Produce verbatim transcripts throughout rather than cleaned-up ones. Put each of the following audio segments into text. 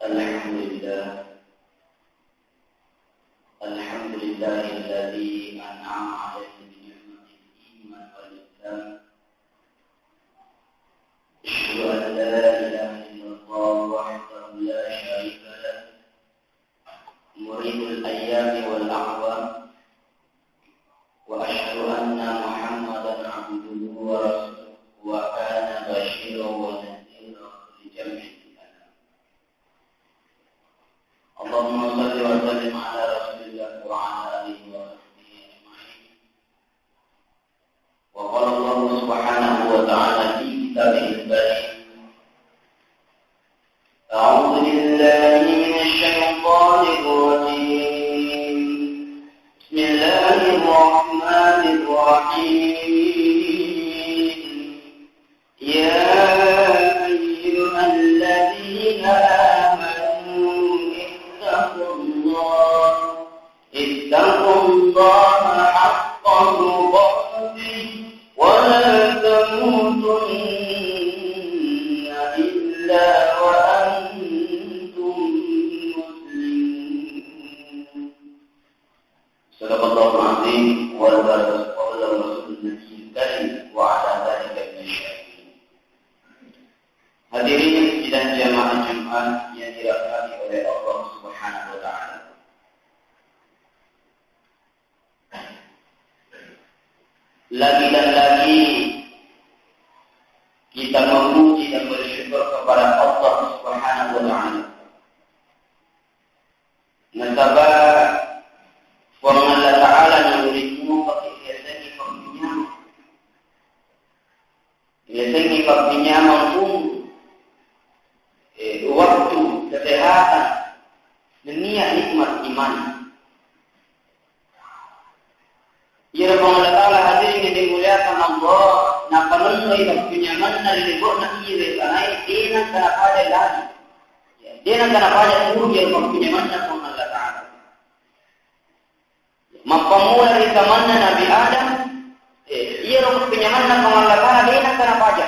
الحمد لله. الحمد لله الذي أنعم علينا بنعمة الإيمان والإسلام. أشهد أن لا إله إلا الله وحده لا شريك له، مريد الأيام والأعوام، وأشهد أن محمدا عبده ورسوله، وكان بشيرا ونذيرا لجميع الأنام. اللهم صل وسلم على رسول الله وعلى آله وصحبه أجمعين. وقال الله سبحانه وتعالى في كتابه الكريم: أعوذ بالله من الشيطان الرجيم. بسم الله الرحمن الرحيم. يا أيها الذين آمنوا اتقوا الله، اتقوا الله حق تقاته ولا تموتن إلا وأنتم مسلمون. صدق الله العظيم وبلغ رسوله النبي الكريم وعلى ذلك من الشاهدين. Hadirin sidang jamaah Jumat yang dirahmati oleh Allah Subhanahu wa Ta'ala. Lagi dan lagi kita memuji dan bersyukur kepada Allah Subhanahu wa Ta'ala. Nasaba Puang Allah Ta'ala nawerimmu pake riasengnge pappinyameng. Riasengnge pappinyameng umur, eh, waktu, kesehatan, nennia nikmat iman. Iyaro Puang Allah Ta'ala, hadirin yang dimuliakan Allah, napanennoi pappinyamenna ri lebo'na iye wetanae, de nengka napaja lagi. Ya, de nengka napaja turu iyaro pappinyamenna Puang Allah Ta'ala. Mappammula ri zamanna Nabi Adam, eh, iyaro pappinyamenna Puang Allah Ta'ala, de nengka napaja.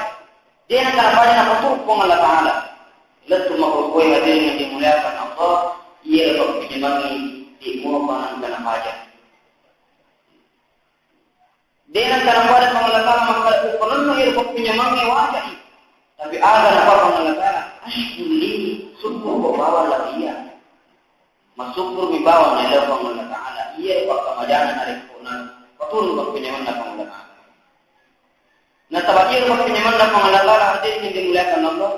De nengka napaja napaturu Puang Allah Ta'ala. Lettu makkukkue, hadirin yang dimuliakan Allah, iyaro pappinyamengnge de muapa nengka napaja. De nengka napada Puang Allah Ta'ala makkeda, "Upanenno iyaro pappinyamengnge, wajai." Tapi aga napau Puang Allah Ta'ala, "Asykur li, syukurko bawang lao iya." Masyukurmi bawang lao Puang Allah Ta'ala. Iya pakkamajana narekko napaturu pappinyamenna Puang Allah Ta'ala. Nasaba iyaro pappinyamenna Puang Allah Ta'ala, hadirin yang dimuliakan Allah.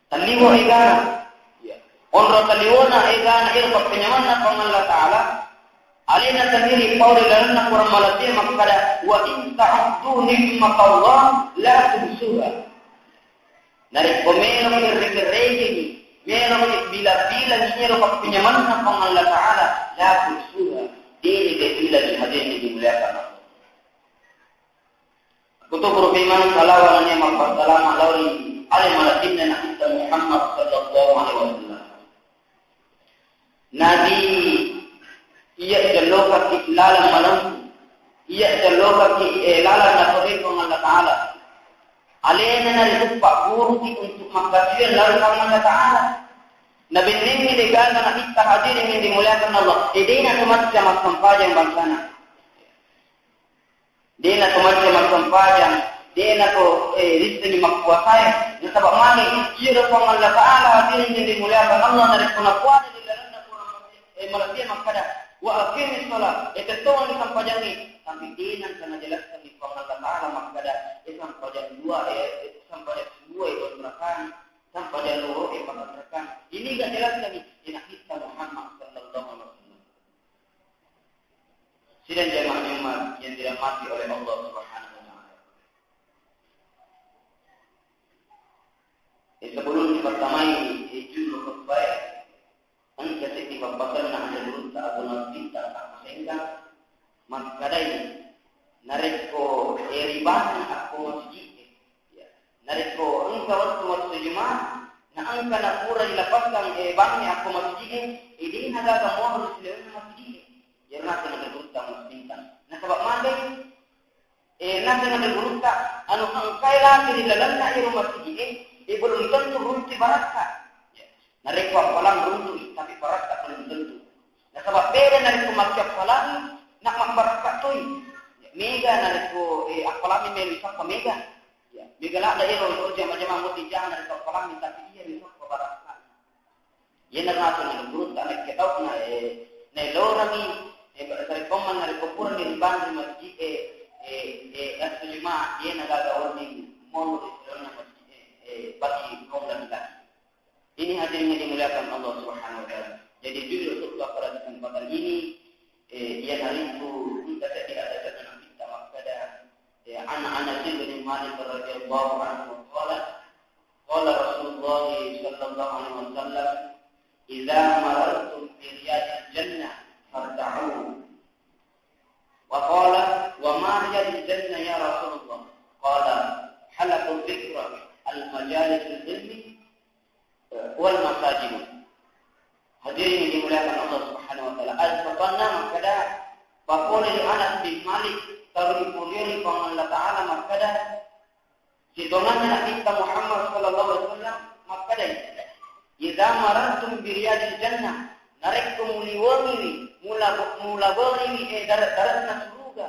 Talliwo egana. Iya. Onro talliwona egana ero pappenyamenna Puang Allah Ta'ala. Alena sendiri pau ri lalenna Quran malebbi makkada, "Wa in ta'uddu ni'matallah la tuhsuha." Narekko meloki rikerrekengi, meloki bila-bilangi ero pappenyamenna Puang Allah Ta'ala, la tuhsuha. Deni kebilangi, hadirin dimuliakan Allah. Kutuburu memang salawa nennia mappassalama lao ri ale malebbi'na Nabitta Muhammad sallallahu alaihi wasallam. Nabi iya jellokaki lalang malempu, iya jellokaki, eh, lalang napodoi Puang Allah Ta'ala. Alena naripuppa guruki untuk makkasiwiang lao ri Puang Allah Ta'ala. Nabennengngi degaga Nabitta, hadirin yang dimuliakan Allah. Edena tu macca massempajang bangsana. Dena to macca massempajang, dena to, eh, rissengi makkuasae. Nasaba magi iyaro Puang Allah Ta'ala, hadirin yang dimuliakan Allah, narekko napuada di lalenna Quran, eh, malebbi makkada, "Wa aqimis shalah," eh, tettongengi sempajangnge. Tapi dena engka najelaskangi Puang Allah Ta'ala makkada, eh, sempajang dua, eh, sempajang subuh, eh, dua rakaat, sempajang lohor, eh, empat rakaat. Ini gak jelaskangi, eh, Nabitta Muhammad sallallahu alaihi wasallam. Sidang jamaah Jumat yang dirahmati oleh Allah Subhanahu wa Ta'ala. Eh, sebelum dipertamai, eh, judul khutbah, engka seddi pappasenna anre gurutta Abu Nasr Bintang Abu Senggang, makkadai, narekko, eh, ribana akko masigi, eh, Ya. Narekko engka wettu massu Juma, na engka napura dilapassang, eh, bangnge akko masigi e, eh, de nagaga muaro ri silalenna masigi e. Iyaro naseng anre gurutta Abu Nasr Bintang. Nasaba magai, eh, naseng anre gurutta, anu engkae lagi ri lalenna iyaro masigi e, eh, belum tentu runtu barakka. Narekko appalang runtu'i, tapi barakka belum tentu. Nasaba beda narekko makkiappalangi, nak mabbarakka toi. Mega narekko, eh, appalangi melo isappa mega. Ya, mega ladda ero, ero jama-jama muti jangan narekko appalangi, tapi iya isappa barakka. Iya narato na gurutta nakke tau na, eh, nailorangi, eh, pada sarekkommang narekko purani ribanri masjid, eh, eh, eh, Astu Juma, iya nagaga wedding monro ri salonna masjid, eh, eh, bagi kaum laki-laki. Ini hadirin yang dimuliakan Allah Subhanahu wa Ta'ala. Jadi judul khutbah pada kesempatan ini, eh, iyanaritu engka seddi ada-ada Nabitta makkada, eh, an Anas bin Malik radhiyallahu anhu qala, qala Rasulullah sallallahu alaihi wasallam, "Idza marartum bi riyadil jannah farta'u." Wa qala, "Wa ma riyadil jannah ya Rasulullah?" Qala, "Halaqu dzikr, al majalisul ilmi, wal masajid." Hadirin yang dimuliakan Allah Subhanahu wa Ta'ala. Al-Sabanna makkada, papole ri Anas bin Malik, taru ipuriori Puang Allah Ta'ala makkada, sitonganna Nabitta Muhammad sallallahu alaihi wasallam makkedai, "Idza marartum bi riyadil jannah," narekko muliwengiwi, mula-, mulaberiwi, eh, dare-, dare'na suruga,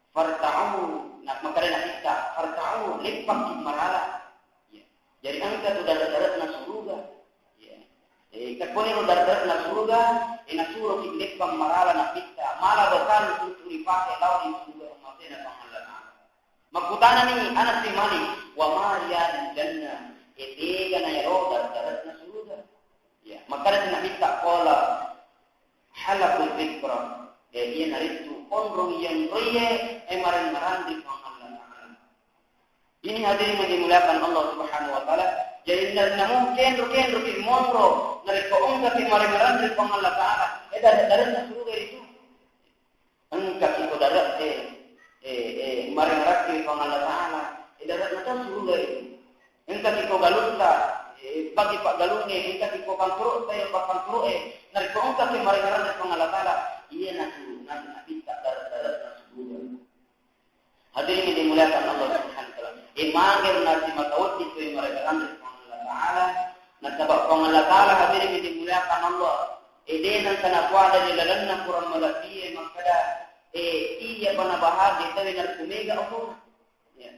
"farta'u," na-, makkeda Nabitta, "Farta'u, leppakki marala." Ya. Jadi engka tu dare-, dare'na suruga. Ya. Eh, kakkoni ro dare-, dare'na suruga, eh, nasuroki leppang marala Nabitta, mala bekal untuk ripake lao ri suruga, ummatena Puang Allah Ta'ala. Makkutanani Anas bin Malik, "Wa ma riyadil jannah?" E, tega na ero dar-, dare'na suruga? Ya, makkeda Nabitta, qala, "Halaqu dzikr." E, iyanaritu onrong yang roye, e, mareng-marang ri Puang Allah Ta'ala. Ini hadirin yang dimuliakan Allah Subhanahu wa Ta'ala. Jadi, na-, namu kenro-kenro ki monro, narekko engka ki mareng-marang ri Puang Allah Ta'ala, e, dar-, dare'na suruga itu. Engka ki ko dare'e, eh, eh, marengerakki Puang Allah Ta'ala, eh, dare'na to suruga itu. Engka ki ko galutta, eh, bagi paggalungnge, engka ki ko pangkuru'ta, eh, pappangkuru'e. Narekko engka ki marengerang Puang Allah Ta'ala, iya natu, natu nabitta dare-, dare'na suruga. Hadirin yang dimuliakan Allah Subhanahu wa Ta'ala. Eh, mager nasi matawedding tu marengerang Puang Allah Ta'ala. Nasaba Puang Allah Ta'ala, hadirin yang dimuliakan Allah, e, de nengka napoada ri lalenna Quran malebbie makkeda, e, iyapa nabahagia tauwe narekko mega omona. Ya.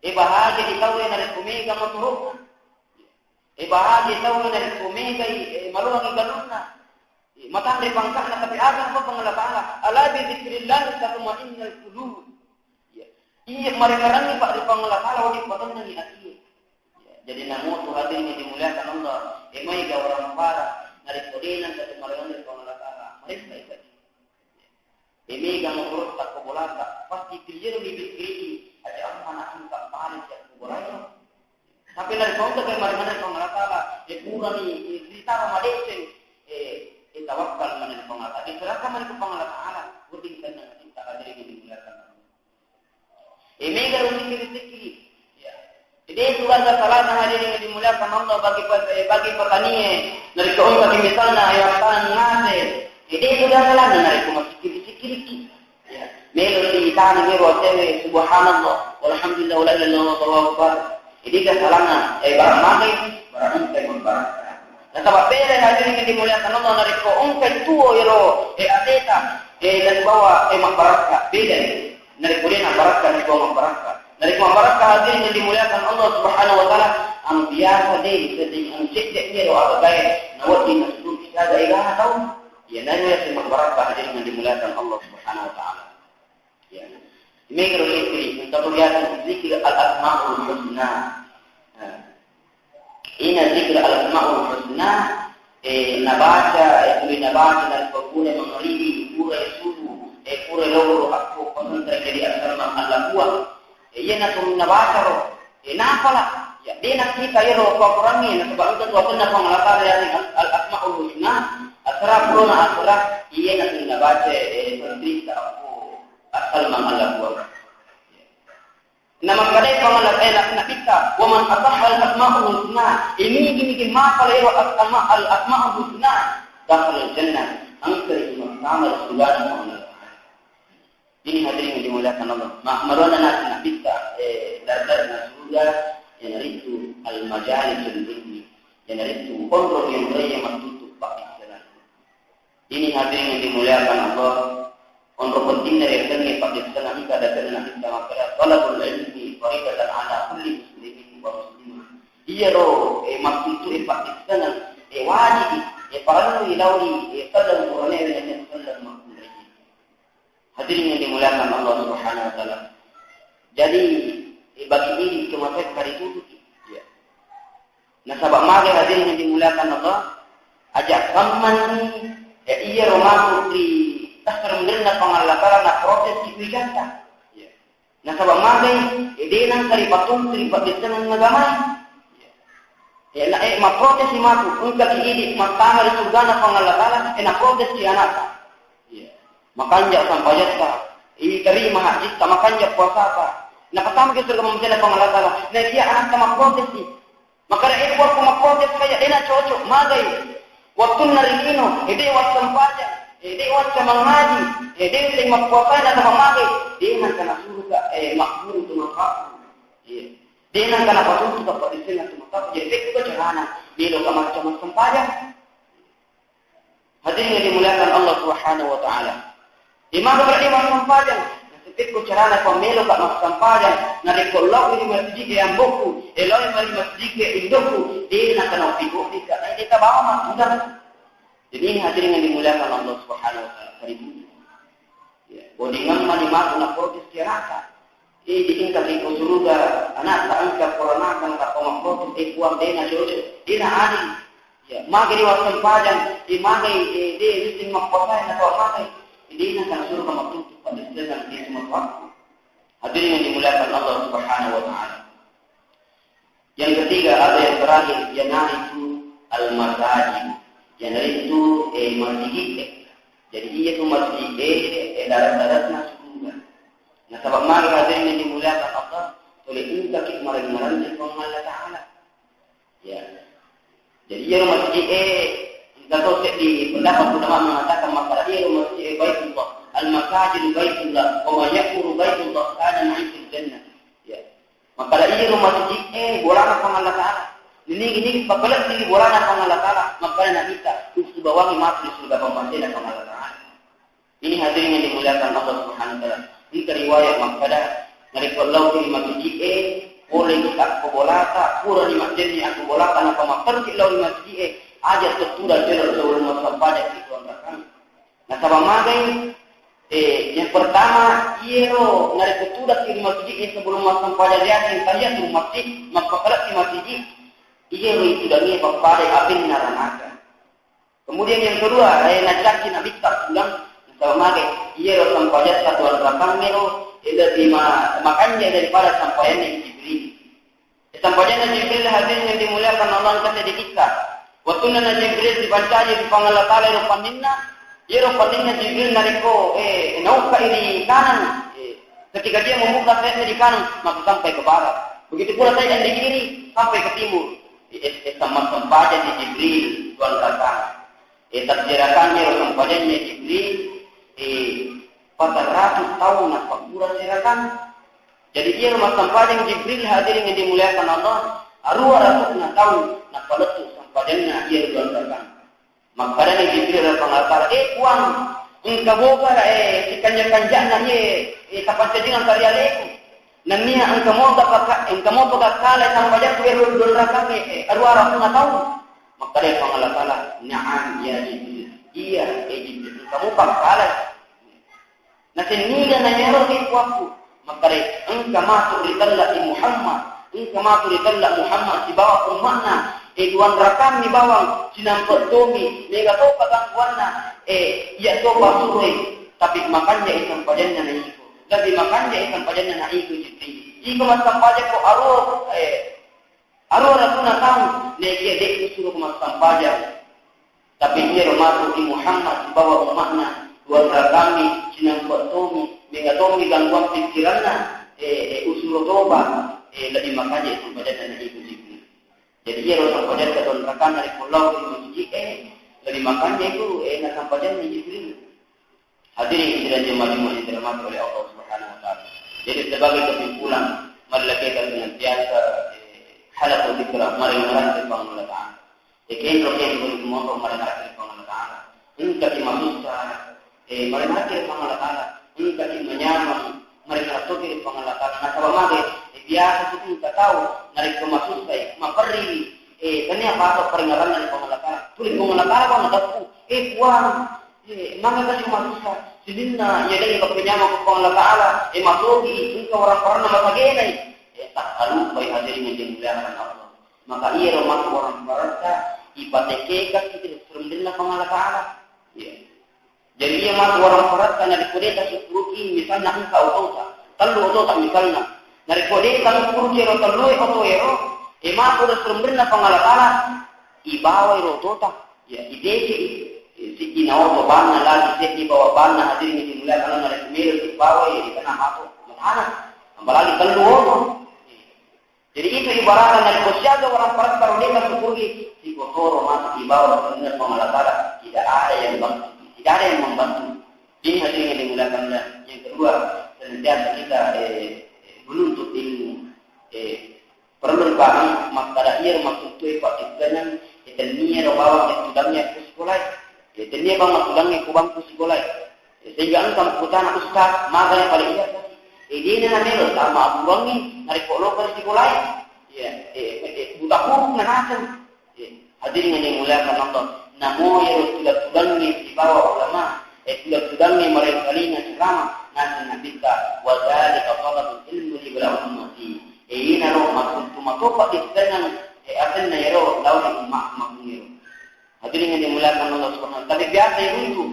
E, bahagia di tauwe narekko mega motoro'na. E, bahagia tauwe narekko megai, e, maloangi galunna. E, matanre pangka'na, tapi aga napau Puang Allah Ta'ala, "Ala bi dzikrillah tatmainnul qulub." Ya. Iya marengerangi pa ri Puang Allah Ta'ala, wedding patennangi atie. Ya, jadi namutu hadirin yang dimuliakan Allah, e, maega orang para, narekko de nengka tu marengerangi Puang Allah Ta'ala, maressa ita. E, mega motorotta ko bolata, pasti tilliruni pikkiriki, aja amma na engka bali sia ko bolai. Tapi narekko engka tu marengerangi Puang Allah Ta'ala, e, purani, e, ritaro madeceng, e, e, tawakkal mani Puang Allah Ta'ala, diserahkan mani ke Puang Allah Ta'ala, wedding tenang ita, hadirin yang dimuliakan Allah. E, mega ro sikkiri-sikkiri. Ya. Jadi, itu gangka salahna hadirin yang dimuliakan Allah bagi pe-, eh, bagi petanie. Narekko engka ki misalna, ya, taneng ngase. Jadi, itu gangka salahna narekko massikkiri-sikkiriki. Ya. Melo ditani mero atewe, subhanallah, walhamdulillah, wala ilaha illallah, wallahu akbar. Jadi, gangka salahna, eh, barang magai, barang engka yang membarakka. Nasaba beda hadirin yang dimuliakan Allah, narekko engka tuo ero, eh, ateta, eh, dan bawa, eh, mabbarakka. Beda. Narekko de nabbarakka, narekko mabbarakka. Narekko mabbarakka, hadirin yang dimuliakan Allah Subhanahu wa Ta'ala, anu biasa de, sedding anu cedde' iyaro agagae, nawedding nasudung siaga egana tau. Iyanaro yaseng mabbarakka, hadirin yang dimuliakan Allah Subhanahu wa Ta'ala. Ya. Mega ro zikir, engka to biasa zikir al-asmaul husna. Nah. Ina zikir al-asmaul husna, eh, nabaca, eh, tuli nabaca narekko pura mangaribi, pura subuh, eh, pura loro akko pasentreng jadi asal Allah. Eh, iya nato nabaca ro. Eh, napala, ya, de nakkita iyaro Al-Quran e, nasaba engka tu asenna Puang Allah Ta'ala yaseng al-, al-asmaul husna, asera purona asera, iya nato nabaca, eh, pasentreng akko asal Allah. Namakkedai Puang Allah, eh, na-, Nabitta, "Wa man asahhal asma'ul husna," eh, nigi-nigi mapala ero asma-, al-asma'ul husna, dakhalal jannah, engka ri mattama ri surgana Puang Allah Ta'ala. Ini hadirin yang dimuliakan Allah. Ma-, maruanna nasi Nabitta, eh, dar-, dare'na surga, iyanaritu al-majalisul ilmi. Iyanaritu onrong yonroi iya mattutu paddissengang. Ini hadirin yang dimuliakan Allah, onrong pentingna riasengnge paddissengang engka dakenna nabitta makkeda, "Talabul ilmi faridatan ala kulli muslimin wa muslimah." Iyaro, eh, mattutu, eh, paddissengang, eh, wajib, eh, parellu ilaui, eh, selleng Qur'ane, eh, selleng makkunraie. Hadirin yang dimuliakan Allah Subhanahu wa Ta'ala. Jadi, eh, bagi idi itu masih kari tutuki. Ya. Nasaba magai, hadirin yang dimuliakan Allah, aja kammani, ya, iya romaku di tasar menderna pangalla Ta'ala na proses di wijanta. Ya. Nasaba magai, eh, de nangka ripatuntu ri paddissengang agamai. Eh, na, eh, maprotes si matu, engka ki idi mattama ri surgana Puang Allah Ta'ala, eh, naprotes ki anakta. Iya. Makanja sampajatta, iterima hajjitta, makanja puasata. Napatama ki surga mamasena Puang Allah Ta'ala. Nah, iya anakta maprotes si. Makanya, eh, puakku maprotes kaya, eh, na cocok, magai. Wattunna ri lino, eh, de wassempajang, eh, de wacca mangaji, eh, de wisseng mappuasai nasaba magai, de nangka na surga, eh, makburu tu mapakku. Iya. De nangka napatuntu kappadissengang tu mapakku. Jadi, pekko carana, meloka macca massempajang. Hadirin yang dimuliakan Allah Subhanahu wa Ta'ala. Imaga berarti massempajang. Nasepekko carana ko meloka massempajang. Narekko lao ri masjid e ambokku, eh, lao ri masjid e indokku, de nangka nauppi-uppi ka, eh, de tabawa massudang. Jadi ini hadirin yang dimuliakan Allah Subhanahu wa Ta'ala. Karibu. Ya, bodingang mani matu na protes ki anakta. Eh, di engka ri ko suruga anakta engka poranakang tappa maprotes, eh, puang de na cocok, de na adil. Ya, magai de wassempajang, eh, magai, eh, de wisseng mappuasai na tau magai. Eh, de nangka na surga mattutu paddissengang, eh, semua waktu. Hadirin yang dimuliakan Allah Subhanahu wa Ta'ala. Yang ketiga atau yang terakhir, iyanaritu al-masajid. Iyanaritu, eh, masjid, eh. Jadi, iya tu masjid, eh, eh, darat-daratna surga. Nasaba magai, hadirin yang dimuliakan Allah, tuli engka ki mareng-mareng ri Puang Allah Ta'ala. Ya. Jadi, iyaro masjid e, engka to seddi pendapat ulama mengatakan makkeda iyaro masjid e Baitullah, al-masajidu Baitullah, wa man ya'muru Baitullah kana ma'i fil jannah. Ya. Makkeda iyaro masjid e bolana Puang Allah Ta'ala. Nigi-nigi pakalebbi bolana Puang Allah Ta'ala, makkeda Nabitta, usibawangi matu ri surga pammasena Puang Allah Ta'ala. Ini hadirin yang dimuliakan Allah Subhanahu wa Ta'ala. Engka riwayat makkeda, narekko lao ri masjid e, pole ki akko bolata, purani majjenni akko bolata, nappa matteruki lao ri masjid e, aja tettuda jolo sebelum massempajang ki tuan rakang. Nasaba magai, eh, yang pertama, iyero narekko tudakki ri masjid e sebelum massempajang riaseng tahiyatul masjid, mappakalebbi masjid, iyero itudangi pappada apinna ranaka. Kemudian yang kedua, eh, nacakki Nabitta pulang, nasaba magai, iyaro sempajatta tuan rakangngero, eh, lebbi ma-, makanja daripada sempajanna Jibril. Eh, sempajanna Jibril hadirin yang dimuliakan Allah engka seddi kissa. Wattunna na Jibril dipancaji ri Puang Allah Ta'ala ero panninna, iyaro panninna Jibril narekko, eh, naukkai ri kanan, eh, ketika dia membuka sayapnya di kanan, maka sampai ke barat. Begitu pula sayapnya di kiri, sampai ke timur. Eh, eh, sama sempajanna Jibril, tuan rakang. Eh, tasserakang iyaro sempajanna Jibril, eh, pataratu taung nappa pura serakang. Jadi, iyaro massempajang Jibril hadirin yang dimuliakan Allah, aruwa ratukna taung nappa lettu sempajanna iyaro tuan rakang. Makkedani Jibril ri Puang Allah Ta'ala, "Eh, Puang, engka bogara, eh, sikanja-kanjana iye, eh, tapancajingeng ka ri aleku. Nennia engka mopa ka-, engka mopa gakkala sampajangku ero dua rakang e, eh, aruwa ratukna taung." Makkeda Puang Allah Ta'ala, "Na'am ya Jibril." Iya, eh Jibril, engka mopa gakkala. Nasenniga na iyaro ri puakku? Makkeda, "Engka matu ritella i Muhammad, engka matu ritella Muhammad sibawa umma'na, eh, dua rakammi bawang, sinampe' tomi, mega topa gangguanna, eh, iya topa suroi, tapi makanjai sempajanna na iko. Lebbi makanjai sempajanna na iko Jibril. Iko massempajakko aruwa, eh, aruwa ratuna taung, naekia de' usuro ko massempajang." Tapi iyaro matu i Muhammad sibawa umma'na, dua rakammi, sinampe' tomi, mega tomi gangguan pikiranna, eh, eh, usuro toba, eh, lebbi makanjai sempajanna na iko Jibril. Jadi iyaro sempajanna dua rakammi ri pulau ri masjid, eh, lebbi makanjai itu, eh, na sempajanna Jibril. Hadirin sidang jemaah Jumat yang dirahmati oleh Allah Subhanahu wa Ta'ala. Jadi sebagai kesimpulan, marilah kita senantiasa, eh, halal dzikra, mari mengenal Puang Allah Ta'ala. E, kenro, kenro, moto, maringarakki ri Puang Allah Ta'ala. Engkaki masussa, e, maringarakki ri Puang Allah Ta'ala. Engkaki manyameng, maringarakki ri Puang Allah Ta'ala. Nasaba mage, e, biasa tu engka tau, narekko masussai, maperri, e, tania pato paringaranna ri Puang Allah Ta'ala. Tuli Puang Allah Ta'ala, Puang, nateppu. E, Puang, e, mangga kasi masussa. Sininna, iya deng, engka penyameng ku Puang Allah Ta'ala. E, matoki, engka orang paranna masagenai. E, tak lupai, hadirin yang dimuliakan Allah. Maka iyaro matu orang paretta, ipatekekeng kita serembenna Puang Allah Ta'ala. Iya. Jadi iya matu orang paretta, narekko de' tasukkuruki, misalna engka otota, tellu otota misalna. Narekko de' tasukkuruki ero tellue oto ero, e matu ro serembenna Puang Allah Ta'ala, ibawai ro otota. Ya, iteke i, i, si ina oto banna lagi, seddi bawa banna, hadirin yang dimuliakan Allah, narekko melo ibawai, ya, dikena matu, matana. Apalagi tellu oto. Jadi itu ibaratna narekko siaga orang paretta ro de' tasukkuruki, sikotoro matu ibawa ro Puang Allah Ta'ala, tidak ada yang bantu, tidak ada yang membantu. Ini hadirin yang dimuliakan Allah. Yang kedua, senantiasa kita, eh, menuntut ilmu. Eh, perlu dipahami, makkada iyaro makkuttu e pakkittenang, eh, tennia ro bawang tudangnya ku sikolae. Eh, tennia bang tudangnya ku bangku sikolae. Sehingga engka makkutana, "Ustaz, maga na pale iya?" Eh, dena namelo tama abuangngi narekko loka ri sikolae. Iya, eh, eh, buta huruf na naseng. Eh, hadirin yang dimuliakan Allah, namo ero tudang-tudangnge sibawa ulama, eh, tudang-tudangnge marengkalinga ceramah, naseng Nabitta, "Wa dzalika thalabul ilmi li ummati." Eh, inaro makkuttu matopa istengang, eh, asenna ero lao ri umma-, umma ero. Hadirin yang dimuliakan Allah Subhanahu wa Ta'ala. Tapi biasa iruntu,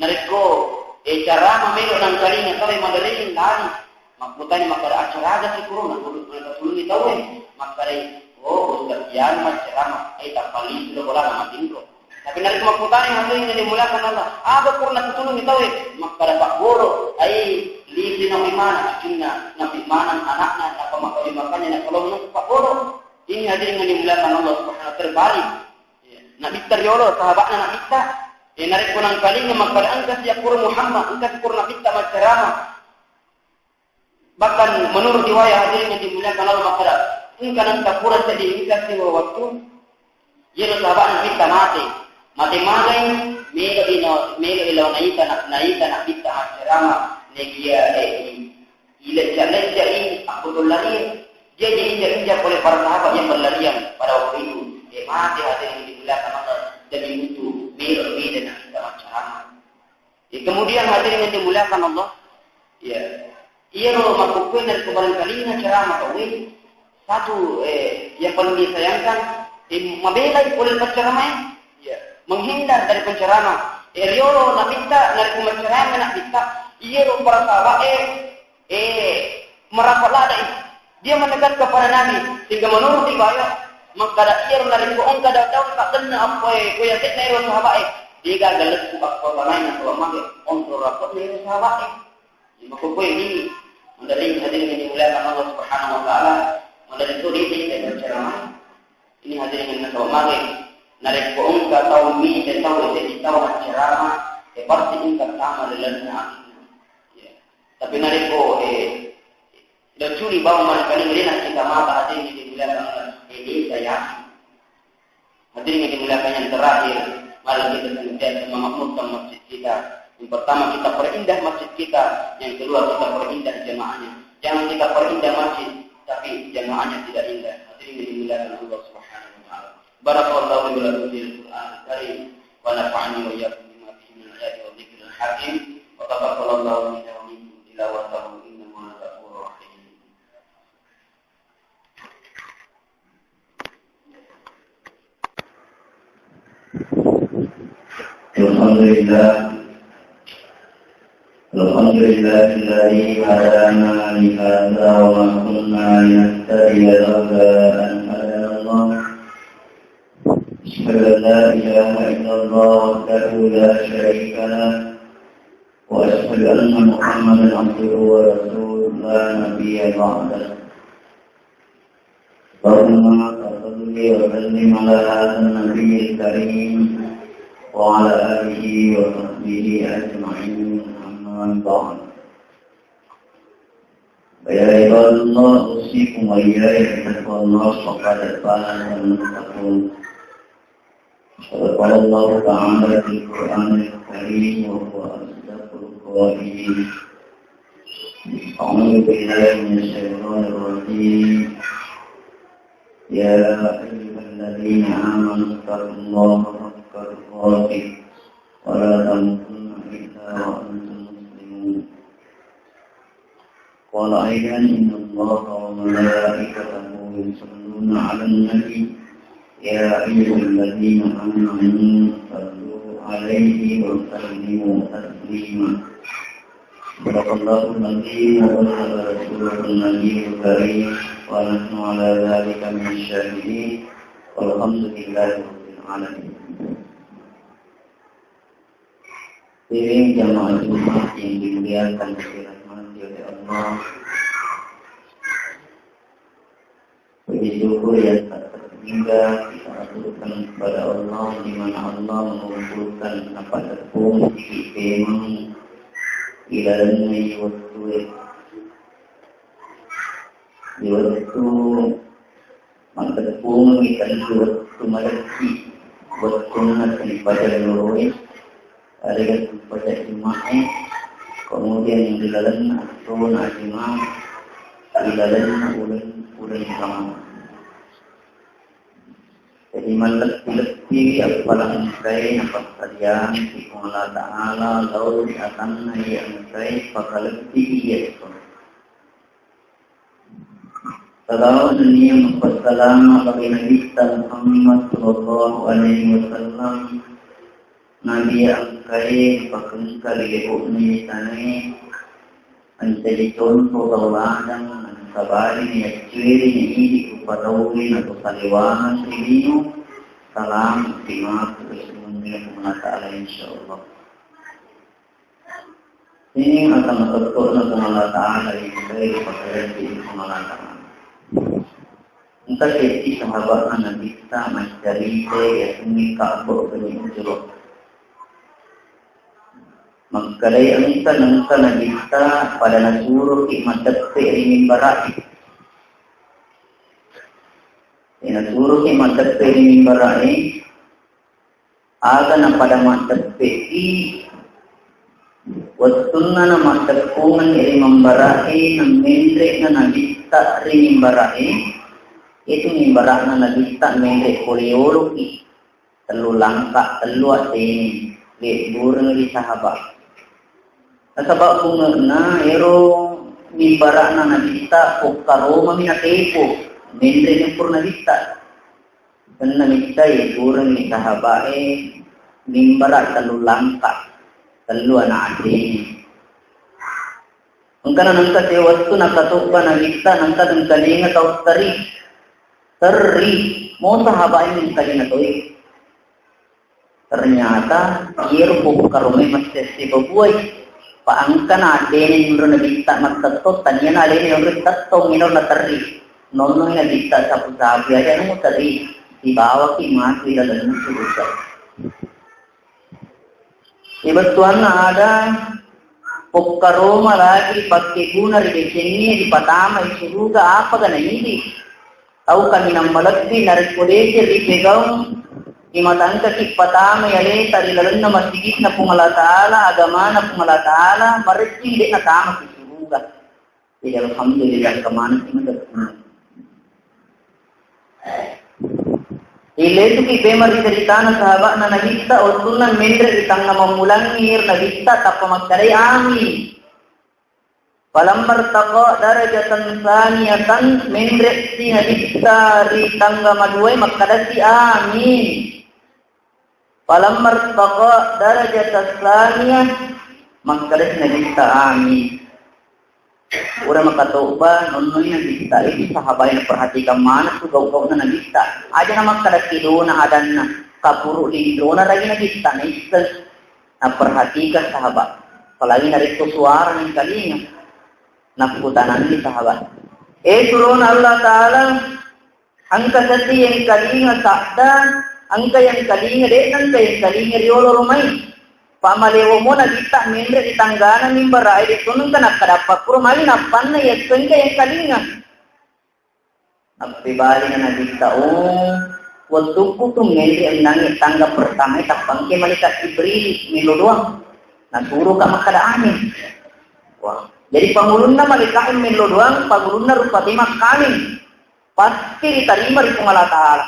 narekko, eh, ceramah melo nangkalinga tau e madereng lari. Makkutani makkada, "Acara aga si kuruna?" Tulungi tau e. Makkada, "Oh, Ustaz Yan macceramah." Eh, tappalisi lo bola nama tinro. Tapi narekko makkutani, hadirin yang dimuliakan Allah, "Aga kuruna tutulungi tau e?" Makkada, "Pak Boro, ai lisi nawi mana cucunna, nawi mana anakna, napa makkaju makannya, napa lo menunggu Pak Boro." Ini hadirin yang dimuliakan Allah Subhanahu wa Ta'ala, terbalik. Iya. Nabitta riolo, sahaba'na Nabitta. Iya, narekko nangkalinga makkada engka siakkuro Muhammad, engka siakkuro Nabitta maccarama. Bahkan menurut riwayat, hadirin yang dimuliakan Allah, makkada engka nangka pura seddi engka siwa waktu. Iyaro sahaba'na Nabitta mate. Mate magai, melo ino, melo ilo naita na-, naita Nabitta maccarama. Negia, eh, i-, Ilecca-lecca'i akko tollarie. Jaji inja-inja pole para sahabat yang berlarian pada waktu itu. Eh, mate hadirin yang dimuliakan Allah demi untuk melo beda na kita maccarama. Eh, kemudian hadirin yang dimuliakan Allah, ya, iyaro makkukkuwe narekko barangkalinga ceramah tauwe, satu, eh, yang paling disayangkan, eh, mabelai pole paccaramae, ya, menghindar dari penceramah. Eh, riolo Nabitta, narekko maccarama Nabitta, iyaro para sahabat, eh, Eh, marafa ladai. Dia mendekat kepada Nabi, sehingga menurut riwayat, makkada iyaro narekko engka daun-daun takkenna appoe, ko yasenna ero sahabae, degaga lettu akko tanai nasaba mage onro rapetna ero sahabae. Jadi, makkokkoe ni, mendaring hadirin yang dimuliakan Allah Subhanahu wa Ta'ala, mendaring tu dia tidak berceramah. Ini hadirin yang nasaba mage, narekko engka tau mite tau seddi tau maccarama, eh, pasti engka tama lalenna atinna. Ya. Tapi narekko, eh, lecuni bawang manengkalinga de' nakkita mata, hadirin yang dimuliakan Allah, eh, de' saya yakin. Hadirin yang dimuliakan, yang terakhir, mari kita senantiasa memakmurkan masjid kita. Yang pertama, kita perindah masjid kita. Yang kedua, kita perindah jamaahnya. Jangan kita perindah masjid, tapi jamaahnya tidak indah. Hadirin yang dimuliakan Allah Subhanahu wa Ta'ala. Barakallahu li wa lakum fil Qur'anil Karim, wa nafa'ani wa iyyakum bima fihi minal ayati wa dzikril hakim, wa taqabbalallahu minna wa minkum tilawatahu, innahu huwal ghafurur rahim. Alhamdulillah. الحمد لله الذي هدانا لهذا وما كنا لنهتدي لولا أن هدانا الله. أشهد أن لا إله إلا الله وحده لا شريك له، وأشهد أن محمدا عبده ورسوله لا نبي بعده. اللهم صل وسلم على هذا النبي الكريم وعلى آله وصحبه أجمعين، أما بعد. فيا عباد الله، أوصيكم وإياي بتقوى الله، فقد فاز المتقون. قال الله تعالى في القرآن الكريم وهو أصدق القائلين: أعوذ بالله من الشيطان الرجيم. يا أيها الذين آمنوا اتقوا الله حق تقاته ولا تموتن إلا وأنتم مسلمون. قال أيضا: إن الله وملائكته يصلون على النبي، يا أيها الذين آمنوا صلوا عليه وسلموا تسليما. صدق الله العظيم وبلغ رسوله النبي الكريم، ونحن على ذلك من الشاهدين، والحمد لله رب العالمين. Hadirin jamaah Jumat yang dimuliakan dan dirahmati oleh Allah. Puji syukur yang tak terhingga kita aturkan kepada Allah, di mana Allah mengumpulkan apa tepung di pemeng di dalamnya waktu, di waktu Makkuttungengngi tellu wettu malebbi wettunna sempajang loroe, arega sempajang Juma'e, kemudian yang di lalenna essona Juma, di lalenna uleng, uleng Ramadan. Jadi malebbi-lebbi appalang engkae napassadiang Puang Allah Ta'ala lao ri atanna iya engkae pakalebbi iya essona. Salawat nennia mappassalama bagi Nabitta Muhammad sallallahu alaihi wasallam, Nabi engkae pakengka ri lebo'na tanae, mancaji contoh tauladang, nasabari nayaccueri naidi rupa tauwe nato salewangan ri lino, salama ri matu ri suruga Puang Allah Ta'ala, insyaallah. Ini akan matetto'na Puang Allah Ta'ala, yang saya dipakai di Puang Allah Ta'ala. Engka seddi sahabatna Nabitta maccarita yasengnge Ka'bah bin Ujrah. Makkedai engka nengka Nabitta pada nasuroki mateppe ri mimbara'e. Nasuroki mateppe ri mimbara'e, Aga napada maddeppe'i, wettunna namaddeppungeng ri mimbara'e, nammenre'na Nabitta ri mimbara'e, itu mimbara'na Nabitta menre pole yoloki, tellu langka, tellu addene, lebbureng ri sahaba. Nasaba bunge'na ero mimbara'na Nabitta pokkaromami natepo, menre nuppur Nabitta. Tenna mittai kurengngi sahaba'e mimbara tellu langka, tellu ana addene. Engkana nengka sewettu nakatobba Nabitta, nengka tengkalinga tau terri. Terri, mo sahaba'e mengkalinga toi. Ternyata iyaro bokka romai massesse babuai. Pa engkana addene niro Nabitta mattettong, taniana alena yonroi tettong iro naterri. Nonnoi Nabitta sapu-sapu, aja namo terri, sibawaki matu ilalenna suruga. Ibettuanna ada bokka roma lagi pakkeguna ri decennie dipatama i suruga, apa gana idi? Tau kaminang malebbi narekko deceng ripegaung, imatangkaki patamai aleta ri lalenna masigi'na Puang Allah Ta'ala, agamana Puang Allah Ta'ala, marejjing de'na tamaki suruga. Jadi alhamdulillah, kemanaki madeppung. Ilesuki pema ri ceritana sahaba'na Nabitta, wettunna menre ri tangnga mammulangngi Nabitta, tappa makkedai, "Amin." Falammartaqa darajatan tsaniyatan, menre'si Nabitta ri tangga maduae, makkedasi, "Amin." Falammartaqa darajatan tsaniyah, makkedasi Nabitta, "Amin." Ura makatobba, nonnoi Nabitta, itu sahabai naperhatikan maneng tu gau-gauna Nabitta. Aja namakkeda kedona adanna, kapuru linrona ragi Nabitta, naisseng. Naperhatikan sahabat. Apalagi narekko suara nengkalinga. Nakkutananni sahabat. Eh, surona Allah Ta'ala, engka seddi yengkalinga sabda, engka yengkalinga, de' engka yengkalinga riolo romai. Pamalewo mo Nabitta menre ri tanggana mimbarae, de' to engka nakkadappa pura magi nappanna yessengka yengkalinga. Nappebalina Nabitta, "Oh, Wettukku tu menri ennangnge tangga pertama tappangke malaikat Jibril mello doang. Nasuro ka makkada amin. Wah, jadi pangulunna malaikat mello doang, pangulunna rupa tau makkamin. Pasti ditarima ri Puang Allah Ta'ala.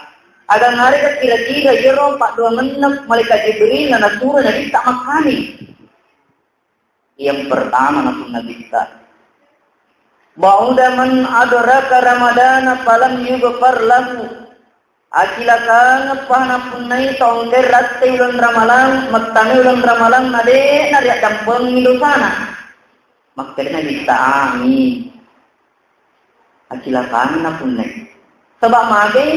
Aga ngarega kira-kira iyaro paddoangenna malaikat Jibril na nasuro Nabitta makkamin. Yang pertama napunna Nabitta, "Ba'uda man adraka Ramadana falam yughfar lahu." Acilakangeppa napunnai tau engkae ratte uleng Ramalang, mettanai uleng Ramalang na de' nariaddampengi dosana. Makkedana Nabitta, "Amin." Acilakangna punnai. Saba' magai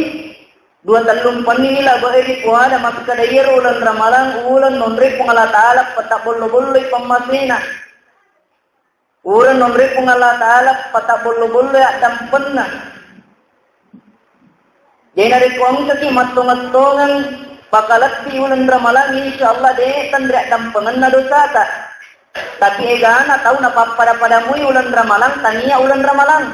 dua tellumpenni labe'e ripoada makkeda iyaro uleng Ramalang uleng nonroi Puang Allah Ta'ala patabbollo-bolloi pammasena. Uleng nonroi Puang Allah Ta'ala patabbollo-bolloi addampenna. Jadi narekko engkaki mattongeng-tongeng pakalebbi uleng Ramalang, insya Allah de' tenriaddampengenna dosata. Tapi egana tau napappada-padamui uleng Ramalang, tania uleng Ramalang.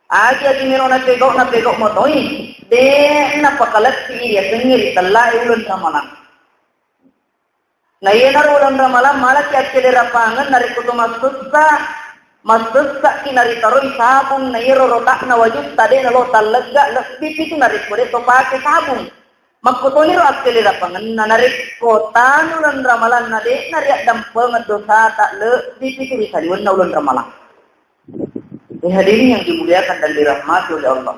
Aja-aja melo napegau, napegau motoi, de' napakalebbi riasengnge ritellae uleng Ramalang. Na iyanaro uleng Ramalang malaki accelerapangeng narekko to massessa, massessaki naritaroi sabung na iyaro rota'na wajutta de' nalo tallegga lebbi pitu narekko de' to pake sabung. Makkotoniro accelerapangenna narekko tanu uleng Ramalang na de' nariaddampengeng dosata lebbi pitu ri saliwenna uleng Ramalang. Eh, hadirin yang dimuliakan dan dirahmati oleh Allah.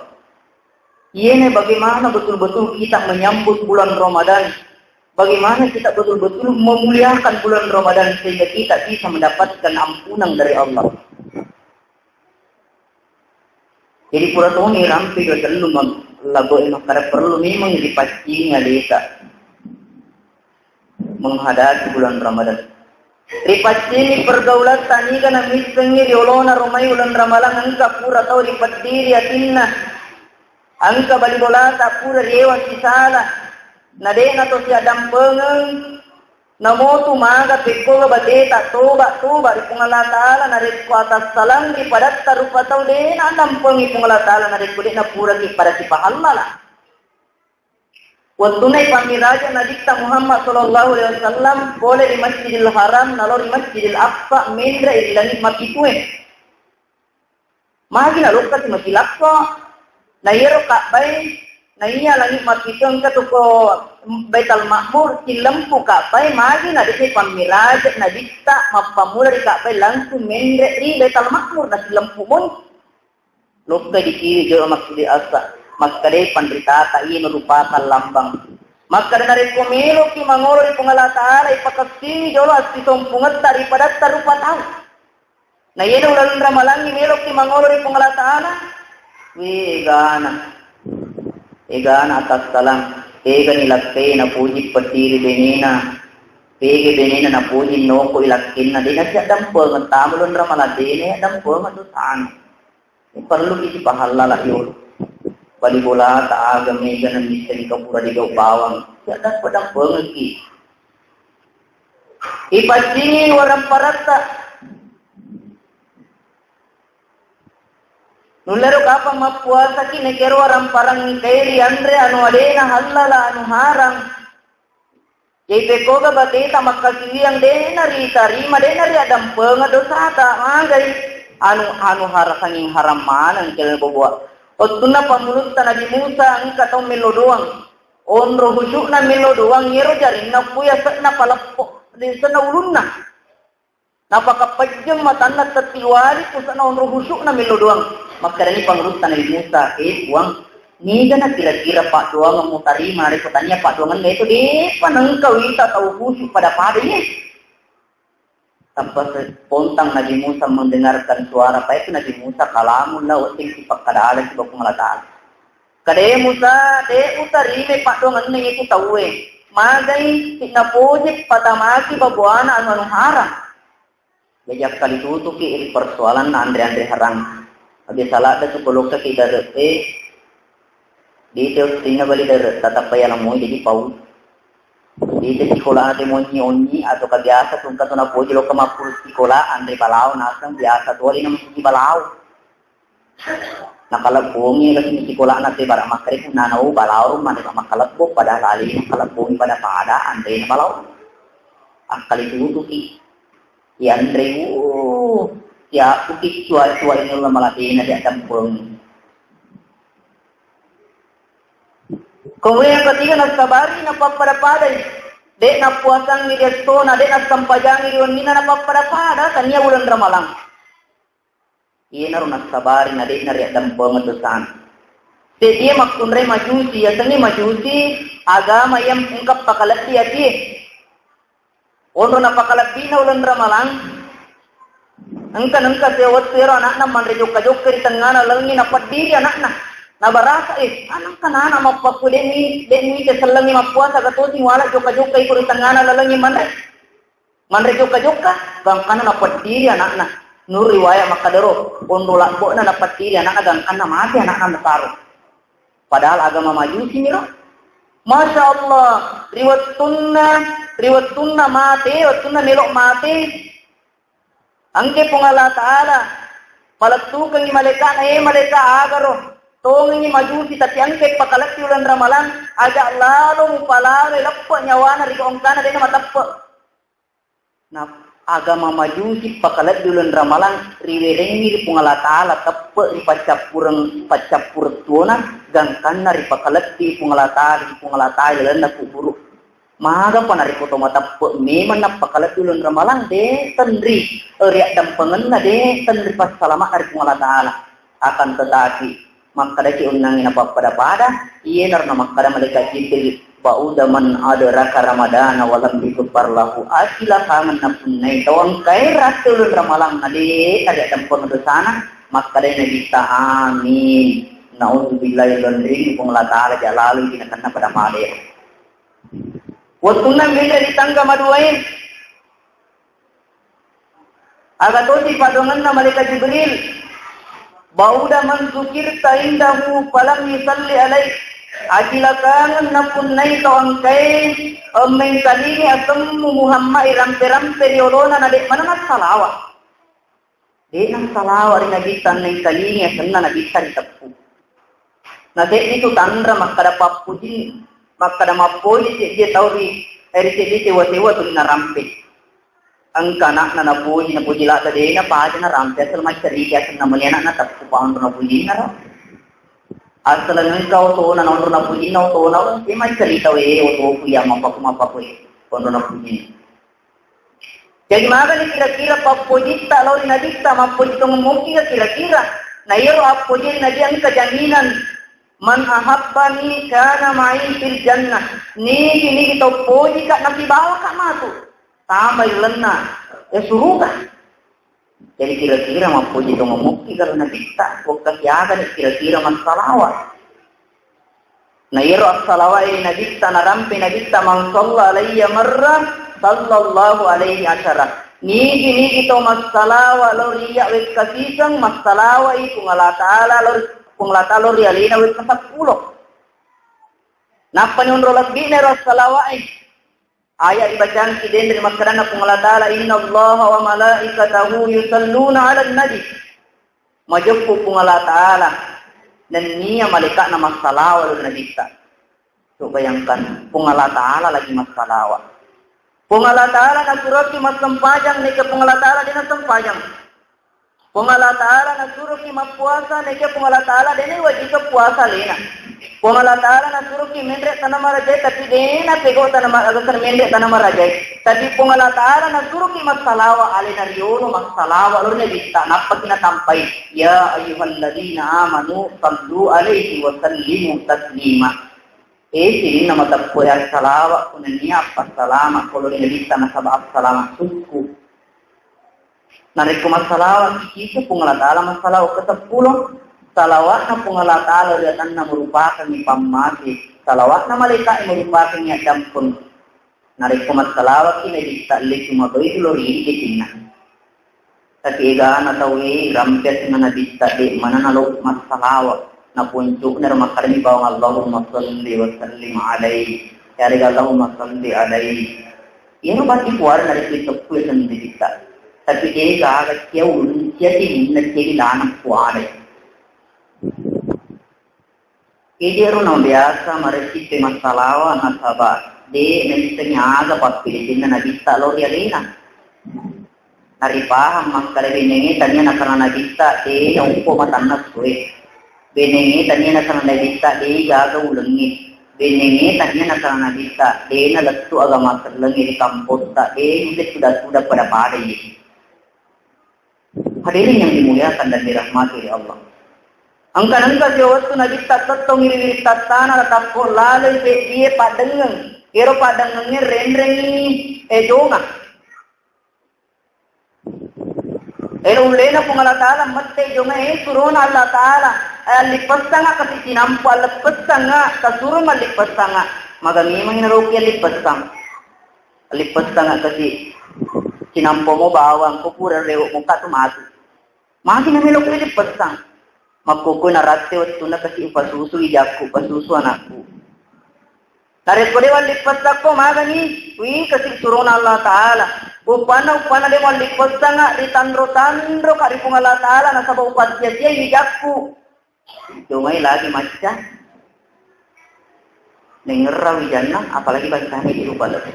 Iyene bagaimana betul-betul kita menyambut bulan Ramadan. Bagaimana kita betul-betul memuliakan bulan Ramadan sehingga kita bisa mendapatkan ampunan dari Allah. Jadi pura toni rampe dua tellu mam-, laboe makkada perlu memang dipaccingi aleta menghadapi bulan Ramadan. Ripaccingi pergaulatta niga namissengngi riolona romai uleng Ramalang engka pura tau ripeddiri atinna. Engka bali bolata pura riewa sisala. Na de'na to siaddampengeng, namotu maga pekkoga bateta toba-toba ri Puang Allah Ta'ala narekko atassalang ri padatta rupa tau de'na addampengi Puang Allah Ta'ala narekko de'na puraki pada sipahallala. Wettunna ipammiraja Nabitta Muhammad sallallahu alaihi wasallam pole ri Masjidil Haram nalo ri Masjidil Aqsa menre ri langi mapitue. Magi nalokka si masilakko. Na iyaro Ka'bae, na iya langi mappitu engka tu ko Baitul Ma'mur, sillempu Ka'bae, magi na de'ni pammiraja Nabitta mappammula ri Ka'bae langsung menre ri Baitul Ma'mur na sillempu moi. Lokka di kiri jolo Masjid Aqsa, makkedai panritata iya merupakan lambang. Makkeda narekko meloki mangolo ri Puang Allah Ta'ala, ipakessingi jolo assisompungetta ri padatta rupa tau. Na iyena uleng Ramalangngi meloki mangolo ri Puang Allah Ta'ala. Wé, egana. Egana atassalang. Tegani lakkai napoji peddiri benena. Tega benena napoji noko ilakkenna. Dena siaddampengeng tama uleng Ramalang, dena addampengeng dosana. Perlu ki sipahallala yolo. Bali bolata aga mega na misseng kapura digau bawang. Siaddampeng-dampengeng ki. Ipaccingi waramparatta. Nullero kapang mappuasaki nekero waramparang engkae rianre anu alena hallala anu harang. Jadi pekkoga bateta makkasiwiang de naritarima, de nariaddampengeng dosata, magai anu, anu harasanging haram maneng kele boboa. Wettunna pammulutta Nabi Musa engka tau mello doang. Onro husyukna mello doang, iyaro jarinna pui ase'na paleppo, di ase'na ulunna. Napakapejjeng matanna tettiwali puse'na onro husyukna mello doang. Makkedani pangulutta Nabi Musa, "Eh, Puang, niga na kira-kira paddoangeng mutarima narekko tania paddoangenna itu de'pa nengka wita tau husyuk pada-pada ini?" Tappa se-, pontang Nabi Musa mendengarkan suara, apa itu Nabi Musa kalamullah, wedding sipakkada ala sibawa Puang Allah Ta'ala. Kadae Musa, de utarimai paddoangenna itu tauwe. Magai, si'na poji patamaki babuana anu-anu harang. Jaji akkali tutuki ri persoalanna anre-anre harang. Biasa ladde tu kolokkaki dare'e, dite ostinna bali dare, tatappa yalamoi jaji pau. Dite sikola ate monyi-onyi atau ka biasa tungka tu napoji lokka mappuru sikola anre balao naseng biasa tu wali namusuki balao. Nakalebbongi kasi sikolana te bara makkeda punna nau balaurung mane makkalebbong padahal alena kalebbongi pada-pada anrena balaurung. Akkali tutuki. Yanre, uh, ya, uki cua-cua ini Allah malatena dia dampeng. Kemudian yang ketiga, nasabari napappada-padai. Dek napuasangi di estona, dek nasampajangi di wennina napappada-pada, tania bulan Ramalang. Iyanaro nasabari na dek nariaddampengeng dosana. Sedia makkunrai majusi, yasengnge majusi, agama yang engka pakalebbi atie. Onro napakalebbina uleng Ramalang, engka, engka sewettu ero anakna manre jokka-jokka ri tengngana lalengngi, napeddiri anakna. Nabarasa, eh, anakka nana mappaku denni, denni kesellengi mappuasa, gatosi wala jokka-jokka iko ri tengngana lalengngi manre. Manre jokka-jokka, gangkanna napeddiri anakna. Nur riwayat makkadaro, onro labbo'na napeddiri anakna, gangkanna mate anakna nasaro. Padahal agama majusi miro. Masya Allah, ri wettunna, ri wettunna mate, wettunna melok mate, engke Puang Allah Ta'ala malettukengi malaika'na, eh, malaika agaro, tongengi majusi, tapi engke pakalebbi uleng Ramalang, aja lalo mupalalo leppe nyawana ri gongkana dena mateppe. Na agama majusi pakalebbi uleng Ramalang riwerengngi ri Puang Allah Ta'ala, teppe ri paccappureng, paccappureng tuona, gangkanna ripakalebbi Puang Allah Ta'ala, ri Puang Allah Ta'ala lalenna kuburu. Magapa narekko to mateppe memang napakalebbi uleng Ramalang, de tenri riaddampengenna, de tenri passalama'na ri Puang Allah Ta'ala. Akan tetapi, makkedaki unnangngi napappada-pada, iyenaro namakkeda malaikat Jibril, "Ba'uda man adraka Ramadana wa lam yughfar lahu." Acilakangeng napunnai tau engkae rate uleng Ramalang na de nariaddampengengi dosana, makkedai Nabitta, "Amin. Naudzubillah, lonringi Puang Allah Ta'ala, ja lalui dinakenna pada-pada." Wettunna menre ri tangga maduae, aga tosi padongenna malaikat Jibril, "Ba'uda man dzukirta indahu falam yusalli alaik." Acilakangeng napunnai tau engkae, eh, mengkalingi asemmu Muhammad, irampe-rampe ri olona na de maneng assalawa. De nassalawa ri Nabitta, nengkalingi asenna Nabitta riteppu. Na seddi tu tanra makkeda pappuji, makkeda mappoji seddie tau ri, eh, ri seddi sewa-sewa tuli narampe. Engka anakna napoji, napoji ladde de napaja narampe, asal maccarita asenna meni anakna teppu pa onro napojinna ro. Asal engka otona, na onro napojinna otona, eh, maccarita we otoku iya mappaku-mappaku, eh, onro napojinna. Jadi magani kira-kira pappojitta lao ri Nabitta, mappoji tongeng mokkiga kira-kira? Na iyaro appojie ri Nabi engka jaminan, "Man ahabbani kana ma'i fil jannah." Nigi-nigi tau pojika nasibawaka matu tama ilenna, eh, suruga. Jadi kira-kira mappoji tongeng mokkiga ri Nabitta, wekka siaga ni kira-kira massalawa. Na iyaro assalawae ri Nabitta, narampe Nabitta, "Man shalla alayya marra, sallallahu alaihi asyara." Nigi-nigi tau massalawa lao ri iyya wekka siseng, massalawai Puang Allah Ta'ala lao ri, Puang Allah Ta'ala lao ri alena wekka seppulo. Nappa ni onro lebbi'na ero assalawae. Ayat ribacangki denre makkedanna Puang Allah Ta'ala, "Innallaha wa malaikatahu yusalluna 'alan nabi." Majeppu Puang Allah Ta'ala nennia malaika'na massalawa lao ri Nabitta. Coba bayangkan, Puang Allah Ta'ala lagi massalawa. Puang Allah Ta'ala nasuroki massempajang, neke Puang Allah Ta'ala de nassempajang. Puang Allah Ta'ala nasuroki mappuasa, neke Puang Allah Ta'ala de nawajibkan puasa alena. Puang Allah Ta'ala nasuroki menre tana marajae, tapi de napegau tana ma-, aga tana menre tana marajae. Tapi Puang Allah Ta'ala nasuroki massalawa, alena riolo massalawa lao ri Nabitta, nappaki natampai, "Ya ayyuhalladzina amanu sallu alaihi wa sallimu taslima." Eh, sininna mateppu assalawa, kunennia appassalama ko lao ri Nabitta nasaba assalawa sukku. Narekko massalawa'ki cicca, Puang Allah Ta'ala massalawa ke seppulo. Salawa'na Puang Allah Ta'ala ri atanna merupakangngi pammase. Salawa'na malaika'e merupakangngi addampeng. Narekko massalawa'ki Nabitta, le cuma toi tu lao ri idi decenna. Tapi egana tauwe rampe asenna Nabitta, de manana lo massalawa. Napuncu'na ro makkedami bawang, "Allahumma salli wa sallim alaihi." Yarega, "Allahumma salli alaihi." Iyaro batti puara narekko iteppu yasenna Nabitta. Tapi de gaga cia ulun, cia sininna, cia dilanang puarai. Kejero na biasa maressi pe massalawa nasaba de naissengi aga pappidecenna nabitta lao ri alena. Naripahang makkeda benengnge tania nasanga nabitta de nauppo matanna sue. Benengnge tania nasanga nabitta de gaga ulengnge. Benengnge tania nasanga nabitta de nalettu agama sellengnge ri kampotta de nulle tuda-tuda pada-pada iye. Hadirin yang dimuliakan dan dirahmati oleh Allah. Engka-engka siwettu nabitta tettong iri-iri tattana la tappo laloi seddie paddengeng. Ero paddengengnge renrengi e jonga. Ero ullena Puang Allah Ta'ala mette jonga e surona Allah Ta'ala. E, allippessanga kasi sinampo allippessanga kasuro mallippessanga. Maga memang ina roki allippessang. Lippessang kasi sinampomo bawang ko pura rewe muka tu matu. Magi na melo ko lippessang. Makkokoi naratte wettunna kasi upasusu ijakku, upasusu anakku. Narekko dewa lippessang ko magani, wi kasi surona Allah Ta'ala. Upana upana dewa lippessang ri tanro-tanro ka ri Puang Allah Ta'ala nasaba upassia-siai ijakku. Domai lagi macca. Nengerra wijanna, apalagi bangsana di rupa lebih.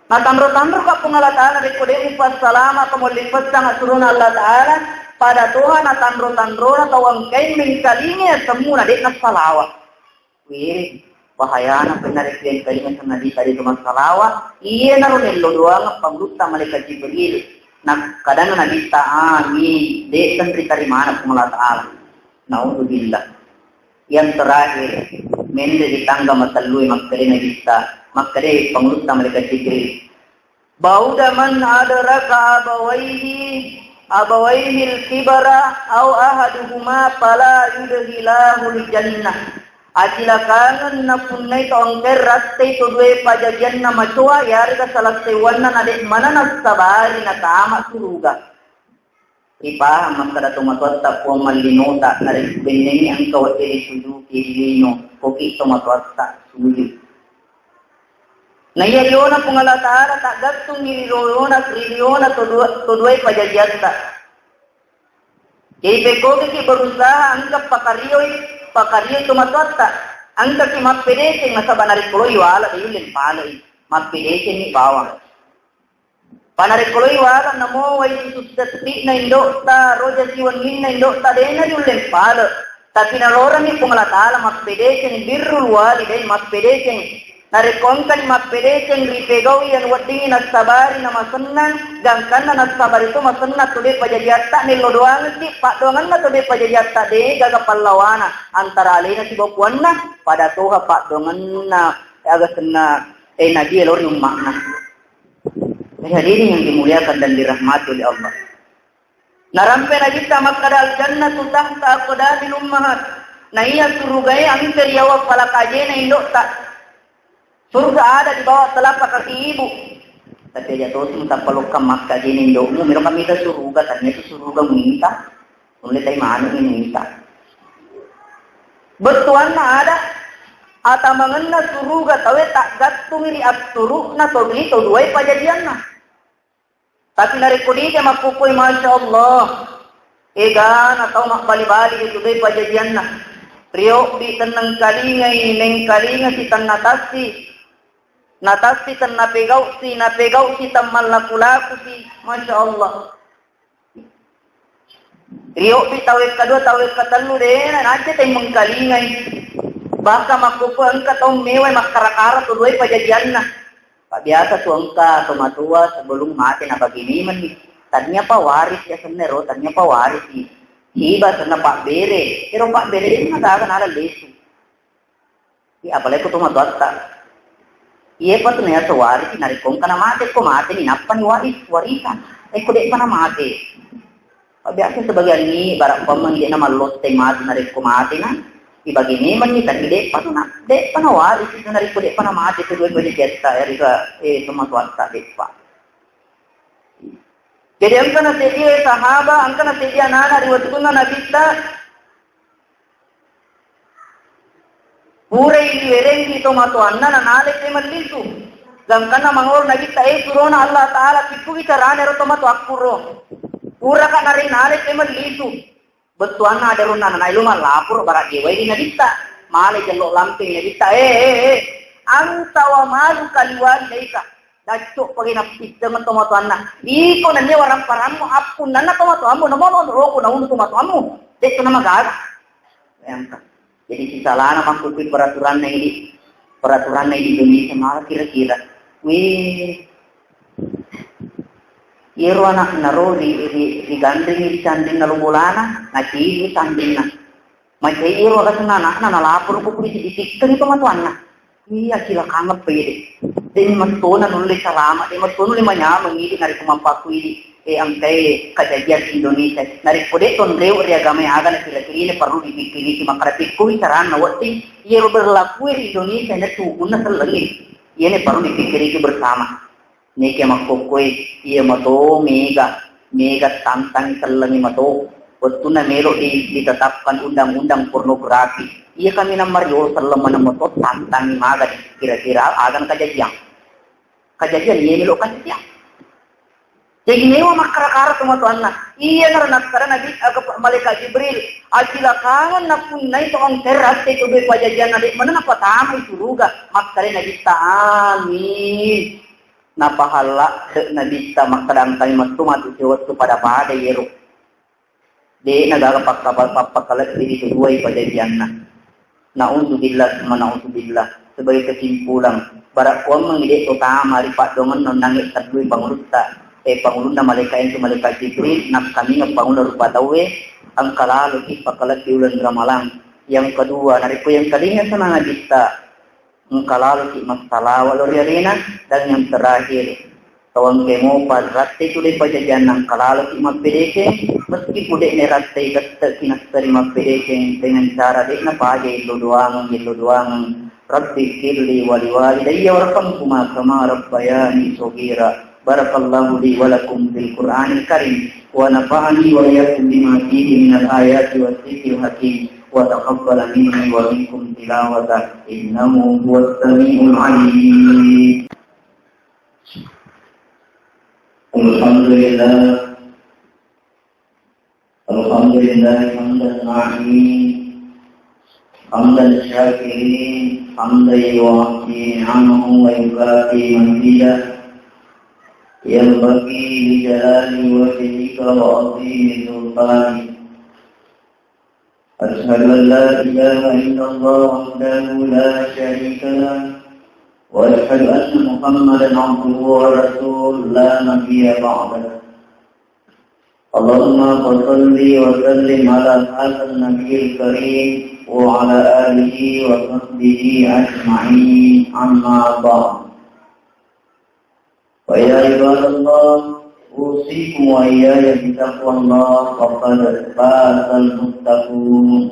Na tanro-tanro ka Puang Allah Ta'ala, rekko de upassalama ka molli pessang asuruna Allah Ta'ala, pada toha na tanro-tanrona tau engkai mengkalinga ya semmu na de nassalawa. Wih, bahayana penna rekko engkalinga senna di tadi tu massalawa, iya naro nello doang pamrutta malaikat Jibril. Na kadang Nabi ta amin, de tenri tarimana Puang Allah Ta'ala. Naudzubillah. Yang terakhir, menre di tangga matellue makkeda Nabitta, makkeda pangulutta malaikat Jibril. Ba'da man adraka abawaihi, abawaihi al-kibara au ahaduhuma fala yudkhilahul jannah. Acilakangeng napunnai to engkai rattei to due pajajianna macoa, yarega salah seuwanna na de manana sabari natama suruga. Ripahang makkeda tomatoatta Puang mallinota, narekko bennengngi engka wedding risujuki ri lino, koki tomatoatta sujud. Naiya riona Puang Allah Ta'ala taggattungngi ri riona, ri riona to dua, to duai pajajiatta. Jadi pekkokiki berusaha engka pakarioi, pakarioi tomatoatta. Engkaki mappedeceng nasaba narekko loi wala de yulleng palei. Mappedecengngi bawang. Panarekko loi wala namo wai susu setti'na indo'ta, roja siwenninna indo'ta, dena riulleng pale. Tapi nalorengngi Puang Allah Ta'ala mappedeceng, birrul walidai mappedeceng. Narekko engkani mappedeceng ripegau'i anu weddingngi nassabari namasennang, gangkanna nassabari to masennang to de pajajiatta, nello doangekki paddoangenna to de pajajiatta de gaga pallawana antara alena sibawa puanna, pada toha paddoangenna aga senna eh, Nabi lori umma'na. Jadi hadirin yang dimuliakan dan dirahmati oleh Allah. Narampe Nabitta makkeda al-jannatu tahta aqdamil ummahat. Naiya surugae engka ri yawa palakajena indo'ta. Surga ada di bawah telapak kaki ibu. Tapi aja tosi tappa lokka makkajena indo'mu, miro kamita suruga, tania tu suruga muita. Nulle tai manu muita. Bettuanna ada atamangenna suruga taue taggattungi ri atturu'na to dui to duai pajajianna. Tapi narekko dide makkukue, Masya Allah, egana tau mabbali-bali ri tudoi pajajianna. Riobbi tennengkalingai, nengkalinga si tenna tassi, natassi tenna pegau'si, napegau'si temmallaku-lakusi, Masya Allah. Riobbi tau wekka dua, tau wekka tellu, de na najja tai mengkalingai. Bahkan makkukue engka tau mewai makkara-kara to duai pajajianna. Pak biasa tu engka to matua sebelum mate na bagi memang ni. Tania pa waris ya senne ro, tania pa waris ni. Siba senna pak bere, ero pak bere ini mata akan ada lesu. Iya, apalagi ko tomatoatta. Iye pa tu naiya warisi narekko engka na mate, ko mate ni nappa ni waris, warisan. Eh, ko de'pa na mate. Pa biasa sebagian ni bara pameng de na mallotte mate narekko mate na. Ibagi memang ni, tapi de'pa tu na, de'pa na warisi tu narekko de'pa na mate tu dua dua jetta ya rika, eh, tomatoatta de'pa. Jadi engka na seddie sahaba, engka na seddie anana ri wettunna Nabitta, purai riwerengki tomatoanna na nalai pemeng lisu. Gangkanna mangolo Nabitta, eh, surona Allah Ta'ala, pikkugi carana ero tomatoakku ro. Puraka nare nalai pemeng lisu. Bettuanna ada ronna nana elo mallaporo bara jewai ri Nabitta. Male jello lampeng Nabitta, eh, eh, eh, anta wa maluka liwalidayka. Dacco pake nappisseng tomatoanna. Iko nennia waramparammu, appunnanna tomatoammu, namono loko naulu tomatoammu. De'to namagaga. Bayangkan. Jadi sisalana makkukui peraturanna ini, peraturanna ini Indonesia malah kira-kira. Wih, iyaro anakna ro ri, ri, rigandringi ri candinna lo bolana, nacini candinna. Macai iyaro aga senna anakna, nalapor ko polisi, ditikkengi tomatoanna. Iya, cilakangeng pede. De' mattona nulle salama, de' mattona nulle manyameng idi narekko mappakku idi, eh, engkae kejadian Indonesia. Narekko de' tonreo ri agama aga na kira-kira ini perlu dipikkiriki, makkada pekkoi carana wedding, iyaro berlaku ri Indonesia na tukunna sellengi. Iyana perlu dipikkiriki bersama. Neke makkokkoe, iya mato mega, mega tantang sellengi mato. Wettunna melo di, ditetapkan undang-undang pornografi. Iya kami namariolo selleng maneng mato tantangi maga di kira-kira aga na kajadian. Kajadian iya melo kajadian. Jadi mewa makkara-kara tomatoanna. Iya nara nakkara Nabi, aga pa-, malaikat Jibril, acilakangeng napunnai to engkae ratte to dua pajajianna de' maneng napatamai suruga. Makkara Nabitta, amin. Napahalla de' Nabitta makkada engkai mettu matu sewettu pada-pada iyero. De' nagaga pakka-, pappakalebbi ri tuduai pajajianna. Na'udzubillah, summa na'udzubillah. Sebagai kesimpulan, bara kuammengi de' to tama ri paddoangenna onnangnge teddui pangulutta, eh, pangulunna malaika entu malaika Jibril, nakkamingeng pangulunna rupa tauwe, engka laloki pakalebbi uleng Ramalang. Yang kedua, narekko yang kalinga sana Nabitta, engka laloki massalawa lao ri alena, dan yang terakhir, tawangke mopa ratte tu de' pajajianna engka laloki mappedekeng, meskipun de' nerattei tette'ki nassari mappedekeng dengan cara de' napaja illo doangeng, illo doangeng. Rabbi firli wali walidayya warhamhuma kama rabbayani shaghira. Barakallahu li wa lakum fil Qur'anil Karim wa nafa'ani wa iyyakum bima fihi minal ayati wa dzikril hakim. وتقبل مني ومنكم تلاوته إنه هو السميع العليم. الحمد لله. الحمد لله حمد الناعمين، حمد الشاكرين، حمدا يوافي نعمه ويكافئ مزيده. ينبغي لجلال وجهك وعظيم سلطانك. أشهد أن لا إله إلا الله وحده لا شريك له، وأشهد أن محمدا عبده ورسوله لا نبي بعده. اللهم فصل وسلم على هذا النبي الكريم وعلى آله وصحبه أجمعين، أما بعد. فيا عباد الله، أوصيكم وإياي بتقوى الله، فقد فاز المتقون.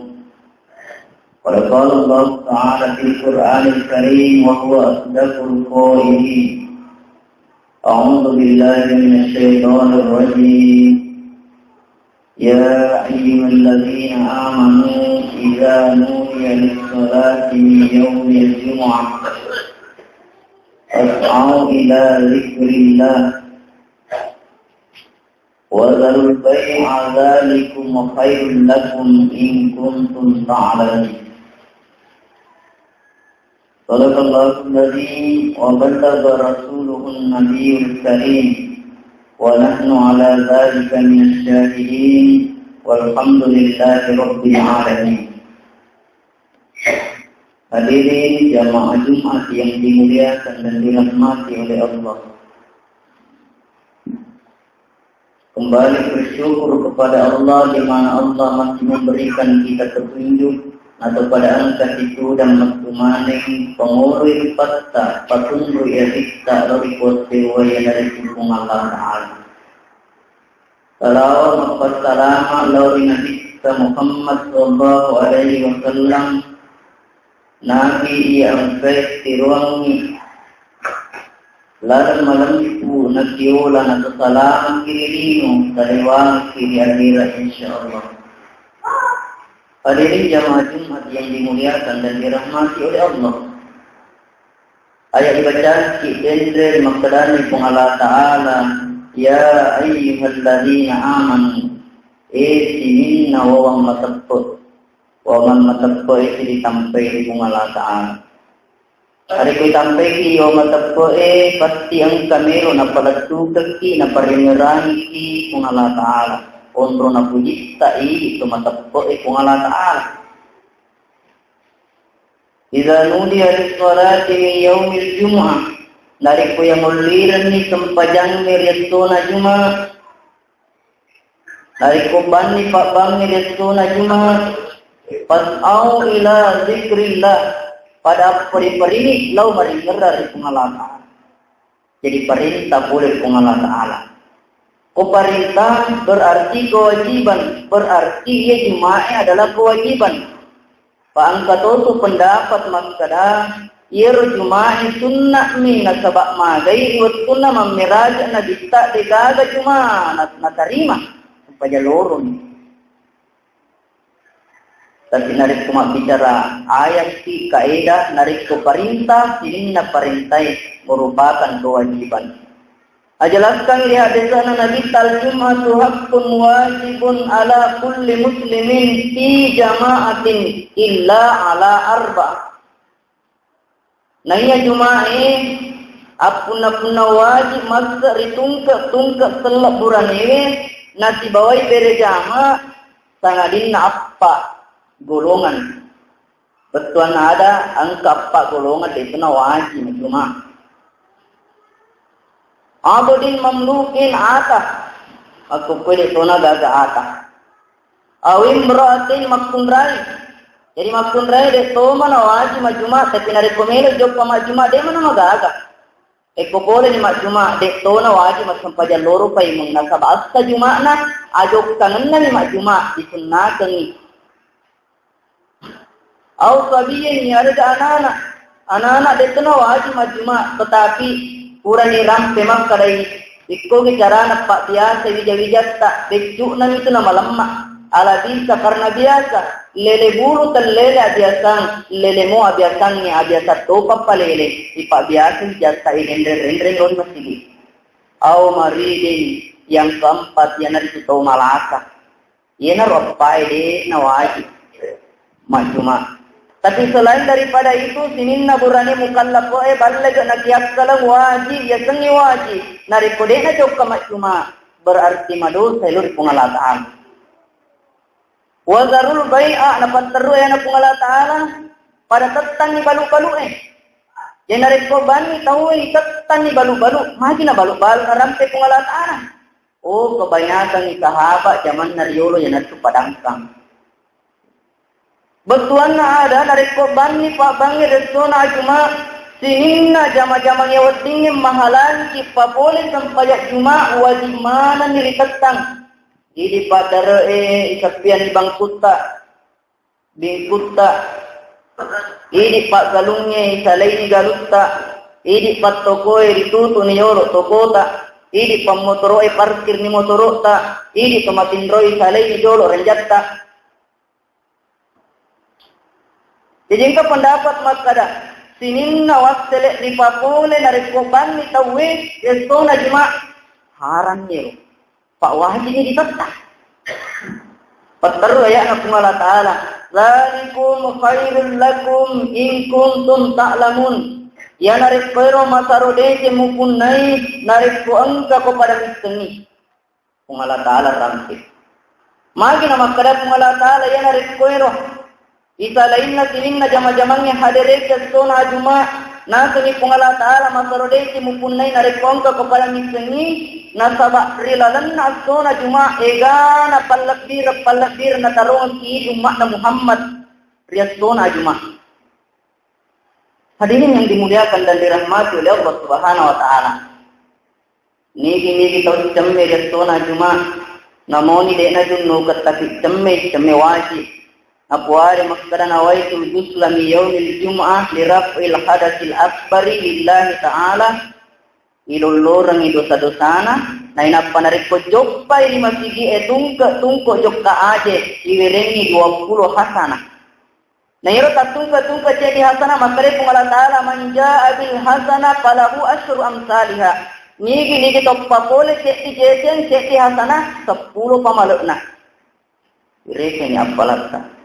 قد قال الله تعالى في القرآن الكريم وهو أصدق القائلين: أعوذ بالله من الشيطان الرجيم. يا أيها الذين آمنوا إذا نودي للصلاة من يوم الجمعة فاسعوا إلى ذكر الله وذروا البيع ذلكم خير لكم إن كنتم تعلمون. صدق الله العظيم وبلغ رسوله النبي الكريم ونحن على ذلك من الشاهدين والحمد لله رب العالمين. Hadirin jamaah Jumat yang dimuliakan dan dirahmati oleh Allah. Kembali bersyukur kepada Allah di mana Allah masih memberikan kita petunjuk atau pada angka itu dan masih maneng pengurus patta patunru ya kita lori kuat sewa ya dari Allah Ta'ala. Salawat mappassalama lao ri Nabitta Muhammad sallallahu alaihi wasallam, Nabi iya engkae tiroangngi laleng malempu nasiola nasasalamaki ri lino, salewangki ri akhirat, insyaallah. Hadirin jamaah Jumat yang dimuliakan dan dirahmati oleh Allah. Ayat ibacakki denre ri makkedani Puang Allah Ta'ala, "Ya ayyuhalladzina amanu," e sininna wawang mateppe, Wa man mateppe'e sitampai ri Puang Allah Ta'ala. Narekko itampaiki wa mateppe'e, pasti engka melo napalettukekki, naparingerangiki Puang Allah Ta'ala. Onro napujitta i itu mateppe'e Puang Allah Ta'ala. Idza nudiya lis-sholati min yaumil jumu'ah, narekko yamullirenni sempajangnge ri essona Juma', narekko banni pabbangnge ri essona Juma', fas'au ila dzikrillah, pada peri-perini lao maringerra ri Puang Allah Ta'ala. Jadi perintah pole Puang Allah Ta'ala. Ko perintah berarti kewajiban, berarti iya Juma'e adalah kewajiban. Pa engka totu pendapat makkeda, iyaro Juma'e sunna'mi nasaba magai ri wettunna mammeraja Nabitta degaga Juma' na-, natarima, sempaja loroni. Tapi narekko mabbicara ayat si kaedah, narekko perintah, sininna perintah merupakan kewajiban. Ajelaskan ri hadisna Nabi, "Al-jum'atu haqqun wajibun ala kulli muslimin fi jama'atin illa ala arba." Naiya Juma'e appunna-punna wajib masse ri tungke-tungke selleng buranewe nasibawai bere jama, sangadinna appa golongan. Bettuanna ada engka appa golongan de'tona wajib Juma'. Abdin mamlukin ata. Makkukkue de'tona gaga ata. Awimra'atin makkunrai. Jadi makkunrai de'toma nawajib majjuma, tapi narekko melo jokka majjuma, de'ma namagaga. Ekko pole ni majjuma, de'tona wajib massempajang loro paimeng, nasaba assa Juma'na, ajokkangenna ni majjuma, disunnakengngi. Au sabiyin, iyarega anana. Anana de'tona wajib majjuma, tetapi purani rampe makkedai, ikkogi carana pabbiasa wija-wijatta, beccu'na mitu namalemma. Ala bisa karena biasa, lele bulu tellele abiasang, lele mo abiasangnge abiasa topa palele, ipabbiasa wijatta irenreng-renreng lori masigi. Au maridin, yang keempat, iyanaritu tau malasa. Iyanaro appae de' nawajib majjuma. Tapi selain daripada itu, sininna burane mukallafo'e ballega nakiakkalang wajib, yasengnge wajib. Narekko de' najokka majjuma, berarti madosa lao ri Puang Allah Ta'ala. Wa zarul bai'a, napatterru e na Puang Allah Ta'ala, pada tettanni balu-balu e. Jadi narekko banni tau e tettanni balu-balu, magi na balu-balu narampe Puang Allah Ta'ala. Oh, kebanyakan sahabat jamanna riolo iyanatu padangkang. Bettuanna ada, narekko banni pabbangnge ri essona Juma, sininna jama-jamang iya weddingnge mahalangi papole sempajang Juma, wajib manenni ritettang. Idi paddare'e isappianni bangkutta, bingkutta. Idi paggalungnge isalaini galutta. Idi pattokoe ritutuni yolo tokota. Idi pammotoro'e parkirni motoro'ta. Idi tomatinroe isalaini jolo ranjatta. Jaji engka pendapat makkada, sininna wassele ripapole narekko banni tauwe essona Juma, harammi ro. Pa wajibni ditetta. Patterru aya'na Puang Allah Ta'ala, "Dzalikum khairul lakum in kuntum ta'lamun." Iyanarekko ero masaro deceng mupunnai narekko engkako pada missengngi. Puang Allah Ta'ala rampe. Magi namakkeda Puang Allah Ta'ala, iyanarekko ero isalainna sininna jama-jamangnge hadereki essona Juma, nasengngi Puang Allah Ta'ala masaro deceng mupunnai narekko engkako pada missengngi, nasaba ri lalenna essona Juma egana pallebbireng-pallebbireng natarongengki idi umma'na Muhammad ri essona Juma. Hadirin yang dimuliakan dan dirahmati oleh Allah Subhanahu wa Ta'ala. Nigi-nigi tau cemme ri essona Juma, namoni de' najunnukeng tapi cemme, cemme wajib. Napuare makkeda, "Nawaitul ghusla min yaumil jum'ah li raf'il hadatsil akbari lillahi ta'ala." Ilollorengngi dosa-dosana, nainappa narekko joppai ri masigi'e tungke-tungke jokka aje, iwerengngi duappulo hasanah. Na iyaro tattungke-tungke ceddi hasanah, makkeda Puang Allah Ta'ala, "Man jaa bil hasanah falahu asyru amsaliha." Nigi-nigi toppa pole ceddi deceng, ceddi hasanah, seppulo pamale'na. Irekengngi appalatta.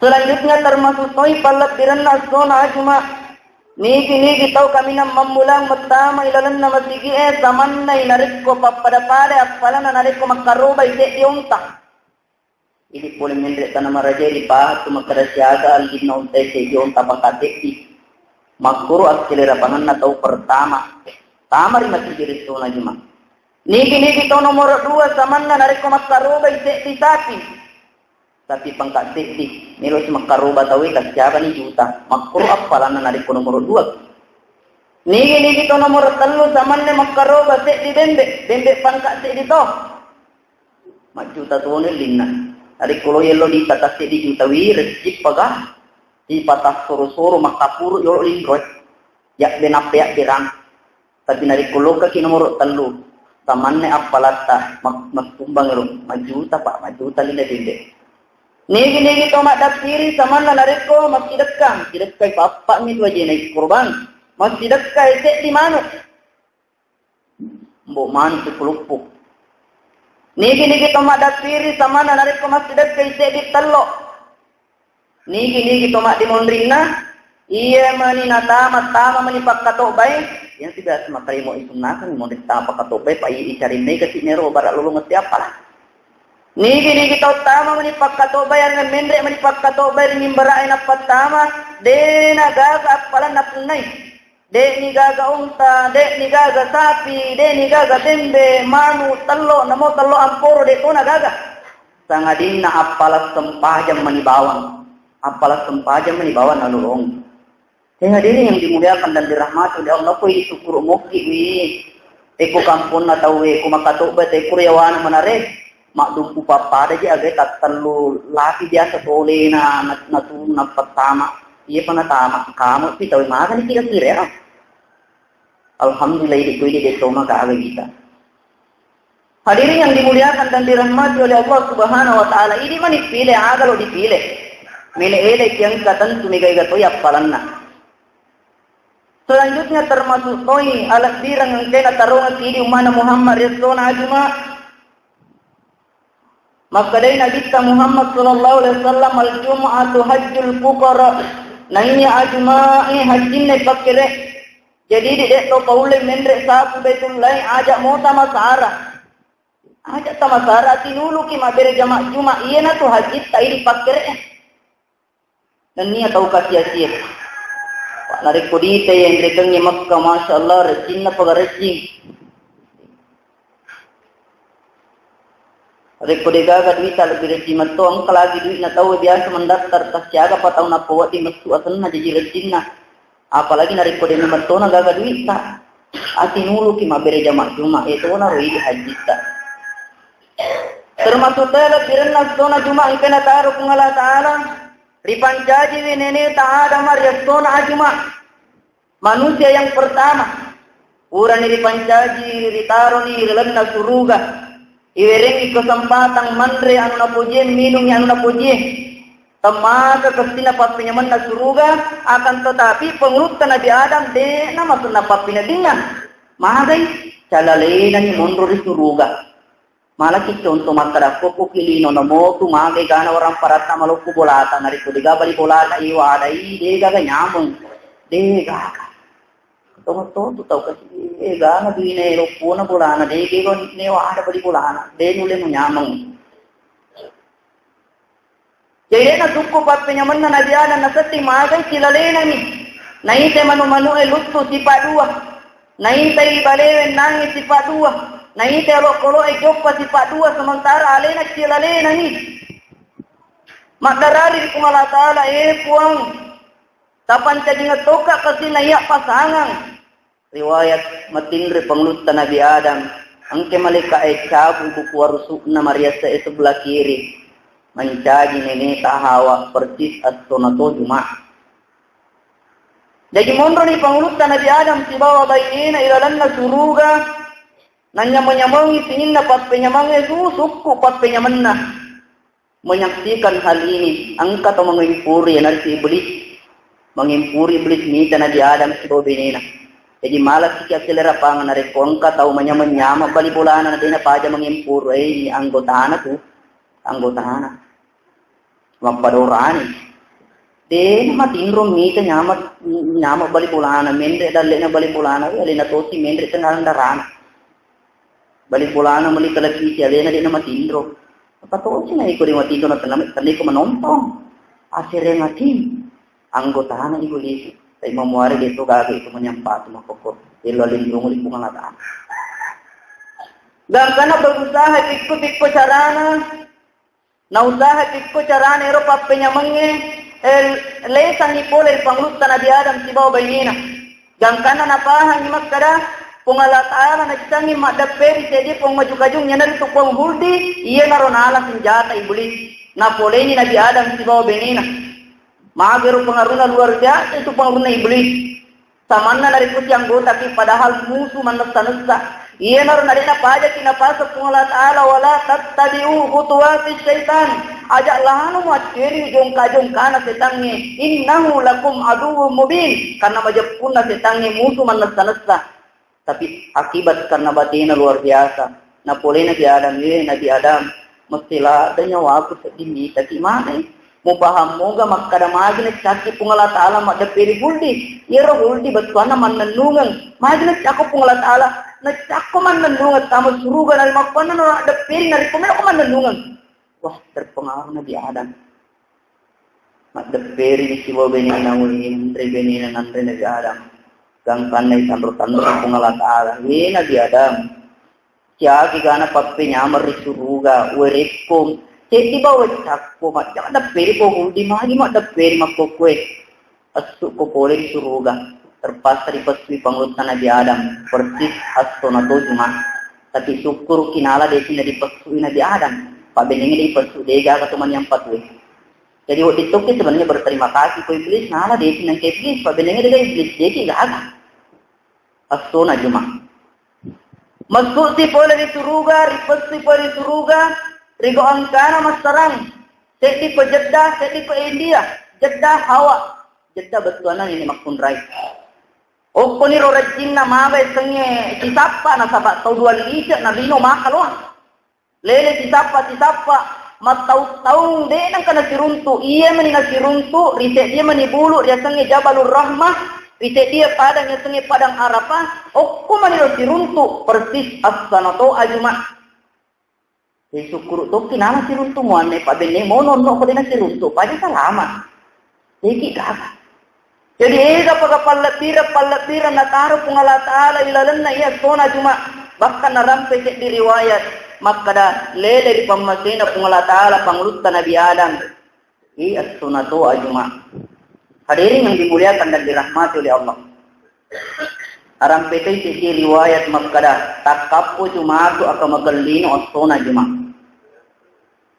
Selanjutnya termasuk toi pallebbirenna essona ajuma. Nigi-nigi tau kaminang mammulang mettama ilalenna masigi'e, samannai narekko pappada-pada appalanna narekko makkarobai seddi onta. Idi pole menre tana maraja di pahattu makkada siaga aldinna onta seddi onta pangka seddi. Makkuro akselera panganna tau pertama. Tama ri masigi essona ajuma. Nigi-nigi tau nomoro dua samanna narekko makkarobai seddi sapi. Sapi pangka seddi, melo si makkaroba tauwe kasiabani juta. Makkuro appalanna narekko nomoro dua. Nigi-nigi to nomoro tellu samanne makkaroba seddi bembe, bembe pangka seddi to. Majjuta toni linna. Narekko lo yello di tata seddi juta wi, rejji paga. Di patah soro-soro makkapuru yolo linroe. Yabbe nappe yabbe rang. Tapi narekko lokaki nomoro tellu, samanne appalatta, mak-, makkumbang ro, majuta, Pak, majuta lina dende. Nigi-nigi to maddappiri samanna narekko massidekka, sidekkai pappa mi tu ajena ikkorbang. Massidekkai seddi manuk. Mbok manuk sikuluppu. Nigi-nigi to maddappiri samanna narekko massidekkai seddi tello. Nigi-nigi to maddimonrinna, iya mani natama, tama mani pakkatobbai, yang tidak semakai mau isunnakang, mau ditama pakkatobbai, pa i-, icari mega si nero bara lolong siapa lah. Nigi-nigi tau tama mani pakkatobbai, yang menre mani pakkatobbai, ringin bara enak pertama, dena gaga appalan napunnai. De'ni gaga unta, de'ni gaga sapi, de'ni gaga bembe, manu, tello, namo tello amporo, de' tona gaga. Sangadinna appala sempajang mani bawang. Appala sempajang mani bawang nalolong. Hadirin yang dimuliakan dan dirahmati oleh Allah, ko isukuru mokki wi. Eko kamponna tauwe, ko makatobba te kuro yawana manare. Maddumpu pappada je agae tattellu lapi biasa tolena na-, natu nappattama. Iya pa natama. Kamu pi tau magani kira-kira ya. Alhamdulillah idi ko idi de toma gaga kita. Hadirin yang dimuliakan dan dirahmati oleh Allah Subhanahu wa Ta'ala, idi mani pile aga lo dipile. Mele ele kiangka tentu mega ega toi appalanna. Selanjutnya termasuk toi alebbireng engkena tarongaki idi ummana Muhammad ri essona ajuma. Makkedai Nabitta Muhammad sallallahu alaihi wasallam, "Al-jum'atu hajjul fuqara." Naiya ajuma'e hajjinna pakkere. Jadi di de to paulle menre sapu Baitullahi aja mota masara. Aja tamasara tinuluki mabbere jama juma, iyana tu hajjitta idi pakkere. Nennia tau kasiasie. Pak, narekko dite yenrekengnge Mekka, masya Allah, rejjinna paga rejjing. Rekko degaga duita lebbi rejjing metto, engka lagi duitna tau biasa mendaftar, tasiaga pa tau nappa wedding mettu asenna jaji rejjinna. Apalagi narekko de memettona gaga duitta. Atinuluki mabbere jama juma, e tona ro idi hajjitta. Termasuk tele birenna sona juma engkena taro Puang Allah Ta'ala. Ripancajiwi neneta Adam ri essona ajuma. Manusia yang pertama, purani ripancaji, ritaroni ri lalenna suruga. Iwerengi kesempatan manre anu napojie, minungi anu napojie. Temmaka kestina pappenyamenna suruga, akan tetapi pengulutta Nabi Adam de'na masenna pappeneddinna. Magai, calalenani monro ri suruga. Malaki contoh makkeda, kokkoki lino namotu magai gana waramparatta maloppo bolata, narekko dega bali bolata iwa adai, degaga nyameng. Degaga. Tongo-tongo tu tau kasi, eh, gana duine loppona bolana, degego newa ada bali bolana, de nulle munyameng. Jadi, de'na sukku pappenyamenna Nabi Adam nasetti magai silalenami. Naita manu-manu'e luttu sipa dua. Naitai balewe nangi sipa dua. Naitai olokolo'e joppa sipa dua, sementara alena silalenami. Maddarari ri Puang Allah Ta'ala, eh Puang, tapancajingeng tokka kasi naiya pasangang. Riwayat matinri pangulutta Nabi Adam, engke malaika'e cabui buku warusu'na mariasse'e sebelah kiri, mancaji neneta Hawa persis essonato Juma. Jaji monroni pangulutta Nabi Adam sibawa bainena ilalenna suruga, nanyameng-nyamengi sininna pappenyamengnge, su sukku pappenyamenna. Menyaksikan hal ini, engka tau mangempuri, iyanaritu Iblis. Mangempuri Iblis mita Nabi Adam sibawa benena. Jadi, malasiki akselera pangan narekko engka tau manyameng-nyameng bali bolana, na dena paja mangempuri, eh, anggotana tu, anggotana. Mappadorani. De'na matinro mita nyama, nyama bali bolana, menre dalle'na bali bolana, alena tosi menre tengalan darana. Bali bolana meli televisi, alena de'na matinro. Apa tosi na iko de matinro na tenna, tenna iko manontong. Asereng ati, anggotana iko lisi. Tapi mamuare de to gaga iko manyampa tu makoko. Elo alindrung di Puang Allah Ta'ala. Gangkana berusaha pikku-pikku carana, Nausaha pikko carana ero pappenyamengnge, eh, lesangngi pole ri pangulutta Nabi Adam sibawa bainena. Gangkanna napahangngi makkada, Puang Allah Ta'ala naissengngi maddepperi seddi Puang maju-kajung, iyanaritu Puang Huldi, iyanaro nala senjata Iblis. Napoleni Nabi Adam sibawa bainena. Magero pengaruhna luar biasa itu pengaruhna Iblis. Samanna narekko sianggotaki padahal musu mannessa-nessa. Iyanaro nade'na pajaki napaseng Puang Allah Ta'ala, "Wala tattabi'u khutuwati syaitan." Aja lano muacceri jongka-jongkana setangnge. "Innahu lakum aduwwum mubin." Karena majeppunna setangnge musu mannessa-nessa. Tapi akibat karena batena luar biasa. Napolei Nabi Adam, "Eh, Nabi Adam, mesti ladde nyawaku sedding mitaki maneng. Mupahang moga makkada magi naccakki Puang Allah Ta'ala maddepperi Huldi. Iyaro Huldi bettuanna mannennungeng. Magi naccakko Puang Allah Ta'ala, naccakko mannennungeng tama suruga nari makkuannana maddepperi narekko meloko mannennungeng." Wah, terpengaruh Nabi Adam. Maddepperi sibawa benena, ulenre benena nanre Nabi Adam. Gangkanna itanro-tanro Puang Allah Ta'ala. "We Nabi Adam, siagi gana pappenyameng ri suruga, werekkong. Seddi bawa cakko, majjak depperi ko Huldi, magi maddepperi makkokkoe." Essu'ko pole ri suruga, terpaksa ripessui pangulutta Nabi Adam, persis essona to Juma. Tapi sukkuruki nala decenna ripessui Nabi Adam, pabbenengngi ripessu degaga to maniang patue. Jadi wedding tokki sebenarnya berterima kasih ko Iblis, nala decenna engka Iblis, pabbenengngi dega Iblis, deki gaga. Essona Juma. Massusi pole ri suruga, ripessui pole ri suruga, rigo engkana massarang. Seddi pe Jeddah, seddi pe India. Jeddah Hawa. Jeddah bettuanna nini makkunrai. Okkoniro rejjinna maga yasengnge sisappa, nasaba tau dua lise na lino makaloang. Lele sisappa, sisappa, mattau-taung de nengka nasiruntu. Iya meni nasiruntu, ri seddi meni bulu riasengnge Jabalur Rahmah, ri seddi padang yasengnge Padang Arafah, okko maniro siruntu, persis essana to Ajuma. Jadi sukkuru tokki nala siruntu muanne, pabenne mono onno ko dena siruntu, paja salama. Deki gaga. Jadi ega paga pallebbireng-pallebbireng nataro Puang Allah Ta'ala ilalenna iya essona Juma. Bahkan narampe seddi riwayat makkada lele ri pammasena Puang Allah Ta'ala pangulutta Nabi Adam. I essona to Ajuma. Hadirin yang dimuliakan dan dirahmati oleh Allah. Arampe toi seddi riwayat makkada, takkappo Jumatu aka magellino essona Juma.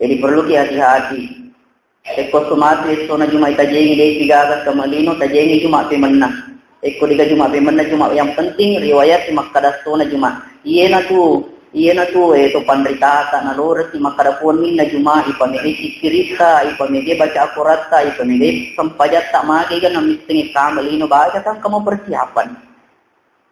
Jadi perlu ki hati-hati. Ekko esso matu essona Juma tajengi de sigaga kamalino, tajengi Juma pemenna. Ekko dega Juma pemenna, Juma yang penting riwayat makkada essona Juma. Iyenatu, iyenatu, eh, to panritata naloresi makkada puanninna Juma, ipamege sikkiritta, ipamege baca akoratta, ipamege sempajatta, magega namissengi kamalino, baca kan kamu persiapan.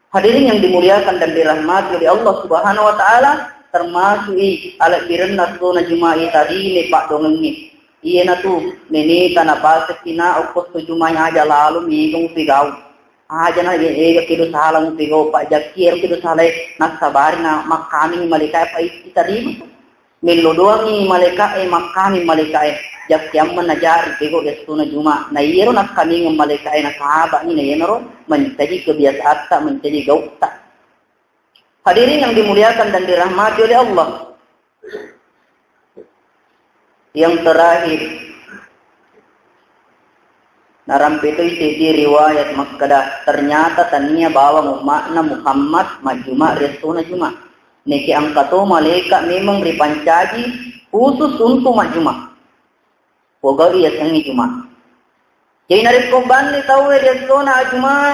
Hadirin yang dimuliakan dan dirahmati oleh Allah Subhanahu wa Ta'ala, termasuk i alebbirenna essona Juma i tarime paddoangengnge. Iyanatu neneta napaseki na okko esso Juma i aja lalo mega mupegau. Aja na e-, ega kedo sala mupegau, pajjakki ero kedo salae nassabari na makkamingi malaika'e pa i-, itarima. Mello doangngi malaika'e, makkami malaika'e, jakkiammenna jari pegau essona Juma. Na iyaro nakkamingeng malaika'e nasaba'ni na iyanaro mancaji kebiasaatta, mancaji gautta. Hadirin yang dimuliakan dan dirahmati oleh Allah. Yang terakhir, narampe toi seddi riwayat makkada, ternyata tania bawang umma'na Muhammad majjuma ri essona Juma. Neke engka to malaika memang ripancaji khusus untuk majjuma. Pogau riasengnge Juma. Jadi narekko banni tauwe ri essona Ajuma,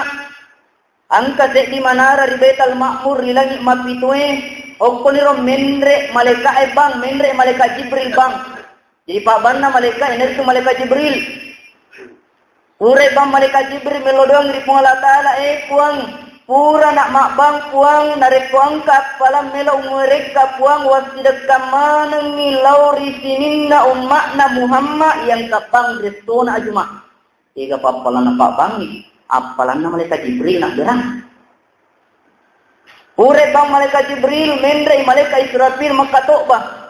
engka seddi manara ri Baitul Ma'mur ri langi mapitue, okkoniro menre malaika'e bang, menre malaikat Jibril bang. Jadi pabbanna malaika'e, iyanaritu malaikat Jibril. Purai bang malaikat Jibril mello doang ri Puang Allah Ta'ala, "Eh Puang, pura nak mabbang Puang, narekko engka appalang melo umuwerekka Puang, wassidekkang manengngi lao ri sininna umma'na Muhammad yang kabbang ri essona Ajuma." Tega pappalanna pabbangi, appalanna malaikat Jibril nabberang. Pura bang malaikat Jibril, menre malaikat Israfil makkatobba.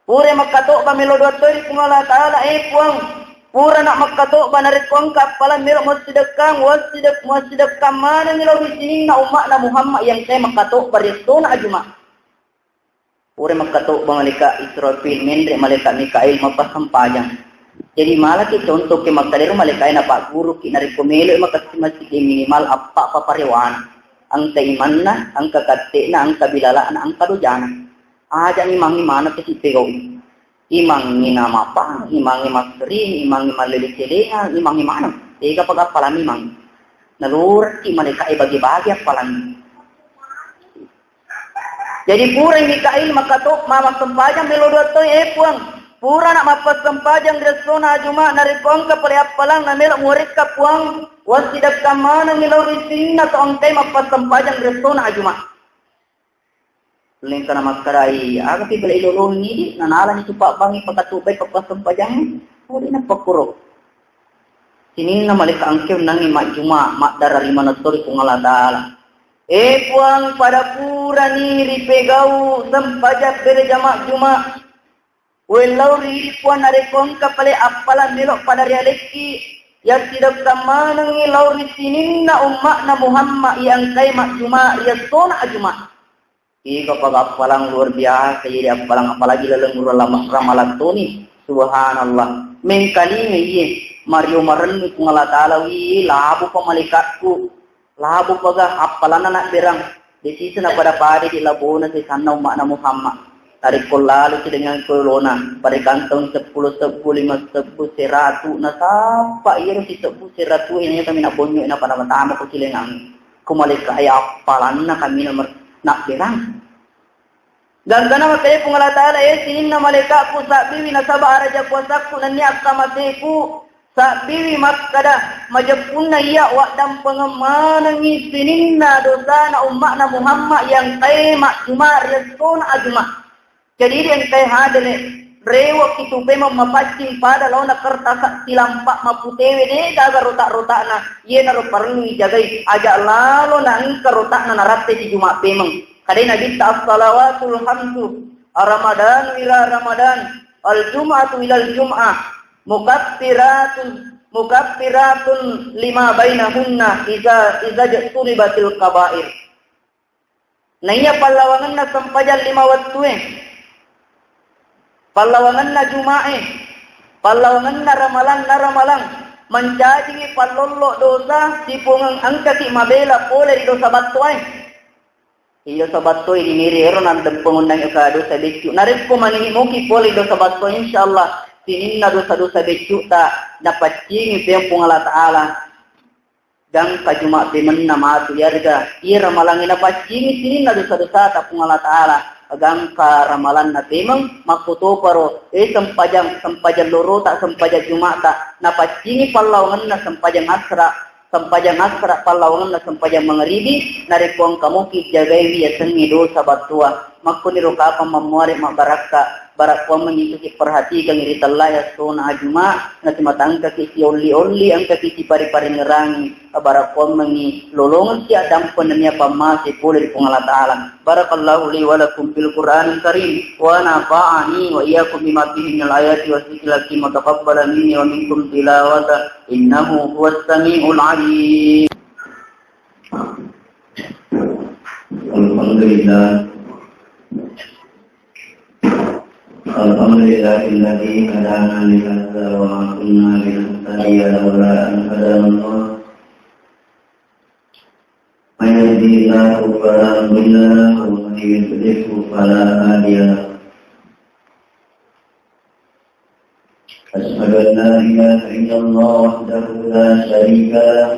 Pura makkatobba melo doa toi ri Puang Allah Ta'ala, eh Puang, pura nak makkatobba narekko engka appalang melo muassidekkang, wassidekkang maneng lao ri sininna umma'na Muhammad yang engkae makkatobba ri essona Juma. Pura makkatobba malaikat Israfil, menre malaikat Mikail mappassempajang. Jadi malaki contoh ke makkalero malaikat e napagguruki narekko melo makassi masjid minimal appa paparewana. Engka imanna, engka katte'na, engka bilala'na, engka dojana. Aja ni mangi mana ke sipegau. Imangi namapa, imangi massering, imangi mallele-celengang, imangi maneng. Tega pagappalami imangi. Naluraki malaikat e bagi-bagi appalangi. Jadi pura Mikail makato mamassempajang melo doa toi, eh Puang, pura nak mappassempajang ri essona Juma narekko engka pale appalang na melo muwarekka Puang, wassidekkang maneng lao ri sininna to engkae mappassempajang ri essona Juma. Lengkana makkarai, aga pi pale ilolongi di, nanalani tu pabbangi pakatobbai pappassempajang, pura napakkuro. Sininna malaikat engkae onnangngi majjuma, maddara ri manetto ri Puang Allah Ta'ala. Eh Puang, pada purani ripegau sempajang berjama Juma. Wellau ri idi Puang narekko engka pale appalang melo pada rialekki, yassidekkang manengngi lao ri sininna umma'na Muhammad iya engkae majjuma ri essona Juma. Iko pagappalang luar biasa, jadi appalang apalagi laleng uleng lama-, ramalang toni. Subhanallah. Mengkalinga iye, mario marennu Puang Allah Ta'ala, wi, labu pa malaikatku, labu paga appalanna nabberang. Desisa na pada-pada di labona sesanna umma'na Muhammad. Narekko lalu si dengan kolona, pada kantong seppulo sebbu, lima sebbu, seratu, nasappa iyaro si sebbu, seratu, ini kami nak bonyo, na pada matama ko cilengang. Ko malaika e appalanna kaminang mer-, nabberang. Gangkana makkedai Puang Allah Ta'ala, eh, sininna malaikatku, sabbiwi nasaba araja kuasakku nennia akkamaseku, sabbiwi makkada, majeppunna iya waddampengeng manengngi sininna dosana umma'na Muhammad yang engkae majjuma ri essona Juma. Jadi, idi engkae hadere, rewe'ki tu pemeng mapaccing pada laona kertas tilampa maputewe, de gaga rotak-rotakna, iyenaro parellu ijagai, aja lalo na engka rotakna naratte si Juma pemeng. Kadai Nabitta, "As-salawatul khamsu, Ramadanu ila Ramadan, al-jum'atu ilal jum'ah, mukaffiratun, mukaffiratun lima bainahunna iza, iza jtunibatil kabair." Naiya pallawangenna sempajang lima wettue, pallawangenna Juma'e, pallawangenna ramalang na ramalang, mancajingi pallollo dosa, sipungeng engkaki mabela pole ri dosa battoae. Ri dosa battoe diniri ero naddempeng undang eka dosa beccu. Narekko manigi moki pole ri dosa battoe, insyaallah sininna dosa-dosa beccuta napaccingi Puang Allah Ta'ala. Gangka Juma pemenna matu, iyarega iya ramalangnge napaccingi sininna dosa-dosata Puang Allah Ta'ala. Gangka ramalanna pemeng, makkutoparo, eh, sempajang, sempajang lorota, sempajang Juma'ta, napaccingi pallawangenna sempajang asra, sempajang asra pallawangenna sempajang mangaribi, narekko engka moki jagaiwi yasengnge dosa battoa. Makkuniro kapang mammuare mabbarakka, barakkuammengngi susi perhatikangngi ri tellae essona Juma, nasimatangkaki siolli-olli, engkaki sipari-paringerangi, barakkuammengngi lolongeng siaddampeng nennia pammase pole ri Puang Allah Ta'ala. Barakallahu li wa lakum fil Qur'anil Karim, wa nafa'ani wa iyyakum bima fihi minal ayati wa dzikril hakim, wa taqabbala minni wa minkum tilawata, innahu huwas samiul alim. Alhamdulillah. Alhamdulillahilladzi hadana li hadza wa ma kunna linahtadiya laula an hadana Allah. Man yahdihillahu fala mudilla lahu wa man yudlilhu fala hadiya lahu. Asyhadu an la ilaha illallah wahdahu la syarika lah.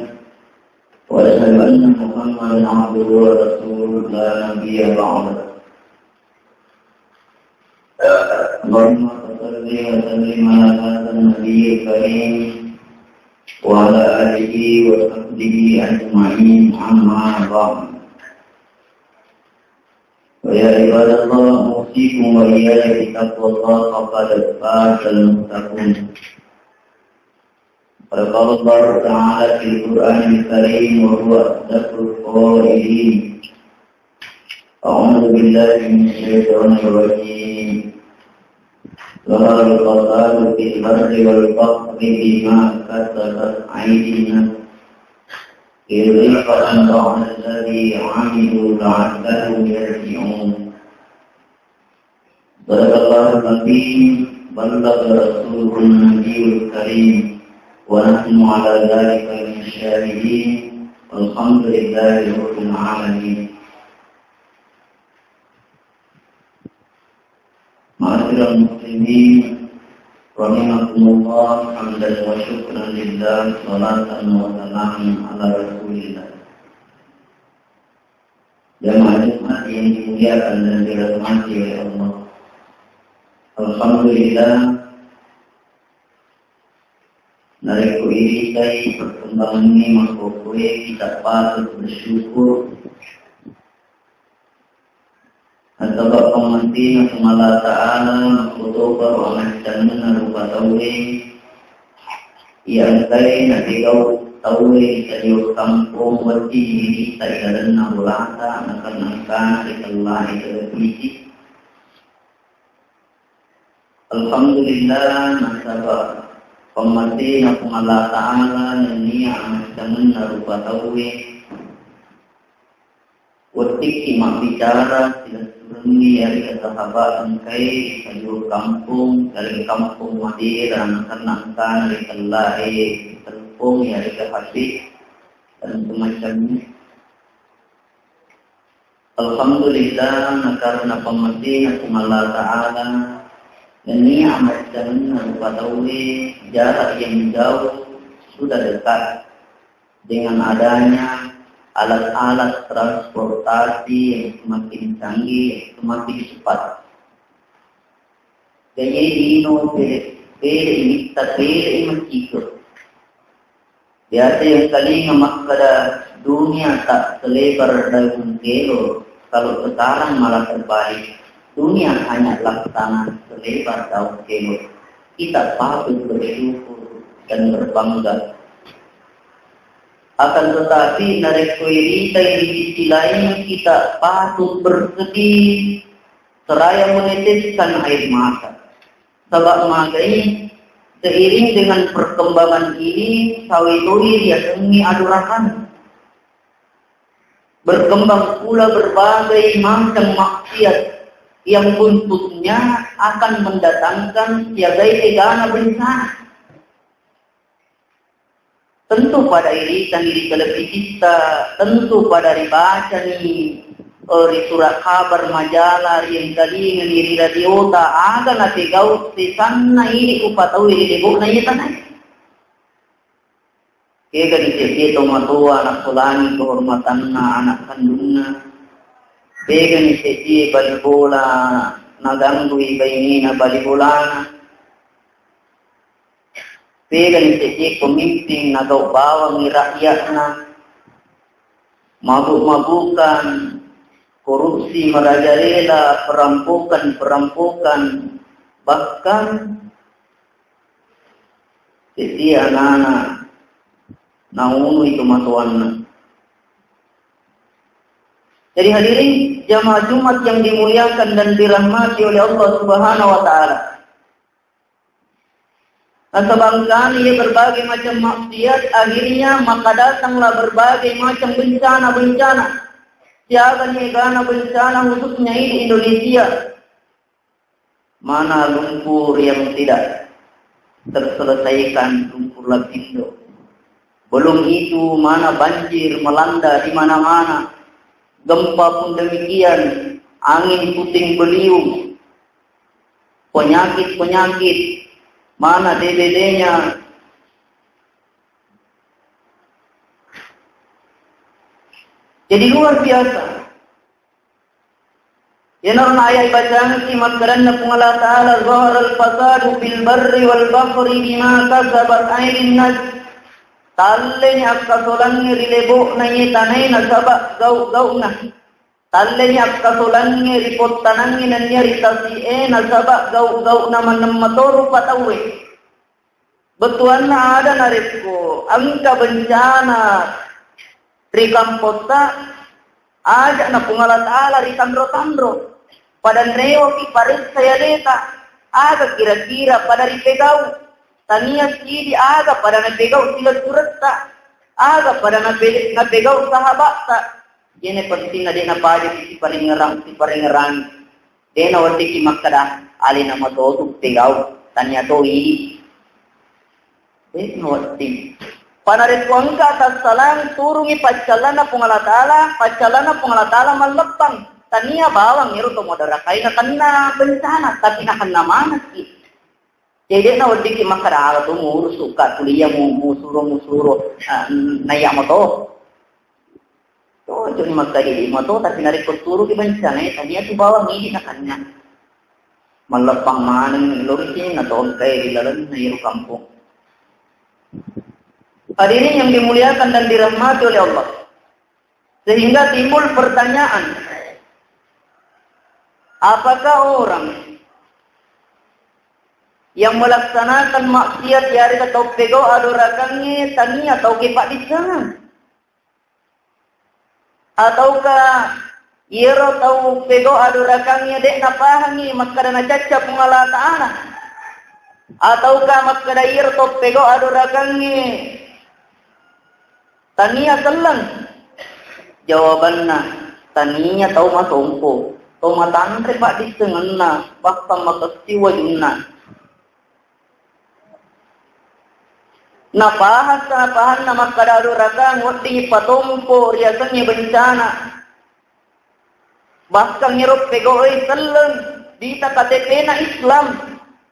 Wa asyhadu anna Muhammadan abduhu wa rasuluh la nabiyya ba'dah. Allahumma salli wa sallim ala hadzan nabiyyil karim wa ala alihi wa sahbihi ajma'in, amma ba'd. Wa ya ibadallah, usikum wa iyaya bitaqwallah, faqad fazal muttaqun. قد قال الله تعالى في القرآن الكريم وهو أصدق القائلين: أعوذ بالله من الشيطان الرجيم. ظهر الفساد في البر والبحر بما كسبت أيدي الناس ليذيقهم بعض الذي عملوا لعلهم يرجعون. صدق الله العظيم، بلغ رسوله النبي الكريم، ونحن على ذلك من الشاهدين، والحمد لله رب العالمين. Ma'asyiral muslimin, rahimakumullah, hamdan wa syukran lillah, salatan wa salaman ala Rasulillah. Jamaah Jumat yang dimuliakan dan dirahmati oleh Allah. Alhamdulillah, narekko iritai perkembangan ini, makkokkoe kita patut bersyukur. Nasaba pammasena Puang Allah Ta'ala, makkotoparo amaccangenna rupa tauwe, iya engkae napegau tauwe ri saliweng kampong wedding irita ilalenna bolata, nakan engkana rikellae televisi. Alhamdulillah, nasaba pammasena Puang Allah Ta'ala nennia amaccangenna rupa tauwe. Wettikki mabbicara silessurengngi yarega sahabat engkae ri saliweng kampong, yarega kampong Madera, nakenna engkana ri kellae telepon yarega H P dan semacamnya. Alhamdulillah, nakarena pammasena Puang Allah Ta'ala, nennia amaccangenna rupa tauwe, jarak yang jauh sudah dekat dengan adanya alat-alat transportasi yang semakin canggih, semakin cepat. Jaji lino pele, pele imitta, pele i maccito. Biasa yang kalinga makkada, dunia tak selebar daun kelor. Kalau sekarang malah terbalik, dunia hanya laksana selebar daun kelor. Kita patut bersyukur dan berbangga. Akan tetapi, narekko iritai ri sisi lain, kita patut bersedih seraya meneteskan air mata. Saba magai, seiring dengan perkembangan ini, sawe toi riasengngi adurakan. Berkembang pula berbagai macam maksiat yang buntutnya akan mendatangkan siagai egana bencana. Tentu pada iritangngi ri televisitta, tentu pada ribacani, eh, ri surat kabar, majalah, riengkalingani ri radiota, aga napegau sesanna idi rupa tau ri lebo'na iye tanae. Kegani seddie tomatoa nassolangi kehormatanna anak kandungna. Kegani seddie bali bola naganggui bainena bali bolana. Pegani seddie pemimpin nagau bawangngi rakyatna, mabuk-mabukan, korupsi merajalela, perampokan-perampokan, bahkan seddie anana naunui tomatoanna. Jadi hadirin jamaah Jumat yang dimuliakan dan dirahmati oleh Allah Subhanahu wa Ta'ala. Nasaba engkana iya berbagai macam maksiat, akhirnya maka datanglah berbagai macam bencana-bencana. Siaga ni egana bencana khususnya ini Indonesia. Mana lumpur yang tidak terselesaikan, lumpur Lapindo. Belum itu, mana banjir melanda di mana-mana. Gempa pun demikian, angin puting beliung. Penyakit-penyakit, mana D B D-nya. Jadi luar biasa. Iyanaro na ayat ibacangki makkadanna Puang Allah Ta'ala, "Zaharal fasadu fil barri wal bahri bima kasabat aidin nas." Talleni akkasolangnge ri lebo'na iye tanae nasaba gau-gauna. Talleni akkasolangnge ri pottanangnge nennia ri tasi'e nasaba gau-gauna maneng mato rupa tauwe. Bettuanna ada narekko engka bencana ri kampotta, aja'na Puang Allah Ta'ala ri tanro-tanro. Pada newoki paressa aleta, aga kira-kira pada ripegau. Tania sidi aga pada napegau silessuretta, aga pada nape-, napegau sahabatta. Jene pentingna de' napaja siparingerang, siparingerangi. De' naweddikki makkeda, alena matotu pegau, tania to idi. De' nawedding. Panarekko engka tassalang, turungi paccallanna Puang Allah Ta'ala, paccallanna Puang Allah Ta'ala malleppang. Tania bawang ero to moderakai nakenna bencana, tapi nakenna manekki. Jadi de' naweddikki makkeda, aga to murusuka kuliah mu, musuro, musuro, ah, naiya mato. Cocokni makkeda idi mato, tapi narekko turuki bencana, eh, tania tu bawang idi nakenna. Malleppang maneng lorisi natongkai ri lalenna iro kampong. Hadirin yang dimuliakan dan dirahmati oleh Allah. Sehingga timbul pertanyaan, apakah orang yang melaksanakan maksiat yarega tau pegau adorakangnge tania tau kepaddissengang? Ataukah iyaro tau pegau adorakangnge de' napahangi makkeda nacacca Puang Allah Ta'ala? Ataukah makkeda iyaro tau pegau adorakangnge tania selleng? Jawabanna, tania tau masompo, tau matanre paddissengenna, bahkan makessing wajunna. Napahang sanapahanna makkeda adorakang wedding patompo riasengnge bencana. Bahkan ero pegau'i selleng, dita K T P-na Islam.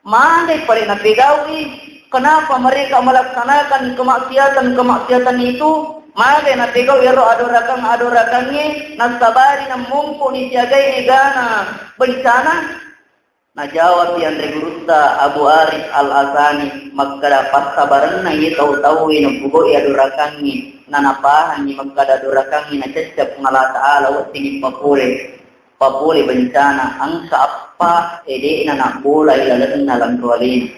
Magai pale napegaui? Kenapa mereka melaksanakan kemaksiatan-kemaksiatan itu? Magai napegaui ero adorakang-adorakangnge, nasabari nammompo ni siagai egana bencana? Najawabi anre gurutta Abu Arif Al-Asani makkeda, passabarenna iye tau-tauwe napogau'i adorakangnge, nanapahangngi makkeda adorakangnge nacacca Puang Allah Ta'ala weddingngi papole, papole bencana, engka eppa ede'na nabbola ilalenna lanro alena.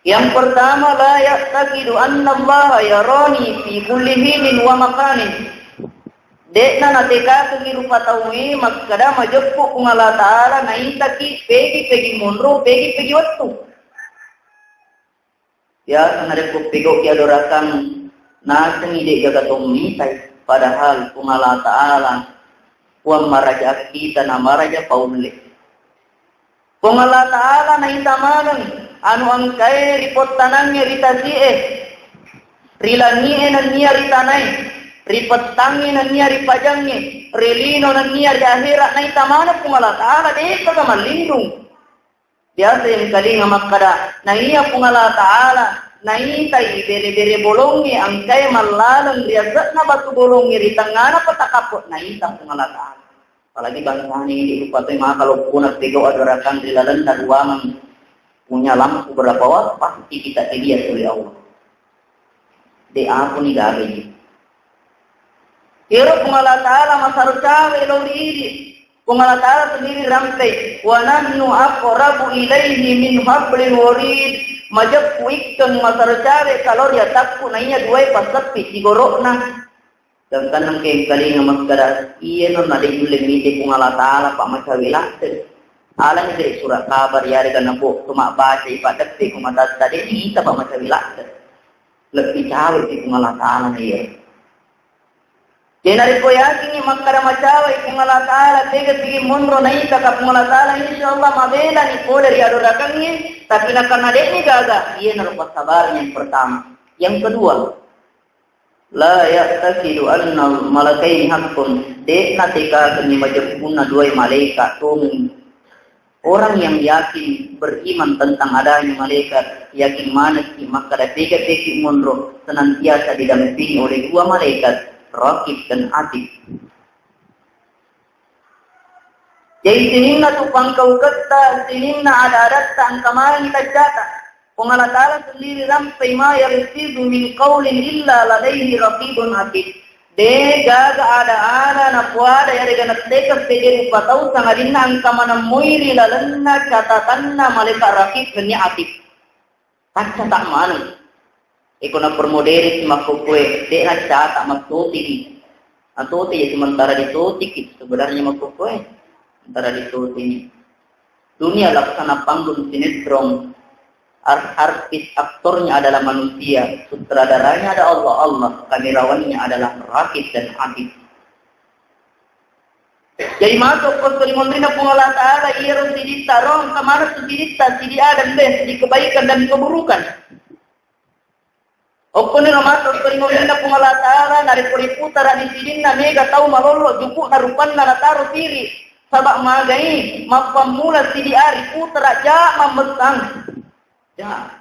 Yang pertama, la ya'taqidu annallaha yarani fi kulli hinin wa makanin. De'na natekakengngi rupa tauwe makkeda majeppu Puang Allah Ta'ala naitaki pegi-pegi monro, pegi-pegi wettu. Biasa narekko pegauki adorakang nasengngi de'gaga to mitai, padahal Puang Allah Ta'ala Puang maraja kita na maraja paulle. Puang Allah Ta'ala naita maneng anu engkae ri pottanangnge ri tasi'e, ri langi'e nennia ri tanae, ri pettangnge nennia ri pajangnge, ri lino nennia ri ahera, naita maneng Puang Allah Ta'ala, de'gaga mallindung. Biasa engkalinga makkeda, naiya Puang Allah Ta'ala naitai bere-bere bolongnge engkae mallaleng ri ase'na batu bolongnge ri tengngana peta kappo, naita Puang Allah Ta'ala. Apalagi bangsana idi rupa toi maka loppona pegau adorakang ri lalenna ruangan punya lampu berapa watt, pasti kita dilihat oleh Allah. De' apa ni gaga ini. Iyaro Puang Allah Ta'ala masaro cawe lao ri idi. Puang Allah Ta'ala sendiri rampe, wa nahnu aqrabu ilaihi min hablil warid. Majeppu ikkeng masaro cawe kalau ri atakku naiya duae passeppi sigoro'na. Gangkanna engkalinga makkeda, iyano na de' nulle mite Puang Allah Ta'ala pa macawe ladde. Alani de' surat kabar yarega nabo to mabbaca ipaddeppe ko matatta de' niita pa macawe ladde. Lebbi cawe pi Puang Allah Ta'ala na iya. Jadi narekko yakingngi makkeda macawe Puang Allah Ta'ala, tega pigi monro naita ka Puang Allah Ta'ala, insya Allah mabelani pole ri adorakangnge, tapi nakarena de'ni gaga, iyanaro passabareng yang pertama. Yang kedua, la ya'taqidu anna malakaini haqqun, de' natekakengngi majeppunna duae malaeka tongeng. Orang yang yakin beriman tentang adanya malaikat, yakin manekki makkeda tega peki monro senantiasa didampingi oleh dua malaikat, Raqib dan Atid. Jadi sininna tu pangkauketta, sininna ada-adatta engka manengi taccata. Puang Allah Ta'ala sendiri rampai, ma yalfizu min qaulin illa ladaihi raqibun atid. De' gaga ada-ada napuada yarega nattekeng pede rupa tau sangadinna engka manemmoi ri lalenna catatanna malaeka Raqib nennia Atid. Accatak maneng. Iko na permoderi si makkokkoe, de' naccatak, mattotiki. Atoti ya sementara ditotiki, sebenarnya makkokkoe. Sementara ditotiki. Dunia laksana panggung sinetron. Ar- artis aktornya adalah manusia, sutradaranya ada Allah, Allah, kamerawannya adalah Rakib dan Atid. Jadi masuk ke suri munrina Puang Allah Ta'ala, iya ro siditta ro, kemana tu siditta, sidi Adam deh, di kebaikan dan keburukan. Okkoniro mato torimaminna Puang Allah Ta'ala, narekko riputara di sidinna, mega tau malollo juku'na rupanna nataro siri. Sabab magai, mappammula sidi ari putara ja mammessang. Ja.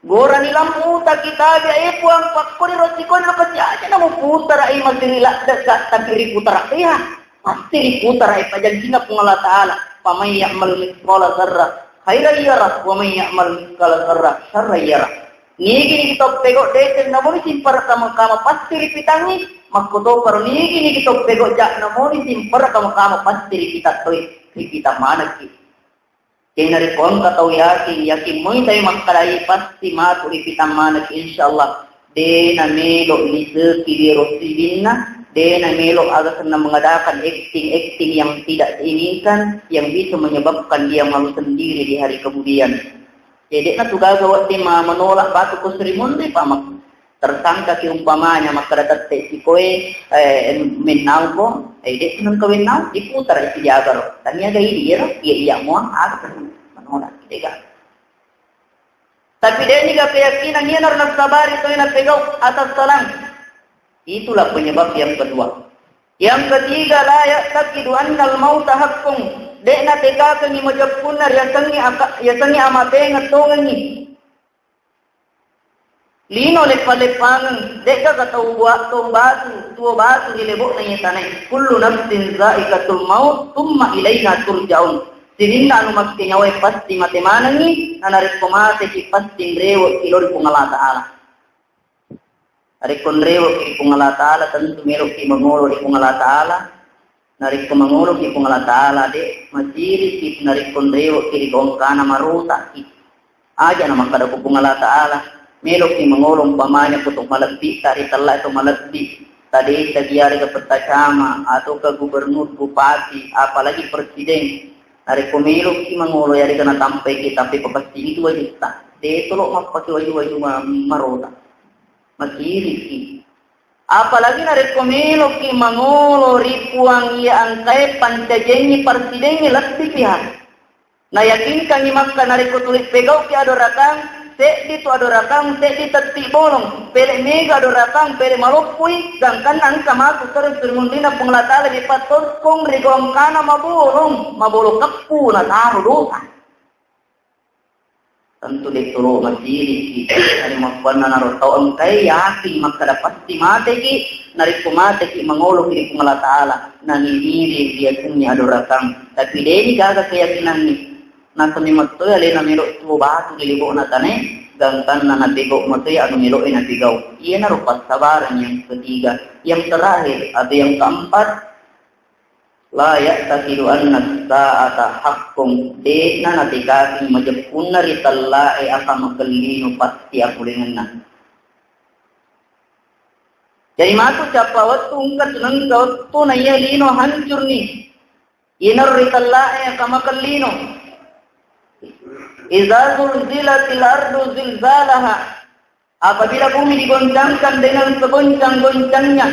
Gorani lampu uta kitabe, eh, Puang, pakkoniro sikonro kesi aja namu putara, eh, masiri ladde, tapi riputara. Iya. Pasti riputara, eh, pajanjina Puang Allah Ta'ala. Faman ya'mal mithqala dzarrah khairan yarah, wa man ya'mal mithqala dzarrah syarran yarah. Nigi-nigi to pego deceng namoni simpara kama-kama pasti ripitangi, makkotoparo nigi-nigi to pego ja namoni simpara kama-kama pasti ripitattoi, ripitang manekki. Jadi narekko engka tau yakin, yakin moi tai makkalai pasti matu ripitang manekki, insyaallah. De' namelo niseki wiro sidinna, de' namelo aga senna mengadakan acting-acting yang tidak diinginkan, yang bisa menyebabkan dia malu sendiri di hari kemudian. Jadi, de' natu gaga wedding ma-, menolak batu ko suri munri, Pak, mak-, tersangka ki umpamanya makkada tette sikoe, eh, mennauko, eh, de' nengka wennau, diputara isi diagaro. Tania ga idi, iya, iya, iya, muang, aga, menolak, tidak. Tapi de' niga keyakinan iyanaro nassabari tauwe napegau atas salang. Itulah penyebab yang kedua. Yang ketiga, la ya'taqidu annal mauta haqqun. De' natekakengngi majeppunna riasengnge aka-, riasengnge amatengeng tongengngi. Lino leppa-leppangeng, de' gaga tau bua-, tau batu, tuo batu ri lebo'na iye tanae. Kullu nafsin za'iqatul maut, tsumma ilaina turja'un. Sininna anu makkenyawae pasti mate manengngi, na narekko mateki pasti nrewe'ki lao ri Puang Allah Ta'ala. Narekko nrewe'ki ri Puang Allah Ta'ala, tentu melo'ki mangolo ri Puang Allah Ta'ala. Narekko mangoloki Puang Allah Ta'ala, de' masiriki narekko nrewe'ki ri gongkana marotaki. Aja' na makkada ko Puang Allah Ta'ala, melo'ki mangolo umpamanya ko to malebbi, ta ritella to malebbi, ta desa, diarega pettacama, atau ke gubernur, bupati, apalagi presiden. Narekko melo'ki mangolo, yarega natampai ki, tapi papasti itu wajutta. De' tolo mappake waju-waju ma-, marota. Masiriki. Apalagi narekko melo'ki mangolo ri Puang iya engkae pancajiangngi, parsidengngi, lebbi pihak. Nayakinkangngi makka narekko tuli pegau'ki adorakang, seddi tu adorakang, seddi tetti bolong, pele' mega adorakang, pele' maloppui, gangkanna engka matu terus ri munrinna Puang Allah Ta'ala ri pattokkong ri gongkana mabolong, mabolong keppu nataro dosa. Tentu de' tolo masiriki. Ari makkuannanaro tau engkae yakin makkada pasti mateki, narekko mateki mangoloki ri Puang Allah Ta'ala, naniniwi riasengnge adorakang. Tapi de' nigaga keyakinangngi. Nasami mattoi alena melo tuo batu ri lebo'na tanae, gangkanna napegau matoi anu melo'e napegau. Iyanaro passabareng yang ketiga. Yang terakhir atau yang keempat, la ya'taqidu anna sa'ata haqqun, de'na natekaki majeppunna ri tellae aka makellino pasti apolengenna. Jadi matu cappa wettu engka tu nengka wettu na iya lino hancurni. Iyanaro ri tellae aka makellino. Idza zulzilatil ardu zilzalaha. Apabila bumi digoncangkan dengan segoncang-goncangnya,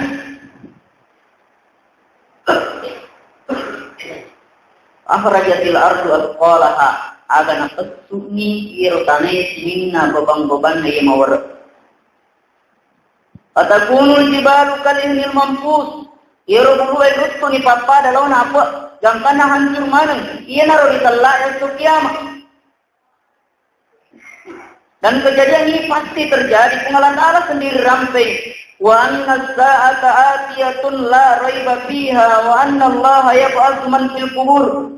akhrajatil ardu athqalaha, aga napessu'ni iyaro tanae sininna bebang-bebanna iya mawere. Fatakunul jibalu kal ihnil manfus, iyaro bulue luttuni pappada laona ape, gangkanna hancur maneng, iyanaro ri tellae esso kiamat. Dan kejadian ini pasti terjadi. Puang Allah Ta'ala sendiri rampei. Wa anna sa'ata atiyatun la raiba fiha wa anna Allah yab'atsu man fil qubur.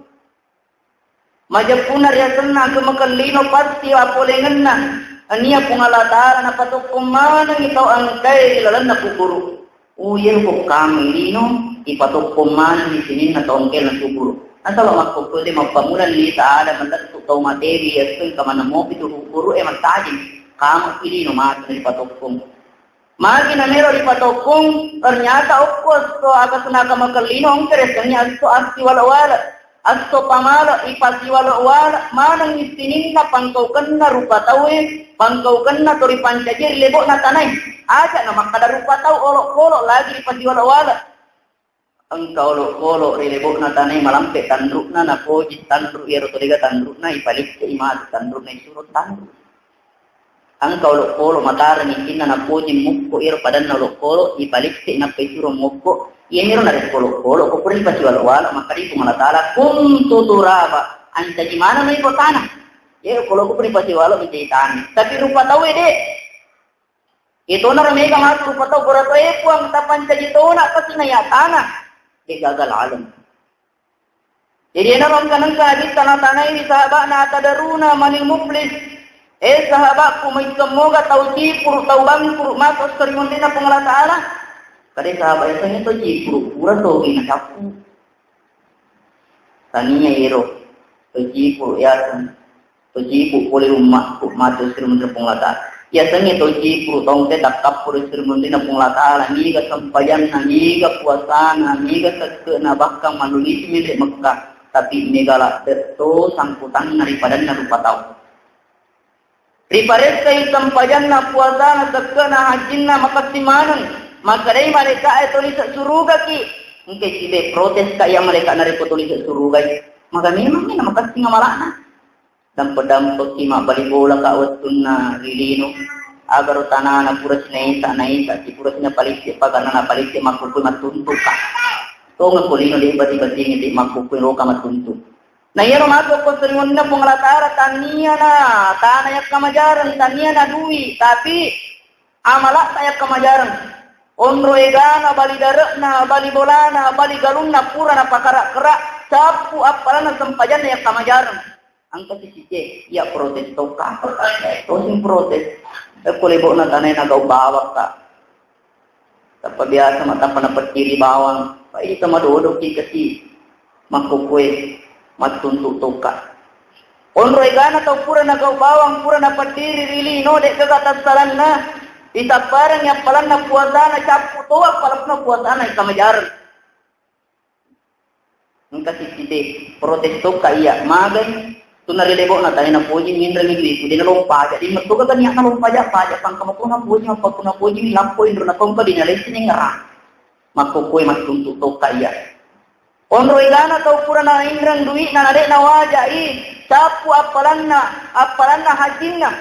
Majeppunna riasenna aka makellino pasti apolengenna. Ania Puang Allah Ta'ala napatoppong manengi tau engkae ri lalenna kuburu. Uyen ko kami lino, ipatoppong manenni sininna tongkelna kuburu. Nasaba makkokkoe de mappammula Nabitta Adam lettu tau matewi, esso engka maneng mopi tu huru-, huru'e mattajing, kama pilino matu ripatokkong. Magi namero ripatokkong, ternyata okko esso aga senaka makellino engka riasengnge esso assiwale-wale, esso pamale, ipasiwale-wale maneng sininna pangkaukenna rupa tauwe, pangkaukenna to ripancaji ri lebo'na tanae. Aja na makkada rupa tau olokolo lagi ripasiwale-wale. Engka olokolo ri lebo'na tanae malampe tanru'na, napoji tanru iyaro to dega tanru'na, ipalicce'i matu tanru'na isuro tanru. Engka olokolo matareng isinna, napoji mukko iyaro padanna olokolo, ipalicce'i nappa isuro mukko. Iyaniro narekko olokolo ko pura ripasiwalo-walo, makkeda Puang Allah Taala, "Kuntu turaba," ancaji maneng iko tanah. Iya olokolo ko pura ripasiwalo menjadi tanah. Tapi rupa tauwe de'. Iyatonaro mega matu rupa tau, pura to, eh, Puang, tapancaji tona kasi na iya tanah. De' gagal alam. Jadi enaro engka-engka hadis tana-tanai ri sahaba'na, "Atadaruna manil muflis?" Eh, sahaba'ku, maisseng moga tau cipuru, tau bangkuru, matu esso ri munrinna Puang Allah Taala? Kade sahabat, "Yasengnge to cipuru, pura togi nacappu." Tania iro to cipuru yaseng. Tojipu pole ummakku, matu siruntu Puang Allah Taala. Yasengnge tojipu tongke takkappu ri siruntu Puang Allah Taala, niga sempajanna, niga puasana, niga sekke'na, bahkan mallunisi menre Mekah, tapi mega ladde' to sangkutanna ri padanna rupa tau. Riparessai sempajanna, puasana, sekke'na, hajjinna, makessing maneng. Makkedai malaika'e, "Tolise surugaki." Engka sibe protes ka iya malaika narekko tolise surugai. Maka memang na makessing amala'na. Dampe-dampekki mabbali bolaka wettunna ri lino. Agaro tanana pura sinaisa, naisa, sipura sinapalitte, pagarna napalitte, makkukkue mattuntuka. Tongekko lino de' bati-batingi, de' makkukkue roka mattuntu. Na iyaro matu ko sarimunna Puang Allah Taala, taniana tana yakkamajareng, taniana dui, tapi amala'ta yakkamajareng. Onro egana, bali dare'na, bali bolana, bali galunna, pura napakara-kara, cappu appalanna sempajanna yakkamajareng. Engka sisike, iya protes tokka. Tosing protes. Ekko lebo'na tanae nagau bawakka. Tappa biasa ma tappa napettiri bawang. Paita madodokki kasi makkukkue mattuntu tokka. Onro egana tau pura nagau bawang, pura napettiri ri lino, de'gaga tassalanna, itapparengngi appalanna puasana, cappu to appalanna puasana, kamajareng. Engka sisite protes tokka iya, magai, tunna ri lebo'na tane napoji minrengi duiku, de' nalompa aja, de' metto gaga niatna lompa aja, paja pangka mako napoji, mappakku napoji, lampo inro natongka, de' nalessi nengngerang. Makkukkue mattuntu tokka iya. Onro egana tau pura nainreng dui'na, na de' nawajai, cappu appalanna, appalanna hajjinna.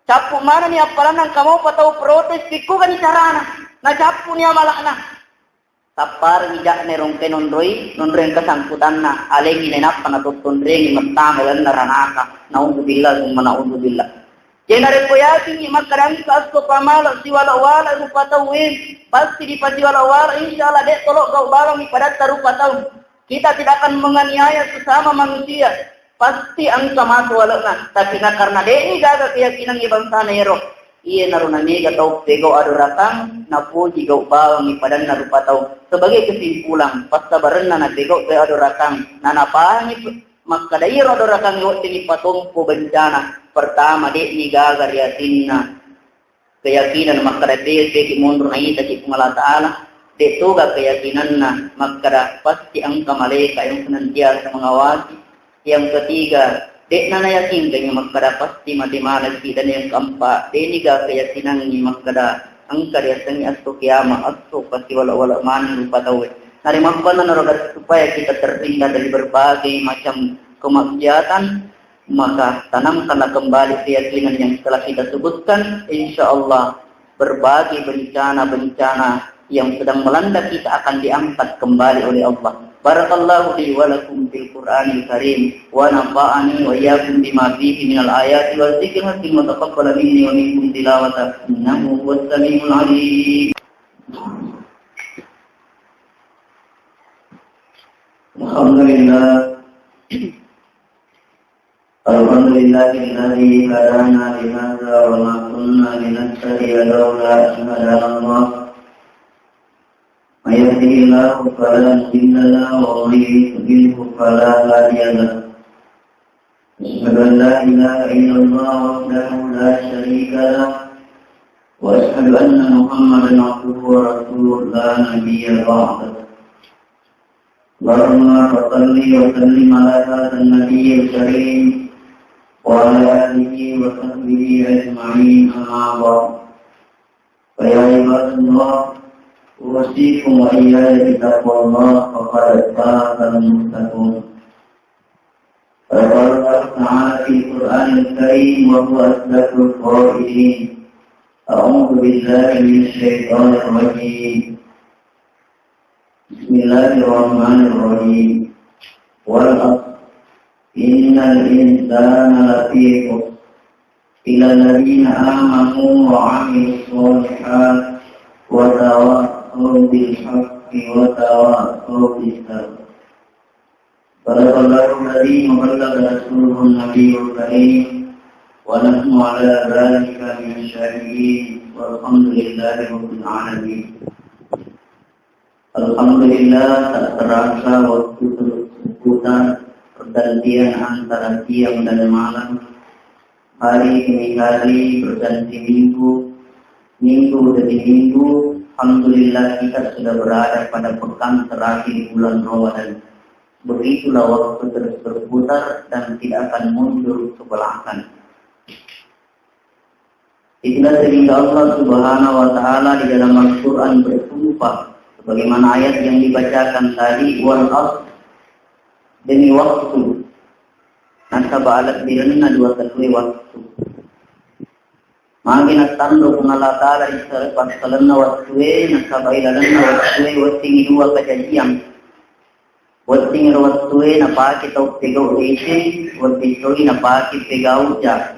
Cappu manenni appalanna, engka mopa tau protes, pikkugani carana, nacappuni amala'na. Tapparengngi ja'na rongke nonroi, nonroi engka sangkutanna, alengngi nainappa natottonrengi mettama lalenna ranaka. Naudzubillah, summa naudzubillah. Jadi narekko yakingngi makkeda engka esso pamala siwala-wala rupa tauwe, pasti dipasiwala-wala, insya Allah de' tolo gau bawangngi padatta rupa tau. Kita tidak akan menganiaya sesama manusia. Pasti engka matu ale'na, tapi na karena de'ni gaga keyakinangnge bangsana ero, iyanaro namega tau pegau adorakang, napoji gau bawangngi padanna rupa tau. Sebagai kesimpulan, passabarenna napegau pe adorakang, nanapahangi pe-, makkeda iyaro adorakang weddingngi patompo bencana. Pertama, de'ni gaga ri atinna keyakinan makkeda, "Peki monro naitaki Puang Allah Taala." De'toga keyakinanna makkeda pasti engka malaika yang senantiasa mengawasi. Yang ketiga, de'na nayakinkan makkeda pasti mate manekki. Dan yang keempat, de'niga keyakinangngi makkeda engka riasengngi esso kiamat, esso pasiwala-wala maneng rupa tauwe. Narimakkuannanaro, supaya kita terhindar dari berbagai macam kemaksiatan, maka tanamkanlah kembali keyakinan yang telah kita sebutkan. Insya Allah, berbagai bencana-bencana yang sedang melanda kita akan diangkat kembali oleh Allah. Barakallahu li wa lakum fil Qur'anil Karim, wa nafa'ani wa iyyakum bima fihi minal ayati wa dzikril hakim, wa taqabbala minni wa minkum tilawata, innahu huwas samiul alim. Alhamdulillah. الحمد لله الذي هدانا لهذا وما كنا لنهتدي لولا أن هدانا الله. من يهده الله فلا مضل له ومن يضلله فلا هادي له. أشهد أن لا إله إلا الله وحده لا شريك له، وأشهد أن محمدا عبده ورسوله لا نبي بعده. اللهم فصل وسلم على هذا النبي الكريم وعلى آله وصحبه أجمعين، أما بعد. فيا عباد الله، أوصيكم وإياي بتقوى الله، فقد فاز المتقون. قال الله تعالى في القرآن الكريم وهو أصدق القائلين: أعوذ بالله من الشيطان الرجيم. بسم الله الرحمن الرحيم. والعصر، إن الإنسان لفي خسر، إلا الذين آمنوا وعملوا الصالحات وتواصوا بالحق وتواصوا بالصبر. صدق الله العظيم وبلغ رسوله النبي الكريم، ونحن على ذلك من الشاهدين، والحمد لله رب العالمين. Alhamdulillah, tak terasa waktu terus berputar, pergantian antara siang dan malam, hari demi hari, berganti minggu, minggu demi minggu. Alhamdulillah, kita sudah berada pada pekan terakhir bulan Ramadan. Begitulah waktu terus berputar dan tidak akan mundur ke belakang. Itulah sehingga Allah Subhanahu wa Ta'ala di dalam Al-Quran bersumpah, sebagaimana ayat yang dibacakan tadi, "Wal asr," demi waktu. Nasaba alat birenna dua tellue waktu. Magi nattanro Puang Allah Ta'ala ri sere-, passalenna wattue, nasaba ilalenna wattue wettingi dua kajajiyang. Wettingi ro wattue napake tau pegau leceng, wetting toi napake pegau jahat.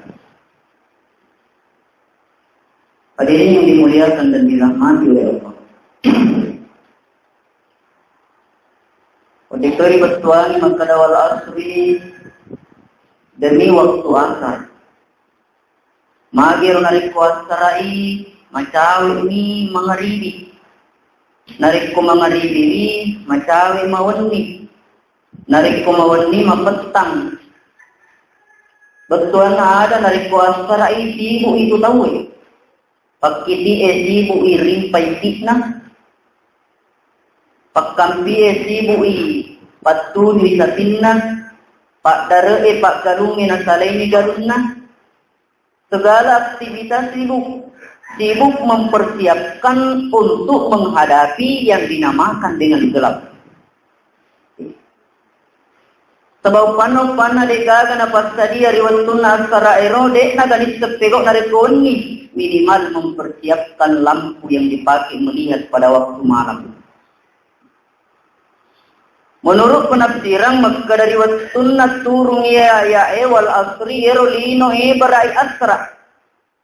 Hadirin yang dimuliakan dan dirahmati oleh Allah. Wetting toi ribettuangi makkada wal asri, demi waktu asar. Magiro narekko assara'i, macawe'ni mangaribi. Narekko mangaribiwi, macawe mawenni. Narekko mawenni, mapettang. Bettuanna ada narekko assara'i, sibuk itu tauwe. Pakkiti'e sibuk i rimpai ti'na. Pakkampie sibuk i pattujui sapinna. Paddare'e paggalungnge nasalaini galunna. Segala aktivitas sibuk, sibuk mempersiapkan untuk menghadapi yang dinamakan dengan gelap. Sebab uppanna-uppanna de'gaga napassadia ri wettunna assara ero, de'na ganisseng pegau narekko wenni, minimal mempersiapkan lampu yang dipakai melihat pada waktu malam. Menurut penafsiran, makkeda ri wettunna turung iya aya'e wal asri, ero lino e bara'i asra.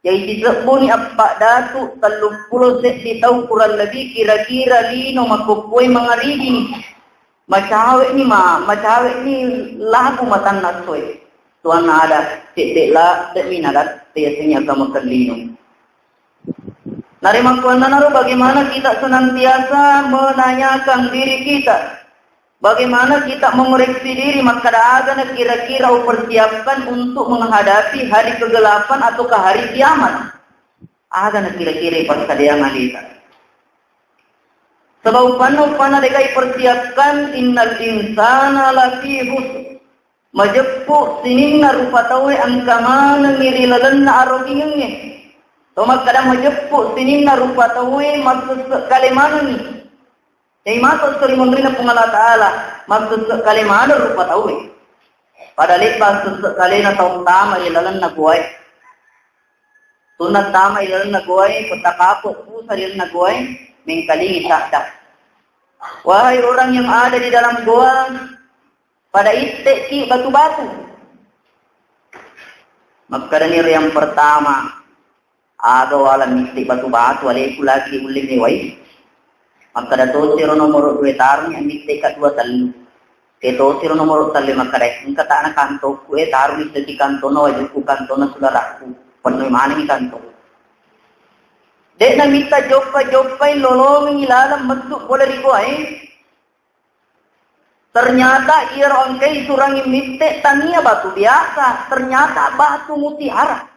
Jadi sisebbuni appaddatu telluppulo seddi tau kurang lebih kira-kira lino makkokkoe mangaribini. Macawe'ni ma-, macawe'ni labu matanna essoe. Tuanna ada, cedde' la, de'mi nadatte yasengnge agama kellino. Narimakkuannanaro bagaimana kita senantiasa menanyakan diri kita, bagaimana kita mengoreksi diri, makkada agana kira-kira upersiapkan untuk menghadapi hari kegelapan ataukah hari kiamat? Agana kira-kira ipassadiang alita. Sebab uppanna-uppanna de'gaga ipersiapkan, innal insana lafi khusr. Majeppu sininna rupa tauwe engka manengngi ri lalenna arogingengnge. To makkada majeppu sininna rupa tauwe massesse kale manengngi. Jadi masuk seri munrinna Puang Allah Ta'ala, massesse kale maneng rupa tauwe. Pada lebba sesse kalena tau tama ri lalenna goae. Tunna tama ri lalenna goae, petta kapok pusa ri lalenna goae, mengkalingi sadda. Wahai orang yang ada di dalam goa, pada itte'ki batu-batu. Makkedani ro yang pertama, aga wala mitte batu-batu, aleku lagi ulle mewai. Makkeda tosi ro nomoro dua tarung, mitte ka dua tellu. Te tosi ro nomoro tellu makkeda engka ta'na kantokku, eh, tarung isseki kantona, wajukku kantona, sudarakku. Pennui manengi kantong. De'na mitta joppa-joppai lolongengi laleng mettu pole ri goae. Ternyata iyaro engkai surangi mitte tania batu biasa, ternyata batu mutiara.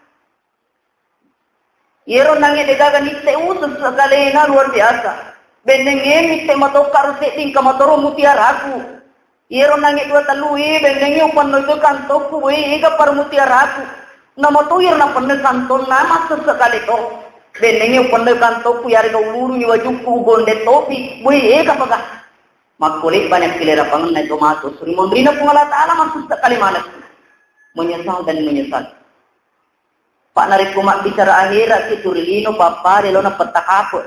Iyaro nange degaga nitte usesse kalena luar biasa. Bennenge mitte matokka ro sedding kamatoro mutiaraku. Iyaro nange dua tellui, bennenge upannoi kantokku, boi ega par mutiaraku. Namato iyaro napennoi kantonna massesse kale to. Bennenge upannoi kantokku, yarega ulurungi wajukku, ugonde topi, boi ega paga. Makko lebbani akkilerepangenna to matu. Suri monrina Puang Allah Ta'ala massesse kale maneng. Menyesal dan menyesal. Pak, narekko mabbicara akhirat ki turi lino, pappare lona petta kape.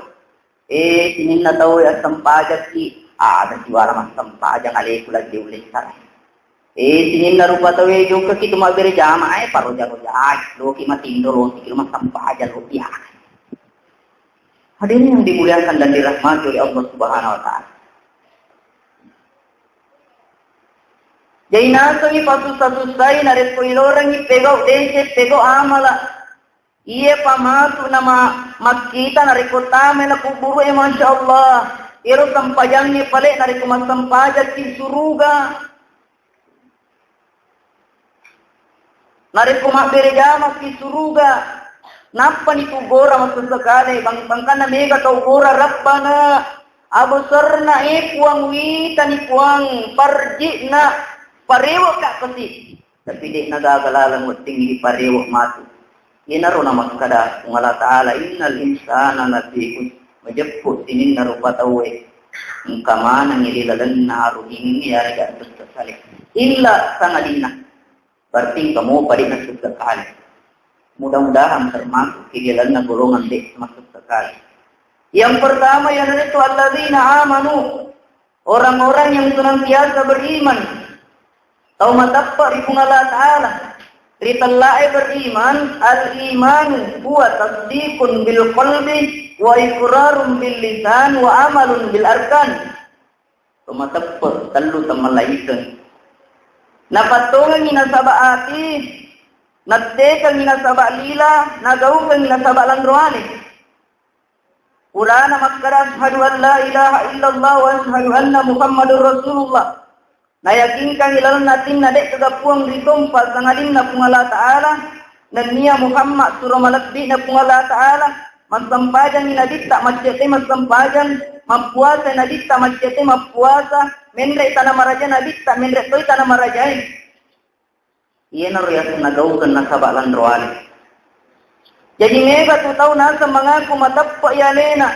Eh, sininna tau assempajakki, ada siwala massempajang aleku lagi ulessara. Eh, sininna rupa tau e jokka ki tu mabbere jama, eh, paroja-roja, ai, loki matindo, loki massempajang, loki. Hadirin yang dimuliakan dan dirahmati oleh Allah Subhanahu wa Ta'ala. Jadi nasengi pasussa-sussai narekko ilorengi pegau dese, pegau amala. Iye pamasu nama makkita narekko tamai na kuburu e, masya Allah. Ero sempajangnge pale narekko massempajakki suruga. Narekko mabbere jamaki suruga, nappani tu gora massessekale, bang-, bangkanna mega tau gora, Rabbana, abesarna e Puang, witani Puang, parji'na, parewekka pesi. Tapi de'na gaga laleng wedding diparewe matu. Iyanaro namakkada Puang Allah Ta'ala, innal insana lafi khusr. Majeppu sininna rupa tauwe. Engka manengngi ri lalenna arung iyarega sessekale. Illa sangadinna. Berarti engka mopa de'na sessekale. Mudah-mudahan termasuk ri lalenna golongan de' massessekale. Yang pertama, iyanaritu alladzina amanu. Orang-orang yang senantiasa beriman, tau mateppe' ri Puang Allah Ta'ala. Ri tellae beriman, al-imanu huwa tasdiqun bil qalbi wa iqrarun bil lisan wa amalun bil arkan. Tau mateppe' tellu temmallaikeng. Napattongengi nasaba ati, nattekengi nasaba lila, nagaukengi nasaba lanroane. Purana makkada, "Asyhadu an la ilaha illallah wa asyhadu anna Muhammadur Rasulullah." Nayakinkangi lalenna atinna de' gaga puang ritompa sangadinna Puang Allah Ta'ala, nennia Muhammad suro malebbi'na Puang Allah Ta'ala, massempajangi nabitta, maccete massempajang, mappuasa nabitta, maccete mappuasa, menre tana maraja nabitta, menre toi tana marajae. Iyanaro yaseng nagaukeng nasaba lanroale. Jadi mega tu tau naseng mangaku mateppe' i alena.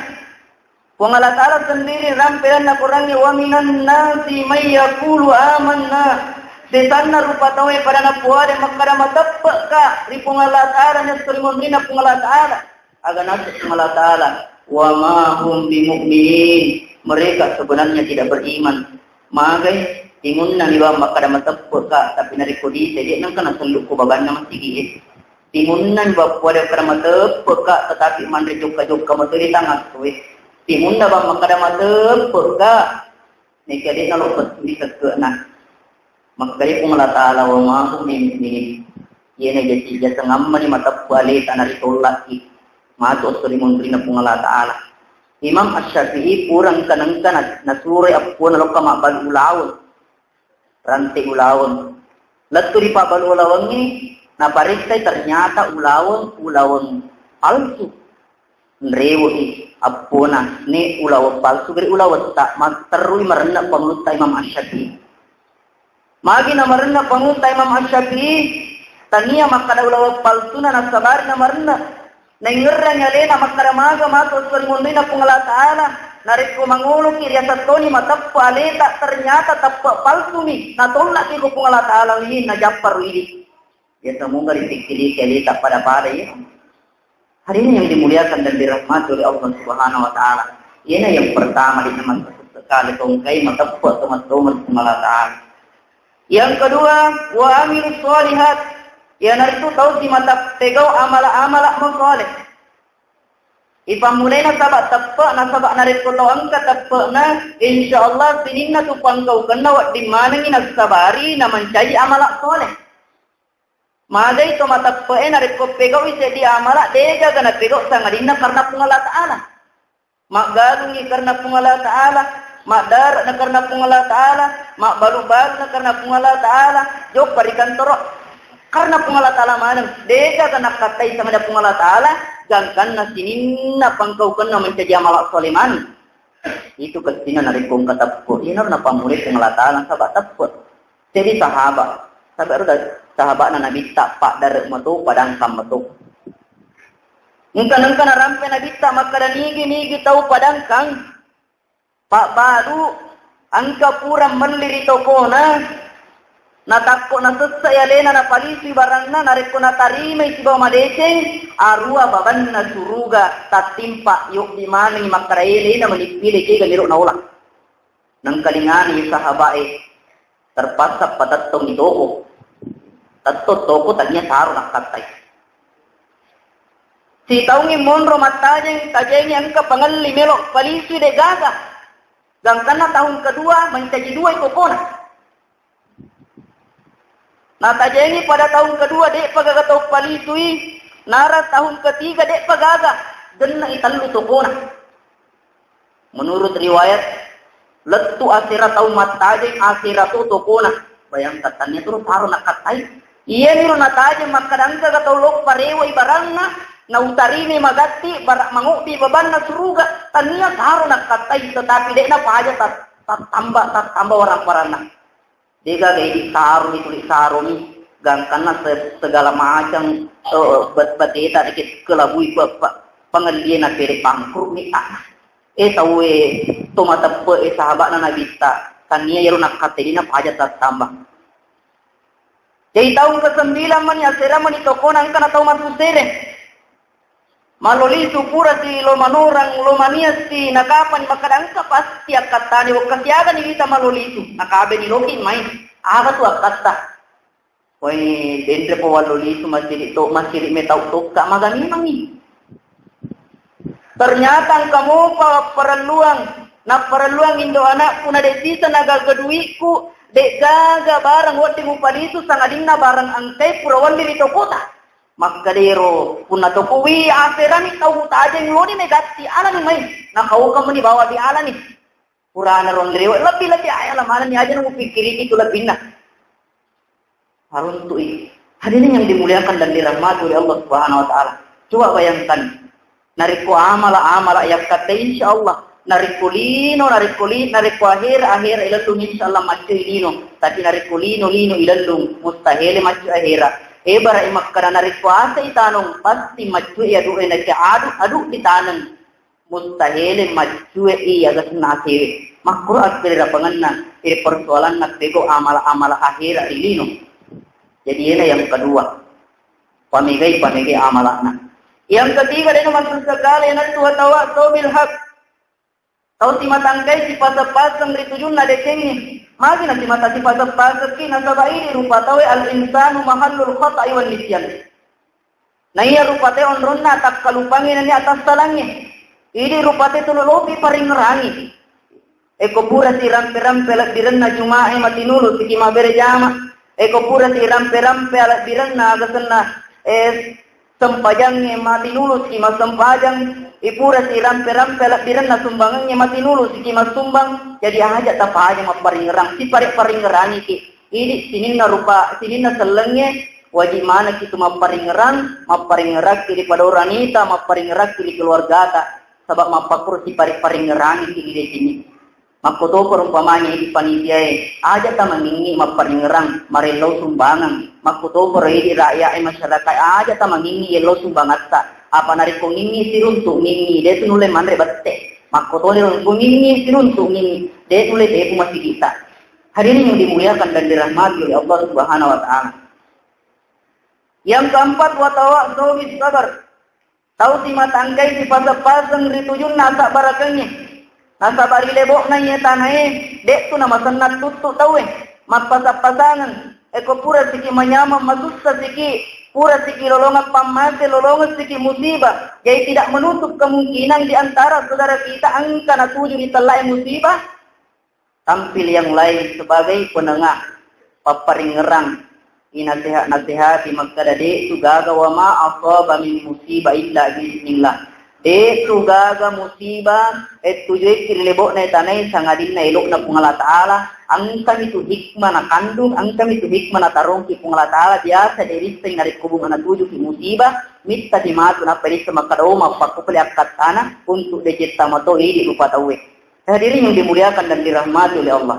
Puang Allah Ta'ala sendiri rampe lalenna Korangnge, "Wa minan nasi may yaqulu amanna." Sesanna rupa tauwe pada napoada makkada mateppe'ka ri Puang Allah Ta'ala, nyesso ri monrina Puang Allah Ta'ala. Aga naseng Puang Allah Ta'ala, "Wa ma hum bimu'minin." Mereka sebenarnya tidak beriman. Magai, timunna mi bawang makkada mateppe'ka, tapi narekko dite, de' nengka nasellu ko babanna masigi'e. Timunna mi bawang makkada mateppe'ka, tetapi manre jokka-jokka matoi ri tangassoe. Timunna bawang makkada mateppe'ka, neka de' nalo pettui sekke'na. Makkedai Puang Allah Ta'ala, "Wa ma hum bimu'minin." Iyena jaji jasengammani mateppe' aleta naritollaki. Matu esso ri monrina Puang Allah Ta'ala. Imam Asy-Syafi'i pura engka-, nengka na-, nasuroi appona lokka mabbalu ulaweng. Rante ulaweng. Lettu ri pabbalu ulawengnge, naparessai ternyata ulaweng, ulaweng palsu. Nrewe'i appona, ne ulaweng palsu gare ulawetta, ma-, terrui marenna pangulutta Imam Asy-Syafi'i. Magi namarenna pangulutta Imam Asy-Syafi'i, tania makkada ulaweng palsuna nassabari namarenna. Naingerrangi alena makkada maga matu esso ri monrina Puang Allah Ta'ala, narekko mangoloki riaseng toni mateppe' aleta, ternyata teppe' palsumi, natollaki ko Puang Allah Ta'ala, wi, najappa ro idi. Biasa moga ripikkiriki aleta pada-pada, ya. Hadirin yang dimuliakan dan dirahmati oleh Allah Subhanahu wa Ta'ala. Iyena yang pertama di nama sekali tongkai mateppe' teman-teman Puang Allah Ta'ala. Yang kedua, wa amilus shalihat. Iyanaritu tau si mata pegau amala-amala masoleh. Ipammulai nasaba teppe', nasaba narekko tau engka teppe'na, insya Allah sininna tu pangkaukenna wedding manengi nassabari namancaji amala soleh. Magai to mateppe'e narekko pegau'i seddi amala, degaga napegau sangadinna karena Puang Allah Ta'ala. Maggalungngi karena Puang Allah Ta'ala, Maddare' na karena Puang Allah Ta'ala, mabbalu-balu na karena Puang Allah Ta'ala, joppa ri kantoro karena Puang Allah Ta'ala maneng. De'gaga nakkattai sama ada Puang Allah Ta'ala, gangkanna sininna pangkaukenna mencaji amala soleh maneng. Itu kestina narekko engka teppu, ina na pamulai Puang Allah Ta'ala, saba' teppu. Jadi sahabat, sahabat, sahabatna Nabitta, paddare' meto, padangkang meto. Engka-engka narampe Nabitta makkada, nigi-nigi tau padangkang, pabbalu, engka pura melli ri tokona, natakko nasessai alena, napalisui baranna, narekko natarimai sibawa madeceng, arua babanna suruga tattimpa, yobbi manengi makkada elena menippile kega miro naola. Nengkalingani sahabae, terpaksa patettongi toko. Tettong toko tania saro nakkattai. Sitaungi monro mattajeng, tajengi engka pangelli melo palisui de'gaga. Gangkanna tahun kedua mencaji dua tokona. Natajengi pada tahun kedua, de'pa gaga tau palisui, nara tahun ketiga, de'pa gaga, genne'i tellu tokona. Menurut riwayat, lettu asera tau mattajeng, asera to tokona. Bayangkan, tania turu saro nakkattai. Iyaniro natajeng makkada, engkaga tau loppa rewai baranna, nautarimai magatti, bara' mangobbi babanna suruga, tania saro nakkattai, tetapi de'na paja tat-, tattamba, tattamba warang-waranna. De'gaga idi' saroni, tuli saroni, gangkanna se-, segala macam, eh, bat-, bateta dikit kelabui pe-, pe-, pangelliena pede bangkrut ni, ah. Eh, tauwe to mateppe, eh, sahabatna Nabitta, tania iyaro nakkattai de'na paja tattamba. Jadi taung kesembilan mani asera mani tokona engka na tau matu sere. Malolisu pura si lo manorang, lo mania si nakapani makkada engka pasti akkattani, wekka siagani wita malolisu, nakabeni loki mai. Aga tu akkatta? Woi, denre po wallolisu masiri to, masiri metau tokka, maga memangi. Ternyata engka mopa parelluang, napparelluang indo anakku, na de' sisa nagaga duitku, de' gaga barang wedding upalisu, sangadinna barang engkai pura walli ri tokota. Makkedero, punna toko wi aserani tau tajeng loni megatti alani mai, nakaukang meni bawa di alani. Purana ronrewe, lebbi-lebbi ayala manenni aja mupikkiriki tu lebbinna. Haruntu'i. Hadirin yang dimuliakan dan dirahmati oleh Allah Subhanahu wa Ta'ala. Coba bayangkan, narekko amala-amala yakkatta, insya Allah, narekko lino, narekko li-, narekko ahera, ahera ilellung, insya Allah maccoi lino. Tapi narekko lino, lino ilellung, mustahil maccoi ahera. Ebara makkada narekko asa itanong, pasti maccoi adu, eh, naca adu, adu ditaneng. Mustahil maccue iya gasenna asewe. Makkuro akkererapangenna, iri persoalanna pego amala-amala ahera ri lino. Jadi ena yang kedua, pamegai-pamegai amalakna. Yang ketiga, dena maksud sekali, yang kedua, tawa sobil hak. Tau simatangkai sipaseng-paseng ri tujunna decengnge. Magi na simata sipaseng-pasengki, nasaba idi rupa taue al-insanu mahallul khata'i wan nisyan. Na iya rupate onronna takkalupangngi nennia tassalangnge. Idi rupate tulu lopi paringngerangi. Eko pura sirampe-rampe lebbirenna Jumae matinulu siki mabbere jama. Eko pura sirampe-rampe lebbirenna agasenna, eh, sempajangnge matinulu siki massempajang. Ipura sirampe-rampe lebbirenna sumbangengnge matinulu siki massumbang. Jadi aja tapaja mapparingngerang, sipare-paringngerangiki. Idi sininna rupa, sininna sellengnge, wajib manekki tu mapparingngerang, mapparingngerakki ri padaoranita, mapparingngerakki ri keluargata, saba mappakkuro sipari-paringngerangi ki ri decengnge. Makkotoparo umpamanya idi panitiae, aja tamangingi mapparingngerang, marellau sumbangang. Makkotoparo idi rakyat e masyarakat, aja tamangingi yellau sumbangatta. Apa narekko ngingi siruntu ngingi, de tu nulle manre bette. Makkotoni ko ngingi siruntu ngingi, de nulle tepu masigitta. Hadirin yang dimuliakan dan dirahmati oleh Allah Subhanahu wa Ta'ala. Yang keempat, watawasau bis sabar. Tau simatangkai sipaseng-paseng ri tujunna asabbarakengngé. Nasaba ri lebo'na iye tanaé, dé'tu namasennang tuttu tauwé. Mappasang-pasangeng. Eko pura siki manyameng, masussa siki, pura siki lolongeng pammase, lolongeng siki musibah. Jadi tidak menutup kemungkinan di antara saudara kita engka natuju ri tellaé musibah. Tampil yang lain sebagai penengah, papparingngerang, inasehat-nasehati makkeda, de tu gaga, wa ma asaba min musibah illa biiznillah. De' tu gaga musibah, eh, tujuekki ri lebo'na tanai sangadinna elo'na Puang Allah Ta'ala, engkami tu hikmah nakandung, engkami tu hikmah natarongki Puang Allah Ta'ala, biasa de' risseng narekko bunga natujuki musibah, mittaki matu nappa risseng makkeda, "Oh, mappakkupali akkattana untuk decetta mato idi rupa tauwe." Hadirin yang dimuliakan dan dirahmati oleh Allah.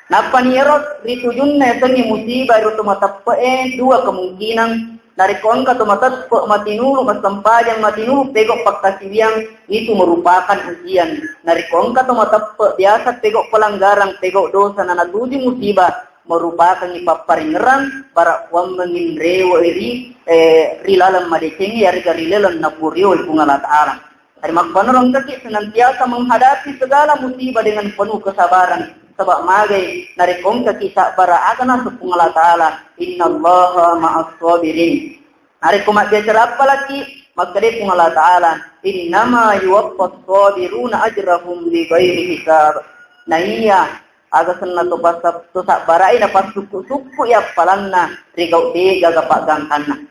Nappa niyaro ritujunna yasengnge musibah ero to mateppe'e, dua kemungkinan. Narekko engka to mateppe' matinulu, massempajang matinulu, pegau pakkasiwiang, itu merupakan ujian. Narekko engka to mateppe' biasa pegau pelanggaran, pegau dosa, nanatuju musibah, merupakan papparingerang, bara kuammengngi rewe ri, eh, ri laleng madeceng, yarega ri laleng napurioi Puang Allah Ta'ala. Jadi, makkuanaro engkaki senantiasa menghadapi segala musibah dengan penuh kesabaran. Sebab magai narekko engkaki sabbara, aga naseng Puang Allah Ta'ala, "Innallaha ma'as sabirin." Narekko mabbicara appalaki, makkeda Puang Allah Ta'ala, "Innama yuwaffas sabiruna ajrahum bighairi hisab." Naiya aga senna to pasa-, to sabbarai napassukku-sukku i appalanna ri gau de' gaga paggangkanna.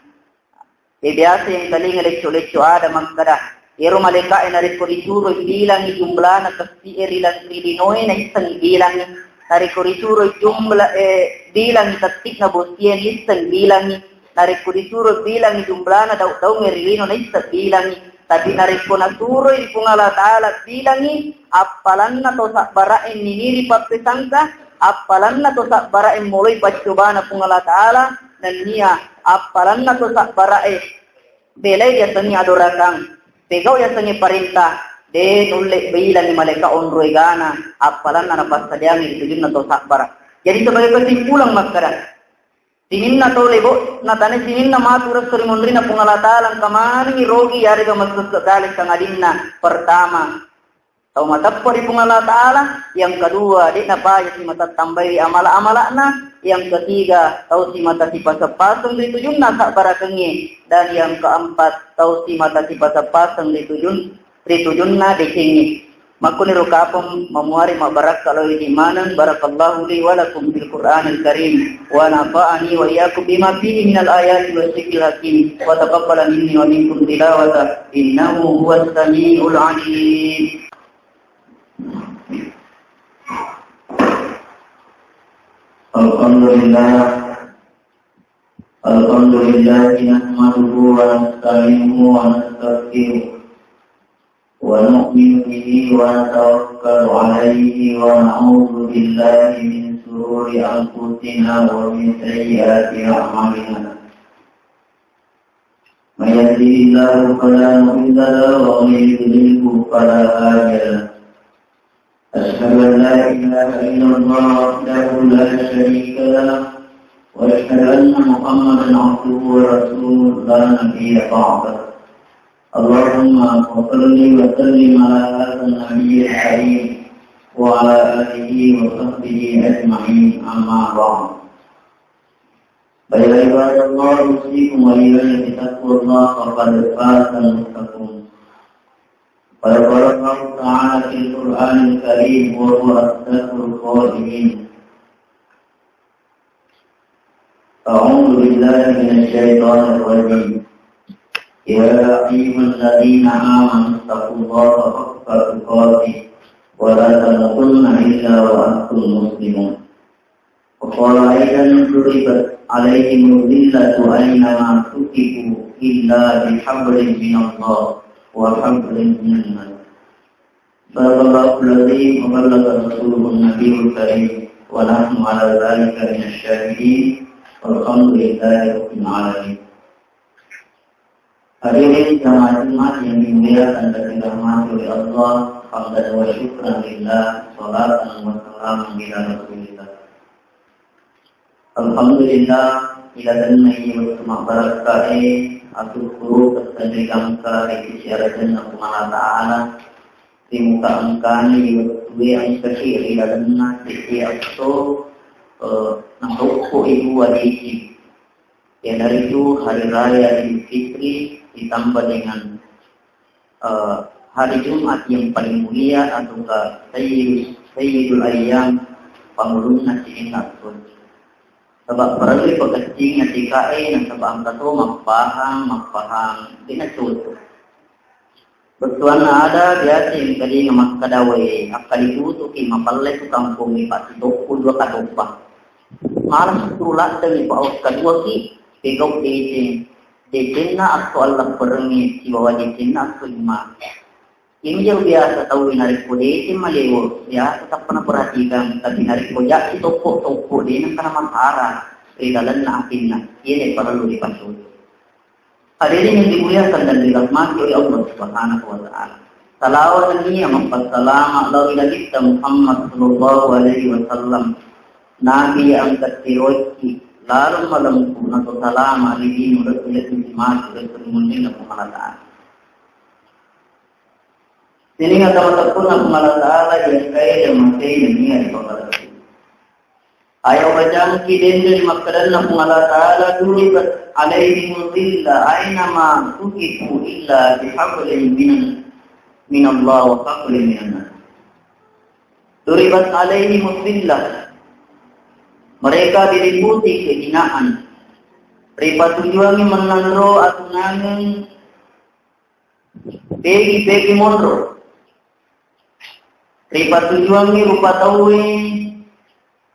E, biasa yang talinga lecco-lecco ada makkeda, ero malaika'e narekko disuroi bilangi jumlana kessi'e ri lan-, ri linoe, naisseng bilangi. Narekko disuroi jumla, eh, bilangi tetti'na bosie, naisseng bilangi. Narekko disuroi bilangi jumlana daung-daungnge ri lino, naisseng bilangi. Tapi narekko nasuroi ri Puang Allah Ta'ala bilangi, appalanna to sabbara'e niniri pappesangka, appalanna to sabbara'e moloi paccobana Puang Allah Ta'ala, nennia appalanna to sabbara'e belai yasengnge adorakang, pegau yasengnge parenta, de' nulle bilangi malaika onroi gana, appalanna napassadiangi ri tujunna to sabbara. Jadi sebagai kesimpulan makkeda, sininna to lebo' natane sininna matu resso ri munrinna Puang Allah Ta'ala engka manengngi rogi yarega massesse gale sangadinna. Pertama, tau mateppe' ri Puang Allah Ta'ala, yang kedua, de' napaja simata tambai amala-amala'na, yang ketiga, tau simata sipaseng-paseng ri tujunna sabbarakengnge, dan yang keempat, tau simata sipaseng-paseng ri tujun-, ri tujunna decengnge. Makkuniro kapang mamuari mabbarakka lao idi maneng. Barakallahu li wa lakum fil Qur'anil Karim wa nafa'ani wa iyyakum bima fihi minal ayati wa dzikril hakim wa taqabbala minni wa minkum tilawata innahu huwas samiul alim. Alhamdulillah. Alhamdulillah, nahmaduhu wa nasta'inuhu wa nastaghfiruh. Wa nu'minu bihi wa natawakkalu alaihi wa na'udzu billahi min syururi anfusina wa min sayyiati a'malina. من يهده الله فلا مضل له ومن يضلله فلا هادي له. أشهد أن لا إله إلا الله وحده لا شريك له، وأشهد أن محمدا عبده ورسوله لا نبي بعده. اللهم صل وسلم على هذا النبي الكريم وعلى آله وصحبه أجمعين، أما بعد. فيا عباد الله، أوصيكم وإياي بتقوى الله، فقد فاز المتقون. قد قال الله تعالى في القرآن الكريم وهو أصدق القائلين: أعوذ بالله من الشيطان الرجيم. يا أيها الذين آمنوا اتقوا الله حق تقاته ولا تموتن إلا وأنتم مسلمون. وقال أيضا: ضربت عليهم الذلة أينما ثقفوا إلا بحبل من الله وحبل من الناس. صدق الله العظيم وبلغ رسوله النبي الكريم ونحن على ذلك من الشاهدين والحمد لله رب العالمين. Hadirin jamaah Jumat yang dimuliakan dan dirahmati oleh Allah, hamdan wa syukran lillah, salatan wa salaman ala Rasulillah. Alhamdulillah, ila dennai wettu mabbarakkae, atukkuru kesenri gangka rikisi arajanna Puang Allah Ta'ala, rimuka engkani wettue engkaki ri lalenna sisi esso, eh, narukkui dua disi. Iyanaritu Hari Raya Idul Fitri ditambah dengan, eh, hari Jumat yang paling mulia ataukah Sayyidus-, Sayyidul Ayyam, pangulunna sininna esso. Sebab parellu pakeccingi atikae nasaba engka to mappahang, mappahang, dena cocok. Bettuanna ada biasa engka de' namakkeda, wae, akkaliputuki mapallai tu kampong, ipassitoppo dua katoppa. Malah sukkuru laddengngi, pa wakkaduaki pegau deceng. Decenna atto allapperengnge sibawa decenna atto imma. Iyami jolo biasa tau narekko deceng malewo, biasa tappa naperhatikan, tapi narekko jaki toppo-toppo, de' nengka namasara ri lalenna atinna, iye de' parellu dipassu. Hadirin yang dimuliakan dan dirahmati oleh Allah Subhanahu wa Ta'ala. Salawat nennia mappassalama lao ri Nabitta Muhammad sallallahu alaihi wasallam. Nabi yang engka tiroiki laleng malempu nato salama ri dino, ri dino mati, ri dino munrinna Puang Allah Ta'ala. Sining ata mateppunna Puang Allah Ta'ala yang kaya dan matei nennia ri bawah. Aya ubacangki dende ri makkedanna Puang Allah Ta'ala, "Duribat alaihimul dhillah aina ma tuqifu illa bihablin minan, minallah wa hablin minan nas." Duribat alaihimul dhillah. Mereka diliputi kehinaan. Ripatujuangi mennanro atunangeng pegi-pegi monro. Ripatujuangngi rupa tauwe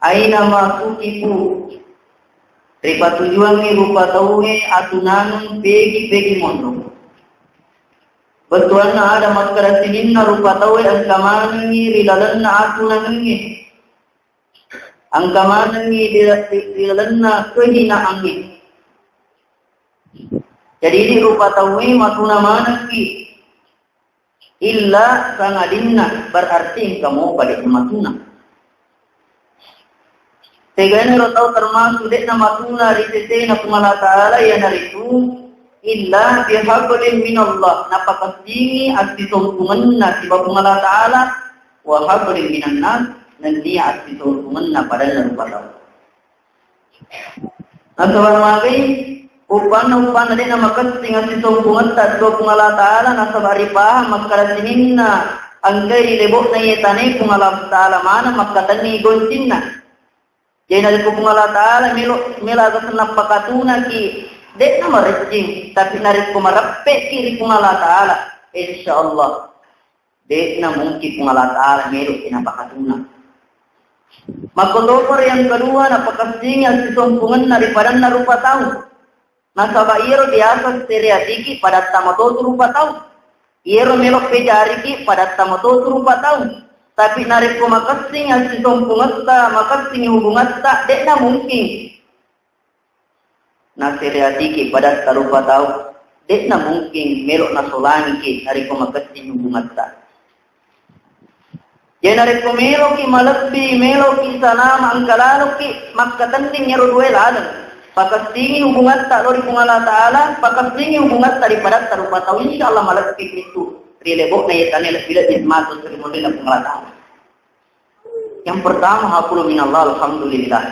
aina ma tuqifu. Ripatujuangngi rupa tauwe atunangeng pegi-pegi monro. Bettuanna ada makkeda sininna rupa tauwe engka manengngi ri lalenna atunangengnge. Engka manengngi ri, ri, ri lalenna kehinaangnge. Jadi, idi rupa tauwe matuna manekki. Illa sangadinna, berarti engka mopa de' matuna. Tegaenaro tau termasuk de'na matuna ri sesena Puang Allah Ta'ala, iyanaritu illa bihablin minallah, napakessingi assisompungenna siba Puang Allah Ta'ala, wa hablin minan nas, nennia assisompungenna padanna rupa tau. Nasaba magai uppanna, uppanna de'na makessing assisompungetta ri Puang Allah Ta'ala, nasaba ripahang makkeda sininna engkai ri lebo'na iye tane Puang Allah Ta'ala maneng makkatenni goncinna. Jadi narekko Puang Allah Ta'ala melo, melo aga senna pakatunaki, de'na mareccing, tapi narekko mareppe'ki ri Puang Allah Ta'ala, insya Allah de'na mungkin Puang Allah Ta'ala melo'ki napakatuna. Makkotoparo yang kedua, napakessingi assisompungenna ri padanna rupa tau. Nasaba iyaro biasa sereatiki padatta matotu rupa tau. Iyaro melo pejariki padatta matotu rupa tau. Tapi narekko makessing assisompungetta, makessing hubungatta, de'na mungkin nasereatiki padatta rupa tau, de'na mungkin melo nasolangiki narekko makessing hubungatta. Jadi narekko meloki malebbi, meloki salama, engka laloki makkatenning ero dua laleng. Pakessingi hubungatta lao ri Puang Allah Ta'ala, pakessingi hubungatta ri padatta rupa tau, insya Allah malebbi itu ri lebo'na iye tane lebbi-lebbi matu ri munrinna Puang Allah Ta'ala. Yang pertama, hablum minallah, alhamdulillah.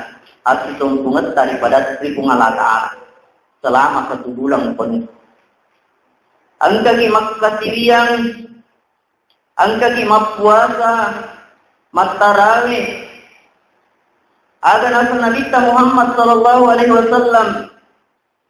Assisompungetta ri pada ri Puang Allah Ta'ala selama satu bulan penuh. Engkaki makkasiwiang, engkaki mappuasa, mattarawe. Aga naseng Nabitta Muhammad sallallahu alaihi wasallam,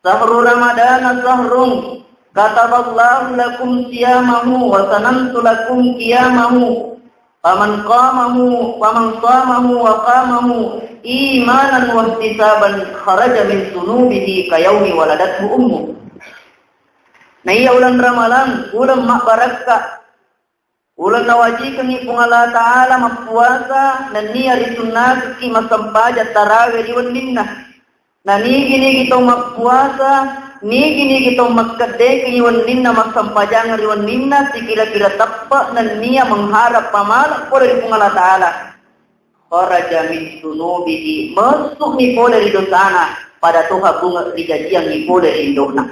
"Sahru Ramadana sahrun kataballahu lakum siyamahu wa sanantu lakum qiyamahu. Faman qamahu, faman qamahu wa qamahu imanan wa ihtisaban kharaja min dunubihi kayaumi waladathu ummuh." Naiya uleng Ramalang, uleng mabbarakka, uleng nawajikengngi Puang Allah Ta'ala mappuasa, nennia risunnakekki massempajang tarawe ri wenninna. Na nigi-nigi tau mappuasa, nigi-nigi tau makkeddeki ri wenninna, massempajang ri wenninna, sikira-kira teppe nennia mengharap pamala pole ri Puang Allah Ta'ala. Kharaja min dunubihi, messu'mi pole ri dosana, pada toha bunga rijajiangngi pole ri indo'na.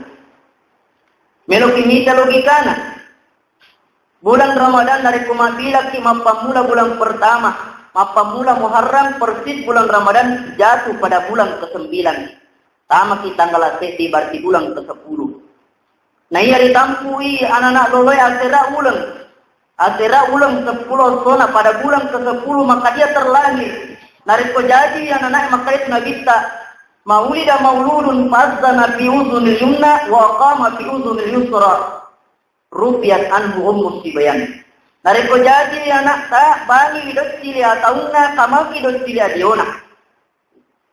Meloki mita logikana. Bulan Ramadan narekko mabbilakki mappammula bulan pertama, mappammula Muharram, persis bulan Ramadan jatuh pada bulan kesembilan. Tamaki tanggal seddi berarti bulan kesepuluh. Nah, iya ritampui anak-anak loloe asera uleng. Asera uleng sepuluh sona pada bulan kesepuluh maka dia terlahir. Narekko jaji anak-anak maka itu nabitta, "Maulida mauludun fa'azzana fi uzunil yumna wa qama fi uzunil yusra." Rufiyat anhu ummu sibyan. Narekko jaji ana'ta, bangiwi doccili ataunna, kamaki doccili adiona.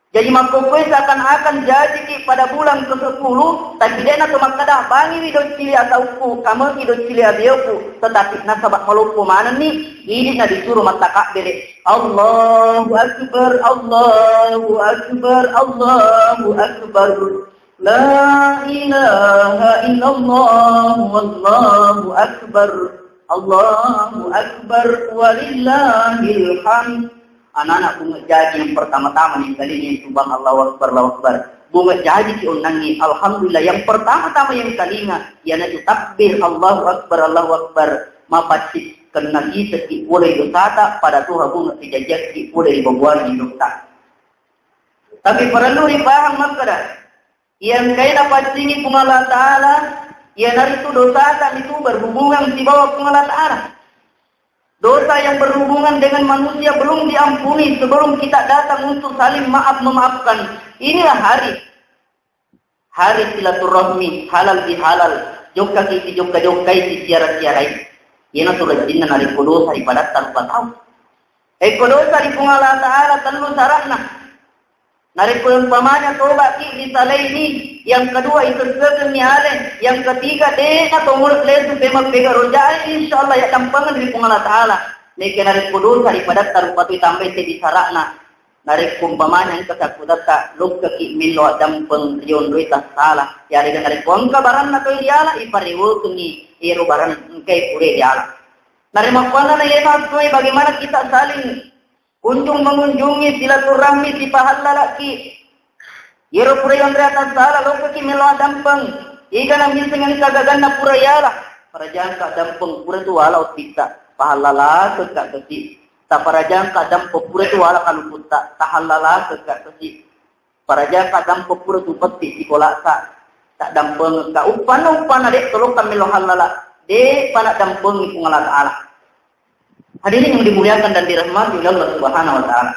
Jadi makkokkoe seakan-akan jajiki pada bulan kesepuluh, tapi de'na to makkada, bangiwi doccili ataukku, kamaki doccili adioku, tetapi nasaba maloppo manenni, idi na disuruh mattakabbere. Allahu Akbar, Allahu Akbar, Allahu Akbar. La ilaha illallah, wallahu akbar, Allahu akbar, walillahil hamd. Anak-anak, bunga jaji yang pertama-tama nih, kali ini subhan Allahu Akbar, Allahu Akbar. Bunga jaji ki onnangi, alhamdulillah, yang pertama-tama yang kalinga, iyanatu takbir, Allahu Akbar, Allahu Akbar. Mapacci kenna kita ki boleh dosata pada tuha bunga kejajaki boleh dibabuangi dosa. Tapi perlu dipaham makkada, iya engkae napaccingi Puang Allah Ta'ala, iyanaritu dosata itu berhubungan sibawa Puang Allah Ta'ala. Dosa yang berhubungan dengan manusia belum diampuni sebelum kita datang untuk saling maaf memaafkan. Inilah hari, hari silaturahmi, halal bihalal, jokkaki sijokka-jokkai, sisiara-siarai. Iyanatu rajinna narekko dosa ipadatta rupa tau. Ekko dosa ri Puang Allah Ta'ala tellu sara'na. Narekko umpamanya tobaki risalaini, yang kedua isessekenni ale, yang ketiga de'na to mulut lesu pe mappega rojae, insyaallah yaddampengeng ri Puang Allah Ta'ala. Neke narekko dosa ripadatta rupa tu tambai seddi sara'na. Narekko umpamanya engka sakkutatta lokkaki mello addampeng ri onroi tassala, yarega narekko engka baranna toi diala, iparewekengngi ero barang engkae pura diala. Narekko makkuannana yena toi bagaimana kita saling kunjung mengunjungi, silaturahmi, sipahallalaki. Yero pura yonre atas sala, lokaki melo adampeng. Iga na miseng engka gaganna pura yala. Parajangka dampeng pura tu wala ottitta. Pahallalakekka kesi. Taparajangka dampeng pura tu wala kaluputta. Tahallalakekka kesi. Parajangka dampeng pura tu petti sikolasa. Tak dampengekka uppanna, uppanna dek tolokka melo hallala. Dek pana dampengi Puang Allah Ta'ala. Hadirin yang dimuliakan dan dirahmati oleh Allah Subhanahu wa Ta'ala.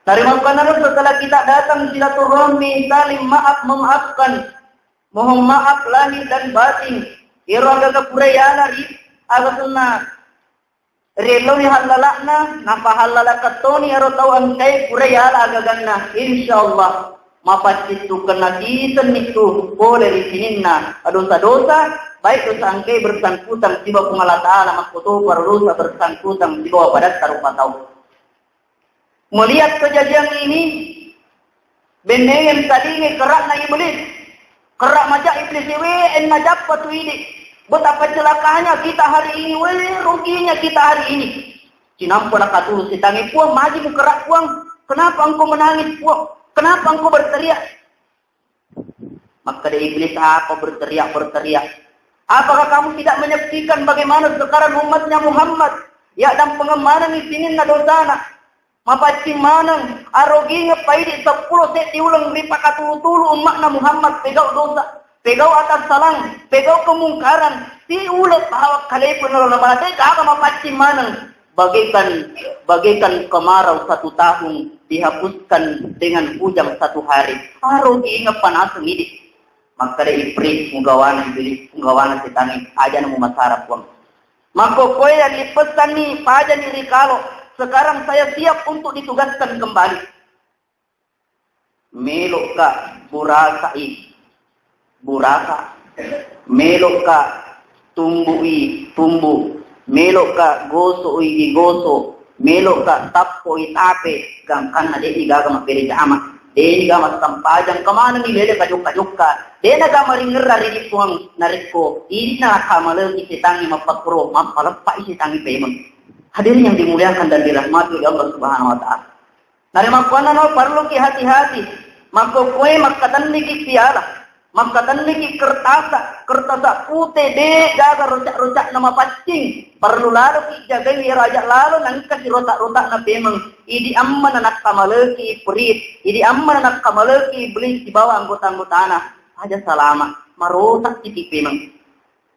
Narimakkuannaro setelah kita datang silaturahmi, saling maaf memaafkan, mohon maaf lahir dan batin. Ero aga pura yala ri aga sunna riellowi hallala'na, napahallalakeng toni ero tau engkae pura yala agaganna. Insyaallah mapaccittukenna tisenni tu pole ri sininna dosa-dosa, baik dosa engkae bersangkutan sibawa Puang Allah Ta'ala, makkotoparo dosa bersangkutan sibawa padatta rupa tau. Melihat kejadian ini, bennengeng talinge kerra'na Iblis. Kerra' maja Iblis, we enna jappa tu idi. Betapa celakanya kita hari ini, we ruginya kita hari ini. Cinampa nakaturu setangnge, Puang, maji mukerra' Puang. Kenapa engkau menangis, Puang? Kenapa engkau berteriak? Makkeda Iblis, apa berteriak-berteriak? Apakah kamu tidak menyaksikan bagaimana sekarang umatnya Muhammad? Ya, dan pengemana di sini na dosana. Mapaccing maneng, aroginge paidi seppulo seddi uleng ripakatulu-tulu umma'na Muhammad, pegau dosa, pegau atassalang, pegau kemungkaran, ti uleng bawa kalepu nalona mate, gaga mapaccing maneng. Bagaikan, bagaikan kemarau satu tahun dihapuskan dengan hujan satu hari. Aroginge panaseng idi. Makkeda Iblis, mugawana Iblis, mugawana setangnge, ajana mumasara Puang. Makkokkoe yang dipesanni pajani rikalo. Sekarang saya siap untuk ditugaskan kembali. Melokka burasai, burasa. Melokka tumbui, tumbu. Melokka gosoi, digoso. Melokka tappoi, tape. Gangkanna de'ni gaga mabbere jama. De'ni gaga massampajang, kemanenni lele kajokka-jokka. De'na gaga maringerra ri Puang narekko idi'na nakamaleki setangnge mappakkuro, mappaleppai setangnge pemeng. Hadirin yang dimuliakan dan dirahmati oleh Allah Subhanahu wa Ta'ala. Narimakkuannano parelluki hati-hati. Makkokkoe makkatenniki piala, makkatenniki kertasa, kertasa pute, de' gaga rocak-rocakna mapaccing. Parellu laloki jagai ero aja lalo nangka sirota-rotakna pemeng. Idi ammana nakkamaleki perit, idi ammana nakkamaleki Iblis sibawa anggota-anggotana. Aja salama, marotak siti pemeng.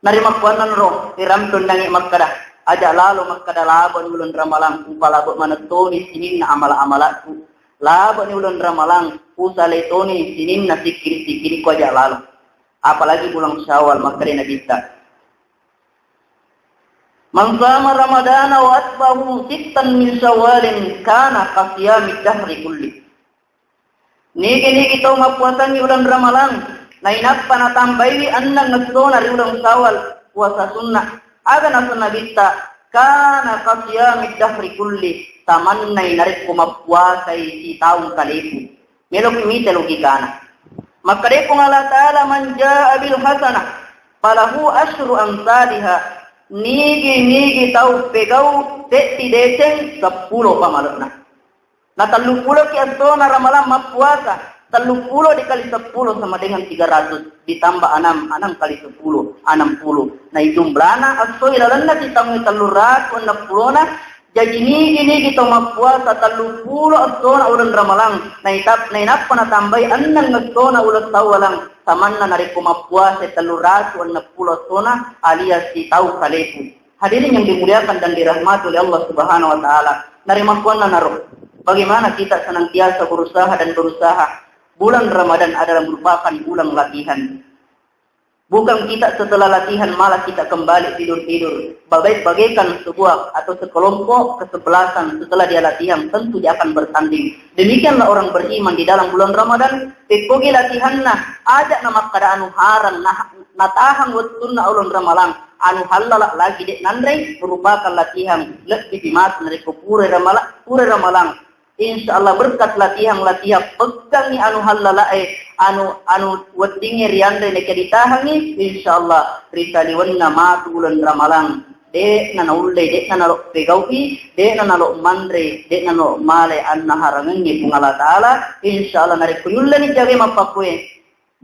Narimakkuannanro, rirampe undangnge makkeda, aja lalo makkeda labani uleng Ramalang, upalabe maneng toni sininna amala-amalakku. Labani uleng Ramalang, usalai toni sininna sikkiri-sikkirikku, aja lalo. Apalagi bulan Syawal, makkeda Nabitta, "Man sama Ramadana wa atbahu sittan min Syawalin kana kasiyami dahri kulli." Nigi-nigi tau mappuasangngi uleng Ramalang, nainappa natambaiwi enneng essona ri uleng Syawal, puasa sunna. Aga nasenna Nabitta, kana kasiyami dahri kulli, samannai narekko mappuasai sitaung kaleku. Meloki mita logikana. Makkedai Puang Allah Ta'ala, "Man jaa bil hasanah, falahu asyru amsaliha." Nigi-nigi tau pegau seddi deceng, seppulo pamale'na. Na telluppulo ki essona Ramalang mappuasa, telluppulo dikali seppulo sama dengan tiga ratus, ditambah enam, enam kali sepuluh, enam puluh. Na ijumlana esso ilalenna sitaungnge telluratu enneppulona, jaji nigi-nigi tau mappuasa telluppulo essona uleng Ramalang, naitap-, nainappa natambai enneng essona uleng Sawwalang, samanna narekko mappuasa telluratu enneppulo essona alias sitaung kaleku. Hadirin yang dimuliakan dan dirahmati oleh Allah Subhanahu wa Ta'ala, narimakkuannanaro, bagaimana kita senantiasa berusaha dan berusaha? Bulan Ramadan adalah merupakan bulan latihan. Bukan kita setelah latihan malah kita kembali tidur-tidur. Bagai-, bagaikan sebuah atau sekelompok kesebelasan setelah dia latihan, tentu dia akan bertanding. Demikianlah orang beriman di dalam bulan Ramadan, pekkogi latihanna, aja' namakkada anu harang, nah, natahang wettunna uleng Ramalang, anu hallala lagi de' nanrei, merupakan latihan, lebbi pi matu narekko pura Ramala-, pura Ramalang. Insya Allah berkat latihan-latihan, pekkangi anu hallala e, anu, anu weddingnge rianre nakia ditahangi, insya Allah ri saliwenna matu uleng Ramalang. De'na naulle, de'na nalo pegau'i, de'na nalo manre, de'na nalo male annaharangengnge Puang Allah Ta'ala. Insya Allah narekko yulleni jagai mappakkue,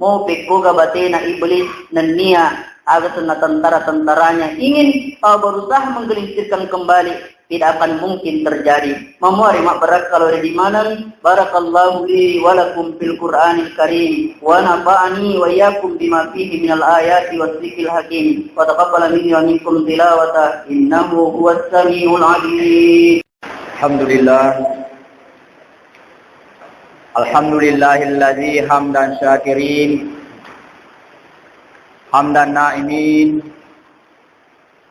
mau pekkoga batena iblis nennia aga senna tentara-tentaranya ingin, eh, berusaha menggelincirkan kembali, tidak akan mungkin terjadi. Mamuari mabbarakka lo ri maneng. Barakallahu li wa lakum fil Qur'anil Karim wa nafa'ani wa iyyakum bima fihi minal ayati was zikril hakim wa taqabbala minni wa minkum tilawata innahu huwas samiul alim. Alhamdulillah. Alhamdulillahilladzi hamdan syakirin, hamdan na'imin,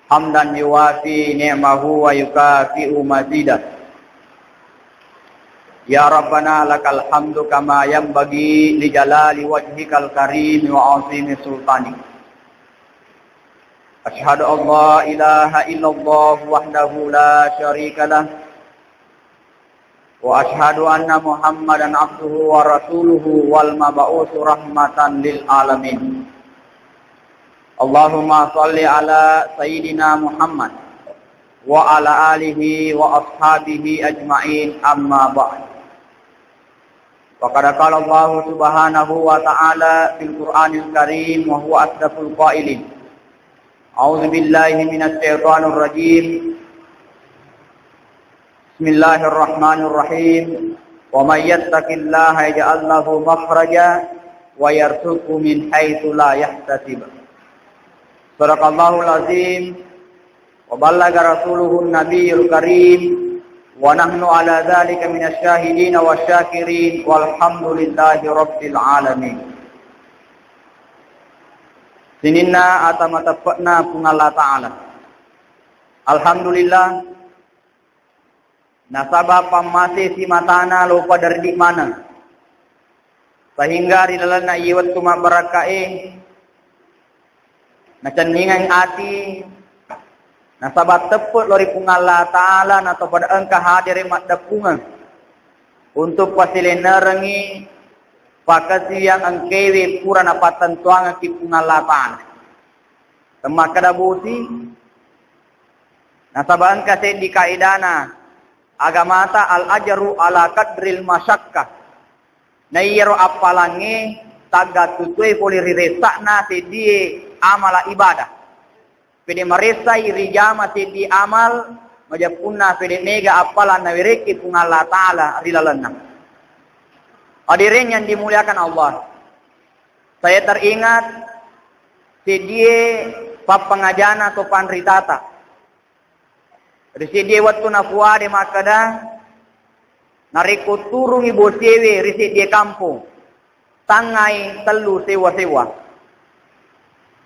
hamdan yuwafi ni'mahu wa yukafi'u mazidah. Ya Rabbana lakal hamdu kama yanbaghi li jalali wajhikal karim wa azimi sultanik. Asyhadu an la ilaha illallah wahdahu la syarika lah. Wa asyhadu anna Muhammadan abduhu wa rasuluhu wal mab'usu rahmatan lil alamin. Allahumma shalli ala sayyidina Muhammad wa ala alihi wa ashabihi ajma'in, amma ba'd. Wa qad qala Allahu subhanahu wa ta'ala fil Qur'anil Karim wa huwa asdaqul qailin. A'udzu billahi minasy syaithanir rajim. Bismillahirrahmanirrahim. Wa may yattaqillaha yaj'al lahu makhraja wa yarzuqhu min haitsu la yahtasib. Sadaqallahul azim. Wa ballaga rasuluhun nabiyul karim. Wa nahnu ala dzalika minasy syahidin wasy syakirin. Walhamdulillahi rabbil alamin. Sininna ata mateppe'na Puang Allah Ta'ala. Alhamdulillah, nasaba pammasesi matana lo pada ridi maneng. Sehingga ri lalenna iye wettu mabbarakkae, nacenningang ati, nasaba teppe' lo ri Puang Allah Ta'ala, nato pada engka hadere maddeppungeng untuk pasilennerengngi pakasiwiang engkewe pura napattentuangekki Puang Allah Ta'ala. Temmakkeda bosi, nasaba engka seddi kaedana agamata, al ajru ala qadril masyakkah. Na iyaro appalangnge taggattuttue pole ri ressa'na seddie amala ibadah. Pede maressai rijama seddi amal, majeppunna pede mega appalang nawerekki Puang Allah Ta'ala ri lalenna. Hadirin yang dimuliakan Allah, saya teringat seddie pappangajana to panritata. Ri seddie wettu nafuade makkeda, narekko turungi bosiewe ri seddie kampong, tangngai tellu sewwa-sewwa.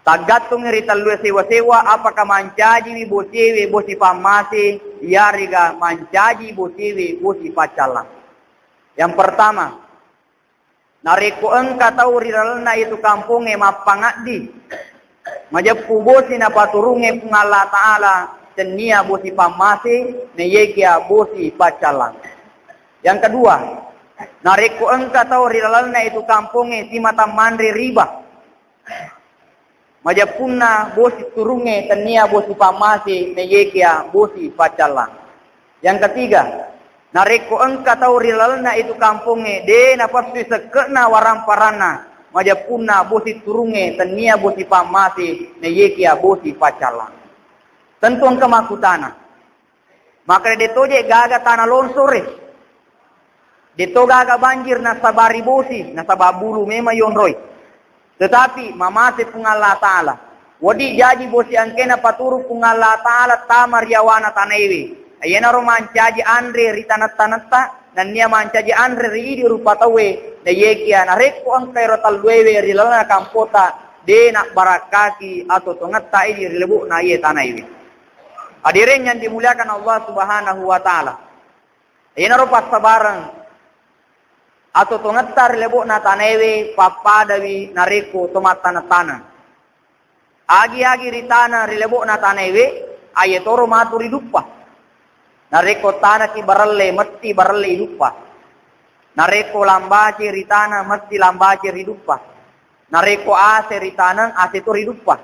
Taggattung ri tellue sewa-sewa, apakah mancajiwi bosiewe bosi pammase, iyarega mancaji bosiewe bosi paccallang. Yang pertama, narekko engka tau ri lalenna itu kampongnge mappangaddi, majeppu bosi napaturungnge Puang Allah Ta'ala, tennia bosi pammase, naiyekia bosi paccallang. Yang kedua, narekko engka tau ri lalenna itu kampongnge simata manre riba, majeppunna bosi turungnge tennia bosi pammase, naiyekia bosi paccallang. Yang ketiga, narekko engka tau ri lalenna itu kampongnge de napassui sekke'na waramparanna, majeppunna bosi turungnge tennia bosi pammase, naiyekia bosi paccallang. Tentu engka makkutana, makkeda, de toje gaga tana longsore, de to gaga banjir nasaba ribosi, nasaba bulu memang yonroi. Tetapi mamase Puang Allah Ta'ala. Wedding jaji bosi engkena paturu Puang Allah Ta'ala tama ri yawana tanaewe. Iyanaro mancaji anre ri tanetta-netta, nennia mancaji anre ri idi rupa tauwe, naiyekia narekko engka ero telluewe ri lalenna kampota, de nabbarakkaki atau tongetta idi ri lebo'na iye tanaewe. Hadirin yang dimuliakan Allah Subhanahu wa Ta'ala. Iyanaro passabareng atau tongetta ri lebo'na tanaewe pappadawi narekko to mattana-tana. Agi-agi ri tana ri lebo'na tanaewe, aye toro matu riduppa. Narekko tanaki barelle, metti barelle iduppa. Narekko lambace ri tana, metti lambace riduppa. Narekko ase ri taneng, ase to riduppa.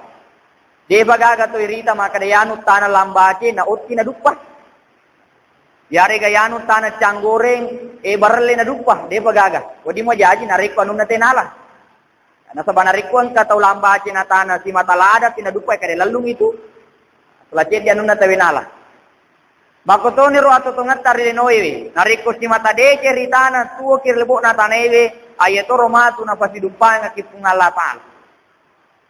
Depa gaga to irita makkeda yanu tana lambace na otti naduppa. Yarega yanu tana canggoreng, e barelle naduppa, depa gaga. Wedding majaji narekko anunna tenala. Nasaba narekko engka tau lambace na tana simata lada, tinaduppai kade lallung itu. Sala ceddi anunna tawe nala. Makkotoniro atotongetta ri linoewe. Narekko simata dece ri tana, tuoki ri lebo'na tanaewe, aye toro matu napasidumpangaki Puang Allah Ta'ala.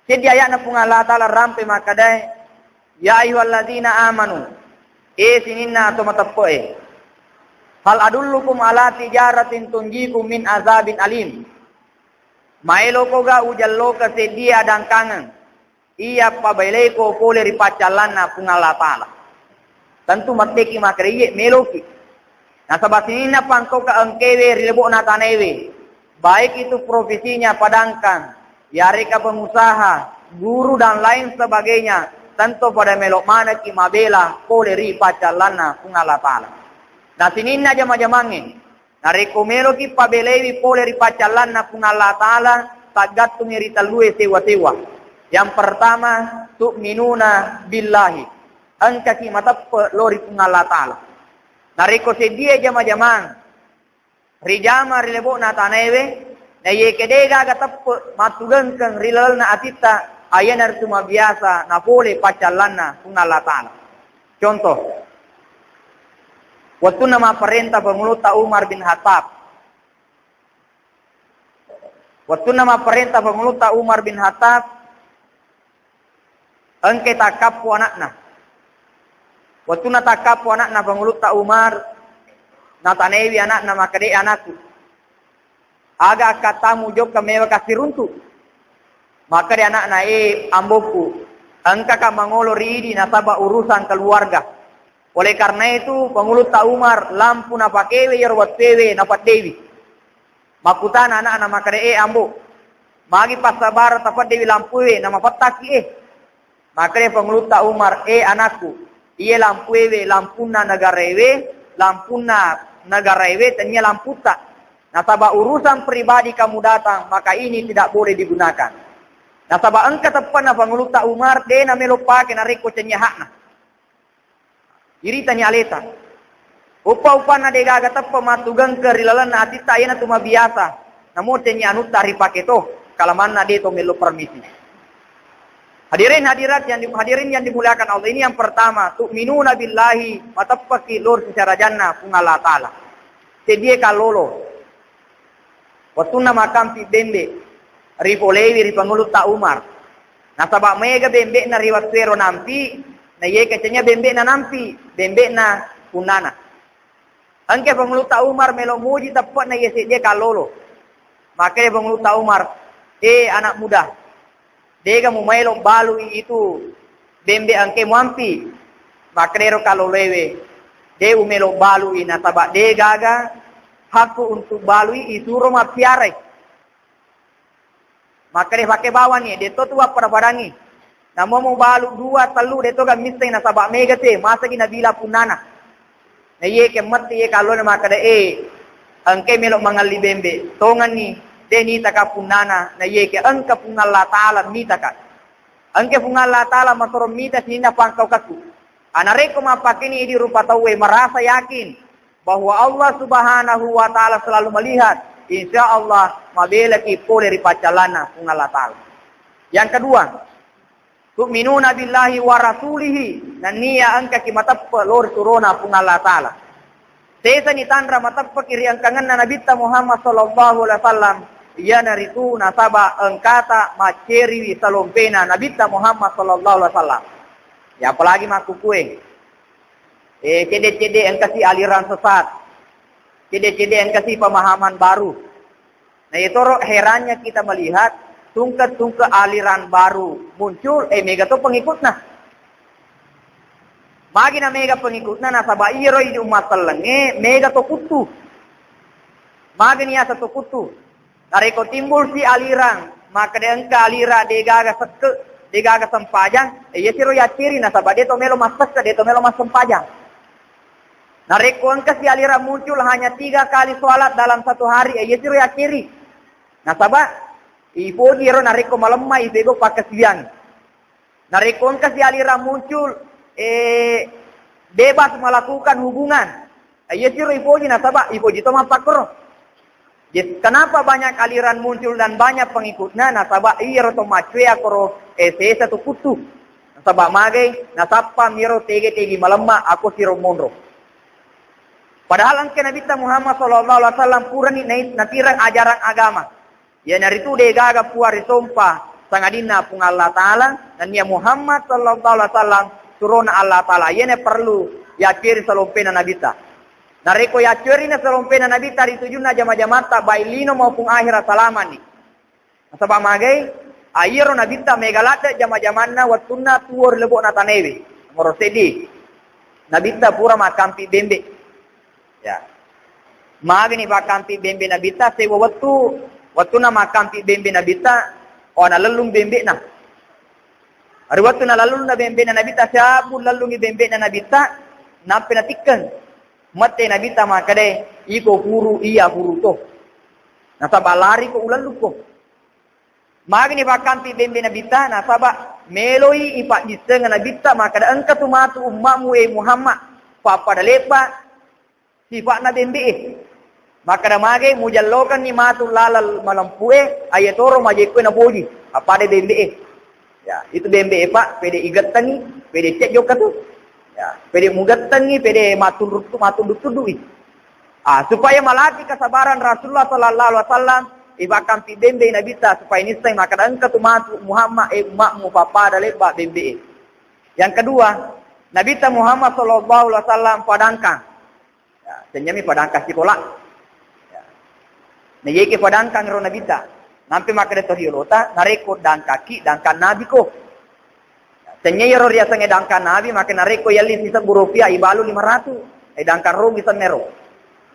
Ceddi aya'na Puang Allah Ta'ala rampe makkedae, "Ya ayyuhalladzina amanu," e sininna to mateppe'e, "hal adullukum ala tijaratin tunjikum min azabin alim?" Maeloko ga ujalloka seddie adangkangeng iya pabailaiko pole ri paccallanna Puang Allah Ta'ala? Tentu metteki makkeda iye, meloki. Nasaba sininna pangkauka engkewe ri lebo'na tanaewe, baik itu profesinya padangkang, yareka pengusaha, guru dan lain sebagainya, tentu pada melo manekki mabela pole ri paccallanna Puang Allah Ta'ala. Na sininna jama-jamangnge, narekko meloki pabelaiwi pole ri paccallanna Puang Allah Ta'ala, taggattungi ri tellue sewa-sewa. Yang pertama, tu'minuna billahi. Engkaki mateppe' lao ri Puang Allah Ta'ala. Narekko seddie jama-jamang rijama ri lebo'na tanaewe, naiyakia de gaga teppe' mattugengkeng ri lalenna atitta, ayanaritu mabiasa napole paccallanna Puang Allah Ta'ala. Contoh, wettunna mapparenta Pangulutta Umar bin Khattab, wettunna mapparenta Pangulutta Umar bin Khattab, engke takkappo ana'na. Wettunna takkappo ana'na Pangulutta Umar, natanaiwi ana'na, makkeda, "E anakku, aga akkattamu jokka mewa kasiruntu?" Makkeda ana'na, "E ambokku, engkaka mangolo ri idi nasaba urusan keluarga." Oleh karena itu, Pangulutta Umar lampu napakewe iyaro wettuewe napeddewi. Makkutana ana'na makkeda, "E ambo, magi passabareng tapeddewi lampuewe namapettakki e?" Makkeda Pangulutta Umar, "E anakku, iye lampuewe lampunna negaraewe, lampunna negaraewe tennia lamputta. Nasaba urusan pribadi kamu datang, maka ini tidak boleh digunakan." Nasaba engka teppenna Pangulutta Umar de namelo pake narekko cennia hakna. Iritani aleta. Uppa-uppanna de gaga teppe' mattugengkeng ri lalenna atitta, iyanatu mabiasa. Namo tennia anutta ripake to, kalamanna de to mello permisi. Hadirin hadirat yang di-, hadirin yang dimuliakan Allah, ini yang pertama, tu'minuna billahi, mateppeki lao ri sesarajanna Puang Allah Ta'ala. Seddie kallolo. Wettunna makkampi bembe, ripolewi ri Pangulutta Umar. Nasaba maega bembe'na ri wettuero nampi, naiyakia cennia bembe'na nampi, bembe'na punnana. Engka Pangulutta Umar melo muji teppe'na iye seddie kallolo. Makkeda Pangulutta Umar, "E anak muda, Dega mumaelo balui itu bembe engke muampi. Makkedaro kalolewe, de umelo balui nasaba de gaga hakku untuk balui, isuro mappiarai. Makkeda pake bawani, de to tu wappada-padangi. Namo mubalu dua, tellu, de to ga misseng nasaba mega te, masagi nabila punnana. Na iye ke matti iye kallona makkeda, "Eh, engke melo mangalli bembe." Tonganni, de nitaka punnana, na iye ke engka Puang Allah Taala mitaka. Engke Puang Allah Taala masoro mita sininna pangkaukakku. Anarekko mappakeni idi rupa tauwe, marasa yakin bahwa Allah Subhanahu wa Taala selalu melihat, insya Allah mabelaki pole ri paccallanna Puang Allah Taala. Yang kedua, tu'minuna billahi wa rasulihi, nennia engkaki mateppe' lao ri surona Puang Allah Taala. Sesani tanra mateppeki ri engkangenna Nabitta Muhammad sallallahu alaihi wasallam, iyanaritu nasaba engkata macceriwi salompena Nabitta Muhammad sallallahu alaihi wasallam. Ya, apalagi makkukue, eh, cedde-cedde engkasi aliran sesat, cedde-cedde engkasi pemahaman baru. Nah, yatoro herannya kita melihat tungke-tungke aliran baru muncul, eh, mega to pengikutna. Magi na mega pengikutna, nasaba iyaro idi umma sellengnge mega to kuttu. Magi niasa to kuttu. Narekko timbul si aliran, makkeda engka alira degaga sekke, degaga sempajang, eh, iya siro yacciri nasaba de to melo massekke, de to melo massempajang. Narekko engka si aliran muncul hanya tiga kali sholat dalam satu hari, eh, iya siro yacciri. Nasaba ipoji ero narekko malemma ipego pakkasiwiang. Narekko engka si aliran muncul, eh, bebas melakukan hubungan, eh, iya siro ipoji nasaba ipoji to mappakkoro. Yes, kenapa banyak aliran muncul dan banyak pengikutnya? Nasaba iyaro to maccoe akkoro, eh, sesa to kuttu. Nasaba magai, nasappa miro tege-tege malemma ako siro monro. Padahal engke Nabitta Muhammad sallallahu alaihi wasallam purani nai-, natireng ajaran agama. Iyanaritu degaga puang risompa sangadinna Puang Allah Taala, nennia Muhammad sallallahu alaihi wasallam surona Allah Taala. Iyana perlu yacceri salompena Nabitta. Narekko yaccerina salompena Nabitta ri tujunna jama-jamatta, baik lino maupun akhirat salamani. Nasaba magai, aiyaro Nabitta mega ladde jama-jamanna wettunna tuwo ri lebo'na tanaewe. Nomoro seddi, Nabitta pura makkampi bembe. Ya. Magani pakkampi bembe Nabitta, sewa wettu, wettunna makkampi bembe Nabitta, oh, nalellung bembe'na. Ri wettu nalellungna bembe'na Nabitta, siabu lellungi bembe'na Nabitta, nappa natikkeng. Mette Nabitta makkedae, "Iko huru, iya huru to. Nasaba lariko ulellukko." Magani pakkampi bembe Nabitta, nasaba meloi ipaddissengeng Nabitta makkeda, "Engka tu matu ummamu, e Muhammad, pappada lebba sifa'na bembe'e." Makkeda mage, mujallokenni matu laleng malempu'e, ayatoro majekkue napoji, pappada bembe'e. Ya, itu bembe'e, Pak, pede igettengi, pede cek jokka tu. Ya, pede mugettengi, pede matunruttu-, matuddu-tuddui. Ah, supaya malaki kesabaran Rasulullah sallallahu alaihi wasallam, ipakkampi bembe Nabitta supaya nisseng makkeda engka tu matu Muhammad, eh, ummamu pappada lebba bembe'e. Yang kedua, Nabitta Muhammad sallallahu alaihi wasallam padangkang. Ya, tennyami padangkang sikola. Ya. Nah, yeke padangkang ro Nabitta. Nampe makkeda to riolota, narekko dangkaki, dangkang Nabi ko. Tennyai ero riasengnge dangkang Nabi, maka narekko yelli sisebbu rupiah ibalu lima ratus, eh, dangkang rugi sennero.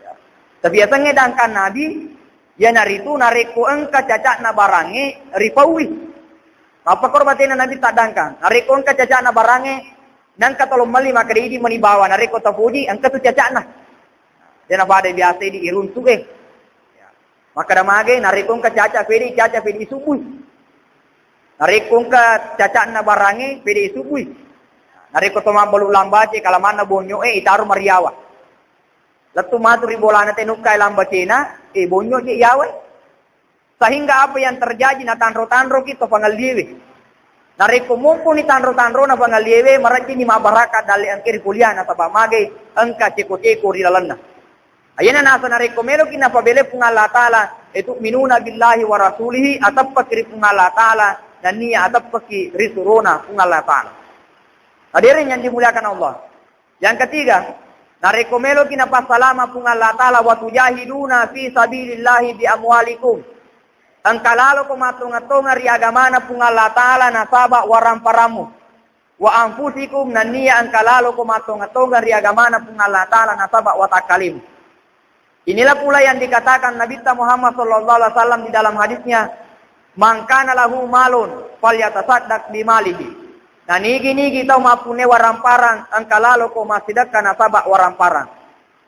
Ya. Tapi yasengnge dangkang Nabi, iyanaritu narekko engka cacakna barangnge ripaui. Mappakoro batena Nabi taddangkang. Narekko engka cacakna barangnge, nengka tolong melli maka idi meni bawa. Narekko tapoji, engka tu cacakna. Dena pada biasa idi iruntu, eh. Ya. Makkeda mage, narekko engka caca pede, caca pede isubbui. Narekko engka cacakna barangnge, pede isubbui. Narekko to mabbalu lambace, kalamanna bonyo'e, itaro mariawa. Lettu matu ri bolana tenukkai lambacena, eh, bonyo je yawe. Sehingga apa yang terjadi, natanro-tanroki to pangalliewe. Narekko mumpuni tanro-tanrona pangalliewe, marejjini mabbarakat dalle engke ri kuliah nasaba mage engka ceko-ceko ri lalenna. Ayana nasa narekko meloki napabele Puang Allah Taala, itu minuna billahi wa rasulihi, ateppaki ri Puang Allah Taala, nennia ateppaki ri surona Puang Allah Taala. Hadirin yang dimuliakan Allah. Yang ketiga, narekko meloki napassalama Puang Allah Taala, wa tujahiduna fi sabilillahi bi amwalikum. Engka laloko mattongeng-tongeng ri agamana Puang Allah Ta'ala nasaba waramparammu. Wa anfusikum, nenniya engka laloko mattongeng-tongeng ri agamana Puang Allah Ta'ala nasaba watakkalemu. Inilah pula yang dikatakan Nabitta Muhammad sallallahu alaihi wasallam di dalam hadisnya, "Man kana lahu malun falyatasaddaq bimalihi." Nanigi-nigi tau mappunne waramparang engka laloko massidekka nasaba waramparang.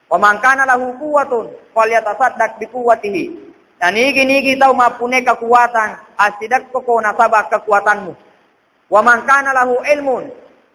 "Wa man kana lahu quwwatun falyatasaddaq biquwwatihi." Nanigi-nigi tau mappunne kekuatan, assidekkoko nasaba kekuatanmu. "Wa man kana lahu ilmun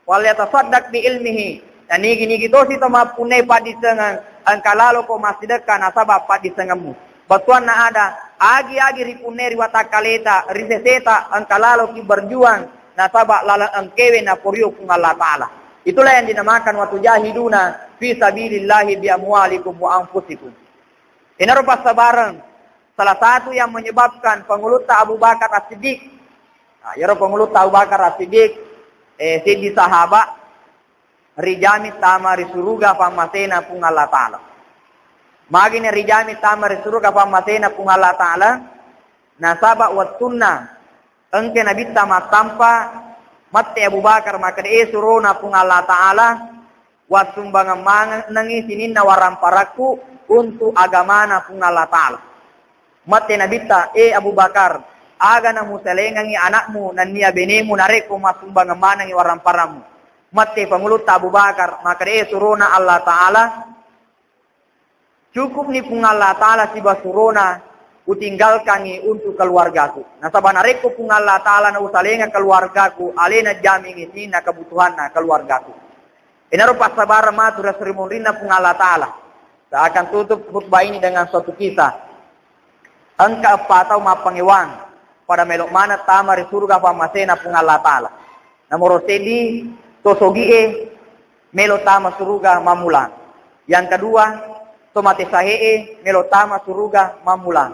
falyatasaddaq bi ilmihi." Nanigi-nigi tosi to mappunne paddissengeng, engka laloko massidekka nasaba paddissengemmu. Bettuanna ada, agi-agi ripunne ri watakkaleta, ri seseta, engka laloki berjuang nasaba laleng engkewe naporio Puang Allah Ta'ala. Itulah yang dinamakan wa tujahiduna fi sabilillahi bi amwalikum wa anfusikum. Enaro passabareng salah satu yang menyebabkan Pangulutta Abu Bakar As-Siddiq. Nah, iyaro Pangulutta Abu Bakar As-Siddiq, eh, seddi sahaba rijami tama ri suruga pammasena Puang Allah Ta'ala. Magini rijami tama ri suruga pammasena Puang Allah Ta'ala, nasaba wettunna engke Nabitta mattampa, mette Abu Bakar, makkeda, "E surona Puang Allah Ta'ala, wassumbangeng manengngi sininna waramparakku untuk agamana Puang Allah Ta'ala." Mette Nabitta, "E Abu Bakar, aga namusalengengngi anakmu nennia benemu narekko massumbangeng manengngi waramparammu?" Mette Pangulutta Abu Bakar, makkeda, "E surona Allah Ta'ala, cukupni Puang Allah Ta'ala siba surona utinggalkangngi untuk keluargaku. Nasaba narekko Puang Allah Ta'ala nausalengeng keluargaku, alena jamingngi sininna kebutuhanna keluargaku." Enaro passabareng matu ri esso ri munrinna Puang Allah Ta'ala. Saya akan tutup khutbah ini dengan suatu kisah. Engka eppa tau mappangewang pada melo maneng tama ri suruga pammasena Puang Allah Ta'ala. Nomoro seddi, to sogie melo tama suruga mammulang. Yang kedua, to mate sahee melo tama suruga mammulang.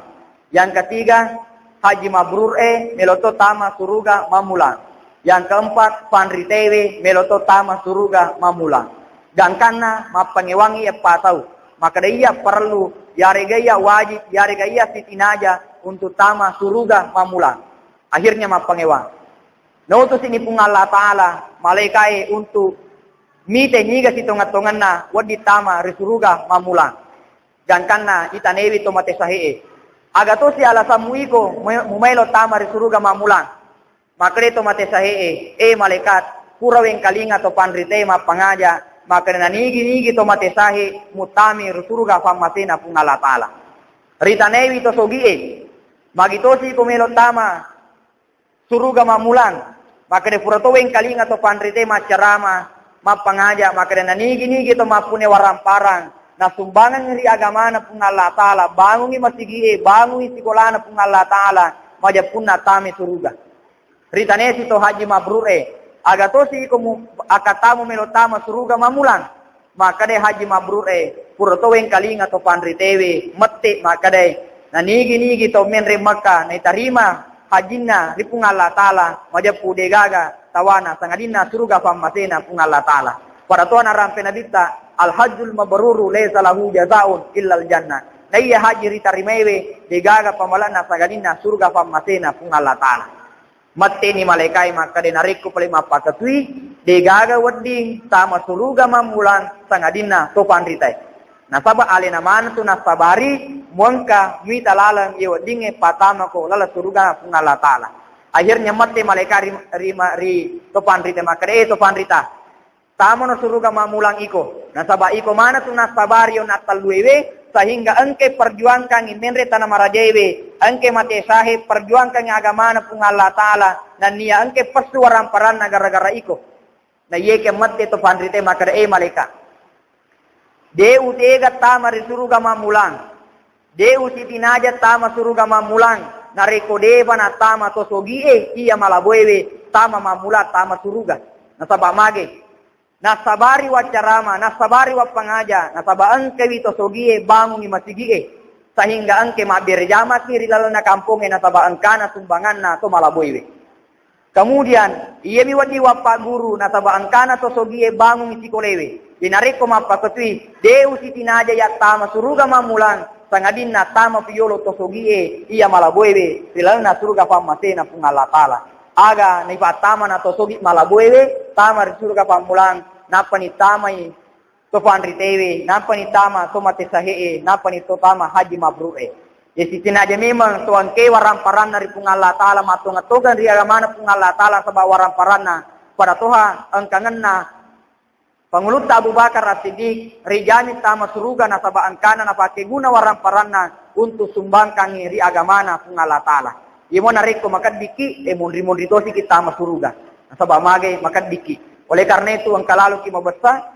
Yang ketiga, haji mabrur e melo to tama suruga mammulang. Yang keempat, panritewe melo to tama suruga mammulang. Gangkanna mappangewangngi eppa tau. Makkeda iya parellu, yarega iya wajib, yarega iya sitinaja untuk tama suruga mammulang. Akhirnya mappangewang. Nautusi ni Puang Allah Ta'ala malaikae untuk mite niga sitongeng-tongenna wedding tama ri suruga mammulang. Gangkanna itanewi to mate sahee. Aga tosi alasanmu iko mu-, mumaelo tama ri suruga mammulang? Makkeda to mate sahee, "E malaikat, pura wengkalinga to panrite mappangaja, makkeda nanigi-nigi to mate sahe muttami ri suruga pammasena Puang Allah Ta'ala." Ritanewi to sogie, "Magi tosi ko melo tama suruga mammulang?" Makkeda, "Pura to wengkalinga to panrite maccarama, mappangaja, makkeda nanigi-nigi to mappunne waramparang nassumbangeng ri agamana Puang Allah Ta'ala, bangungi masigie, bangungi sikolana Puang Allah Ta'ala, majeppunna tame suruga." Ritanesi to haji mabrur e, "Aga tosi iko mu-, akkattamu melo tama suruga mammulang?" Makkeda haji mabrur e, "Pura to wengkalinga to panritewe mette makkeda, nanigi-nigi to menre Mekka naitarima hajinna ri Puang Allah Ta'ala, majeppu degaga tawana sangadinna suruga pammasena Puang Allah Ta'ala." Pada toana rampe Nabitta, "Al-hajjul mabruru laisa lahu jazaun illal jannah." Naiya haji ritarimaiwe degaga pamale'na sangadinna suruga pammasena Puang Allah Ta'ala. Metteni malaikai makkeda, "Narekko pale mappakatui, degaga wedding tama suruga mammulang sangadinna to panritae. Nasaba alena maneng tu nassabari muengka muita laleng iye weddingnge patamako laleng suruga Puang Allah Ta'ala." Akhirnya mette malaikai ri, ri, ri to panrita makkeda, "E to panrita, tamano suruga mammulang iko. Nasaba iko maneng tu nassabari onna telluewe, sehingga engke perjuangkangngi menre tana marajaewe, engke mate sahe perjuangkangngi agamana Puang Allah Ta'ala, nennia engke pessu waramparanna gara-gara iko." Naiyeke mette to panrite makkeda, "E malaika, de utega tama ri suruga mammulang. De usitinaja tama suruga mammulang. Narekko depa nattama to sogie iya malaboewe tama mammulang tama suruga. Nasaba mage? Nassabari waccarama, nassabari wappangaja, nasaba engkawi to sogie bangungi masigie, sehingga engke mabbere jamaki ri lalenna kampongnge nasaba engkana sumbanganna to malaboewe. Kemudian, iyami wedding wappagguru nasaba engkana to sogie bangungi sikolewe. Inarekko mappakatui, de usitinaja yattama suruga mammulang, Sangadinna tama pi yolo to sogie iya malaboewe ri lalenna suruga pammasena Puang Allah Ta'ala. Aga naipattama na to sogi malaboewe tama ri suruga pammulang, nappani tamai to panritewe, nappani tama to mate sahe'e, nappani to tama haji mabrure. Ya, sitinaja memang to engkewa ramparanna ri Puang Allah Ta'ala, mattonga-tongang ri agamana Puang Allah Ta'ala, saba waramparanna pada toha engkangenna Pangulutta Abu Bakar As-Siddiq rijami tama suruga nasaba engkana napakkeguna waramparanna untuk sumbangkangngi ri agamana Puang Allah Ta'ala. Iyamo narekko makeddikki, e, munri-munri tosiki tama suruga. Nasaba magai makeddikki. Oleh karena itu, engka laloki mabessa,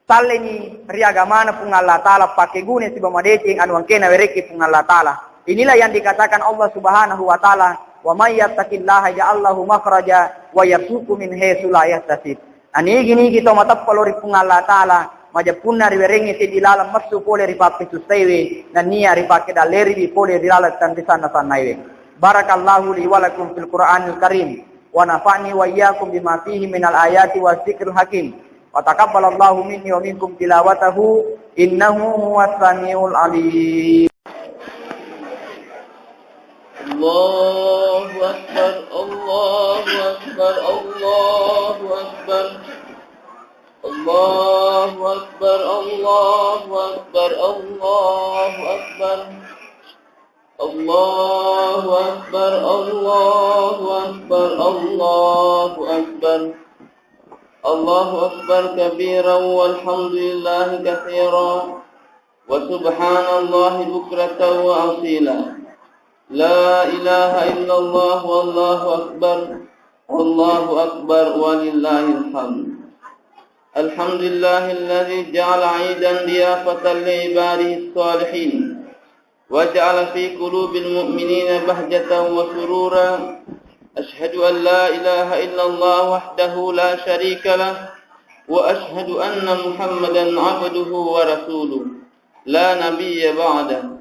salleni ri agamana Puang Allah Ta'ala, pakkeguna siba madeceng anu engkena werekki Puang Allah Ta'ala. Inilah yang dikatakan Allah Subhanahu wa Ta'ala, "Wa may yattaqillaha yaj'al lahu makhraja wa yarzuqhu min haitsu la yahtasib." Anigi-nigi tau mateppa lao ri Puang Allah Ta'ala, majeppunna riwerengngi seddi laleng messu pole ri pappesussaiwe, nennia ripakkedalleriwi pole ri laleng tanrisanna-sannaiwe. Barakallahu li wa lakum fil Qur'anil Karim, wa nafa'ni wa iyyakum bima fihi minal ayati wa dzikril hakim. Wa taqabbalallahu minni wa minkum tilawatahu, innahu huwas samiul alim. Allahu Akbar, Allahu Akbar, Allahu Akbar. Allahu Akbar, Allahu Akbar, Allahu Akbar. Allahu Akbar, Allahu Akbar, Allahu Akbar. Allahu Akbar kabira walhamdulillahi katsira. Wa subhanallahi bukratan wa asila. La ilaha illallah wallahu akbar. Allahu akbar walillahil hamd. Alhamdulillahilladzi ja'ala 'idan diyafatan li 'ibadihis shalihin. Wa ja'ala fi qulubil mu'minina bahjatan wa surura. Asyhadu an la ilaha illallah wahdahu la syarika lah. Wa asyhadu anna Muhammadan 'abduhu wa rasuluh. La nabiyya ba'dah.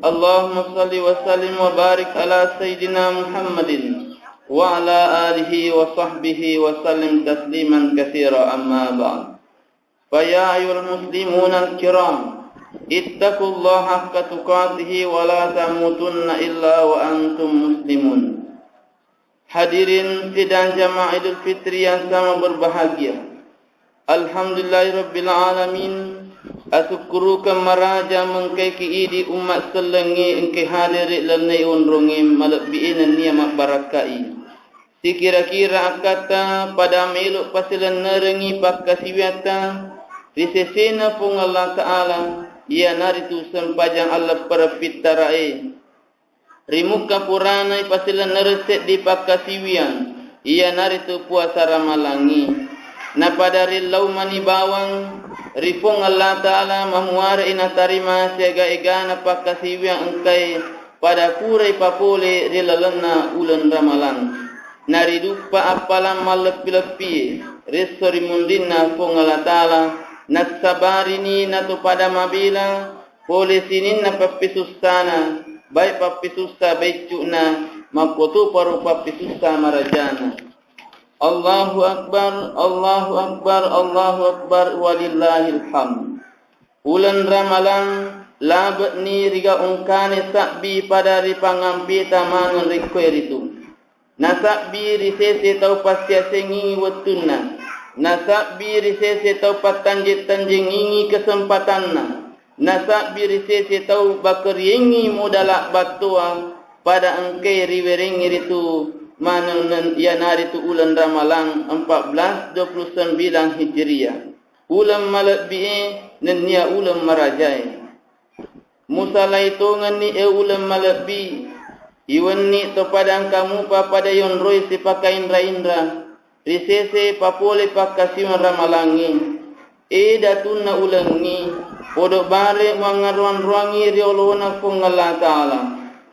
Allahumma shalli wa sallim wa barik ala sayyidina Muhammadin wa ala alihi wa sahbihi wa sallim tasliman katsira, amma ba'd. Fa ya ayyuhal muslimunal kiram, ittaqullaha haqqa tuqatihi wa la tamutunna illa wa antum muslimun. Hadirin sidang jamaah Idul Fitri yang sama berbahagia. Alhamdulillahirabbil alamin. Asukkurukeng maraja mengkaiki idi umma sellengnge engkai hadere lennai onrongnge malebbi'e nennia mabbarakkai. Sikira-kira akkatta pada melo pasilennerengngi pakkasiwiatta ri sesena Puang Allah Ta'ala, iyanaritu sempajang alleppereng pittara'e. Ri mukka purana ipasilennereng seddi pakkasiwiang, iyanaritu puasa ramalangngi. Napada rillau mani bawang ri Puang Allah Ta'ala mamuare'i natarima siaga egana pakkasiwiang engkae pada pura ipapole ri lalenna uleng ramalang. Nariduppa appalang malleppi-leppie riesso ri munrinna Puang Allah Ta'ala, nassabarini natopada mabela pole sininna pappisussana, baik pappisussa baiccu'na, makkotoparo pappisussa marajana. Allahu Akbar, Allahu Akbar, Allahu Akbar, walillahil hamd. Uleng Ramalang labe'ni rigaungkane sabbi pada ripangampeta maneng rekkoe ritu. Nasabbi ri sese tau passiasengngingi wettunna, nasabbi ri sese tau pattanjeng-tanjengngingi kesempatanna, nasabbi ri sese tau bakeriengngi modala battoa pada engkae riwerengngi ritu maneng nen-, iyanaritu uleng Ramalang empat belas dua puluh sembilan Hijriah. Uleng malebbi'e nennia uleng marajae. Musalai tongenni e uleng malebbi, iwenni to padang kamupa pada yonroi sipakainra-inra, ri sese papole pakkasiwiang ramalangngi. E datunna ulengngi, podo bare muangngaruang-ruangi riolona Puang Allah Ta'ala.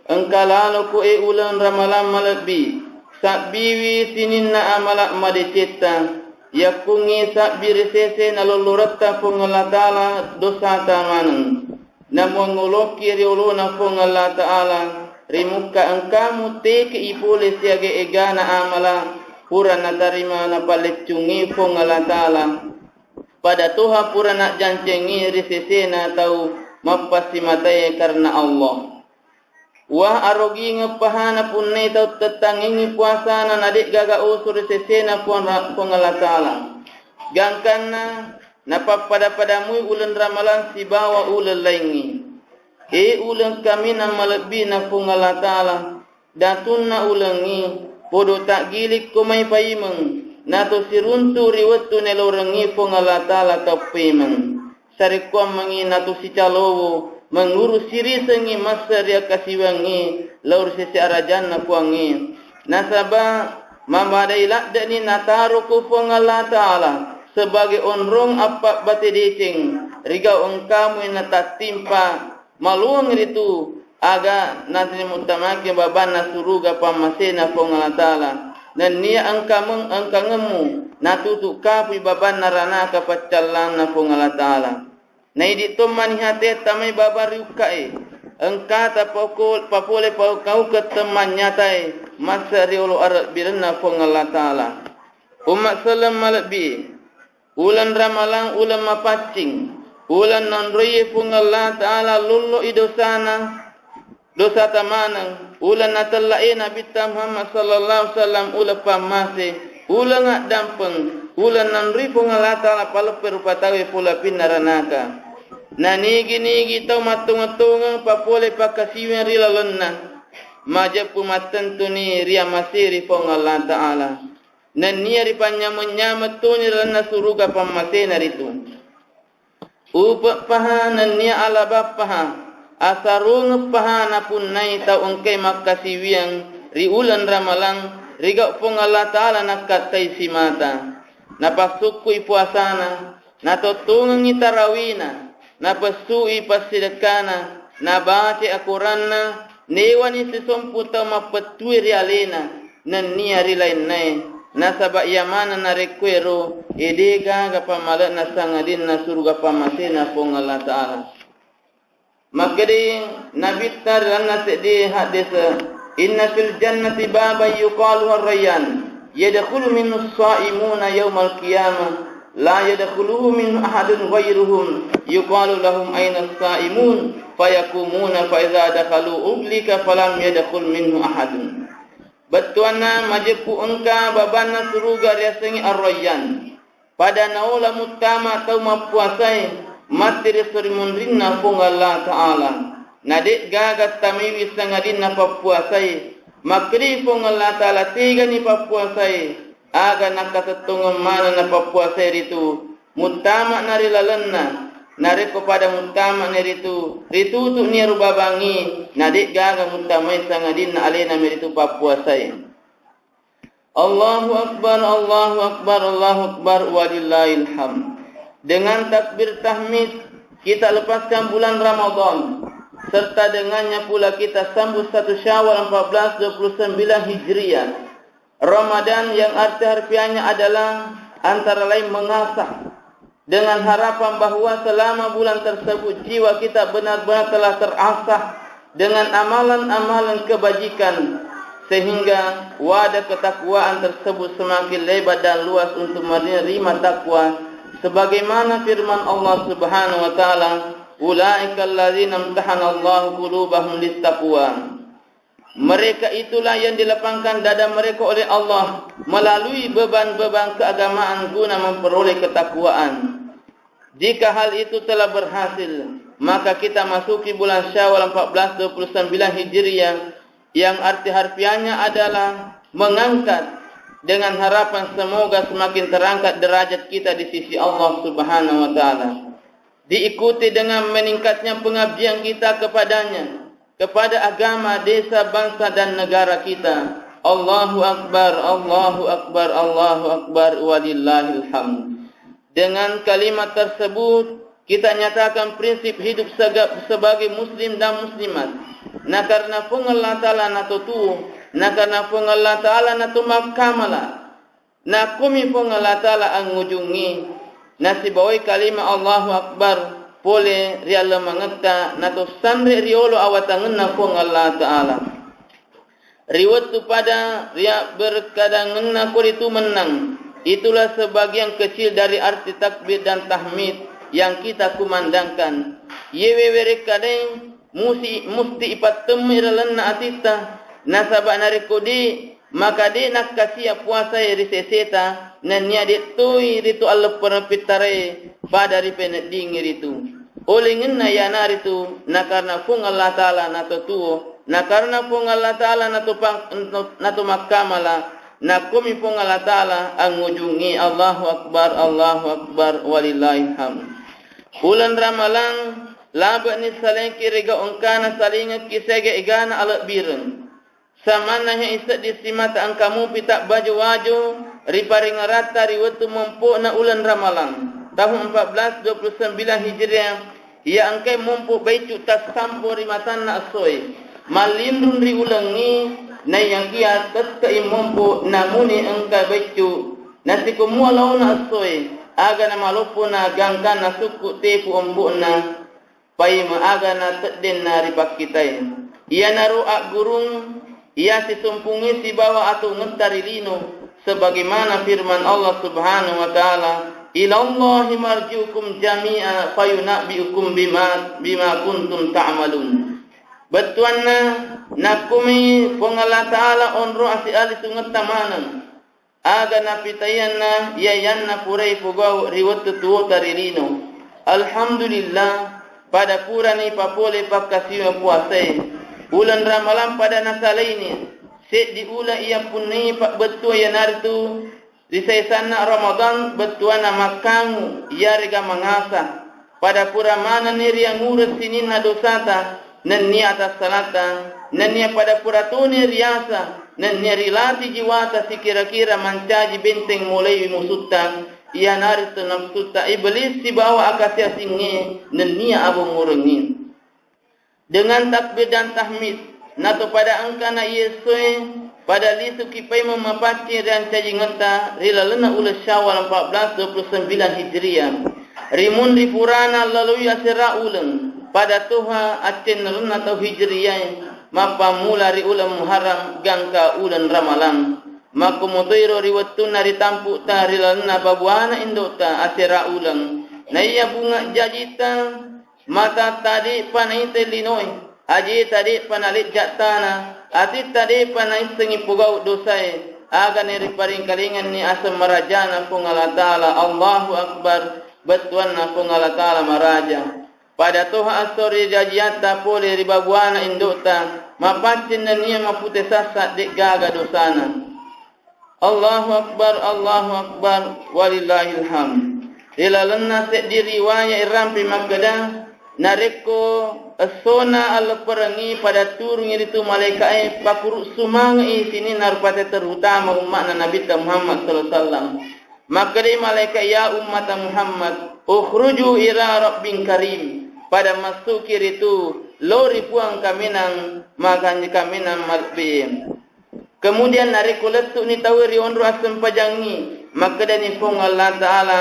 Engka laloko e uleng ramalang malebbi, sabbiwi sininna amala madecetta, yakkungngi sabbi ri sese nalolloretta Puang Allah Ta'ala dosata maneng. Namuangngolokki ri olona Puang Allah Ta'ala, ri mukka engkamu tekei pole siaga egana amala pura natarima napalleccungngi Puang Allah Ta'ala. Pada toha pura najjancengngi ri sesena tau mappassimatae karena Allah. Wah, arogingeng pahana punnai tau tettangengngi puasana na de'gaga oso ri sesena Puang, Puang Allah Ta'ala. Gangkanna napappada-padamui uleng ramalang sibawa uleng laingngi. E uleng kaminang malebbina Puang Allah Ta'ala, datunna ulengngi, podo taggilikko mai paimeng, nato siruntu ri wettu nelorengngi Puang Allah Ta'ala tau paimeng. Sarekkuammengngi natu sicalowo, menguru sirisengngi masse ri akkasiwiangngi lao ri sese arajanna Puangnge. Nasaba mamadai ladde'ni nataro ko Puang Allah Ta'ala sebagai onrong appabbate deceng, rigau engkamui natattimpa maluang ritu aga natani muttamaki babanna suruga pammasena Puang Allah Ta'ala, nennia engkameng-, engkangemmu natutu kapui babanna ranaka paccallanna Puang Allah Ta'ala. Naidi tommani hate tamai babang ri ukkae, engkata poko-, papole pau-, kaukeng temmannyatae massa riolo arebbirenna Puang Allah Ta'ala. Umma selleng malebbi, uleng ramalang uleng mapaccing, uleng naonroie Puang Allah Ta'ala lollo'i dosana, dosata maneng, uleng natella'e Nabitta Muhammad sallallahu alaihi wasallam uleng pammase, uleng addampeng, uleng naonroi Puang Allah Ta'ala paleppe rupa tauwe pole apinna ranaka. Nanigi-nigi tau mattongeng-tongeng papole pakkasiwiang ri lalenna, majeppu mattentuni riamaseri Puang Allah Ta'ala. Nennia ripanynyameng-nyameng toni ri lalenna suruga pammasena ritu. Upe'paha nennia alabappaha, asarungeppaha napunnai tau engkai makkasiwiang ri uleng ramalang, rigau Puang Allah Ta'ala nakkattai simata. Napassukkui puasana, natottongengngi tarawina, napessu'i passidekkana, nabacai akoranna, newani sisompu tau mappettue ri alena, nennia ri lainnae, nasaba iya maneng narekko ero, e, degaga pammale'na sangadinna suruga pammasena Puang Allah Ta'ala. Makkedai Nabitta ri lalenna seddi haddese, "Inna fil jannati baban yuqalu Ar-Rayyan, yadkhulu minhu as-saimuna yaumal qiyamah, la yadkhuluhu minhu ahadun ghairuhum, yuqalu lahum aina as-saimun, fayakumuna fa idza dakhalu uglika falam yadkhul minhu ahadun." Bettuanna majeppu engka babanna suruga riasengnge Ar-Rayyan. Pada naola muttama tau mappuasae matti ri esso ri munrinna Puang Allah Ta'ala. Na de'gaga tamaiwi sangadinna pappuasae. Makkedai Puang Allah Ta'ala tegani pappuasae, aga nakkatettongeng maneng na pappuasae ritu, muttama'na ri lalenna. Narekko pada muttama'ni ritu, ritutu'ni ero babangngi, na de'gaga muttamai sangadinna alena meritu pappuasae. Allahu Akbar, Allahu Akbar, Allahu Akbar, walillahil hamd. Dengan takbir tahmid, kita lepaskan bulan Ramadan, serta dengannya pula kita sambut satu Syawal empat belas dua puluh sembilan Hijriah. Ramadan yang arti harfiahnya adalah antara lain mengasah, dengan harapan bahwa selama bulan tersebut jiwa kita benar-benar telah terasah dengan amalan-amalan kebajikan, sehingga wadah ketakwaan tersebut semakin lebar dan luas untuk menerima takwa, sebagaimana firman Allah Subhanahu wa Ta'ala, "Ulaika alladzina imtahanallahu qulubahum littaqwa." Mereka itulah yang dilapangkan dada mereka oleh Allah melalui beban-beban keagamaan guna memperoleh ketakwaan. Jika hal itu telah berhasil, maka kita masuki bulan Syawal empat belas dua puluh sembilan Hijriah, yang arti harfiahnya adalah mengangkat, dengan harapan semoga semakin terangkat derajat kita di sisi Allah Subhanahu wa Ta'ala. Diikuti dengan meningkatnya pengabdian kita kepadanya, kepada agama, desa, bangsa, dan negara kita. Allahu Akbar, Allahu Akbar, Allahu Akbar, walillahil hamd. Dengan kalimat tersebut, kita nyatakan prinsip hidup sega-, sebagai muslim dan muslimat. Na karena Puang Allah Ta'ala natotuo, na karena Puang Allah Ta'ala natomakkamala. Nakkomi Puang Allah Ta'ala angngujungngi, nasibawai kalima Allahu Akbar pole ri allemangetta, nato sanre riolo awatangenna Puang Allah Ta'ala. Ri wettu pada riabberkadangenna koritu mennang, itulah sebagian kecil dari arti takbir dan tahmid yang kita kumandangkan. Iyewe werekkadai musi-, musti ipattemmui ri lalenna atitta, nasaba narekko de', maka de' nakkasia puasae ri seseta, nennia de' toi ritu alleppereng pittarae pada ripeneddingngi ritu. Olengenna iyanaritu nakarena Puang Allah Ta'ala natotuo, nakarena Puang Allah Ta'ala natopang-, natomakkamala, nakkomi Puang Allah Ta'ala angngujungngi. Allahu Akbar, Allahu Akbar, walillahil hamd. Uleng Ramalang, labe'ni salengki ri gau engkana salingekki siaga egana alebbireng. Samanna he isedding simata engka mupi tabbajo-wajo ri paringeratta ri wettu mompo'na uleng Ramalang, tahun empat belas dua puluh sembilan Hijriah, iya engkai mompo baiccu tassampo ri matanna essoe. Mallinrung ri ulengngi, naiyakia tette'i mompo namuni engka baiccu. Nasikumua laona essoe, aga namaloppona gangkanna sukku tepu ompo'na, paima aga nateddenna ripakkitae. Iyanaro aggurung iya sisumpungngi sibawa atungetta ri lino, sebagaimana firman Allah Subhanahu wa Ta'ala, "Ilallahi marji'ukum jami'a fayunabbi'ukum bima, bima kuntum ta'malun." Bettuanna, nakkomi Puang Allah Ta'ala onro asi-, alisungetta maneng. Aga napitaiyanna iyayanna purai pogau ri wettu tuwota ri lino. Alhamdulillah, pada purani papole pakkasiwiang puasae. Uleng Ramalang pada nasalaini, seddi uleng iya punnai pabbettua iyanaritu ri saisanna Ramadan bettuanna makkangu iyarega mangasa. Pada pura manenni riangureng sininna dosata nennia atassalata, nennia pada pura toni riasa, nennia rilatih jiwata sikira-kira mancaji benteng molaiwi musutta, iyanaritu nafsutta Iblis sibawa akasi-asingnge nennia abongurengnge. Dengan takbir dan tahmid, nato pada engkana iye essoe, pada lisuki paimeng mapaccing riancajingetta ri lalenna uleng Syawal empat belas dua puluh sembilan Hijriah. Ri munri purana laloi asera uleng, pada toha accennerenna tau Hijriae, mappammula ri uleng Muharram gangka uleng Ramalang. Makkomotoiro ri wettunna ritampu'ta ri lalenna babuana indo'ta asera uleng. Naiya bunga jajita, matatta de'pa naitai linoe, ajeta de'pa nalejja tana, atitta de'pa naissengngi pogau dosae, agana riparingkalingenni aseng marajana Puang Allah Ta'ala. Allahu Akbar, bettuanna Puang Allah Ta'ala maraja. Pada toha esso ri jajiatta pole ri babuana indo'ta, mapaccing nennia mapute sassa de'gaga dosana. Allahu Akbar, Allahu Akbar, walillahil hamd. Ri lalenna seddi riwaya irampe makkeda, narekko essona allepperengngi pada turungngi ritu malaika'e, pakuru sumange'i sininna rupate terutama umma'na Nabitta Muhammad sallallahu alaihi wasallam. Makkedai malaika, "Ya ummata Muhammad, ukhruju ila rabbin karim." Pada massuki ritu, lao ri Puang kaminang, makanji kaminang malebbi. Kemudian narekko lettu'ni tauwe ri onro assempajangngi, makkedani Puang Allah Ta'ala,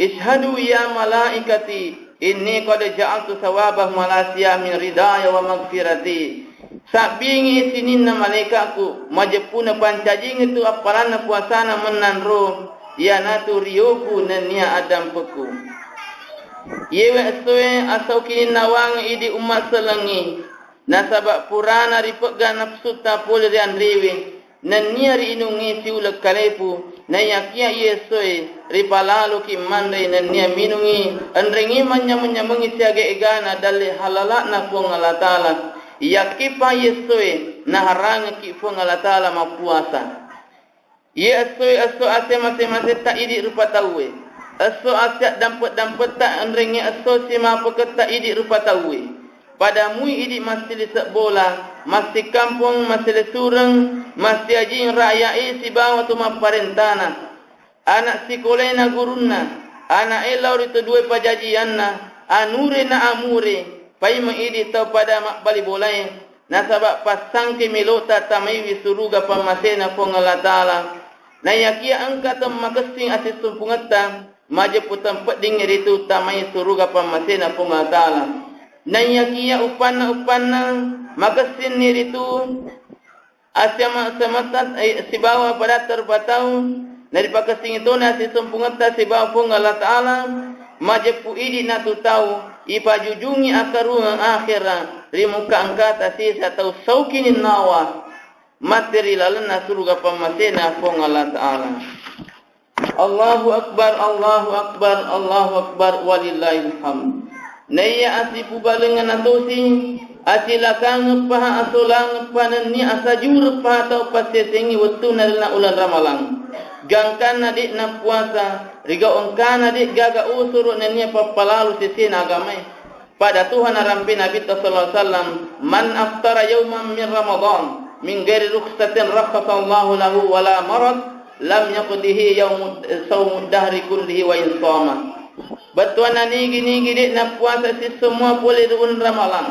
"Ishhadu ya malaikati, inni qad ja'altu thawabahum ala siyami ridaya wa maghfirati." Sabbingi sininna malaika'ku, majeppuna pancajingi tu appalanna puasana mennanro, iyanatu riyoku nennia addampekku. Iyewe essoe asau kininnawangi idi umma selengngi, nasaba purana ripegga nafsutta pole ri anrewe, nennia riinungngi siuleng kalepu, naiyakia iye essoe ripalaloki manrei nennia minungngi, enrengngi manyameng-nyamengngi siaga egana dalle halala'na Puang Allah Ta'ala. Yakkippa iye essoe naharangekki Puang Allah Ta'ala mappuasa. Iye essoe esso ase mase-masetta idi rupa tauwe. Esso ase addampe-dampetta enrengnge esso simapeketta idi rupa tauwe. Pada mui idi massili sebbola, massikampong, massili sureng, massiajing rakya'e sibawa tu mapparentana. Ana sikolae na gurunna, ana'e lao ri tu due pajajianna, anure na amure, paimeng idi tau pada mabbali bolae, nasaba passangke melota tamaiwi suruga pammasena Puang Allah Ta'ala. Naiyakia engka temmakessing asissumpungetta, majeppu tempeddingngi ritu tamai suruga pammasena Puang Allah Ta'ala. Naiyakia uppanna-uppanna makessinni ritu, Asyama-, samata, eh, sibawa padatta rupa tau, naripakessingi tona asisumpungetta sibawa Puang Allah Ta'ala, majeppu idi natu tau, ipajujungi akkarungeng akhera ri muka engkata sesa tau saukininnawa mate ri lalenna suruga pammasena Puang Allah Ta'ala. Allahu Akbar, Allahu Akbar, Allahu Akbar, walillahil hamd. Naiya asipubalengenna tosi, acilakangeppaha, asolangeppaha, nennia asajureppaha tau passesengngi wettunna ri lalenna uleng Ramalang. Gangkanna de'na puasa, rigau engkana de'gaga osoro nennia pappalalo sesena agamae. Pada tuha narampe Nabitta sallallahu alaihi wasallam, "Man aftara yauman min Ramadan min ghairi rukhsatin rakhasallahu lahu wala marad, lam yaqdihi yaumud, saumud dahri kullihi wa in shoma." Bettuanna nigi-nigi de'na puasa sissemua pole ri uleng Ramalang.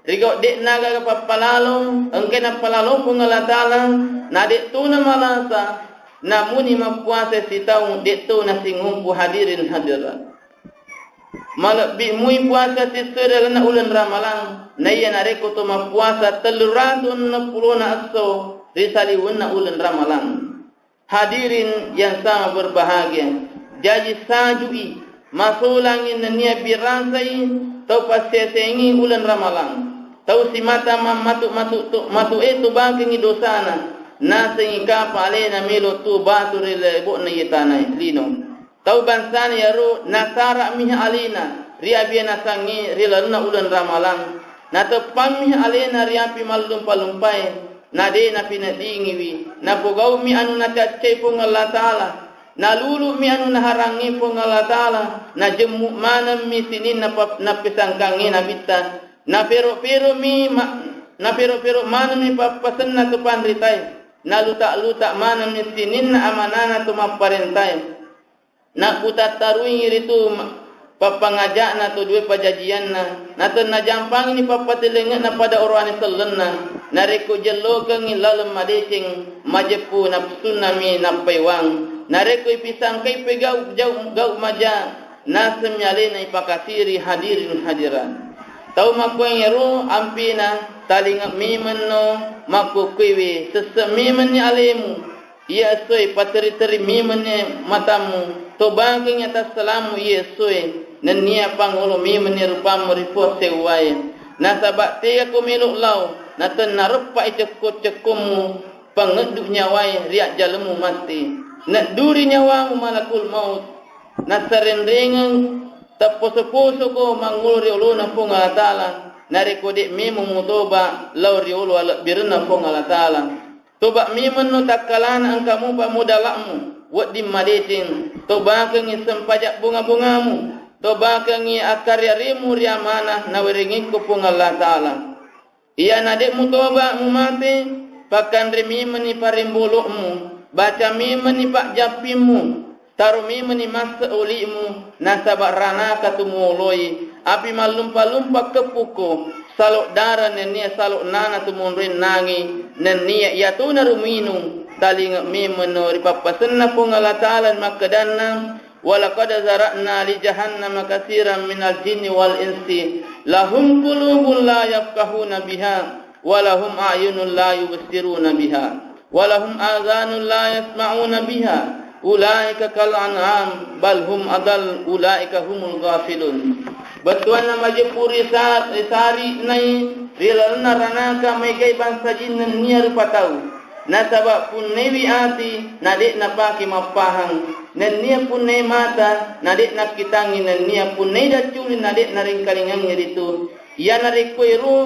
Rigau de'na gaga pappalalo, engkai nappalalo Puang Allah Ta'ala, na de'tona malasa, namuni mappuasa sitaung de'tona singumpu hadirin hadirat. Malebbi mui puasa sissoe ri lalenna uleng Ramalang, naiya narekko to mappuasa tellu ratu enneng pulona esso ri saliwenna uleng Ramalang. Hadirin yang sama berbahagia, jaji sajui, masolangi nennia birasai tau passesengi uleng Ramalang. Tau simata mammatu-matu to-, matu e tubakengi dosana, nasengi kapa alena melo tu batu ri lebo'na iye tanae lino. Tau bangsana iyaro nasara miha alena ri abianasangnge ri lalenna uleng Ramalang, nateppang miha alena ri api mallumpa-lumpae, na de napineddingiwi, napogau'mi anu nacaccai Puang Allah Ta'ala, nalulu'mi anu naharangngi Puang Allah Ta'ala, najemmu manemmi sininna pap-, nappesangkangnge Nabitta, napero-pero'mi ma-, napero-pero manemmi pappasenna to panritae, naluta-luta manemmi sininna amanana to mapparentae. Nakkutattaruingi ritu ma-, pappangaja'na to due pajajianna, natennajampangini pappatellenge'na pada oroane sellenna, narekko jellokengngi laleng madeceng, majeppu napsunnami nappaiwang, narekko ipisangkai pegau jau-, gau maja, nasemmi alena ipakasiri hadirin hadirat. Tau makkuwaengero ampina talinge memenno makkukkuiwi, sesse memenni alemu, iya essoe pateri-teri memenni matammu, tobakengngi atassalamu iya essoe, nennia pangolo memenni rupammu ri Puang sewwae. Nasaba tegako melo lao, natenna reppai cekko-cekkommu, pangeddu nyawae ri ajjalemmu matti. Nedduri nyawamu malakul maut, nassarenrengeng tapposo-posoko mangolo ri olona Puang Allah Ta'ala, narekko de memeng mutoba lao ri olo alebbirenna Puang Allah Ta'ala. Toba memenno takkalana engka mupa modala'mu, wedding madeceng, tobakengngi sempaja bonga-bongamu, tobakengngi akkarya-ryammu ri amanah nawerengekko Puang Allah Ta'ala. Iyana de mutoba mumate, pakkanre memenni parimbolo'mu, baca memenni pajjappimmu, taro memenni masse oli'mu, nasaba ranaka tu muoloi, api mallumpa-lumpa keppukko, salo dara nennia salo nana tu monrennangi, nennia iyatona ruminung, talinge memenno ri pappasenna Puang Allah Ta'ala makkedanna, "Walaqad zara'na li jahannama katsiran minal jinni wal insi, lahum qulubun la yafqahuna biha, wa lahum a'yunun la yubsiruna biha, wa lahum adhanun la yasma'una biha, ulaika kal an'am, bal hum adal, ulaika humul ghafilun." Bettuanna majeppu ri sa-, ri sari nai ri lalenna ranaka maegai bangsa jin nennia rupa tau. Nasaba punnaiwi ati, na de napake mappahang, nennia punnai mata, na de nakkitangngi, nennia punnai dacculi, na de naringkalingangngi ritu. Iyanarekko ero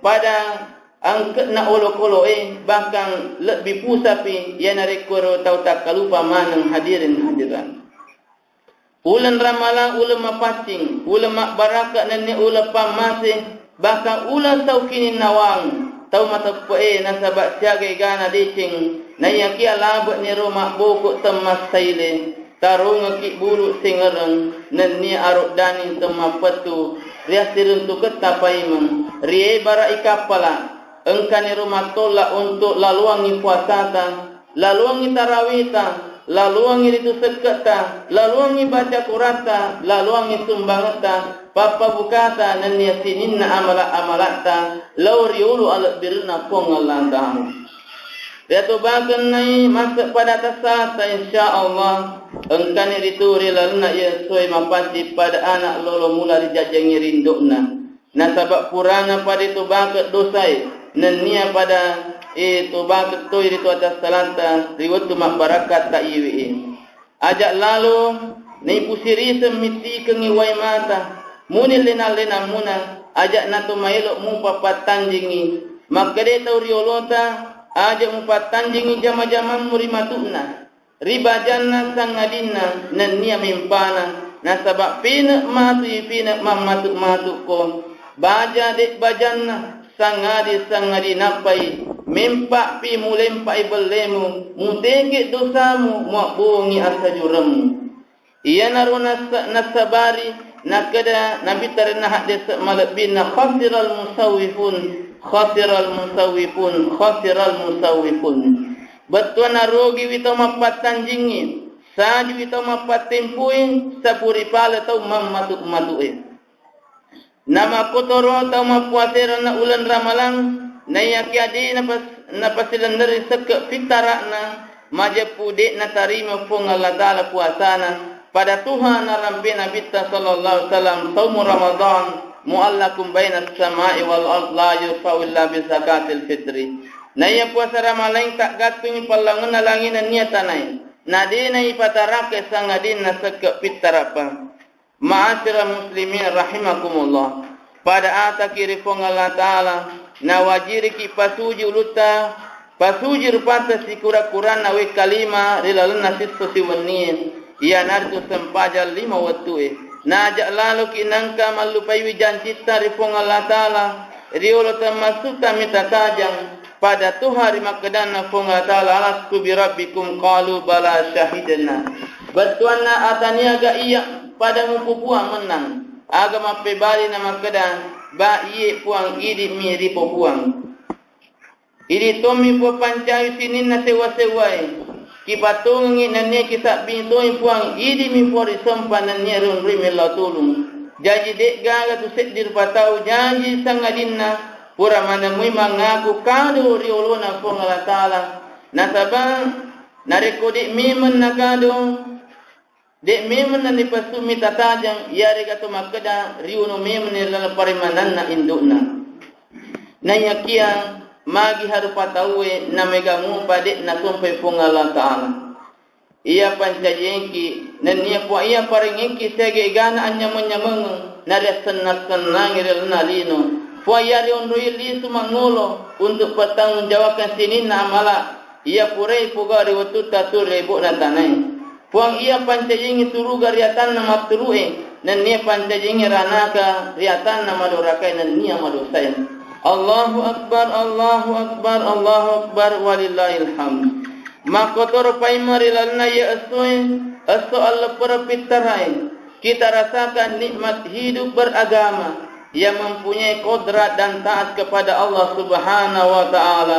pada angke'na olokolo'e, bahkan lebbi pusapi iyanarekko ero tau takkalupa maneng, hadirin hadirat. Uleng Ramalang uleng mapaccing, uleng mabbaraka nennia uleng pammase, bahkan uleng tau kininnawang, tau mateppe'e nasaba siaga egana deceng, naiyakia labe'ni ro mabboko temmassaile, tarongekki bulu sengereng, nennia aroddani temmappettu, riassiruntuketta paimeng, riebara'i kappala, engkani ro mattolla untuk laluangngi puasata, laluangngi tarawita, laluangngi ritu sekketta, laluangngi baca Quranta, laluangngi sumbangetta, pappabukata nennia sininna amala-amalatta lao ri ulu alebbirenna Puang Allah Ta'ala. Riatobakennai masse pada tassalata, insya Allah engkani ritu ri lalenna iye essoe mapaccing pada ana' lolo mula rijajiangngi ri indo'na. Nasaba' purana pada itobakeng dosae, nennia pada itobakeng toi ritu atassalata ri wettu mabbarakkatta iyewe. Aja' lalo naipusiriseng mittikengngi wae mata, muni lena-lenammuna, aja' nato maelo' mupa pattanjingngi. Makkedai tau riolota, aja' mupattanjingngi jama-jamammu ri matu'na, ri bajanna sangadinna nennia mempana, nasaba' pene' matui pene' mammatu-matu'ko. Baja de' bajanna, sangadi-sangadi nappai, mempa'pi mulempa'i bellemu, muteke dosamu, muabbongi assajuremmu. Iyanaro nassa-, nassabari, nakkeda Nabitta ri lalenna haddese' malebbinna, "Khasiral musawwifun, khasiral musawwifun, khasiral musawwifun." Bettuanna rugiwi tau mappattanjingngi, sajuwi tau mappattempui, sapuri pale tau mammatu-matu'e. Namakkotoro tau mappuasae ri lalenna uleng Ramalang, naiyakia de' napas-, napasilennerri sekke' pittara'na, majeppu de' natarima Puang Allah Ta'ala puasana, pada tuha narampe Nabitta sallallahu alaihi wasallam, "Saumu Ramadan muallakun bainas sama'i wal ard la yurfa'u illa bi zakatil fitri." Naiya puasa Ramalang taggattungngi pallaungenna langi nennia tanae, na de' naipatarakai sangadinna sekke' pittara'pa. Ma'asyiral muslimin rahimakumullah. Pada ataki ri Puang Allah Ta'ala, nawajiriki pasuji ulutta, pasuji rupatta sikura-kuranna wekka lima ri lalenna sisso siwennie, iyanaritu sempajang lima wettue. Naja' laloki nengka mallupaiwi jancitta ri Puang Allah Ta'ala, riolo temmassutta mita tajang, pada tuha ri makkedanna Puang Allah Ta'ala, "Alastu bi rabbikum?" Qalu, "Bala, syahidna." Bettuanna, "Ataniaga iya pada mupupuang mennang?" Aga mappebali na makkeda, "Ba, iye Puang, idi'mi ripopuang. Idi' tommi Puang pancawi sininna sewwa-sewwae. Kipatongengngi nennia kisabbi toi Puang, idi'mi Puang risompa nennia ronroi mellau tulung." Jaji de'gaga tu seddi rupa tau jaji sangadinna pura manemui mangaku kado ri olona Puang Allah Ta'ala. Nasaba narekko de' memeng nakado, de' memeng nanipassu mita tajang, iyarega to makkeda riuno memeng ri laleng paremananna indo'na. Naiyakia magi harupa tauwe namega mupa de' nasompai Puang Allah Ta'ala. Iya pancajengki, nennia Puang iya parengengki siaga egana anyameng-nyamengeng, nariassenna-sennangi ri lalenna lino. Puang iya rionroi lisu mangolo untuk pertanggungjawabkan sininna amala iya purai pogau ri wettutta tuli ri lebo'na tanae. Puang iya pancajengi suruga ri atanna matturu'e, nennia pancajengi ranaka ri atanna madorakae nennia madosae. Allahu Akbar, Allahu Akbar, Allahu Akbar, walillahil hamd. Makkotoro paimeng ri lalenna iye essoe, esso alleppereng pittarae, kita rasakan nikmat hidup beragama yang mempunyai kodrat dan taat kepada Allah Subhanahu wa Ta'ala.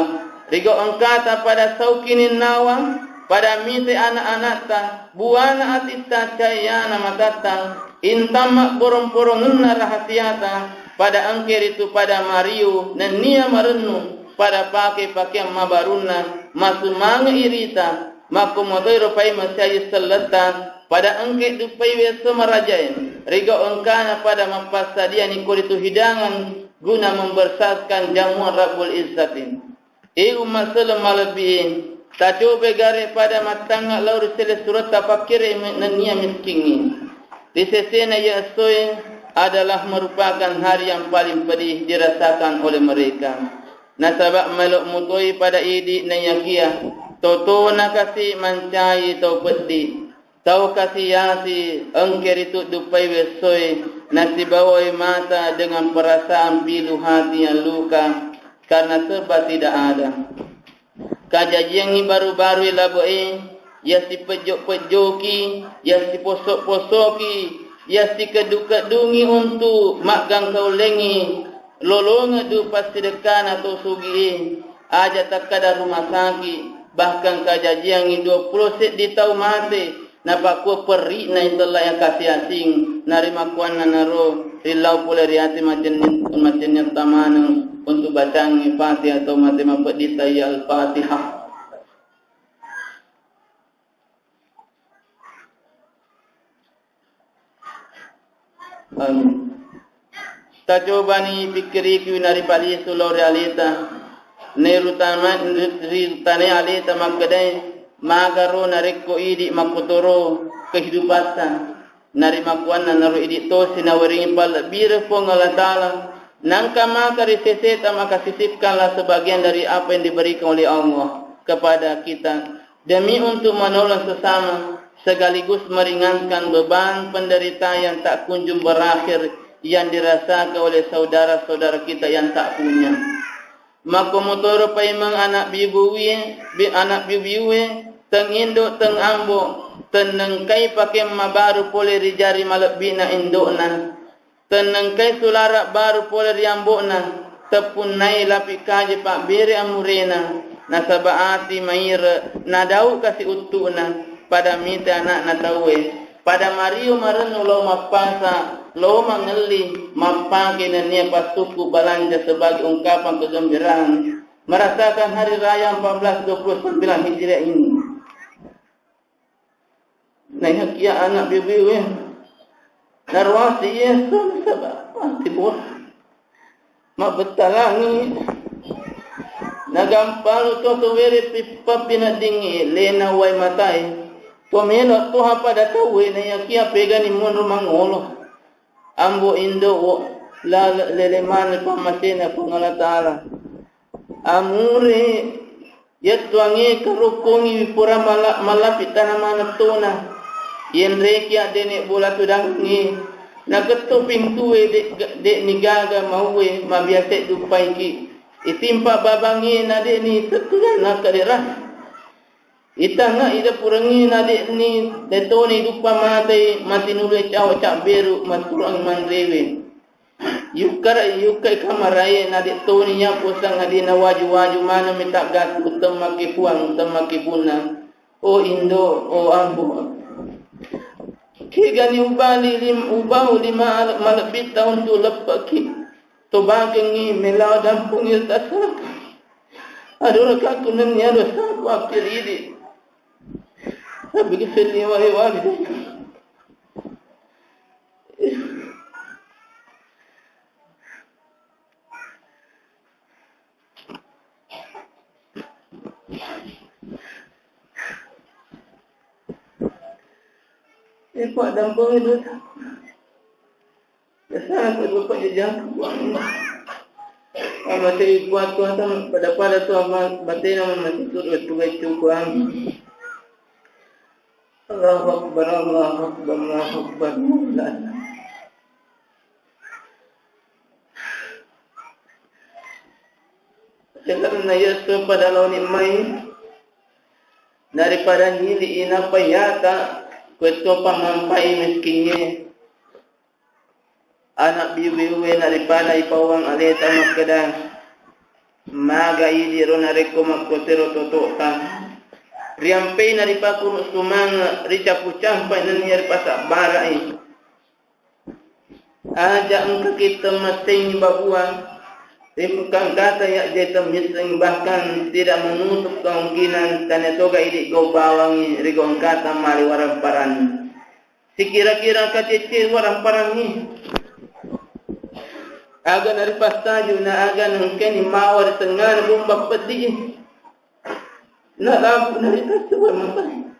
Rigau engkata pada saukininnawa, pada mite anak-anakta, buana atitta, cayana matatta, intamma borong-porongenna rahasiata, pada engke ritu pada mariu nennia marennu, pada pake pakeang mabarunna, masumange'i rita, makkumotoiro paimeng siaji selletta, pada engke duppai wesso marajae, rigau engkana pada mappassadiani koritu hidangan guna membersahkan jamuan Rabbul Izzati. E umma selleng malebbi e, tacobai gare pada mattangnga lao ri selle suretta pakkere nennia miskingnge. Ri sesena iye essoe adalah merupakan hari yang paling pedih dirasakan oleh mereka. Nasaba maelo mutoi pada idi naiyakia totona kasi mancai tau peddi, tau kasi-asi engke ritu duppai wessoe nasibawai mata dengan perasaan pilu hati yang luka karena serba tidak ada. Kajajiangngi baru-barui labe'e, iya sipejjo-pejjoki, iya siposso-possoki, iya sikeddu-keddungi untu maggangkaullengngi lolongeng du passidekkana to sugi'e, aja takkada rumah sakit, bahkan kajajiangngi dua pulo seddi tau mate, napakkua perri'na itella iya kasi-asing, narimakkuannanaro rillau pole ri ati macenni-, macenniatta maneng untu bacangngi Fatihah atau mate mapedditta iya Al-Fatihah. Tacobani pikkiriki naripalisu lao ri aleta. Nairutama-, rirutanai aleta makkedae, magaro narekko idi makkotoro kehidupatta. Narimakkuannanaro idi tosi nawerengi pallebbireng Puang Allah Ta'ala, nangka maka ri seseta maka sisipkanlah sebagian dari apa yang diberikan oleh Allah kepada kita. Demi untuk menolong sesama, sekaligus meringankan beban penderitaan yang tak kunjung berakhir yang dirasakan oleh saudara-saudara kita yang tak punya. Makkomotoro paimeng anak biu-biuwe, bi-, anak biu-biuwe, teng indo, teng ambo, tennengkai pakeng mabaru pole ri jari malebbi'na indo'na. Tennengkai sulara baru pole ri ambo'na, teppunnai lapi kaje pabbere amurena, nasaba ati maire, nadau kasi uttu'na, pada mite ana'na tauwe, pada mario marennu lao mappasa, lao mangelli, mappake nennia passukku balanja sebagai ungkapan kegembiraan merasakan hari raya empat belas dua puluh sembilan Hijriah ini. Naiyakia anak biu-biu e, naruasi Yesus, nasaba mati buah. Mabbettalangi, nagampalu to towere pi-, pappineddingi lena wai matae. To melo toha pada tauwe, naiyakia pegani monro mangolo. Ambo indo wo, la-, lele mane pammasena Puang Allah Ta'ala. Amure, yettuangnge karokkongiwi pura mala-, malapi tana maneng tona. Yenreki addene bola tudangnge, naketto pintue de-, de'ni gaga mauwe, mabiasa duppaiki. Itimpa babangnge na de'ni tettujanna kadera. Itangnga ida purengnge na de'ni detoni duppa matei, matinulu cawa cabberu, matturang manrewe. Yukkara-, yukkai kamarae, na de' toni yapo sangadinna waju-waju maneng mi taggattu, temmaki puang, temmaki punna. O indo, o ambo. Kegani ubali lim-, ubau lima ale-, malebbitta untu leppeki. Tobakengngi melawa dampungi tassalaka. Adorakakku nennia dosaku akkiridi. Rabbi gfirli wa li walidayya. Iko dampungi dosa. Dosa aku lupa jejak buang. Mama tei kuat kuat pada pada tu ama batena mama tu tu tu tu kuang. Allahu Akbar, Allahu Akbar, Allahu Akbar. Sekarna Yesu pada laoni mai, daripada nyili inapa yata, kueto pamampai miskingnge. Anak biu-biue naripada ipauang aleta makkeda, maga idi ro narekko makkotero totota. Riampei naripakuru sumanga, ricapu-campai nennia ripasabbarai. Aja engka kita messengi babua, ripukangkata ya jai temmissengi, bahkan tidak menutup kemungkinan tania toga idi gau bawangi rigongkata mali warang paranni. Sikira-kira kacecce warang parangngi. Aga naripassaju na aga nengkeni mawa ri tengngana bombang peddi. Nalabu naritesse warang parangngi.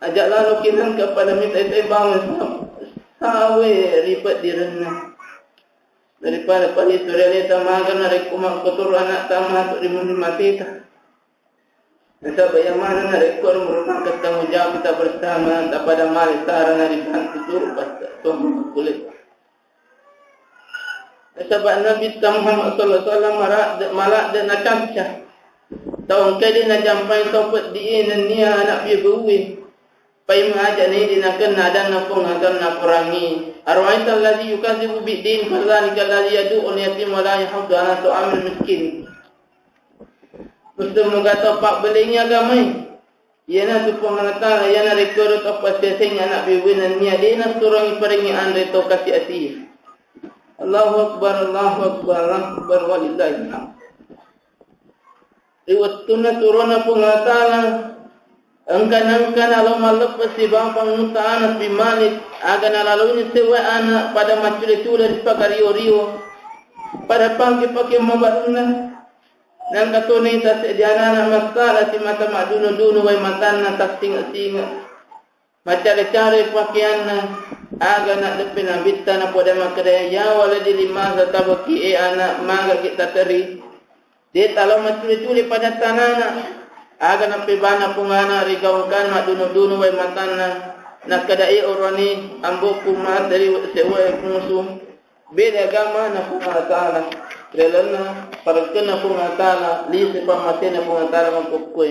Aja lalo kinengka pada mita-itai bawang sa-, sawe ri peddirenna. Daripada palisu ri aleta maga narekko makkotoro anakta masuk ri munri mateta. Nasaba iya maneng narekko merupakan tanggung jawab kita bersama, tapada male sarana ribantu turu pasta-, tuang kulit. Nasaba Nabitta Muhammad sallallahu alaihi wasallam maladde, maladde nacacca. Tau engkae de najampai tau peddi e nennia anak biu-biue. Paimeng aja nidi nakenna adanna Puang aganna porangngi. Ara'aita alladzi yukadzibu biddin, fadzalika alladzi yadu'ul yatim wa la yahuddu ala ta'amil miskin. Musto muga tau pabbelengi agamae. Iyanatu Puang Allah Ta'ala, iyana rekko ero tau passiasengngi anak biu-biue nennia de nassuroangi parengngi anre tau kasi atie. Allahu Akbar, Allahu Akbar, Allahu Akbar, walillahil hamd. Ri wettunna turona Puang Allah Ta'ala, engka-, nengka nalo malleppe sibawa pangutana pi Malik, Aga nalaloni sewwa ana' pada maccule-cule ripakario-rio, pada pake-pake mabarunna. Nangka toni taseddi ana' massala simata maddunu-dunu wai matanna tassinge-singe. Maccare-care pakeanna, aga naddeppe nabitta napoda makkeda, "Yawa laddi limasa tabeki e ana', magaki tateri." De' talo maccule-cule pada tanana. Aga nappebana pungana ri gaukan maddunu-dunu wai matanna. Nakkeda e orani, "Ambokku mate ri sewwa e musu." Beda agama na Puang Allah Ta'ala. Ri lalenna parekkenna Puang Allah Ta'ala, lise pammatena Puang Allah Ta'ala makkukue.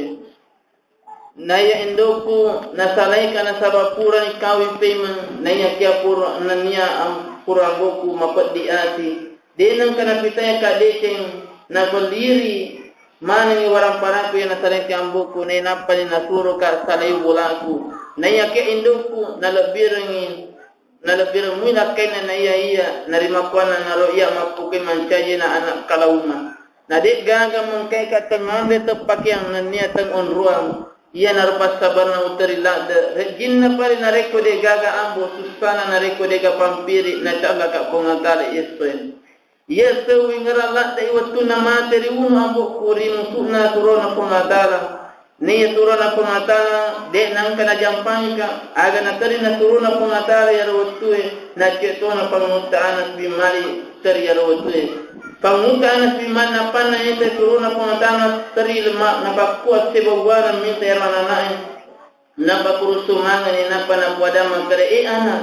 Naiya indokku nasalaika nasaba purani kawing pemeng, naiya kia pura, nania am-, pura amboku mapeddi ati. De' nengka napitaya ka deceng, napelliri manengi waramparaku iya nasalaika amboku, nainappani nasuroka salai bolaku. Naiya kia indokku nalebbirengi, nalebbireng mui lakkainna naiya iya, narimakkuannanaro iya makkukue mancajina ana' kalauma. Na de' gaga mengkaika tengnganre teppakeang nennia teng onroang, iyanaro passabarna uteri ladde', rejjinna pale narekko de' gaga ambo, sussana narekko de' gaga pampiri, nacallaka Puang Allah Ta'ala essoe. Iya seuwi ngerang ladde'i wettunna mate riunu ambo'ku ri musu'na surona Puang Allah Ta'ala. Naiya surona Puang Allah Ta'ala de' nengka najampangika, aga nateri na surona Puang Allah Ta'ala iyaro wettue, nacce tona Pangngutta Anas bin Malik teri iyaro wettue. Pangngutta Anas bin Malik nappanna ete surona Puang Allah Ta'ala teri lema-, napakkua sebawwana mita iyaro anana'e. Napakurusumangani, nappa napoada makkeda, "E ana',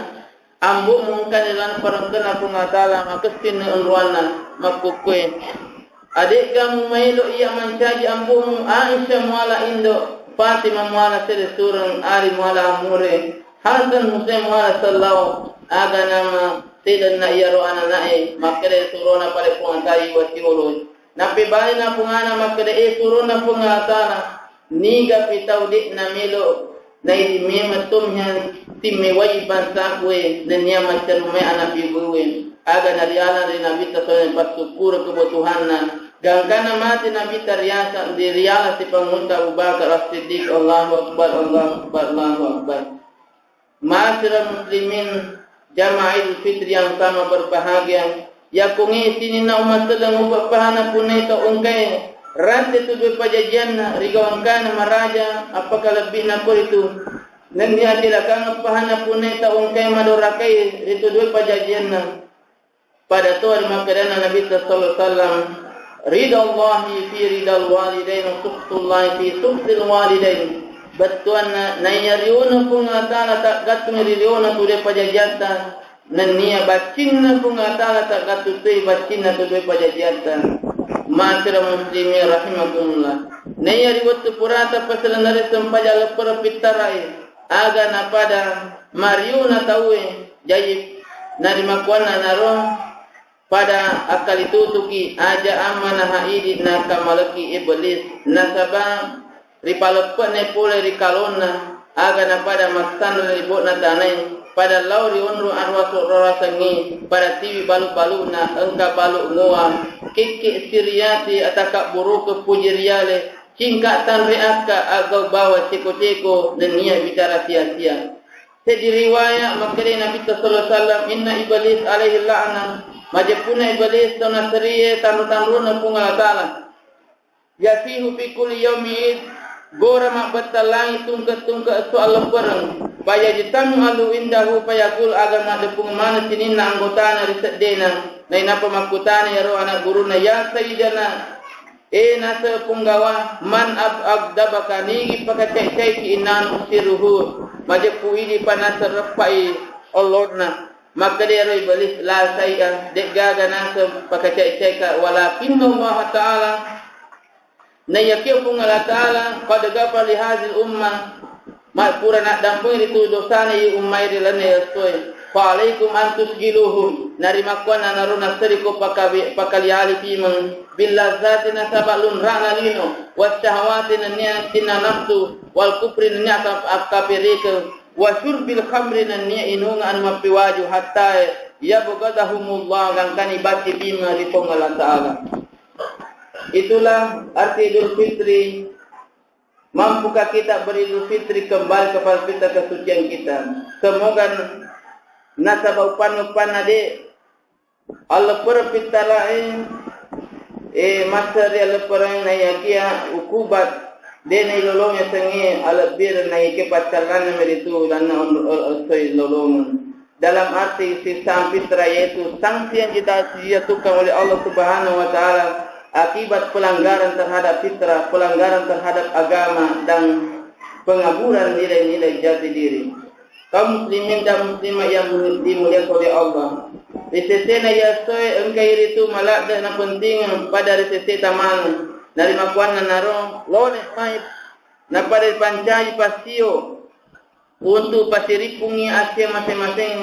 ambo'mu engkani lan parengkena Puang Allah Ta'ala, makessinni onroanna, makkukue, ade'ga mumaelo iya mancaji ambo'mu Aisyah muala indo, Fatimah muala selesureng, Ali muala amure, Hasan Husain muala sellau, aga nama selenna iyaro anana'e?" Makkeda surona pale Puang Allah Ta'ala iwasioloi. Nappebalina pungana makkeda, "E surona Puang Allah Ta'ala, nigapi tau de'na melo naidi memeng tommi timmewai bangsaku e, nennia maccarumai ana' bibuwe, aga narialang ri Nabitta sallallahu alaihi wasallam passukkureng kebutuhanna, gangkana mate Nabitta riasa, dirialang sipangutta Abu Bakar As-Siddiq, Allahu Akbar, Allahu Akbar, Allahu Akbar." Ma'asyiral muslimin, jamaah Idul Fitri yang sama berbahagia, yakkungi sininna umma selleng upeppahana punnai tau engkae rante tu dua pajajianna, rigauangkana maraja, appakalebbi'na koritu nennia cilakang eppahana punnai tau engkae madorakai ritu dua pajajianna. Pada toa ri makkedanna Nabitta sallallahu alaihi wasallam, "Ridallahi fi ridal walidain, wa sukhtullahi fi sukhtil walidain." Bettuanna, naiya riona Puang Allah Ta'ala taggattung ri riona tu dua pajajiatta, nennia baccinna Puang Allah Ta'ala taggattung toi baccinna tu dua pajajiatta. Ma'asyiral muslimin rahimakumullah. Naiya ri wettu purata paselenna ri sempajang leppereng pittarai, aga napada mariona tauwe, jaji narimakkuannanaro pada akkalitutuki, aja ammanaha idi nakkamaleki Iblis, nasaba ripaleppe'na pole ri kalonna, aga napada massanre ri bo'na tanae, pada lao ri onrong arwaseng-rawasengnge, pada tiwi balu-balu'na, engka balu ngoa, kekke siriati, atakabburukeng puji riale, cingka tanre akka, aggau bawang ceko-ceko, nennia bicara sia-sia. Seddi riwaya, makkedai Nabitta sallallahu alaihi wasallam, "Inna Iblis alaihi la'nah." Majeppunna Iblis tau naserie tanru-tanruna Puang Allah Ta'ala. "Yasihu fi kulli yaumi id." Gora mabbattallangi tungke-tungke esso alleppereng. "Fayajtami'u ahlu indahu fayaqul," aga maddepung maneng sininna anggotana ri seddena. Nainappa makkutana iyaro ana gurunna, "Ya sayyidana, e naseng punggawa, man ab-, aghdabaka, nigi pakacai-caiki?" "Inna usirruhu." Majeppu idi pa naseng reppai ollonna. Makkeda iyaro Iblis, "La syai'a, de'gaga naseng pakacai-caika, walakinna Allah Ta'ala, naiyakiya Puang Allah Ta'ala, qad ghafara li hadzihil ummah, ma-, pura naddampengi ritu dosana iye ummae ri lalenna essoe. Fa alaikum an tusygiluhum," narimakkuannanaro nasseriko pakabe-, pakali-ali timeng, "bil ladzati," nasaba lunra'na lino, "was syahawati," nennia cinna nafsu, "wal kufri," nennia aka-, akkaperekeng, "wa syurbil khamri," nennia inunga anu mappewaju, "hatta yabghadahumullah," gangkani bacci timeng ri Puang Allah Ta'ala. Itulah arti Idul Fitri. Mampukah kita beridul fitri kembali kepada fitrah kesucian kita? Semoga Nasaba upanna-upanna de' alleppereng pittarae, e, masseri alleppereng naiyakia ukubat de' nailolongeng sengnge alebbireng naiyakia paccallanna meritu lanna onro-, e, e, soi lolongeng. Dalam arti siksaan fitrah yaitu sanksi yang kita jatuhkan oleh Allah Subhanahu wa Ta'ala akibat pelanggaran terhadap fitrah, pelanggaran terhadap agama, dan pengaburan nilai-nilai jati diri. Kaum muslimin dan muslimat yang dimuliakan oleh Allah, ri sesena iya essoe engka iritu maladde' napentingeng pada ri seseta maneng. Narimakkuannanaro, lone mai napada ripancaji passio untuk pasirikkungngi asie masing-masing,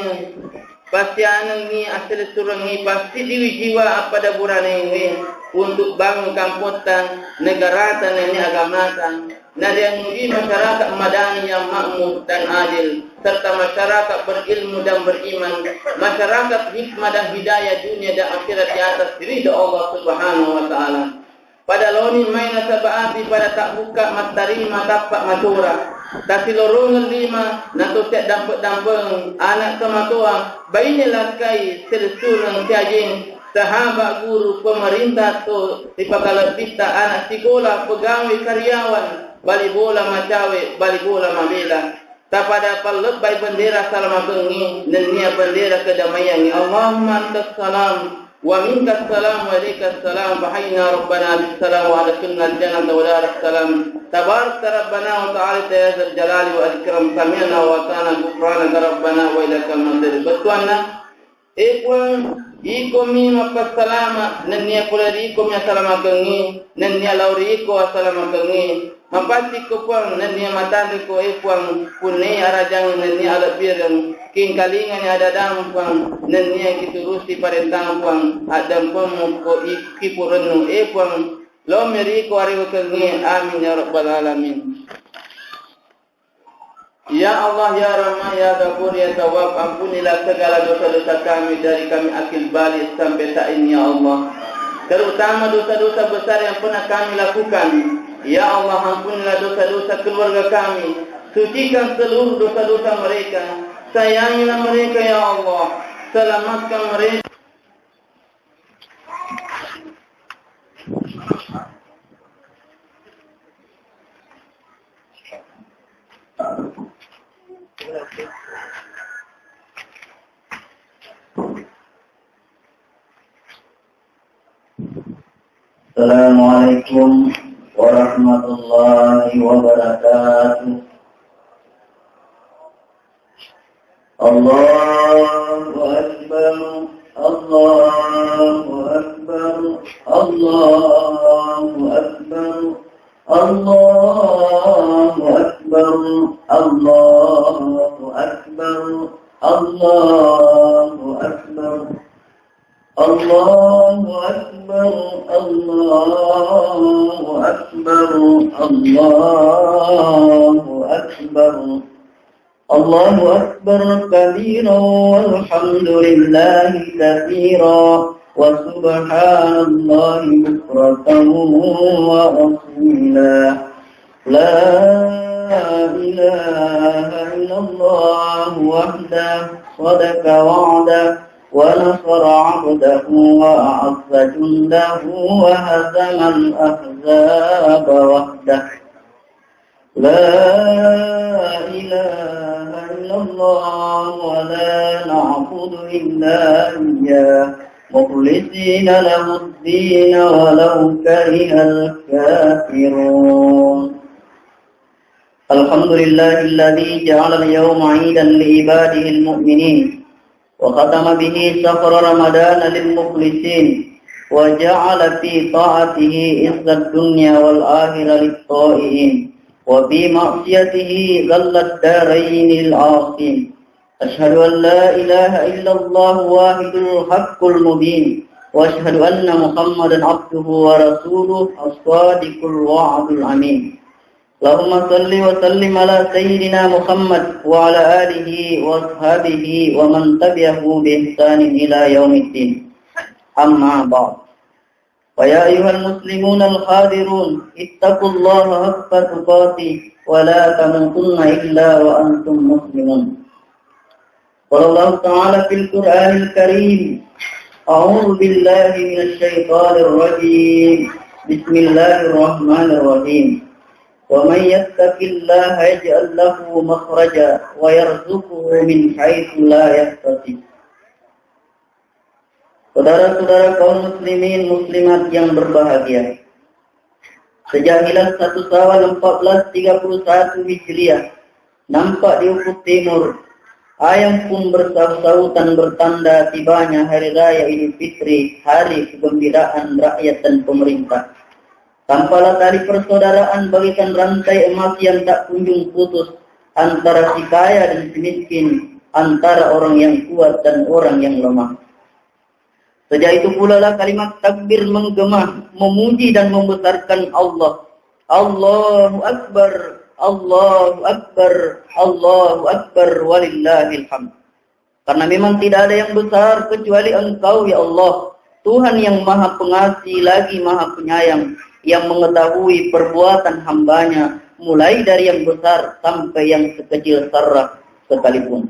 pasianengngi, asselessurengngi, passidiwi jiwa appada buranengnge untuk bangun kampotta, negarata, nennia agamata, narianui masyarakat madani yang makmur dan adil, serta masyarakat berilmu dan beriman, masyarakat hikmah dan hidayah dunia dan akhirat di atas ridho Allah Subhanahu wa Ta'ala. Pada loni mai nasaba api pada tabbukka mattarima tappa matora. Tasilorongeng lima, natosi addampe-dampeng, ana' tomatoa, baine lakkai, selessureng siajing, sahaba, guru, pemerintah to ripakalebbita, ana' sikola, pegawai, karyawan, bali bola macawe, bali bola mabela. Tapada pallebbai bendera salamakengngi, nennia bendera kedamaiangngi. Allahumma antas salam, wa minkas salam, wa ilaikas salam, fa hayyina rabbana bis salam, wa adkhilnal jannata wa daras salam. Tabarakta rabbana wa ta'ala ya dzal jalali wal ikram. Sami'na wa ata'na ghufranaka rabbana wa ilaikal masir. Bettuanna, E Puang, ikomi mappassalama', nennia pole ri ikomi assalamakengngi, nennia lao ri iko assalamakengngi. Mapassikko Puang, nennia matanriko, e Puang, punnai arajang nennia alebbireng, kingkalingani ada-adamu Puang, nennia kiturusi parentang Puang, addampemmu ko i-, kipurennu, e Puang, laomi ri iko arewekengnge. Amin ya rabbal alamin. Ya Allah, ya Rahman, ya Ghafur, ya Tawwab, ampunilah segala dosa-dosa kami dari kami akil baligh sampai saat ini, ya Allah. Terutama dosa-dosa besar yang pernah kami lakukan. Ya Allah, ampunilah dosa-dosa keluarga kami. Sucikan seluruh dosa-dosa mereka. Sayangilah mereka, ya Allah. Selamatkan mereka. Assalamualaikum warahmatullahi wabarakatuh. Allahu Akbar, Allahu Akbar, Allahu Akbar, Allahu Akbar, Allahu Akbar, Allahu Akbar. Allahu Akbar, Allahu Akbar, Allahu Akbar. Allahu Akbar kabira walhamdulillahi katsira wa subhanallahi bukratan wa asila. La ilaha illallah wahdah, sadaqa wa'dah, wa nasara 'abdahu, wa a'azza jundahu, wa hazamal ahzaba wahdah. La ilaha illallah, wa la na'budu illa iyyah, mukhlisina lahud-din, walau karihal kafirun. Alhamdulillahilladzi ja'alal yauma 'idan li ibadihil mu'minin, wa khatama bihi syahra ramadana lil mukhlisin, wa ja'ala fi ta'atihi 'izzad dunya wal akhirah lit ta'iin, wa fi ma'siyatihi dhallad darain lil 'asin. Asyhadu an la ilaha illallah wahidul haqqul mubin, wa asyhadu anna Muhammadan abduhu wa rasuluh as-sadiqul wa'dul amin. Allahumma salli wa sallim ala sayyidina Muhammad wa ala alihi wa ashabihi wa man tabi'ahu bi ihsanin ila yaumiddin. Amma ba'd. Fa ya ayyuhal muslimunal hadirun, ittaqullaha haqqa tuqatih wa la tamutunna illa wa antum muslimun. قال الله تعالى في القرآن الكريم: أعوذ بالله من الشيطان الرجيم. بسم الله الرحمن الرحيم. ومن يتق الله يجعل له مخرجا ويرزقه من حيث لا يحتسب. Saudara-saudara kaum muslimin muslimat yang berbahagia, sejak hilang satu Syawal empat belas tiga puluh satu Hijriah, nampak di ufuk timur, ayam pun bersaut-sautan bertanda tibanya Hari Raya Idul Fitri, hari kegembiraan rakyat dan pemerintah. Tampalah tali persaudaraan bagaikan rantai emas yang tak kunjung putus antara si kaya dan si miskin, antara orang yang kuat dan orang yang lemah. Sejak itu pula lah kalimat takbir menggema, memuji dan membesarkan Allah. Allahu Akbar, Allahu Akbar, Allahu Akbar, walillahil hamd. Karena memang tidak ada yang besar kecuali Engkau, ya Allah, Tuhan yang Maha Pengasih lagi Maha Penyayang, yang mengetahui perbuatan hambanya, mulai dari yang besar sampai yang sekecil zarrah sekalipun.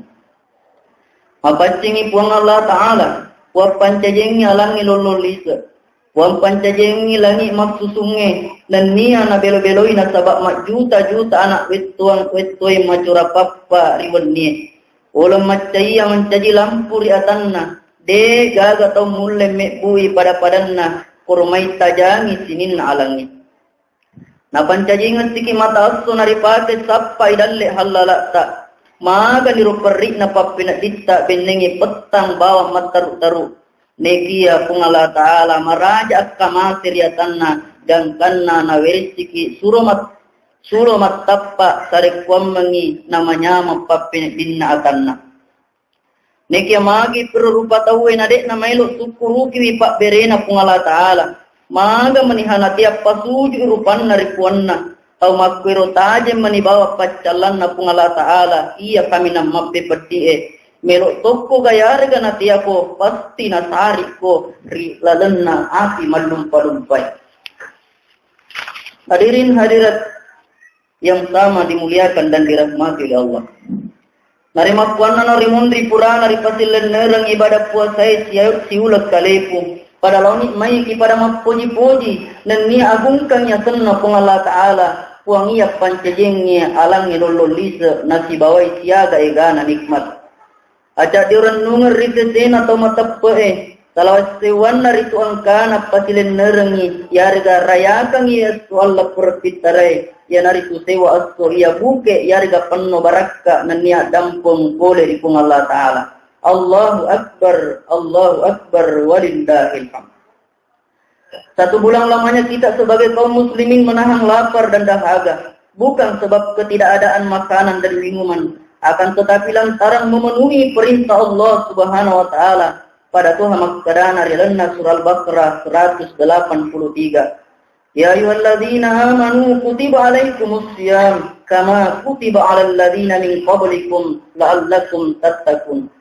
Mapaccingi Puang Allah Ta'ala, Puang pancajengi alangnge lollong lise. Puang pancajengi langi massusungnge, nennia nabelo-beloi nasaba majjuta-juta anak wettuang, wettueng macura pappa ri wennie. Uleng maccaia mancaji lampu ri atanna, de gaga tau mulle mebbui pada-padanna, koromai tajangi sininna alangnge. Napancajingeng siki mata esso naripake sappai dalle hallalatta. Maganiro perri'na pappeneddinta bennengnge pettang bawang mattaru-taru. Nekia Puang Allah Ta'ala maraja akkamase ri atanna, gangkanna naweressiki suro mat-, sulo mattappa sarekkuammengngi namanyameng pappeneddinna atanna. Nekia magi piro rupa tauwe na de'na maelo sukkurukiwi pabberena Puang Allah Ta'ala. Maga meni hanatia pasuju rupanna ri puanna. Tau makkuero tajeng meni bawang paccallanna Puang Allah Ta'ala, iya kaminang mappepeddi'e. Melo tokko ga yarega natiako, pasti nasarikko ri lalenna api mallumpa-lumpae. Hadirin hadirat yang sama dimuliakan dan dirahmati oleh Allah. Narimakkuannana ri munri purana ri pasillennereng ibadah puasae sia-, siuleng kalepu. Pada laoni maiki pada mappoji-poji, nennia agungkangi asenna Puang Allah Ta'ala, Puang iya pancajengnge alangnge lollong lise nasibawai siaga egana nikmat. Acaddi urennungeng ri sesena tau mateppe'e, salawat sewwanna ritu engkana pasilennerengngi, yarega rayakangngi esso Allah pura pittarae, iyanaritu sewa esso iya buke, yarega penno barakka nennia dampeng pole ri Puang Allah Ta'ala. Allahu Akbar, Allahu Akbar, walillahil hamd. Satu bulan lamanya kita sebagai kaum muslimin menahan lapar dan dahaga, bukan sebab ketidakadaan makanan dan minuman, akan tetapi lantaran memenuhi perintah Allah Subhanahu wa Ta'ala. Pada Tuhan makkedana ri lalenna Surah Al-Baqarah seratus delapan puluh tiga, "Ya ayyuhalladzina amanu kutiba alaikumus siyam kama kutiba alal ladzina min qablikum la'allakum tattaqun."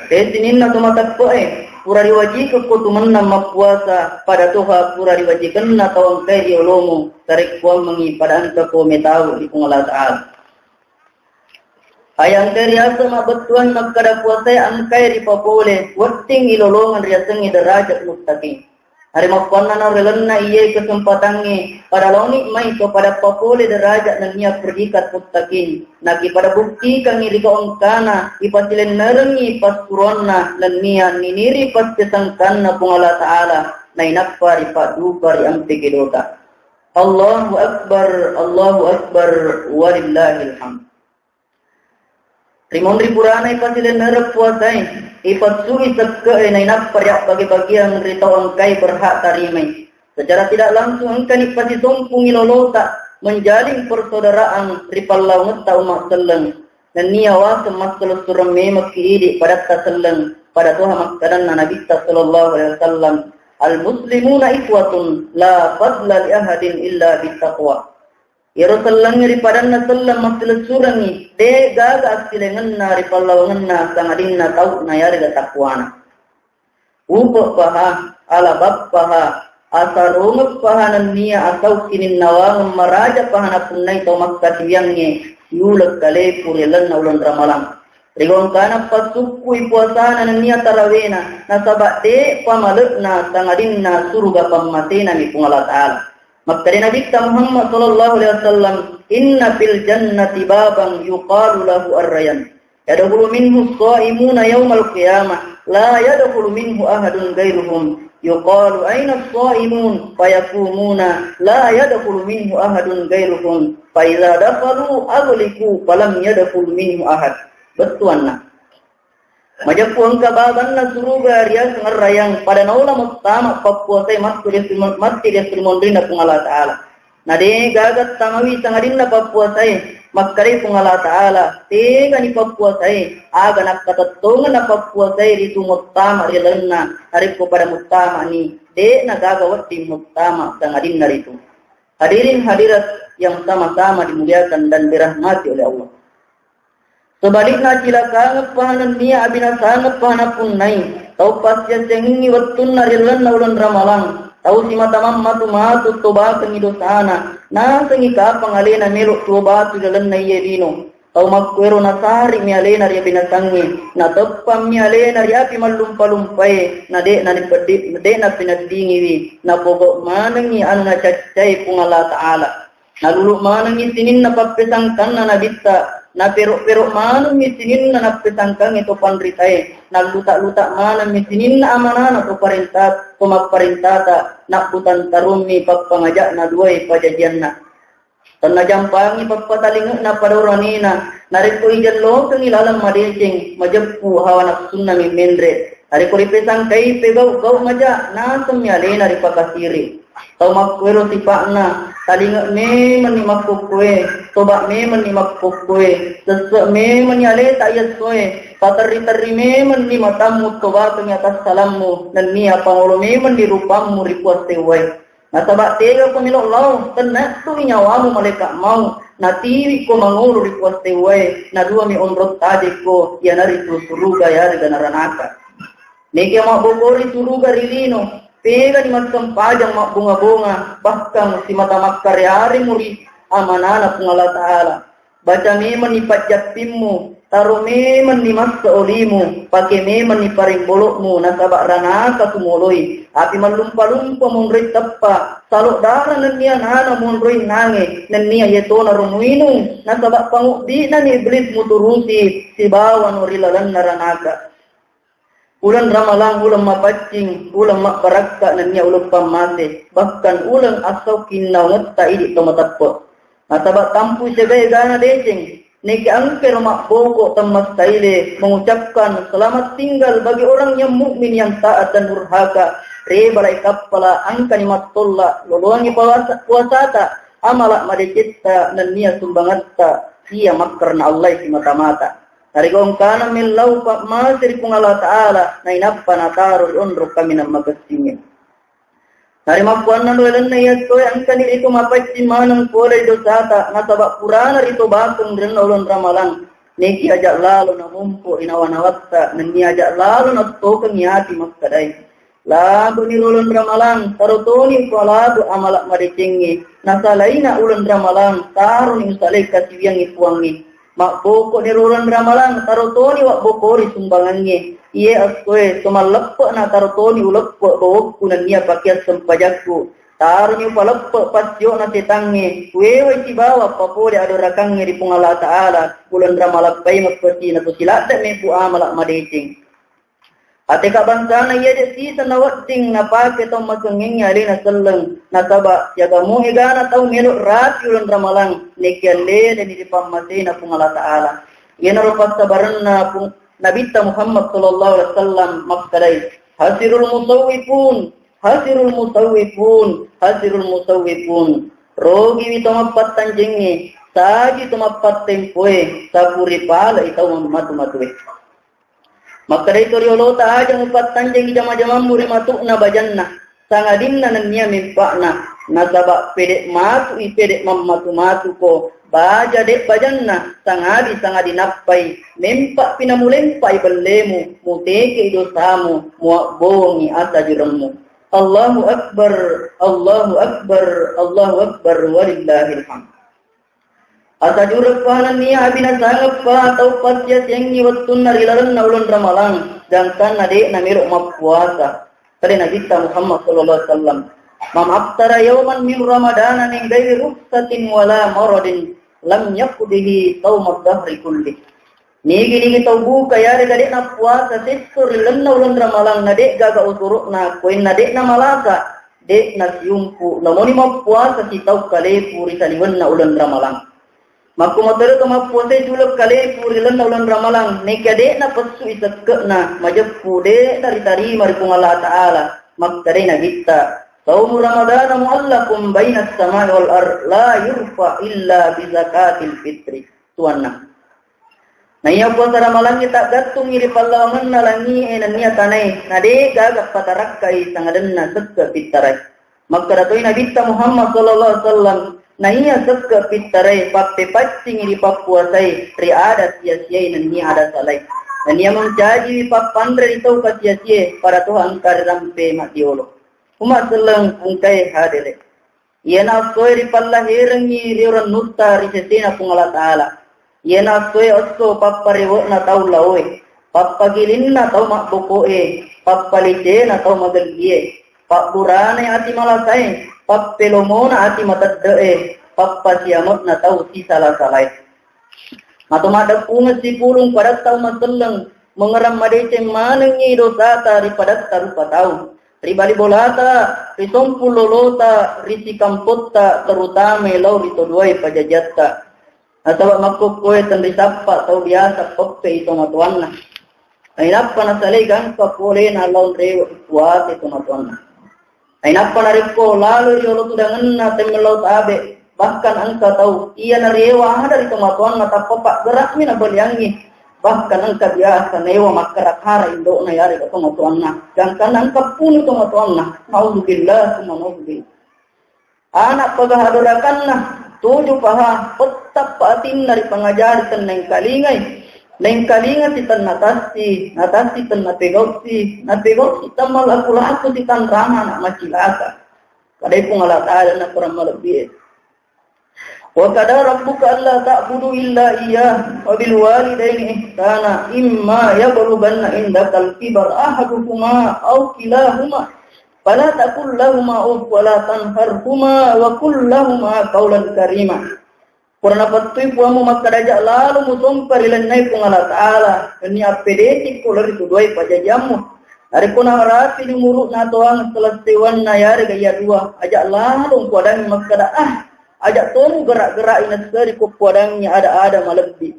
He sininna to mateppe'e, pura riwajikekko tu mennang mappuasa, pada toha pura riwajikenna tau engkae ri olomu, sarekkuammengngi pada engkako metau ri Puang Allah Ta'ala. Aya engkae riaseng mabbettuang makkeda puasae engkae ripapole, wedding ilolongeng riasengnge derajat muttaqin. Narimakkuannana ri lalenna iye kesempatangnge, pada laoni mai to pada papole derajat nennia predikat muttaqin. Nakipada buktikangngi ri kaengkana, ipasilennerengngi passuroanna nennia niniri passisengkanna Puang Allah Ta'ala, nainappa ripaddupa ri ampe kedota. Allahu Akbar, Allahu Akbar, walillahil hamd. Rimunri purana ipasilennereng puasae, ipassui sekke'e nainappa riabbage-bageang ri tau engkae berhak tarimai. Secara tidak langsung engkani pasisompungi lolota menjalin persaudaraan ri pallaungetta umma selleng. Nennia waseng masselessureng memekki idi padatta selleng, pada toha makkedanna Nabitta sallallahu alaihi wasallam, "Al-muslimuna ikhwatun la fadla li ahadin illa bittaqwa." Iyaro sellengnge ri padanna selleng massilessurengngi, de' gaga assilengenna ri pallawangenna sangadinna tau'na yarega takwana. Upe'paha, alabappaha, asarongeppaha nennia asau kininnawangeng marajapaha napunnai tau makkasiwiyangnge siuleng kalepu ri lalenna uleng Ramalang. Rigongkana passukkui puasana nennia tarawena, nasaba de pamale'na sangadinna suruga pammasenami Puang Allah Ta'ala. Makkeda Nabitta Muhammad sallallahu alaihi wasallam, "Inna fil jannati baban yuqalu lahu ar-rayyan. Yadkhulu minhu as-shaimuna yaumal qiyamah, la yadkhulu minhu ahadun ghairuhum. Yuqalu, aina as-shaimun? Fayaqumuna, la yadkhulu minhu ahadun ghairuhum. Fa idza dakhalu aghliqu, falam yadkhul minhu ahad." Bettuanna. Majeppu engka babanna suruga riaseng Ar-Rayyan, pada naola muttama pappuasai matti ri-, matti ri esso ri monrinna Puang Allah Ta'ala. Na de gaga tamawi sangadinna pappuasai, makkedai Puang Allah Ta'ala, tegani pappuasai, aga nakkatettongeng na pappuasai ritu muttama ri lalenna, narekko pada muttamani, de na gaga wedding muttama sangadinna ritu. Hadirin hadirat yang sama-sama dimuliakan dan dirahmati oleh Allah. Sebalikna, cilakangeng paha nennia abinasangeng paha napunnai tau passiasengngi wettunna ri lalenna uleng Ramalang, tau simata mammatu-matu tobakengngi dosana, nasengngi kapang alena melo tuo batu ri lalenna iye lino. Tau makkuero nasari'mi alena ri abinasangnge, nateppammi alena ri api mallumpa-lumpae, na de'na ripeddi-, de'na peneddingiwi, napogau manengngi anu nacaccai Puang Allah Ta'ala. Nalulu manengngi sininna pappesangkanna Nabitta, napero-pero manengngi sininna nappesangkangnge to panritae, nalluta-luta manengngi sininna amanana to parenta-, to mapparentata, nabbutantarummi pappangaja'na duae pajajianna. Tennajampangi pappatalinge'na pada oranena, narekko ijellokengngi laleng madeceng, majeppu hawa nafsunna memmenre. Narekko ripesangkai pegau-gau maja, nasemmi alena ripakasiri. Tau makkuero sipa'na, talinge memenni makkokkoe, toba memenni makkokkoe, sesse memenni aleta iessoe, paterri-terri memenni matammu tobakengngi atassalammu, nennia pangolo memenni rupammu ri puassewwae. Nasaba tega ko melo lao, tennattui nyawamu malaeka mau, natiwi ko mangolo ri puassewwae, naduami onrong tajekko, iyanaritu suruga yarega naranaka. Neke mabbokori suruga ri lino, pegani massempajang mabbonga-bonga, bahkan simata makkare-are muri amanana Puang Allah Ta'ala. Baca memenni pajjappimmu, taro memenni masse olimu, pake memenni parimbolokmu, nasaba ranaka tumoloi. Api mallumpa-lumpa monroi teppa, salo dara nennia nana monroi nange, nennia yetona ro muinung, nasaba pangubbi'nani iblis muturusi, sibawano ri lalenna ranaka. Uleng Ramalang uleng mapaccing, uleng mabbarakka nennia uleng pammase, bahkan uleng assaukkinaungetta idi to mateppe. Nasaba tampui siaga egana deceng, neke engkero mabboko temmassaile mengucapkan selamat tinggal bagi orang yang mukmin yang taat dan durhaka, rebala kappala engkani mattolla, loloangi puasa-, puasata, amala madecetta nennia sumbangetta, sia makkarna Allah simata-mata. Narekko engkana mellau pammase ri Puang Allah Ta'ala, nainappa nataro ri onrong kaminang makessingnge. Narimakkuannang ri lalenna iyattoe engkani ritu mapaccing maneng pole ri dosata, nasaba purana ritobakeng ri lalenna uleng Ramalang. Neki aja lalo namompo ri nawa-nawatta, nennia aja lalo nattokengngi ati makkedai. Labe'ni ri uleng Ramalang, taro toni upalabe amala madecengnge. Nasalaina uleng Ramalang, taroni usalai kasiwiangnge Puangnge. Mabboko'ni ri uleng Ramalang, taro toni wabbokori sumbangangnge. Iye essoe, to malleppe'na taro toni uleppe' bawokku nennia pakeang sempajakku. Taroni upaleppe' passio'na setangnge, kuwewai sibawa papole adorakangnge ri Puang Allah Ta'ala, uleng Ramalang paimeng peti nato siladde' mebbu amala madeceng. Ateka bangsana iya de' siseng nawedding napake tau makengngengnge alena selleng, nasaba siaga mo egana tau melo rapi uleng Ramalang, nekialleleni ri pammasena Puang Allah Ta'ala. Iyanaro passabarenna Pu-, Nabitta Muhammad sallallahu alaihi wasallam makkedai, "Hasirul musawwifun, hasirul musawwifun, hasirul musawwifun." Rogiwi to mappattanjengnge, saji to mappattempoe, sapuri pale'i tau mammatu-matue. Makkedai to riolota, aja mupattanjengi jama-jamammu ri matu'na bajanna, sangadinna nennia mempa'na, nasaba pede' matu'i pede' mammatu-matuko, baja de' bajanna, sangadi-sangadi nappai, mempa'pi namulempa'i bellemu, muteke'i dosamu, muabbongi asa juremmu. Allahu Akbar, Allahu Akbar, Allahu Akbar, walillahil hamd. Asajureppa nennia abinasangeppa tau passiasiangngi wettunna ri lalenna uleng Ramalang, gangkanna de'na melo mappuasa. Kade Nabitta Muhammad sallallahu alaihi wasallam, "Man aftara yauman min Ramadana min ghairi rukhsatin wala maradin, lam yaqdihi sauma dahri kulli." Nigi-nigi tau buka yarega de'na puasa sesso ri lalenna uleng Ramalang na de'gaga usuru'na, koinna de'na malasa, de'na siumpu, namoni mappuasa sitau kalepu ri saliwenna uleng Ramalang. Makkumatoro to mappuasai juleng kalepu ri lalenna uleng Ramalang, nekia de'na pessu'i sekke'na, majeppu de'na ritarima ri Puang Allah Ta'ala. Makkedai Nabitta, "Saumu Ramadana muallakun bainas samai wal ard, la yurfa illa bi zakatil fitri." Tuanna. Naiya puasa Ramalangnge taggattungngi ri pallawangenna langie nennia tanae, na de'gaga patarakkai sangadenna sekke pittarai. Makkeda toi Nabitta Muhammad sallallahu alaihi wasallam, naiya sekke pittarai pappepaccingi ri pappuasai ri ada sia-siai nennia ada salai. Nennia mencajiwi pappanre ri tau kasiasie pada toha engka rirampe maddiolo. Umma selleng engkae hadere. Iyana essoe ripallaherengngi ri orennutta ri sesena Puang Allah Ta'ala. Iyana essoe esso papparewe'na tau laoe, pappagilinna tau mabboko'e, pappalicena tau magellie, pabburane ati malasae, pappelomona ati matedde'e, pappasiame'na tau sisala-salae. Mato maddeppungeng sipulung padatta umma selleng, mengerang madeceng manengngi dosata ri padatta rupa tau. Ri bali bolata, ri sompung lolota, ri sikampotta, terutama lao ri toduae pajajiatta. Nasaba makkokkoe tenri sappa tau biasa peppe i tomatoanna. Nainappa nasalai gangka polena lao rewe puase tomatoanna. Nainappa narekko lalo ri olo tudangenna temmellau tabe, bahkan engka tau iya narewa ada ri tomatoanna tappa paggerakmi nabaliangngi, bahkan engka biasa naewa makkara-kara indo'na yarega tomatoanna, gangkanna engka punu tomatoanna. Nauzubillah, summa nauzubillah. Anak paga hadorakanna, tuju paha, pettappa atinna ri pangajari tennaengkalingai. Naengkalinga si tenna tassi, na tassi tenna pegausi, na pegausi temma laku-laku si tanrana anak macilaka. Kadai Puang Allah Ta'ala na kurang malebbi e. Wa qada rabbuka alla ta'budu illa iyyah wa bil walidaini ihsana imma yablughanna indakal kibar ahaduhuma aw kilahuma fala taqul lahuma uff wa la tanharhuma wa qul lahuma qawlan karima. Pura napattui Puammu makkeda, aja lalo musompa ri lainnae Puang Allah Ta'ala, nennia appedecikko lao ri tu duae pajajiammu. Narekko narapi di umuru'na atoangeng selessewanna yarega iya dua, aja lalo mupoadangngi makkeda, ah, aja to mugera-gerai nasseri ko poadangngi ada-ada malebbi.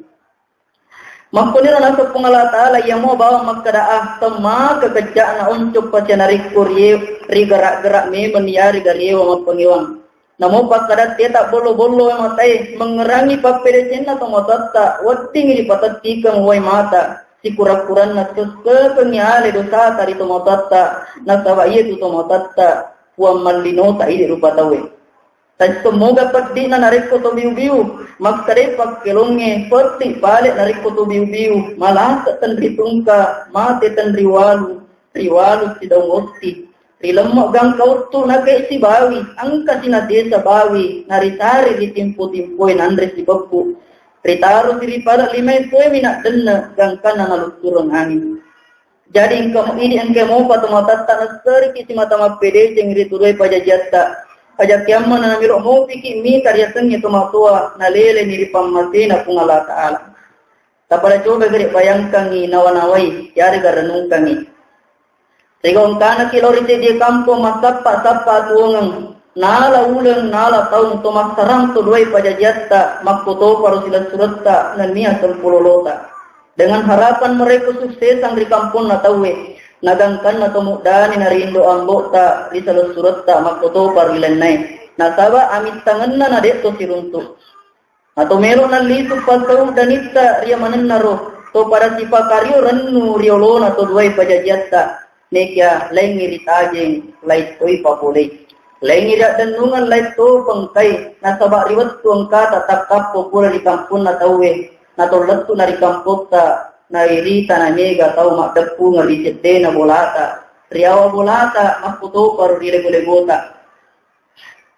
Makkuniro naseng Puang Allah Ta'ala, iya mua bawang makkeda, ah, temmaka kecca'na onco pasia narekko rie-, rigera-gera memeng yarega riewa mappangewang. Namo pakkadatte tabbollo-bollo wae matae, mengngerangi pappedecenna tomatoatta, weddingngi ripatettikeng wae mata, sikura-kuranna sessekengngi ale dosata ri tomatoatta, nasaba iyatu tomatoatta puang mallinota idi rupa tauwe. Taisseng moga peddi'na narekko to biu-biu, makkedai pakkelongnge, peddi pale narekko to biu-biu, malasa tenri tungka, mate tenri walu, riwalu sidaung otti. Rilemmo gangka uttu nakei sibawi, engka sinasesa bawi, naritari ri timpo-timpoe nanre sibeppu. Ritarusi ri pala limae soemi naddenne, gangkanna naluttureng anging. Jadi engka mo-, idi engka mopa tomatatta nasseriki simata mappedeceng ri tuduae pajajiatta. Aja kiammana namelo mopiki mita riasengnge tomatoa, naleleni ri pammasena Puang Allah Ta'ala. Tapada coba gere bayangkangngi nawa-nawai, yarega renungkangngi. Rigaungkanaki lao ri seddie kampong massappa-sappa atuongeng, nala uleng, nala taung to massarang to duai pajajiatta, makkotoparo silessuretta nennia sempulolota. Dengan harapan mereka suksesang ri kamponna tauwe, nagangkanna to muddani na ri indo ambo'ta ri silessuretta makkotoparo ri lainnae. Nasaba amittangenna na de'to siruntu. Nato melo nallisu passau danitta ri amanennaro, to pada sipakario rennu ri olona to duai pajajiatta, nekia laingngi ritajeng, laing toi papolei. Laingngi riaddennungeng, laing to pengkai, nasaba ri wettu engkata takkappo pura ri kamponna tauwe, nato lettu'na ri kampotta, nairita na mega tau maddeppungeng ri seddena bolata, ri awa bolata, makkutoparo ri lebo-lebota.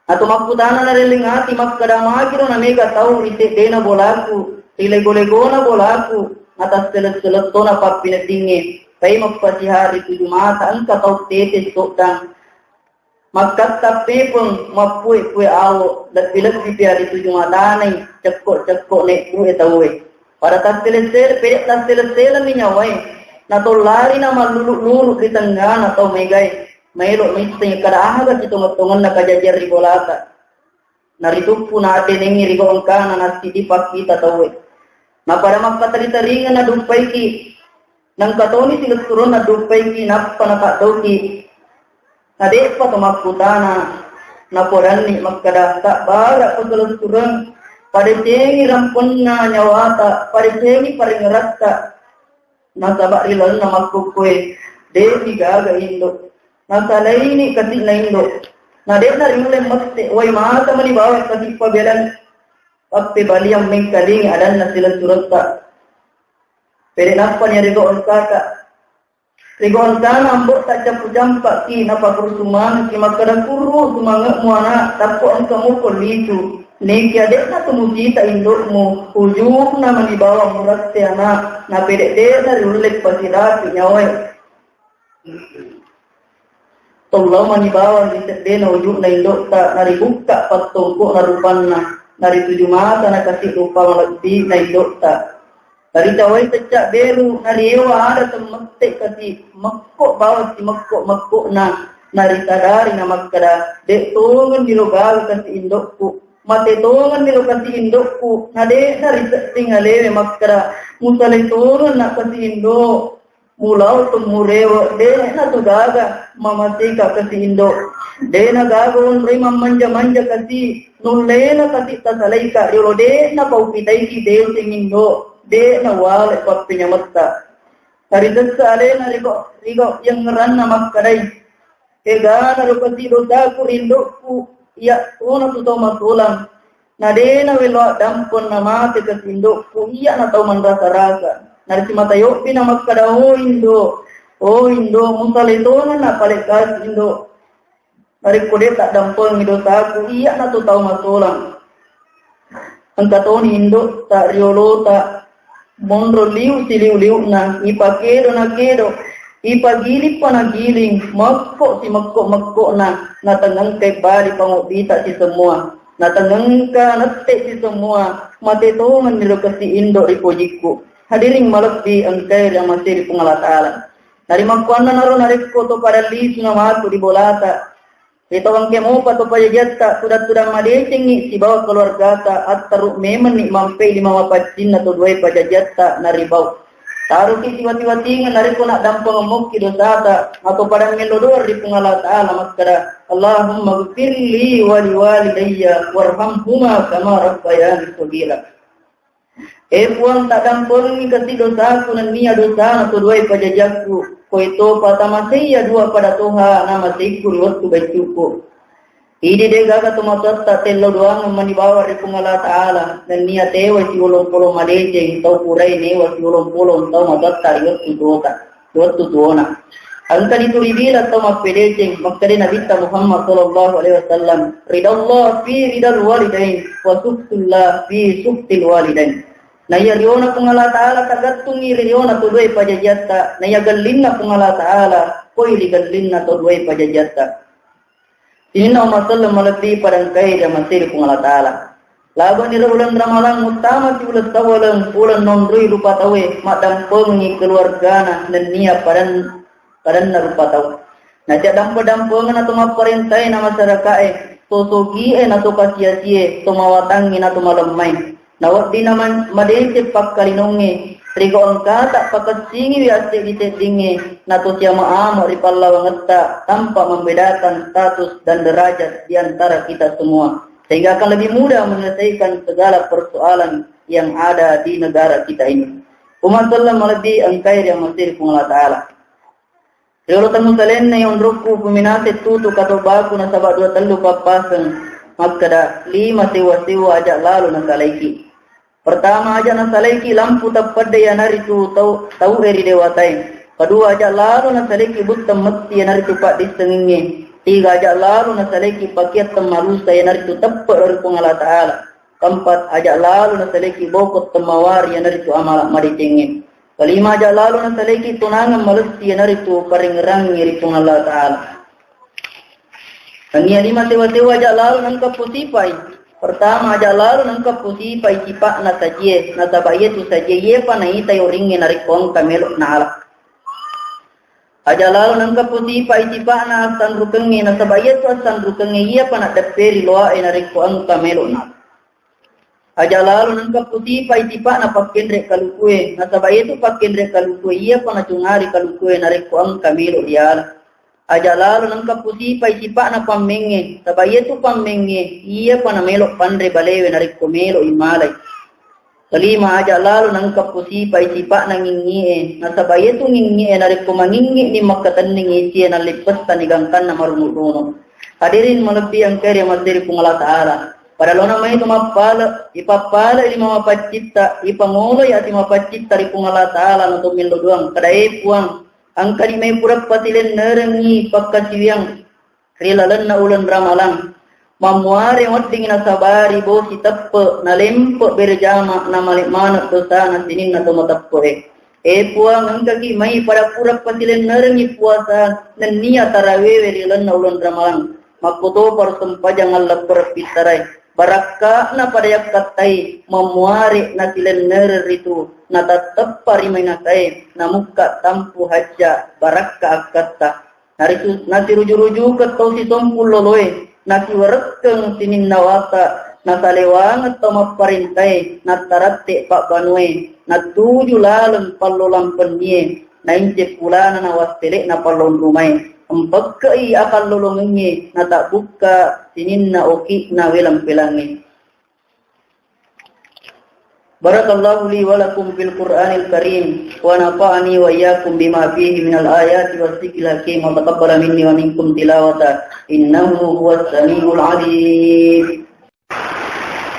Atau makkutana narelling ati makkeda, magiro namega tau ri seddena bolaku, ri lego-legona bolaku, natassele-selettona pappineddingnge, pai mappasihari tuju mata engka tau tete soddang. Makkatta pepeng, mappue-pue awo, lebbi-lebbi pia ri tuju matanai, cekko-cekko nebbue tauwe. Pada tassele-sele, pede tassele-selemi nyawae, natollari namallulu-lulu ri tengngana tau megae, maelo misseng kada aga sitongeng-tongenna kajajiang ri bolata. Narituppu naaddenengngi ri gau engkana nassidi pakkita tauwe. Napada makkatari-taringeng naduppaiki. Nengka toni silessureng naduppaiki nappa nataddauki. Nade'pa to makkutana napodanni makkeda, sabbara ko silessureng, padecengi rampenna nyawata, padecengi parengeratta. Nasaba ri lalenna makkukkoe, de'ni gaga indo. Nasalaini kasi'na indo. Na de'na riulle mette, wai mata mani bawang kasi pabelan pappebaliang mengkalingi adanna silessuretta. Pede nappani rigo engkaka. Rigo engkana ambo'ta cappu campaki napakurusumangki makkeda, kurru sumange'mu ana, tappo engka muko lisu. Nekia de'na tu musita indo'mu, ujurna mani bawang muratte ana, napede de'na riulle pasirapi nyawae. Tollau mani bawang ri seddena ujukna indo'ta, naribukka pattongko'na rupanna, narituju mata nakasi rupa malebbi'na indo'ta. Naricawai pecca beru, nariewa ada temmette kasi, mekko bawang si mekko-mekko'na, narisadari namakkeda, de' tongenni ro gaga kasi indo'ku, mate tongenni ro kasi indo'ku, na de'na risedding alewe makkeda, musale tongenna kasi indo. Mulao tummurewe, de'na tu gaga mamasika kasi indo. De'na gaga onroi mammanja-manja kasi, nullena kasi tasalaika riolo, de'na paupitaiki deceng indo, de'na wale pappenyametta. Narisessa alena rigo, rigo yengngeranna makkedai. Egana ro kasi dosaku ri indo'ku, iya tona tu tau masolang. Na de'na welo addampeng namate kasi indo'ku, iya na tau manrasa-rasa. Narisi mata yobbi na makkeda, o indo, o indo, musale tona na pale kasi indo. Narekko de' taddampengi dosaku, iya na tu tau masolang. Engka toni indo'ta riolota monro liu siliu-liu'na, ipakedo nakedo, ipagiling pa nagiling, mekko simekko-mekko'na, natengengkai bali pangobbita sisemua, natengengka nette sisemua, mate tongenni ro kasi indo ri pojikku. Hadirin malebbi engkae ri amase ri Puang Allah Ta'ala. Narimakkuannanaro narekko to pada lisu namatu ri bolata, ri tau engka mopa to pajajiatta, tudang-tudang madecengngi sibawa keluargata, attaru memenni mampei lima mapaccinna to duae pajajiatta naribau. Taruki siwati-watingeng narekko naddampengemmokki dosata, atau pada mello doang ri Puang Allah Ta'ala makkeda, Allahumma gfirli wa liwalidayya warhamhuma kama rabbayani shaghira. E Puang, taddampengi kasi dosaku nennia dosana to duae pajajiakku, koitopa tamasei iya dua pada toha namaseikku ri wettu baiccuku. Idi degaga tomatoatta tello doangeng mani bawang ri Puang Allah Ta'ala, nennia tewai siolong-polong madeceng tau purai newa siolong-polong tau matoatta ri wettu tuota. Wettu tuona. Engkani tu ribilang tau mappedeceng, makkeda Nabitta Muhammad sallallahu alaihi wasallam, ridallah fi ridal walidain, wa sukhtullah fi sukhtil walidain. Naiya riona Puang Allah Ta'ala tagattungi ri riona to duae pajajiatta, naiya gellinna Puang Allah Ta'ala koi ri gellinna to duae pajajiatta. Sininna umma selleng malebbi pada engkae ri amase ri Puang Allah Ta'ala. Labani ro uleng Ramalang, uttamaki uleng Sawaleng, uleng naonroi rupa tauwe, maddampengengngi keluargana nennia padan-, padanna rupa tau. Nasia dampe-dampengeng na to mapparentae na masyarakae, to sogie na to kasiasie, to mawatangngi na to malemmai. Nawedding naman-, madeceng pakkalinongnge, rigo engkata pakessingiwi asseddi-seddingnge, nato siama-ama ri pallawangetta tanpa membedakan status dan derajat di antara kita semua, sehingga akan lebih mudah menyelesaikan segala persoalan yang ada di negara kita ini. Umma selleng malebbi engkae ri amase ri Puang Allah Ta'ala. Riolo tamusalenna onrokku, puminase tutu katobbaku nasaba dua tellu pappaseng makkeda, lima sewwa-sewwa aja lalo nasalaiki. Pertama, aja nasalaiki lampu tappedde iyanaritu tau, tau'e ri dewatae. Kedua, aja lalo nasalaiki butteng metti iyanaritu paddissengengnge. Tiga, aja' lalo nasalaiki pakeang temmalusa, iyanaritu teppe' lao ri Puang Allah Ta'ala. Keempat, aja' lalo nasalaiki bokong temmawari, iyanaritu amala' madecengnge. Kelima, aja' lalo nasalaiki tonangeng malessi, iyanaritu parengngerangngi ri Puang Allah Ta'ala. Nennia lima sewa-sewa aja' lalo nengka posipai. Pertama, aja' lalo nengka posipai sipa'na sajie, nasaba' iyatu sajie iyepa naitai oringnge narekko engka melo' naala. Aja' lalo nengka posipai sipa'na assanrukengnge, nasaba' iyatu assanrukengnge iyapa naddepperi loa'e narekko engka melo' naala. Aja' lalo nengka posipai sipa'na pakkenre' kalukue, nasaba' iyatu pakkenre' kalukue iyapa nacungari kalukue narekko engka melo' diala. Aja' lalo nengka posipai sipa'na pammengnge, saba' iyatu pammengnge iyapa namelo' panre balewe narekko melo'i malai. Kelima, aja' lalo nengka posipai sipa'na ngingngie, nasaba' iyatu ngingngie narekko mangingngi'ni makkatenning isie nallippessani gangkanna marungu'-rungu'. Hadirin malebbi engkae ri amasseri Puang Allah Ta'ala. Pada lona mai tu mappale, ipappale lima mapaccitta, ipangoloi ati mapaccitta ri Puang Allah Ta'ala na to millo doang. Kada, e Puang, engkani mai pura pasilennerengngi pakkasiwiang ri lalenna uleng Ramalang. Mammuare wedding nasabari bosi teppe', nalempe' berejama, namale' maneng dosana sininna to mateppe'e. E Puang, engkaki mai pada pura pasilennerengngi puasa nennia tarawewe ri lalenna uleng Ramalang. Makkotoparo sempajang alleppere' pittarae. Barakka'na pada yakkattai, mammuare nasilennereng ritu, natatteppa ri mainasae, namukka tampu hajja, barakka akkatta. Narisu-, nasiruju-rujukeng tau sitompung loloe, nasiwerekkeng sininna wasa, nasalewangeng tau mapparentae, nattaratte' pabbanuae, nattuju laleng pallolang pennie, naince pulana na wassele'na pallong rumae, empekke'i akallolongengnge, natabbukka sininna oki'na welang-pelangnge. بارك الله لي ولكم في القرآن الكريم، ونفعني وإياكم بما فيه من الآيات والذكر الحكيم، وتقبل مني ومنكم تلاوته، إنه هو السميع العليم.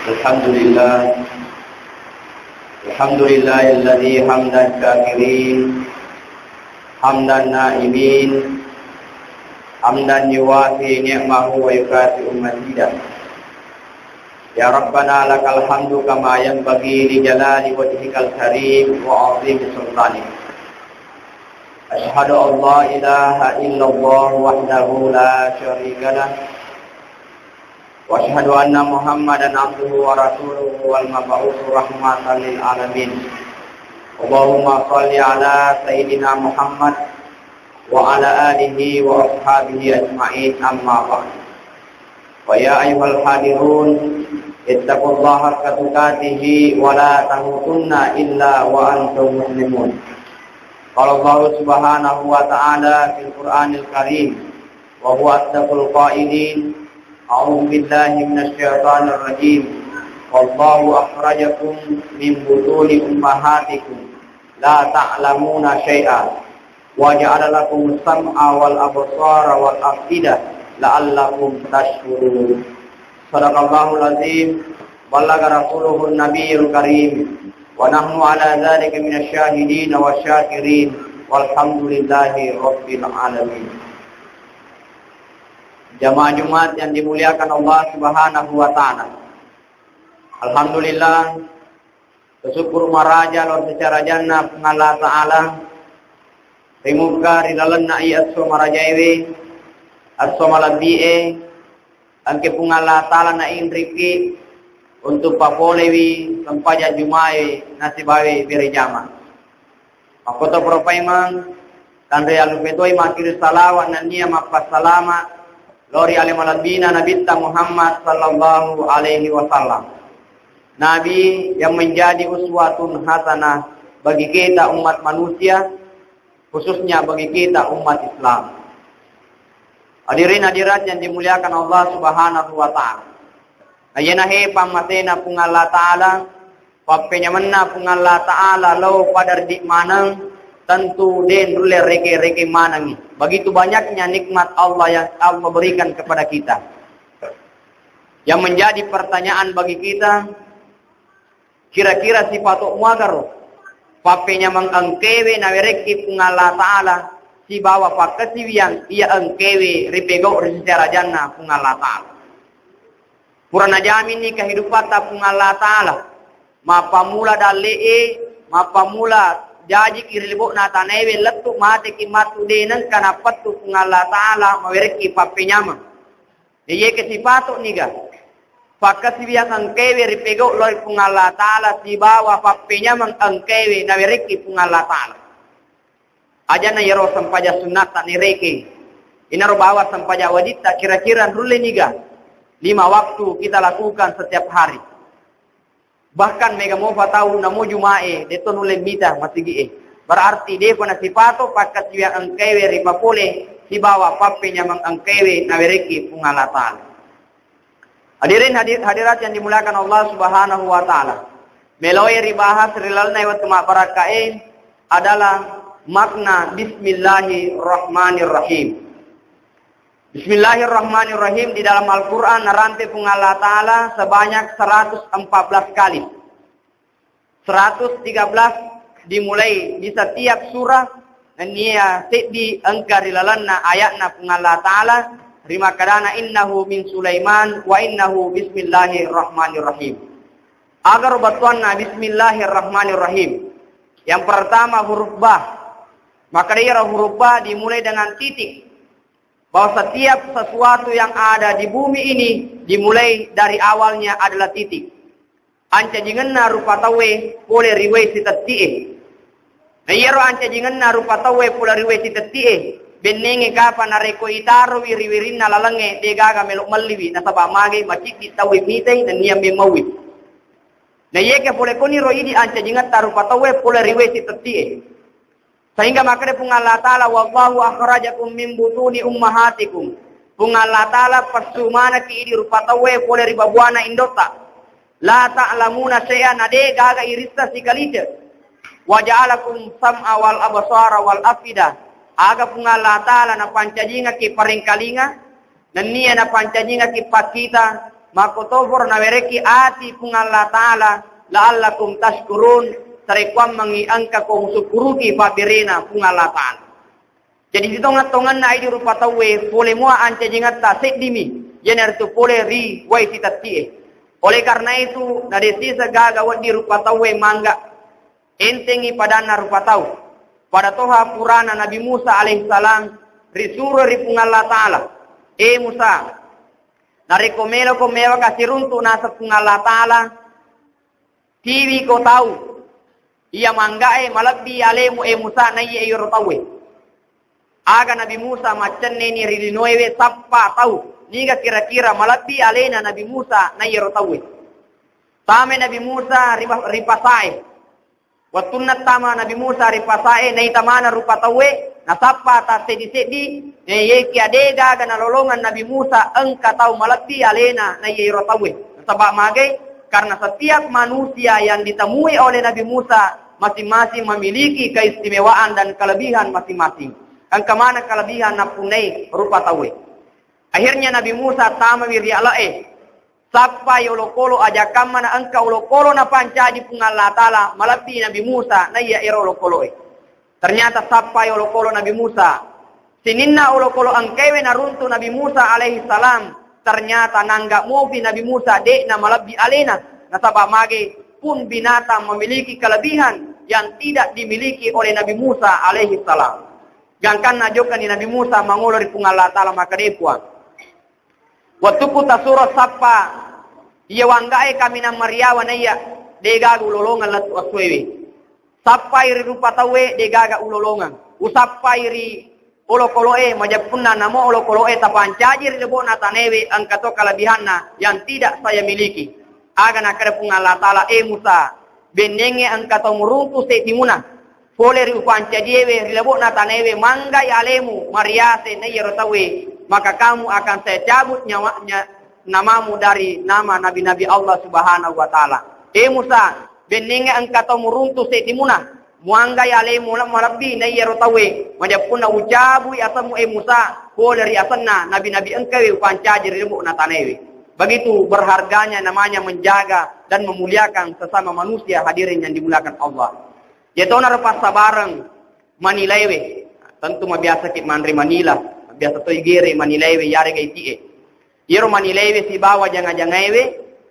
الحمد لله. الحمد لله الذي حمد الشاكرين، حمد النائبين، حمدا يوافي نعمه ويكافئ مزيده. يا ربنا لك الحمد كما ينبغي لجلال وجهك الكريم وعظيم سلطانك. أشهد أن لا إله إلا الله وحده لا شريك له، وأشهد أن محمدا عبده ورسوله والمبعوث رحمة للعالمين. اللهم صل على سيدنا محمد وعلى آله وأصحابه أجمعين، أما بعد. ويا أيها الحاضرون، اتقوا الله حق تقاته ولا تموتن إلا وأنتم مسلمون. قال الله سبحانه وتعالى في القرآن الكريم، وهو أصدق القائلين: أعوذ بالله من الشيطان الرجيم. والله أخرجكم من بطون أمهاتكم لا تعلمون شيئا وجعل لكم السمع والأبصار والأفئدة لعلكم تشكرون. صدق الله العظيم. بلغ رسوله النبي الكريم. ونحن على ذلك من الشاهدين والشاكرين. والحمد لله رب العالمين. Jamaah Jumat yang dimuliakan Allah Subhanahu wa Ta'ala. Alhamdulillah, bersyukur maraja lao ri sesarajanna Puang Allah Ta'ala, ri mukka ri lalenna i esso marajaewe, esso malebbi'e, engke Puang Allah Ta'ala nainriki untuk papolewi sempajang Jumae nasibawe berejama. Makkotoparo paimeng, tanre allupe toi makkiri salawat nennia mappassalama lao ri ale malebbina Nabitta Muhammad sallallahu alaihi wasallam. Nabi yang menjadi uswatun hasanah bagi kita umat manusia, khususnya bagi kita umat Islam. Hadirin hadirat yang dimuliakan Allah Subhanahu wa Ta'ala. Nah, iyanahe pammasena Puang Allah Ta'ala, pappenyamenna Puang Allah Ta'ala lao pada riddi maneng, tentu de nulle reke-reke manengi. Begitu banyaknya nikmat Allah yang Allah berikan kepada kita. Yang menjadi pertanyaan bagi kita, kira-kira sipato muagaro pappenyameng engkewe nawerekki Puang Allah Ta'ala, sibawa pakkasiwiang iya engkaewe ripegau ri sese arajanna Puang Allah Ta'ala. Pura najaminni kehidupatta Puang Allah Ta'ala, mappammula dalle'e, mappammula jajiki ri lebo'na tanaewe, lettu mateki matu de nengka nappettu Puang Allah Ta'ala mawerekki pappenyameng. Iyeke sipato niga pakkasiwiang engkaewe ripegau lao ri Puang Allah Ta'ala sibawa pappenyameng engkaewe nawerekki Puang Allah Ta'ala. Ajanna iyaro sempajang sunnatta naerekeng, inaro bawang sempajang wajitta kira-kira nulle niga lima waktu kita lakukan setiap hari. Bahkan mega mofa tau namo Juma'e, de'to nulle mita masigi'e. Berarti de'pa nasipato pakkasiwiang engkaewe ripapole sibawa pappenyameng engkaewe nawerekki Puang Allah Ta'ala. Hadirin hadir-, hadirat yang dimuliakan Allah Subhanahu wa Ta'ala. Meloe ribahas ri lalenna wettu mabbarakkae adalah makna Bismillahirrahmanirrahim. Bismillahirrahmanirrahim di dalam Al-Quran narampe Puang Allah Ta'ala sebanyak seratus empat belas kali. Seratus tiga belas dimulai di setiap surah, nennia seddi engka ri lalenna ayatna Puang Allah Ta'ala, rimakkedana, "Innahu min Sulaiman wa innahu bismillahirrahmanirrahim." Agaro battuanna Bismillahirrahmanirrahim? Yang pertama huruf ba. Maka iyaro huruf ba dimulai dengan titik. Bahwa setiap sesuatu yang ada di bumi ini dimulai dari awalnya adalah titik. Ancajingenna rupa tauwe pole ri wae sitetti'e. Na iyaro ancajingenna rupa tauwe pole ri wae sitetti'e, bennenge kapang narekko itarowi ri wirinna lalengnge, degaga melo melliwi, nasaba magai maciddi tauwe mitai nennia memmauwi. Na iyeke pole koniro idi ancajingetta rupa tauwe pole ri wae sitetti'e. Sehingga makkeda Puang Allah Ta'ala, "Wallahu akhrajakum min butuni ummahatikum." Puang Allah Ta'ala pessu manekki idi rupa tauwe pole ri babuana indotta. "La ta'lamuna syai'an," na de gaga irissa sikalice. "Wa ja'alakum sam'a wal absara wal afida." Aga Puang Allah Ta'ala napancajingekki parengkalinga, nennia napancajingekki pakkita, makkotoparo nawerekki ati Puang Allah Ta'ala, "la'allakum tashkurun," sarekkuammengngi engka ko musukkuruki pabberena Puang Allah Ta'ala. Jadi, sitonga-tonganna idi rupa tauwe, pole mua ancajingetta seddimi, iyanaritu pole ri wae sitetti'e. Oleh karena itu, nadesisa gaga weddi rupa tauwe mangga. Entengngi padanna rupa tau. Pada toha purana Nabi Musa alaihissalam risuro ri Puang Allah Ta'ala, "E Musa, narekko meloko mewaka siruntu naseng Puang Allah Ta'ala, tiwiko tau iya manggae malebbi alemu, e Musa, naiya iyaro tauwe." Aga Nabi Musa maccenneni ri linoewe sappa tau, niga kira-kira malebbi alena Nabi Musa naiyaro tauwe. Tamai Nabi Musa ri, ri pasae. Wettunna tama Nabi Musa ri pasae, naita maneng rupa tauwe, nasappa tasseddi-seddi, naiyakia de gaga nalolongeng Nabi Musa, engka tau malebbi alena naiyairo tauwe. Nasaba magai? Karena setiap manusia yang ditemui oleh Nabi Musa masing-masing memiliki keistimewaan dan kelebihan masing-masing. Engka maneng kelebihan nappunnai rupa tauwe. Akhirnya Nabi Musa tamawi ri ale'e. Sappai olokolo, aja kammana engka olokolo napancaji Puang Allah Ta'ala malebbi Nabi Musa naiya ero olokoloe. Ternyata sappai olokolo Nabi Musa. Sininna olokolo engkaewe naruntu Nabi Musa alaihi salam, ternyata nangga mofi Nabi Musa de'na malebbi alena. Nasaba mage pun binatang memiliki kelebihan yang tidak dimiliki oleh Nabi Musa alaihi salam. Gangkanna jokkani Nabi Musa mangolo ri Puang Allah Ta'ala, makkeda, "E Puang, wettukku tasuro sappa iya wanggae kaminang mariawa naiya, de gaga ulolongeng lettu essoewe. Sappai ri rupa tauwe, de gaga ulolongeng. Usappai ri olokoloe, majeppunna namo olokoloe tapancaji ri lebo'na tanaewe, engka to kelebihanna yang tidak saya miliki." Aga nakkeda Puang Allah Ta'ala, "E Musa, bennengnge engka tau muruntu seddimuna pole ri upancajiewe ri lebo'na tanaewe, manggai alemu mariase naiyaro tauwe, maka kamu akan saya cabut nyawa-, nya-, namamu dari nama nabi-nabi Allah Subhanahu wa Ta'ala. E Musa, bennengnge engka tau muruntu seddimuna, muanggai alemu la-, malebbi naiyaro tauwe, majeppunna ucabui asemmu, e Musa, pole ri asenna nabi-nabi engkawe upancaji ri lebo'na tanaewe." Begitu berharganya namanya menjaga dan memuliakan sesama manusia, hadirin yang dimuliakan Allah. Yetonaro passabareng manilaiwe. Tentu mabiasaki manre manila, mabiasa toi gere manilaiwe iyarega iti'e. Iyaro manilaiwe sibawa janga-jangaewe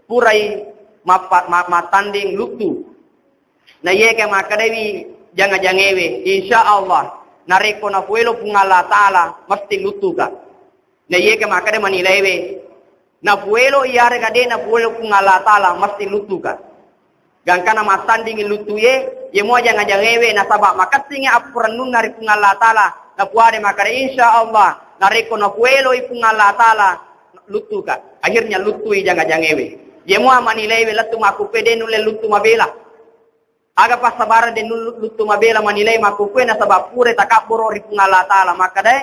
purai mappa-, ma-, mattanding luttu. Na iye ke makkedawi janga-jangaewe, insya Allah, narekko nafuelo Puang Allah Ta'ala, mesti luttuka. Na iye ke makkeda manilaiwe, nafuelo iyarega de nafuelo Puang Allah Ta'ala, mesti luttuka. Gangkana mattandingi luttuye, iye mua janga-jangaewe, nasaba makessingi appurennunna ri Puang Allah Ta'ala, napuade makkeda, insya Allah, narekko nafueloi Puang Allah Ta'ala, luttuka. Akhirnya luttui janga-jangaewe. Iye mua manilaiwe lettu makkuppe de nulle luttu mabela. Aga passabareng de nullu-, luttu mabela manilai makkukkue nasaba pura takabboro ri Puang Allah Ta'ala. Makkedae,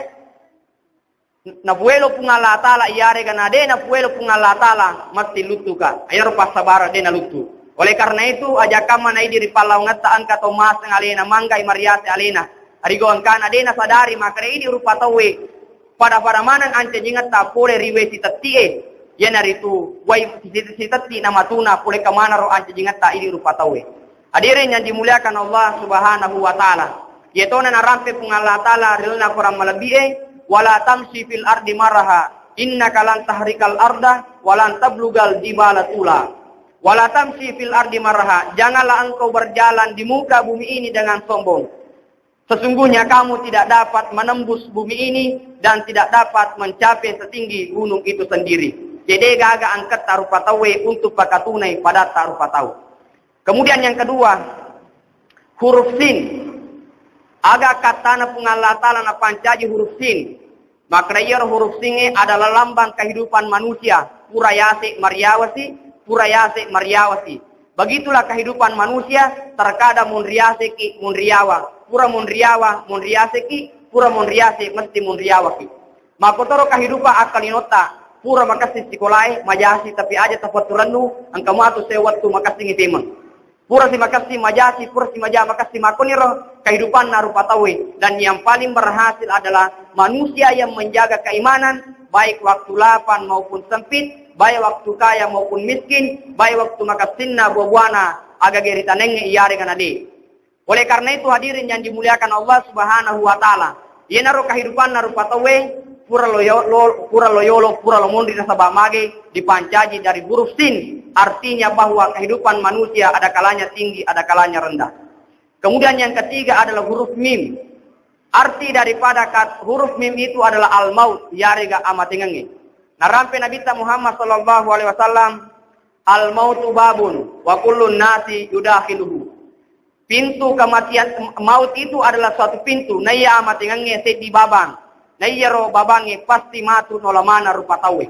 nafuelo Puang Allah Ta'ala, iyarega na de nafuelo Puang Allah Ta'ala, mesti luttuka. Iyaro passabareng de naluttu. Oleh karena itu, aja kamma naidi ri pallawangetta engka to maseng alena, manggai mariase alena. Arigo engkana de nasadari, makkeda idi rupa tauwe pada-pada maneng ancajingetta pole ri wae sitetti'e. Iyanaritu wai sitetti namatuna pole kamanaro ancajingetta idi rupa tauwe. Hadirin yang dimuliakan Allah Subhanahu wa Ta'ala. Iyatona narampe Puang Allah Ta'ala ri lalenna Quran malebbi'e, "Wala tamshi fil ardi maraha, innaka lan tahrikal arda, walan tablugal jibala tula." "Wala tamshi fil ardi maraha," janganlah engkau berjalan di muka bumi ini dengan sombong. Sesungguhnya kamu tidak dapat menembus bumi ini dan tidak dapat mencapai setinggi gunung itu sendiri. Jadi gaga angketta rupa tauwe untuk pakatunai padatta rupa tau. Kemudian yang kedua, huruf sin. Aga kattana Puang Allah Ta'ala napancaji huruf sin. Makkeda iyaro huruf singnge adalah lambang kehidupan manusia. Pura yase mariawasi, pura yase mariawasi. Begitulah kehidupan manusia, terkadang munriaseki, munriawa. Pura munriawa, munriaseki, pura munriase, mesti munriawaki. Makkotoro kehidupan akkalinotta, pura makessing sikolae, majasi, tapi aja tapaturennu, engka muatu sewwattu makessingi temeng. Pura si makessing majasi, pura si maja makessing, makkoniro kehidupanna rupa tauwe. Dan yang paling berhasil adalah manusia yang menjaga keimanan, baik waktu lapang maupun sempit, baik waktu kaya maupun miskin, baik waktu makessinna buah-buahna, aga geri tanengnge iyarega nade. Oleh karena itu, hadirin yang dimuliakan Allah Subhanahu wa Ta'ala, iyanaro kehidupanna rupa tauwe, pura lo yo-, lo-, pura lo yolo, pura lo monri nasaba mage dipancaji dari huruf sin, artinya bahwa kehidupan manusia ada kalanya tinggi, ada kalanya rendah. Kemudian yang ketiga adalah huruf mim. Arti daripada kat-, huruf mim itu adalah al-maut, iyarega amatengengnge. Narampe Nabitta Muhammad sallallahu alaihi wasallam, "Al-mautu babun, wa kullun nasi yudakhiluhu." Pintu kematian, maut itu adalah suatu pintu. Naiya amatengengnge seddi babang. Naiyaro babangnge pasti matu nolamana rupa tauwe.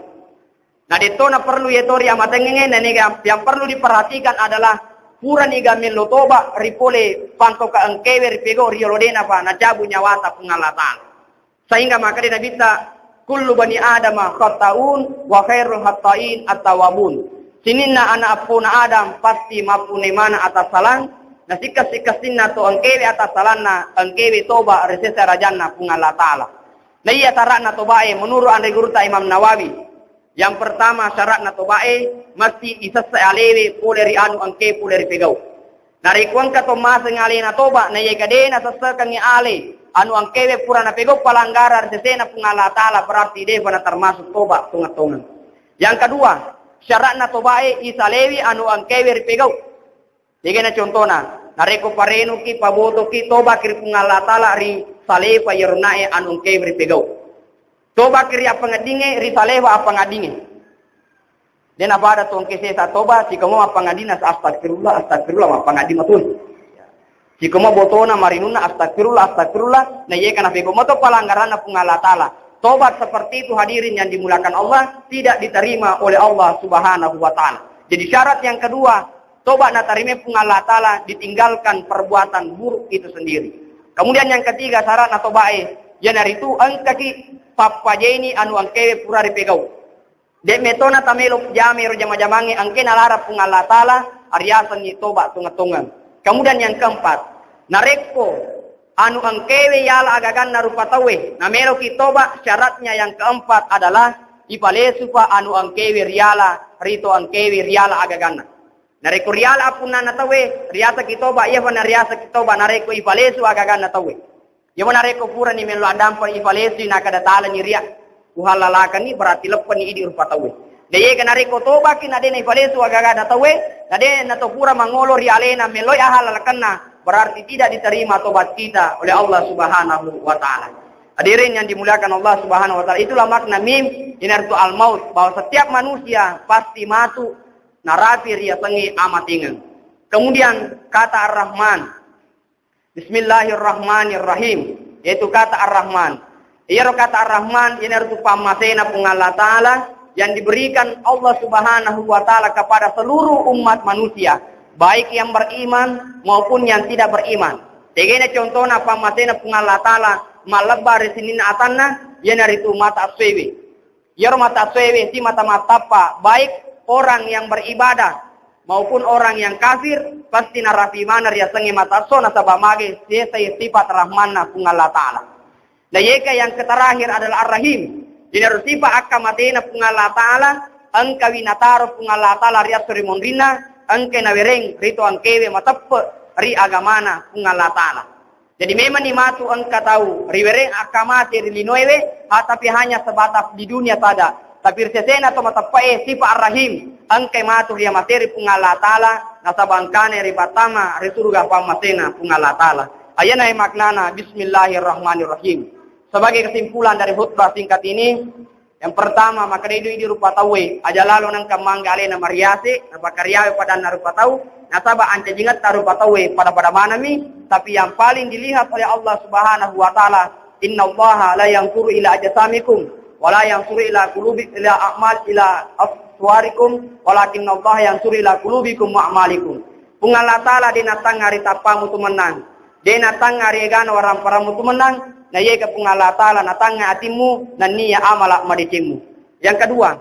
Na detto na perlu yeto ri amatengengnge, na niga yang perlu diperhatikan adalah puraniga mello toba ripole pangkauka engkewe ripegau ri yolo denapa nacabu nyawata Puang Allah Ta'ala. Sehingga makkeda Nabitta, "Kullu bani Adama khatta'un wa khairul khatta'in at-tawwabun." Sininna anak appona Adam pasti mappunai maneng atassalang, na sikka-sikkassinna to engkewe atassalanna, engkewe toba ri sese arajanna Puang Allah Ta'ala. Na iya syaratna tobae menurut anre gurutta Imam Nawawi. Yang pertama, syaratna tobae mesti isessa alewe pole ri anu engke pole ri pegau. Narekko engka to maseng alena toba, na iyaga de nasessekengngi ale anu engkewe pura napegau palanggaran ri sesena Puang Allah Ta'ala, berarti defa na termasuk toba tongeng-tongeng. Yang kedua, syaratna tobae isalewi anu engkewe ripegau. Tegana contona, narekko parenuki, pabotoki, tobaki ri Puang Allah Ta'ala ri salefa iyaro nae anu engkewe ripegau. Tobaki ri appangeddingnge, ri salefa appangeddingnge. De napada to engke sesa toba, sikomo mappangaddinna sa-, astagfirullah, astagfirullah, mappangaddi matoi. Sikomo botona marinunna, astagfirullah, astagfirullah, na iye kana pego moto palanggaranna Puang Allah Ta'ala. Tobat seperti itu, hadirin yang dimuliakan Allah, tidak diterima oleh Allah Subhanahu wa Ta'ala. Jadi syarat yang kedua, tobat natarima Puang Allah Ta'ala, ditinggalkan perbuatan buruk itu sendiri. Kemudian yang ketiga, syarat na tobae, yanaritu engkaki pappajeni anu engkewe pura ripegau. De metona tamelo jame ro jama-jamangnge engke nalarang Puang Allah Ta'ala, ariasengngi toba tongeng-tongeng. Kemudian yang keempat, narekko anu engkewe yala agaganna rupa tauwe, nameloki toba, syaratnya yang keempat adalah ipalesupa anu engkewe riala, rito engkewe riala agaganna. Narekko riala appunnanna tauwe, riasaki toba, iyafa nariasaki toba, narekko ipalesu agaganna tauwe. Iya, narekko purani mello addampeng ipalesui, nakada talani ria, uhallalakani, berarti leppani idi rupa tauwe. De, yega narekko tobaki na de na ipalesu aga-aga ada tauwe, na de na to pura mangolo ri alena melloi ahallalakenna, berarti tidak diterima tobat kita oleh Allah Subhanahu wa Ta'ala. Hadirin yang dimuliakan Allah Subhanahu wa Ta'ala, itulah makna mim, inaritu al-maut, bahwa setiap manusia pasti matu narapi riasengnge amatengeng. Kemudian kata Ar-Rahman, Bismillahirrahmanirrahim, yaitu kata Ar-Rahman. Iyaro kata Ar-Rahman, inaritu pammasena Puang Allah Ta'ala yang diberikan Allah Subhanahu wa Ta'ala kepada seluruh umat manusia, baik yang beriman maupun yang tidak beriman. Tegana contohna pammasena Puang Allah Ta'ala mallebba ri sininna atanna, iyanaritu mata assuewe. Iyaro mata assuewe simata mattappa, baik orang yang beribadah maupun orang yang kafir, pasti narapi maneng riasengnge mata esso, nasaba mage sesai sifat rahmanna Puang Allah Ta'ala. Na yeka yang terakhir adalah Ar-Rahim. Inaro sifat akkamatena Puang Allah Ta'ala, engkawi nataro Puang Allah Ta'ala ri esso ri monrinna, engkai nawereng ri to engkewe mateppe ri agamana Puang Allah Ta'ala. Jadi memang ni matu engka tau riwereng akkamate ri linoewe, ha, tapi hanya sebatas di dunia saja. Tapi ri sesena to mateppe'e sifat Ar-Rahim, engkai matu riamateri Puang Allah Ta'ala, nasaba engkana ripattama ri suruga pammasena Puang Allah Ta'ala. Ayana maknana Bismillahirrahmanirrahim. Sebagai kesimpulan dari khutbah singkat ini, yang pertama, makkeda idi rupa tauwe, aja lalo nengka mangga alena mariase, napakariawe padanna rupa tau, nasaba ancajingetta rupa tauwe pada-pada manami, tapi yang paling dilihat oleh Allah Subhanahu wa Ta'ala, innallaha la yanzuru ila ajsamikum, wa la yanzuru ila qulubi, ila a'mal, ila aswarikum, walakinnallaha yanzuru ila qulubikum wa a'malikum. Puang Allah Ta'ala de natangnga ri tappamu tu mennang, de natangnga ri egana waramparammu tu mennang, na yeka Puang Allah Ta'ala natangnga atimmu, nennia amala madecemmu. Yang kedua,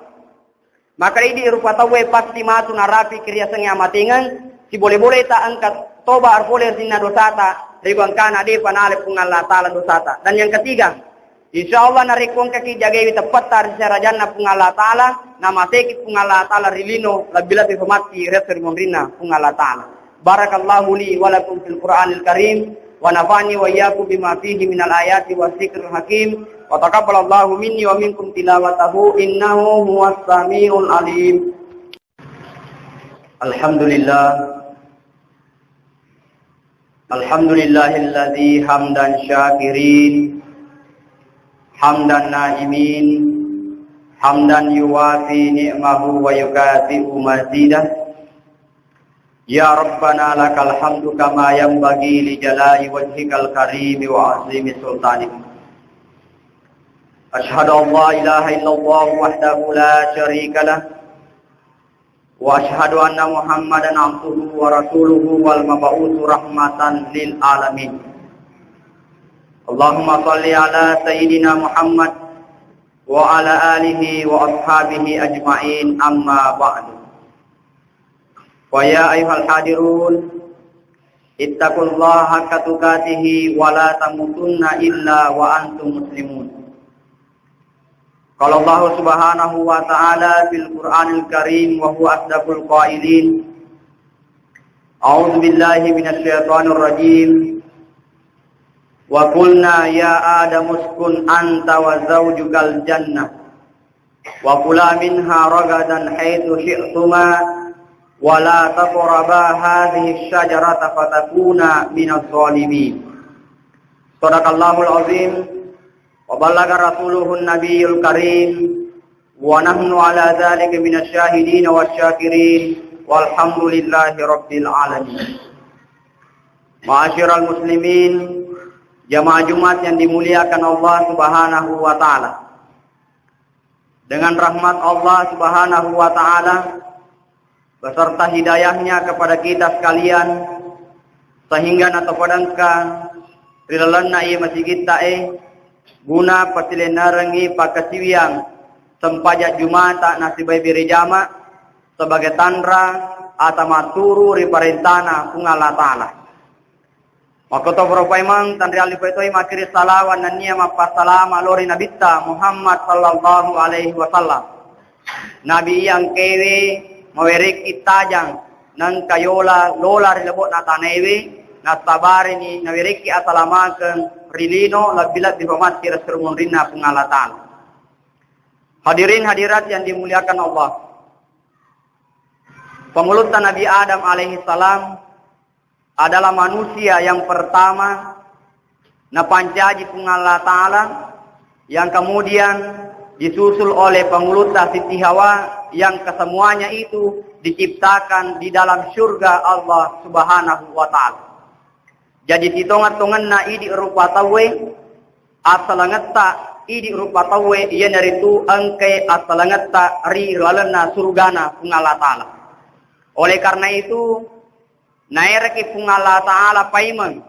makkeda idi rupa tauwe pasti matu narapi riasengnge amatengeng, sibole-boleta engka toba arpole ri sininna dosata, ri gangkana depa nale Puang Allah Ta'ala dosata. Dan yang ketiga, insya Allah narekko engkaki jagaiwi teppetta ri sarajanna Puang Allah Ta'ala, namaseki Puang Allah Ta'ala ri lino, lebbi-lebbi pamatti ri esso ri monrinna Puang Allah Ta'ala. Barakallahu li wa lakum fil Qur'anil Karim, wa nafa'ni wa iyyakum bima fihi minal ayati wa dzikril hakim, wa taqabbalallahu minni wa minkum tilawatahu, innahu huwas samiul alim. Alhamdulillah. Alhamdulillahilladzi hamdan syakirin, hamdan na'imin, hamdan yuwafi ni'mahu wa yukafi'u mazidah. Ya Rabbana lakal hamdu kama yanbaghi li jalali wajhikal karimi wa azimi sultanik. Asyhadu an la ilaha illallah wahdahu la syarika lah. Wa asyhadu anna Muhammadan abduhu wa rasuluhu wal mab'usu rahmatan lil alamin. Allahumma shalli ala sayyidina Muhammad wa ala alihi wa ashabihi ajma'in, amma ba'du. Fa ya ayyuhal hadirun, ittaqullaha haqqa tuqatihi wa la tamutunna illa wa antum muslimun. Qala Allahu subhanahu wa ta'ala fil Qur'anil Karim wa huwa asdaqul qailin. A'udzu billahi minasy syaithanir rajim. Wa qulna ya Adamu uskun anta wa zaujukal jannah wa kula minha ragadan haitsu syi'tuma wa la taqraba hadhihi syajarata fatakuna minaz zalimin. Sadaqallahul azim. Wa ballaga rasuluhun nabiyul karim, wa nahnu ala dzalika minasy syahidin wasy syakirin, walhamdulillahi rabbil alamin. Ma'asyiral muslimin, jamaah Jumat yang dimuliakan Allah Subhanahu wa taala. Dengan rahmat Allah Subhanahu wa taala, beserta hidayahnya kepada kita sekalian, sehingga natopadengka ri lalenna iye masigitta e, guna pasilennerengngi pakkasiwiang sempajang Jumata nasibai berejama sebagai tanra ata matturu ri parentana Puang Allah Ta'ala. Makkotoparo paimeng, tanriallipai toi makkiri salawa nennia mappassalama lao ri Nabitta Muhammad sallallahu alaihi wasallam. Nabi iya engkaewe mawerekki tajang, naengka yola lola ri lebo'na tanaewe, nasabarini nawerekki asalamakeng ri lino, lebbi-lebbi pa matti ri esso ri munrinna Puang Allah Ta'ala. Hadirin hadirat yang dimuliakan Allah. Pangulutta Nabi Adam alaihi salam adalah manusia yang pertama napancaji Puang Allah Ta'ala, yang kemudian disusul oleh Pangulutta Siti Hawa, yang kesemuanya itu diciptakan di dalam surga Allah Subhanahu wa Ta'ala. Jadi, sitonget-tongenna idi rupa tauwe, assalengetta idi rupa tauwe, iyanaritu engkai assalengetta ri lalenna surgana Puang Allah Ta'ala. Oleh karena itu, naeraki Puang Allah Ta'ala paimeng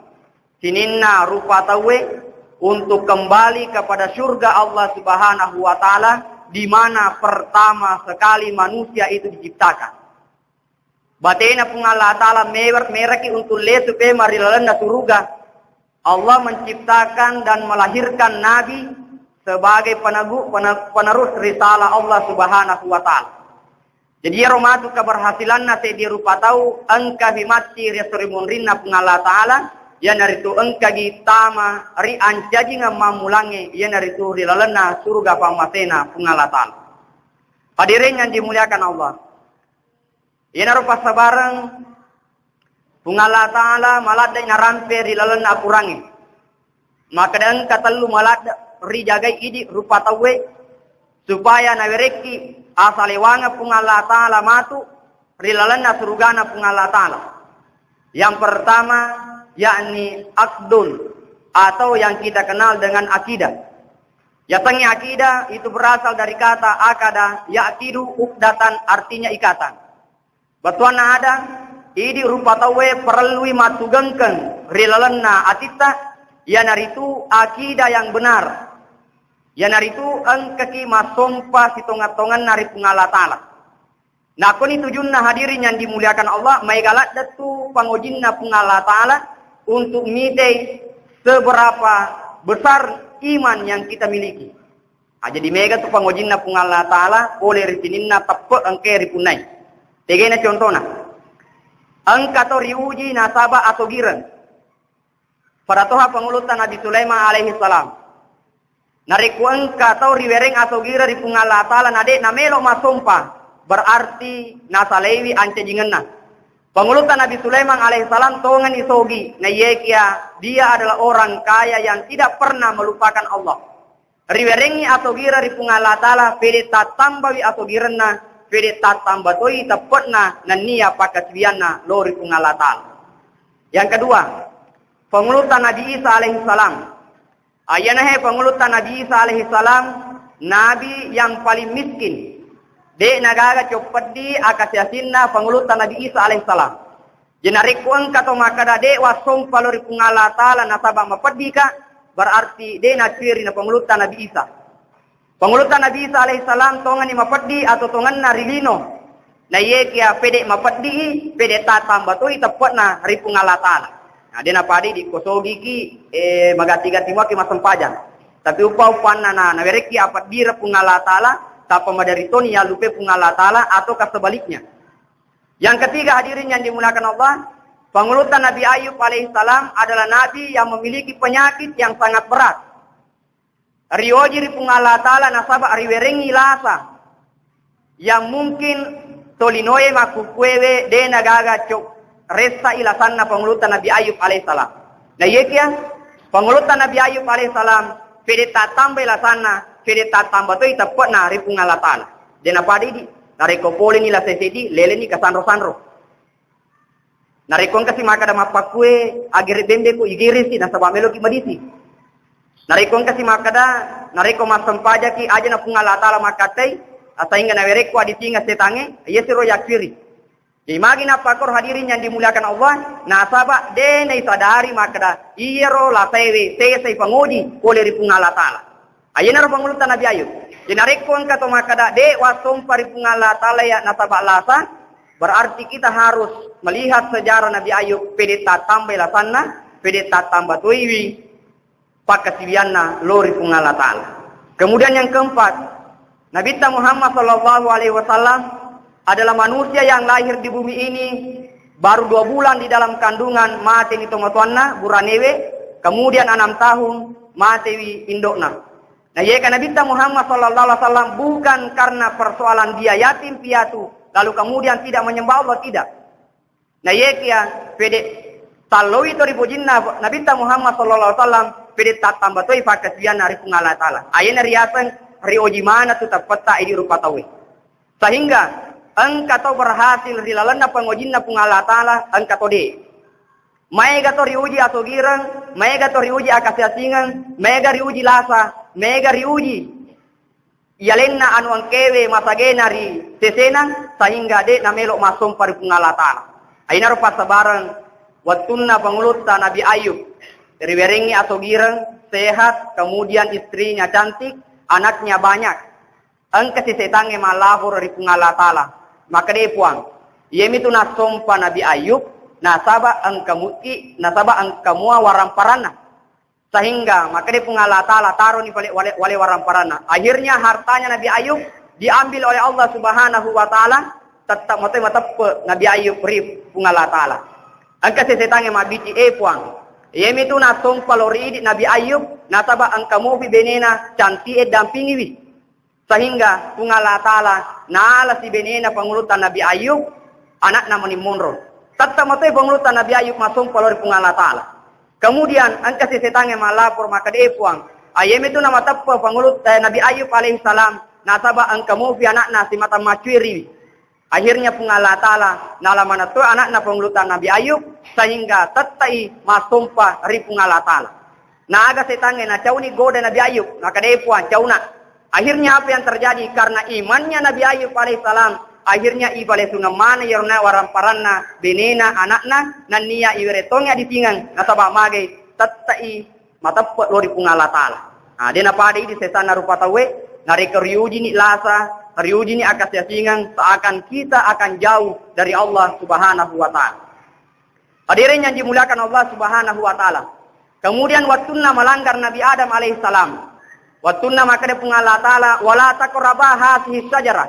sininna rupa tauwe untuk kembali kepada surga Allah Subhanahu wa Ta'ala, di mana pertama sekali manusia itu diciptakan. Batena Puang Allah Ta'ala mewer-, meraki untuk lesu pema ri lalenna suruga. Allah menciptakan dan melahirkan Nabi sebagai penegu-, pene-, penerus risalah Allah Subhanahu wa Ta'ala. Jadi, iyaro matu keberhasilanna seddi rupa tau, engkafi matti ri esso ri munrinna Puang Allah Ta'ala, iyanaritu engkagi tama ri ancajingeng mammulangnge, iyanaritu ri lalenna suruga pammasena Puang Allah Ta'ala. Hadirin yang dimuliakan Allah. Iyanaro passabareng Puang Allah Ta'ala maladde narampe ri lalenna apurangnge. Makkeda engka tellu maladde rijagai idi rupa tauwe, supaya nawerekki asalewangeng Puang Allah Ta'ala matu ri lalenna surugana Puang Allah Ta'ala. Yang pertama, yakni akdun, atau yang kita kenal dengan akidah. Yasengnge akidah itu berasal dari kata akada, yakidu, ukdatan, artinya ikatan. Bettuanna ada, idi rupa tauwe parellui mattugengkeng ri lalenna atitta, iyanaritu akidah yang benar. Iyanaritu engkaki massompa sitonga-tonganna ri Puang Allah Ta'ala. Nakkoni tujunna, hadirin yang dimuliakan Allah, maega ladde tu pangojinna Puang Allah Ta'ala untuk mitei seberapa besar iman yang kita miliki. Ah, jadi mega tu pangojinna Puang Allah Ta'ala pole ri sininna teppe engke ripunnai. Tegena contona. Engka to riuji nasaba asogireng. Pada toha Pangulutta Nabi Sulaiman alaihi salam. Narekko engka tau riwereng asogireng ri Puang Allah Ta'ala na de' namelo massompa, berarti nasalaiwi ancajingenna. Pangulutta Nabi Sulaiman alaihi salam tongeng isogi, naiyakia dia adalah orang kaya yang tidak pernah melupakan Allah. Riwerengngi asogireng ri Puang Allah Ta'ala, pede tattambawi asogirenna, pede tattamba toi teppe'na nennia pakkasiwianna lao ri Puang Allah Ta'ala. Yang kedua, Pangulutta Nabi Isa alaihi salam. Ayanahe Pangulutta Nabi Isa alaihi salam, nabi yang paling miskin. De' nagaga coppeddi akasiasinna Pangulutta Nabi Isa alaihi salam. Jadi narekko engka to makkeda de' wassompa lao ri Puang Allah Ta'ala nasaba mapeddika, berarti de' nacueri na Pangulutta Nabi Isa. Pangulutta Nabi Isa alaihi salam tongengni mapeddi atau tongenna ri lino. Naiyakia pede mapeddi, pede tattamba toi teppe'na ri Puang Allah Ta'ala. Nah, de' napada idi ko sogiki, eh, magatti-gatti muaki massempajang. Tapi uppa-uppanna na, nawerekki apeddireng Puang Allah Ta'ala, tappa maderi toni yallupai Puang Allah Ta'ala atau kesebaliknya. Yang ketiga, hadirin yang dimuliakan Allah, Pangulutta Nabi Ayub alaihissalam adalah nabi yang memiliki penyakit yang sangat berat. Rioji ri Puang Allah Ta'ala nasaba riwerengngi lasa yang mungkin tolinoe makkukkuewe de' nagaga cok ressai lasanna Pangulutta Nabi Ayub alaihissalam. Nah, iyakiya Pangulutta Nabi Ayub alaihissalam, pede tattambai lasanna, pede tattamba toi teppe'na ri Puang Allah Ta'ala. De' napada idi, narekko poleni lasa seddi, leleni kasanro-sanro. Narekko engkasi makkeda mappakkue, agere bembe ku, igeresi nasaba meloki madisi. Narekko engkasi makkeda, narekko massempajaki, aja na Puang Allah Ta'ala makkattai, asaingga nawerekko adisinga setangnge, iyasiro yakkiri. Jadi magi nappakkoro, hadirin yang dimuliakan Allah, nasaba de' naisadari makkeda iyaro lasaewe sesai pangoji pole ri Puang Allah Ta'ala. Ayenaro Pangulutta Nabi Ayub. Jadi narekko engka to makkeda de' wassompa ri Puang Allah Ta'ala ya nasaba lasa, berarti kita harus melihat sejarah Nabi Ayub, pede tattambai lasanna, pede tattamba toiwi pakkasiwianna lao ri Puang Allah Ta'ala. Kemudian yang keempat, Nabitta Muhammad sallallahu alaihi wasallam adalah manusia yang lahir di bumi ini baru dua bulan di dalam kandungan, mateni tomatoanna, buranewe, Kemudian enam tahun matewi indokna. Nah, yeka Nabitta Muhammad sallallahu alaihi wasallam bukan karena persoalan dia yatim piatu, lalu kemudian tidak menyembah Allah, tidak. Nah, yekia pede talloi to ri pojinna Nabitta Muhammad sallallahu alaihi wasallam, pede tattamba toi fakkasiwianna ri Puang Allah Taala. Ayena riaseng rioji maneng tu teppetta idi rupa tauwe. Sehingga engka to berhasil ri lalenna pangojinna Puang Allah Taala, engka to de. Maega to riuji asogireng, maega to riuji akasiasingeng, maega riuji lasa, maega riuji yalenna anu engkewe masagena ri sesena, sehingga de namelo massompa ri Puang Allah Taala. Ainaro passabareng wettunna pangulutta Nabi Ayub, riwerengngi asogireng, sehat, kemudian istrinya cantik, anaknya banyak. Engkasi setangnge mallaporo ri Puang Allah Taala. Makkeda, "E Puang, iyemitu nassompa Nabi Ayub, nasaba engka muki, nasaba engka mua waramparanna." Sehingga makkeda Puang Allah Taala, "Taroni pale wale, wale waramparanna." Akhirnya hartanya Nabi Ayub diambil oleh Allah Subhanahu wa Taala, tetap matoi mateppe Nabi Ayub ri Puang Allah Taala. Engkasi setangnge mabbici, "E Puang, iyemitu nassompa lo ri idi Nabi Ayub, nasaba engka mupi benena canti'e dampingiwi." Sehingga Puang Allah Taala nala sibenena pangulutta Nabi Ayub, anakna mani monro. Tette matoi pangulutta Nabi Ayub massompa lao ri Puang Allah Taala. Kemudian engkasi setangnge mallapor makkeda, "E Puang, ayemitu namateppe pangulut-, eh, Nabi Ayub alaihi salam, nasaba engka mupi anakna simata maccui riwi." Akhirnya Puang Allah Taala nala manetto anakna pangulutta Nabi Ayub, sehingga tettai massompa ri Puang Allah Taala. Naaga setangnge nacauni goda Nabi Ayub, makkeda, "E Puang, cauna." Akhirnya apa yang terjadi? Karena imannya Nabi Ayub alaihissalam, akhirnya ipalesungeng maneng iyarona waramparanna, benena, anakna, nennia iwerettongi adisingeng, nasaba magai tettai mateppe lao ri Puang Allah Taala. Nah, de napada idi setanna rupa tauwe, narekko riujini lasa, riujini akasiasingeng, seakan kita akan jauh dari Allah Subhanahu wa Taala. Hadirin yang dimuliakan Allah Subhanahu wa Taala. Kemudian wettunna melanggar Nabi Adam alaihissalam. Wettunna makkeda Puang Allah Taala, "Wala taqraba hadzihi syajarah."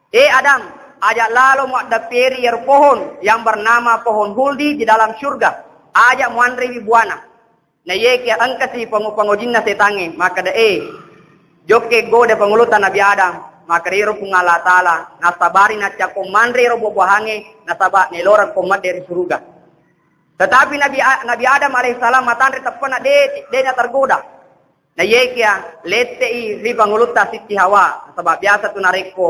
"E Adam, aja lalo muaddepperi iyaro pohon yang bernama pohon huldi di dalam surga. Aja muanrewi buana." Naiyakia engkasi pangu-, pangojinna setangnge, makkeda, "E, jokke goda pangulutta Nabi Adam." Makkeda iro Puang Allah Taala, "Nasabari naccakko manre ro buah-buahangnge, nasaba naelorengko medde ri suruga." Tetapi Nabi A-, Nabi Adam alaihissalam matanre teppena de, de natergoda. Naiyakia lette'i ri pangulutta Sitti Hawa, nasaba biasa tu narekko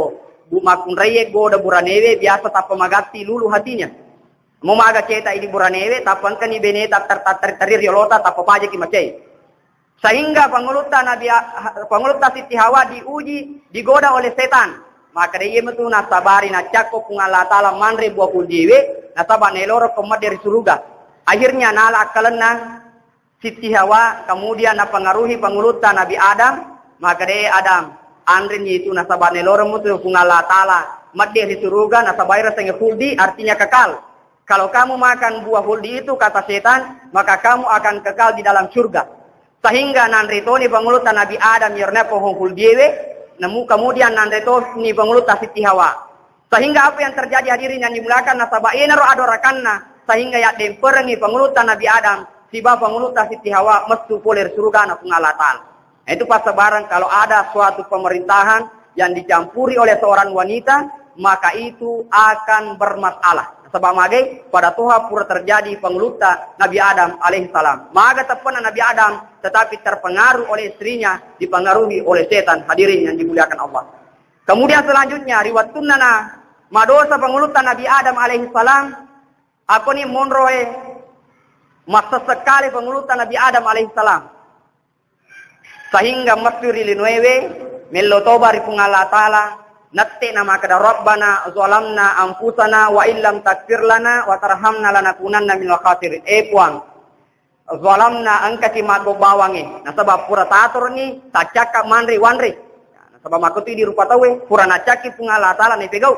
bu-, makkunraie goda buranewe, biasa tappa magatti lulu hatinya. Mo maga ceta idi buranewe, tappa engkani bene tatter-, tattari-tari riolota, tappa pajaki macai. Sehingga pangulutta Nabi A-, pangulutta Sitti Hawa diuji, digoda oleh setan. Makkeda, "Iya metu nasabari naccakko Puang Allah Taala manre buah huldiwe, nasaba naelorokko medde ri suruga." Akhirnya nala akkalenna Sitti Hawa, kemudian napengaruhi pangulutta Nabi Adam, makkeda, "E Adam, anreni itu nasaba naeloreng mutu Puang Allah Taala medde ri suruga, nasaba ero sengnge huldi, artinya kekal. Kalau kamu makan buah huldi itu, kata setan, maka kamu akan kekal di dalam surga." Sehingga nanre toni pangulutta Nabi Adam iyarona pohon huldiewe, namu-, kemudian nanre toni pangulutta Sitti Hawa. Sehingga apa yang terjadi, hadirin yang dimuliakan, nasaba enaro adorakanna, sehingga yaddemperengi pangulutta Nabi Adam siba pangulutta Sitti Hawa messu pole ri surugana Puang Allah Taala. Nah, itu passabareng kalau ada suatu pemerintahan yang dicampuri oleh seorang wanita, maka itu akan bermasalah. Nasaba magai, pada toha pura terjadi pangulutta Nabi Adam alaihissalam. Maga teppena Nabi Adam, tetapi terpengaruh oleh istrinya, dipengaruhi oleh setan, hadirin yang dimuliakan Allah. Kemudian selanjutnya, ri wettunna na madosa pangulutta Nabi Adam alaihissalam, akoni monroe massessekale pangulutta Nabi Adam alaihissalam. Sehingga messu ri linoewe, mello toba ri Puang Allah Taala, nette na makkeda, "Rabbana zalamna anfusana wa illam taghfir lana wa tarhamna lanakunanna minal khasirin." E Puang, zalamna, engkaki maggobbawangnge, nasaba pura tatoroni taccakka manre wanre. Nasaba makkutu idi rupa tauwe, pura naccakki Puang Allah Taala naipegau.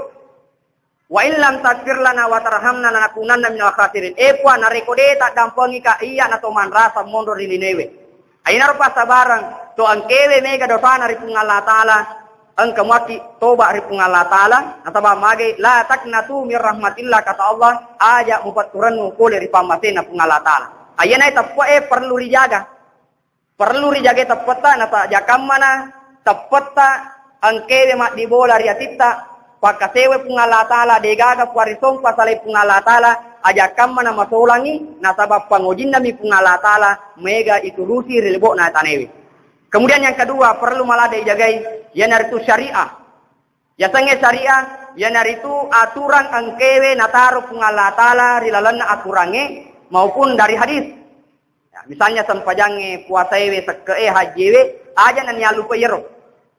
"Wa illam taghfir lana wa tarhamna lanakunanna minal khasirin." E Puang, narekko de taddampengika, iya na to manrasa monro ri linoewe. Ainaro passabareng, to engkewe mega dosana ri Puang Allah Taala, engka muakki toba ri Puang Allah Taala, nasaba magai, "La taqnatu min rahmatillah," kata Allah, "Aja mupatturennu pole ri pammasena Puang Allah Taala." Ayyana teppe'e perlu rijaga. Perlu rijagai teppetta, nasaja kammana teppetta engkewe maddibola ri atitta, pakkasewe Puang Allah Ta'ala, degaga puang risompa salaing Puang Allah Ta'ala, aja kammana masolangi, nasaba pangojinnami Puang Allah Ta'ala, mega iturusi ri lebo'na tanewe. Kemudian yang kedua, perlu malada ijagai, iyanaritu syariah. Yasengnge syariah, iyanaritu aturang engkewe nataro Puang Allah Ta'ala ri lalenna aturangnge maupun dari hadis. Ya, misalnya sempajangnge, puasaewe, sekke'e, hajjiewe, aja naniallupe iyaro.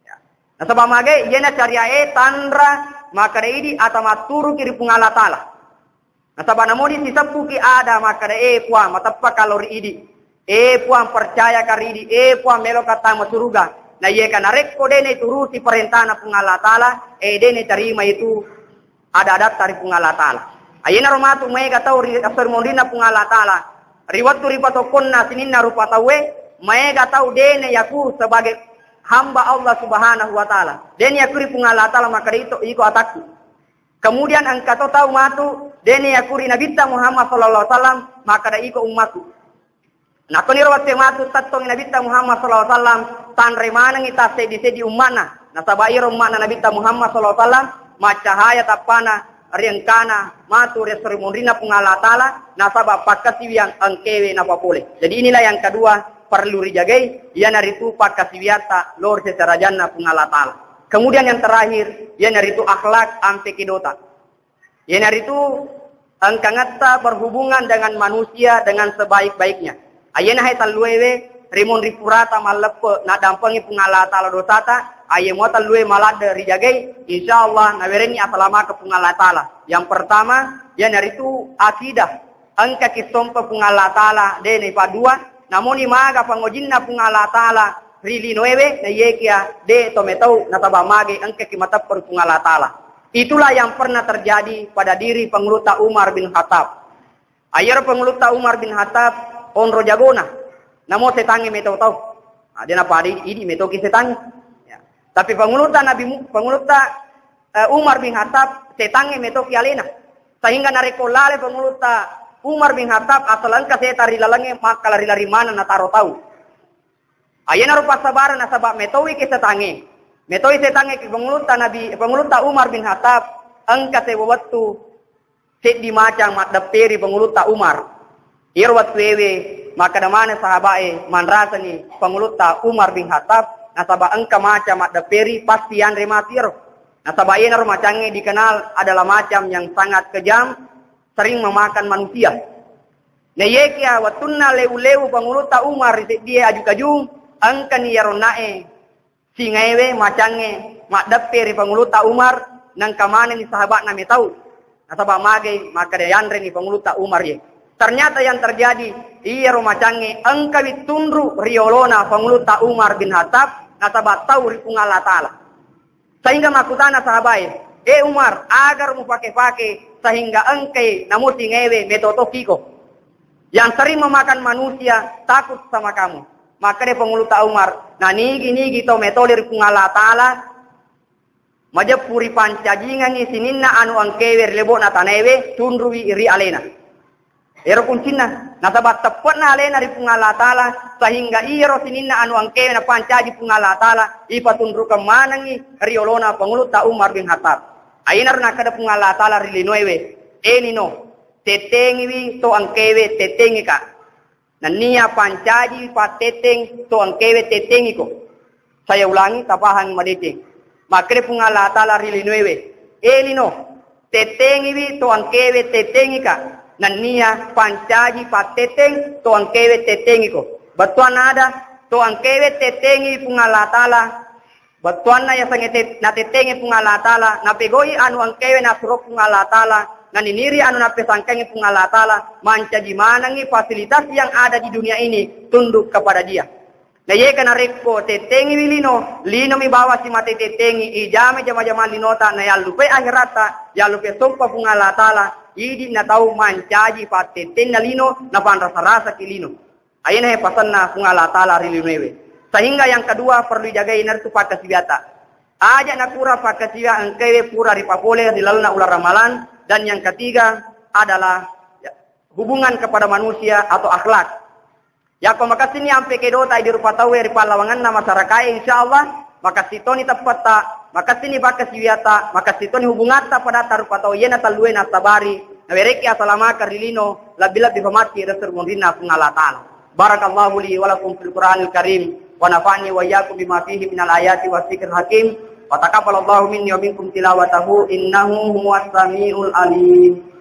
Ya. Nasaba mage, iyana syariae tanra makkeda idi ata matturuki ri Puang Allah Ta'ala. Nasaba namodi siseppuki ada makkeda, "Eh, Puang, mateppa kalo ri idi. Eh, Puang, percaya ka ri idi. Eh, Puang, melo ka tama suruga." Na iye ka narekko de naiturusi parentana Puang Allah Ta'ala, eh, de natarima itu ada-adatta ri Puang Allah Ta'ala. Ayenaro matu maega tau ri esso ri monrinna Puang Allah Ta'ala. Ri wettu ri patokkonna sininna rupa tauwe, maega tau de nayaku sebagai hamba Allah Subhanahu wa Ta'ala. De nayaku ri Puang Allah Ta'ala makkeda ito iko atakku. Kemudian engka to tau matu, de nayaku ri Nabitta Muhammad sallallahu alaihi wasallam, makkeda iko ummatku. Nakkoniro wettu matu tettongi Nabitta Muhammad sallallahu alaihi wasallam, tanre manengi tasseddi-seddi umma'na. Nasaba iyaro umma'na Nabitta Muhammad sallallahu alaihi wasallam, maccahaya tappana ri engkana matu ri esso ri monrinna Puang Allah Ta'ala, nasaba pakkasiwiang engkewe napapole. Jadi inilah yang kedua perlu rijagai, iyanaritu pakkasiwiatta lao ri seserajanna Puang Allah Ta'ala. Kemudian yang terakhir, iyanaritu akhlak ampe kedota. Iyanaritu engkangetta berhubungan dengan manusia dengan sebaik-baiknya. Ayena hai talluewe, rimun ri purata malleppe, naddampengi Puang Allah Ta'ala dosata, aye mua tallue maladde rijagai, insya Allah nawerenni asalamaka Puang Allah Ta'ala. Yang pertama, iyanaritu akidah. Engkaki sompa Puang Allah Ta'ala, de naipadua, namuni maga pangojinna Puang Allah Ta'ala ri linoewe, na iyekia de to metau, nasaba mage engkaki mateppa ri Puang Allah Ta'ala. Itulah yang pernah terjadi pada diri Pangulutta Umar bin Khattab. Ayero Pangulutta Umar bin Khattab onro jagona, namo setangnge metau tau. Nah, de napada idi, idi metauki setangnge. Ya. Tapi Pangulutta Nabi Mu-, Pangulutta, eh, Umar bin Khattab setangnge metauki alena. Sehingga narekko lale Pangulutta Umar bin Khattab, asal engka setang ri lalengnge, makkalari-lari maneng nataro tau. Ayenaro passabareng nasaba metowi ki setangnge. Metowi setangnge ki Pangulutta Nabi, Pangulutta Umar bin Khattab, engka sewa wettu seddi macang maddepperi Pangulutta Umar. Iyaro wettuewe makkeda maneng sahabae manrasani Pangulutta Umar bin Khattab, nasaba engka macang maddepperi pasti yanre matu iyaro. Nasaba iyanaro macangnge dikenal adalah macam yang sangat kejam, sering memakan manusia. Na iyekia wettunna lewu-lewu Pangulutta Umar ri seddie aju-kajung, engkani iyaro nae singaewe, macangnge, maddeppe ri Pangulutta Umar, nengka manenni sahaba'na metau. Nasaba magai makkeda yanreni Pangulutta Umar ye. Ternyata yang terjadi, iyaro macangnge engkawi tunru ri olona Pangulutta Umar bin Khattab, nasaba tau ri Puang Allah Ta'ala. Sehingga makkutana sahabae, "Eh Umar, agar mupake-pake sehingga engkai namusingewe metotokiko. Yang sering memakan manusia takut sama kamu." Makkeda Pangulutta Umar, "Nanigi-nigi tau metole ri Puang Allah Ta'ala, majeppu ripancajingengi sininna anu engkewe ri lebo'na tanaewe, tunrui ri alena." Ero kuncinna, nasaba teppe'na alena ri Puang Allah Ta'ala, sehingga iyaro sininna anu engkewe napancaji Puang Allah Ta'ala, ipatunrukeng manengngi ri olona Pangulutta Umar bin Khattab. Ainaro nakkeda Puang Allah Ta'ala ri linoewe, "Eh lino, tettengiwi to engkewe tettengika. Nennia pancaji pattetteng to engkewe tettengiko." Saya ulangi, tapahang madeceng. Makkeda Puang Allah Ta'ala ri linoewe, "Eh lino, tettengiwi to engkewe tettengika, nennia pancaji pattetteng to engkewe tettengiko." Bettuanna ada, to engkewe tettengi Puang Allah Ta'ala, bettuanna yasengnge tet-, natettengi Puang Allah Ta'ala, napegoi anu engkewe nasuro Puang Allah Ta'ala, naniniri anu napesangkangi Puang Allah Ta'ala, mancaji manengngi fasilitas yang ada di dunia ini tunduk kepada Dia. Na yeka narekko tettengiwi lino, linomi bawang simate tettengi, ijame jama-jamang linota, na yallupai akheratta, yallupai sompa Puang Allah Ta'ala, idi na tau mancaji pattettenna lino, napanrasa-rasaki lino. Aina he pasenna Puang Allah Ta'ala ri linoewe. Sehingga yang kedua perlu dijagai naritu pakkasiwiata. Aja nakura pakkasiwia engkewe pura ripapole ri lalenna uleng Ramalan, dan yang ketiga adalah, ya, hubungan kepada manusia atau akhlak. Yako makessini ampe kedota di rupa tauwe ri pallawanganna masyarakae, insyaallah makessitoni teppetta, makessini pakkasiwiata, makessitoni hubungatta padatta rupa tau yena tallue nasabari, nawereki asalamakeng ri lino, lebbi-lebbi famacci ri esso ri munrinna Puang Allah Ta'ala. Barakallahu li wa lakum fil Qur'anil Karim, wa nafa'ni wa iyyakum bima fihi minal ayati wa dzikril hakim, wa taqabbalallahu minni wa minkum tilawatahu, innahu huwas samiul alim.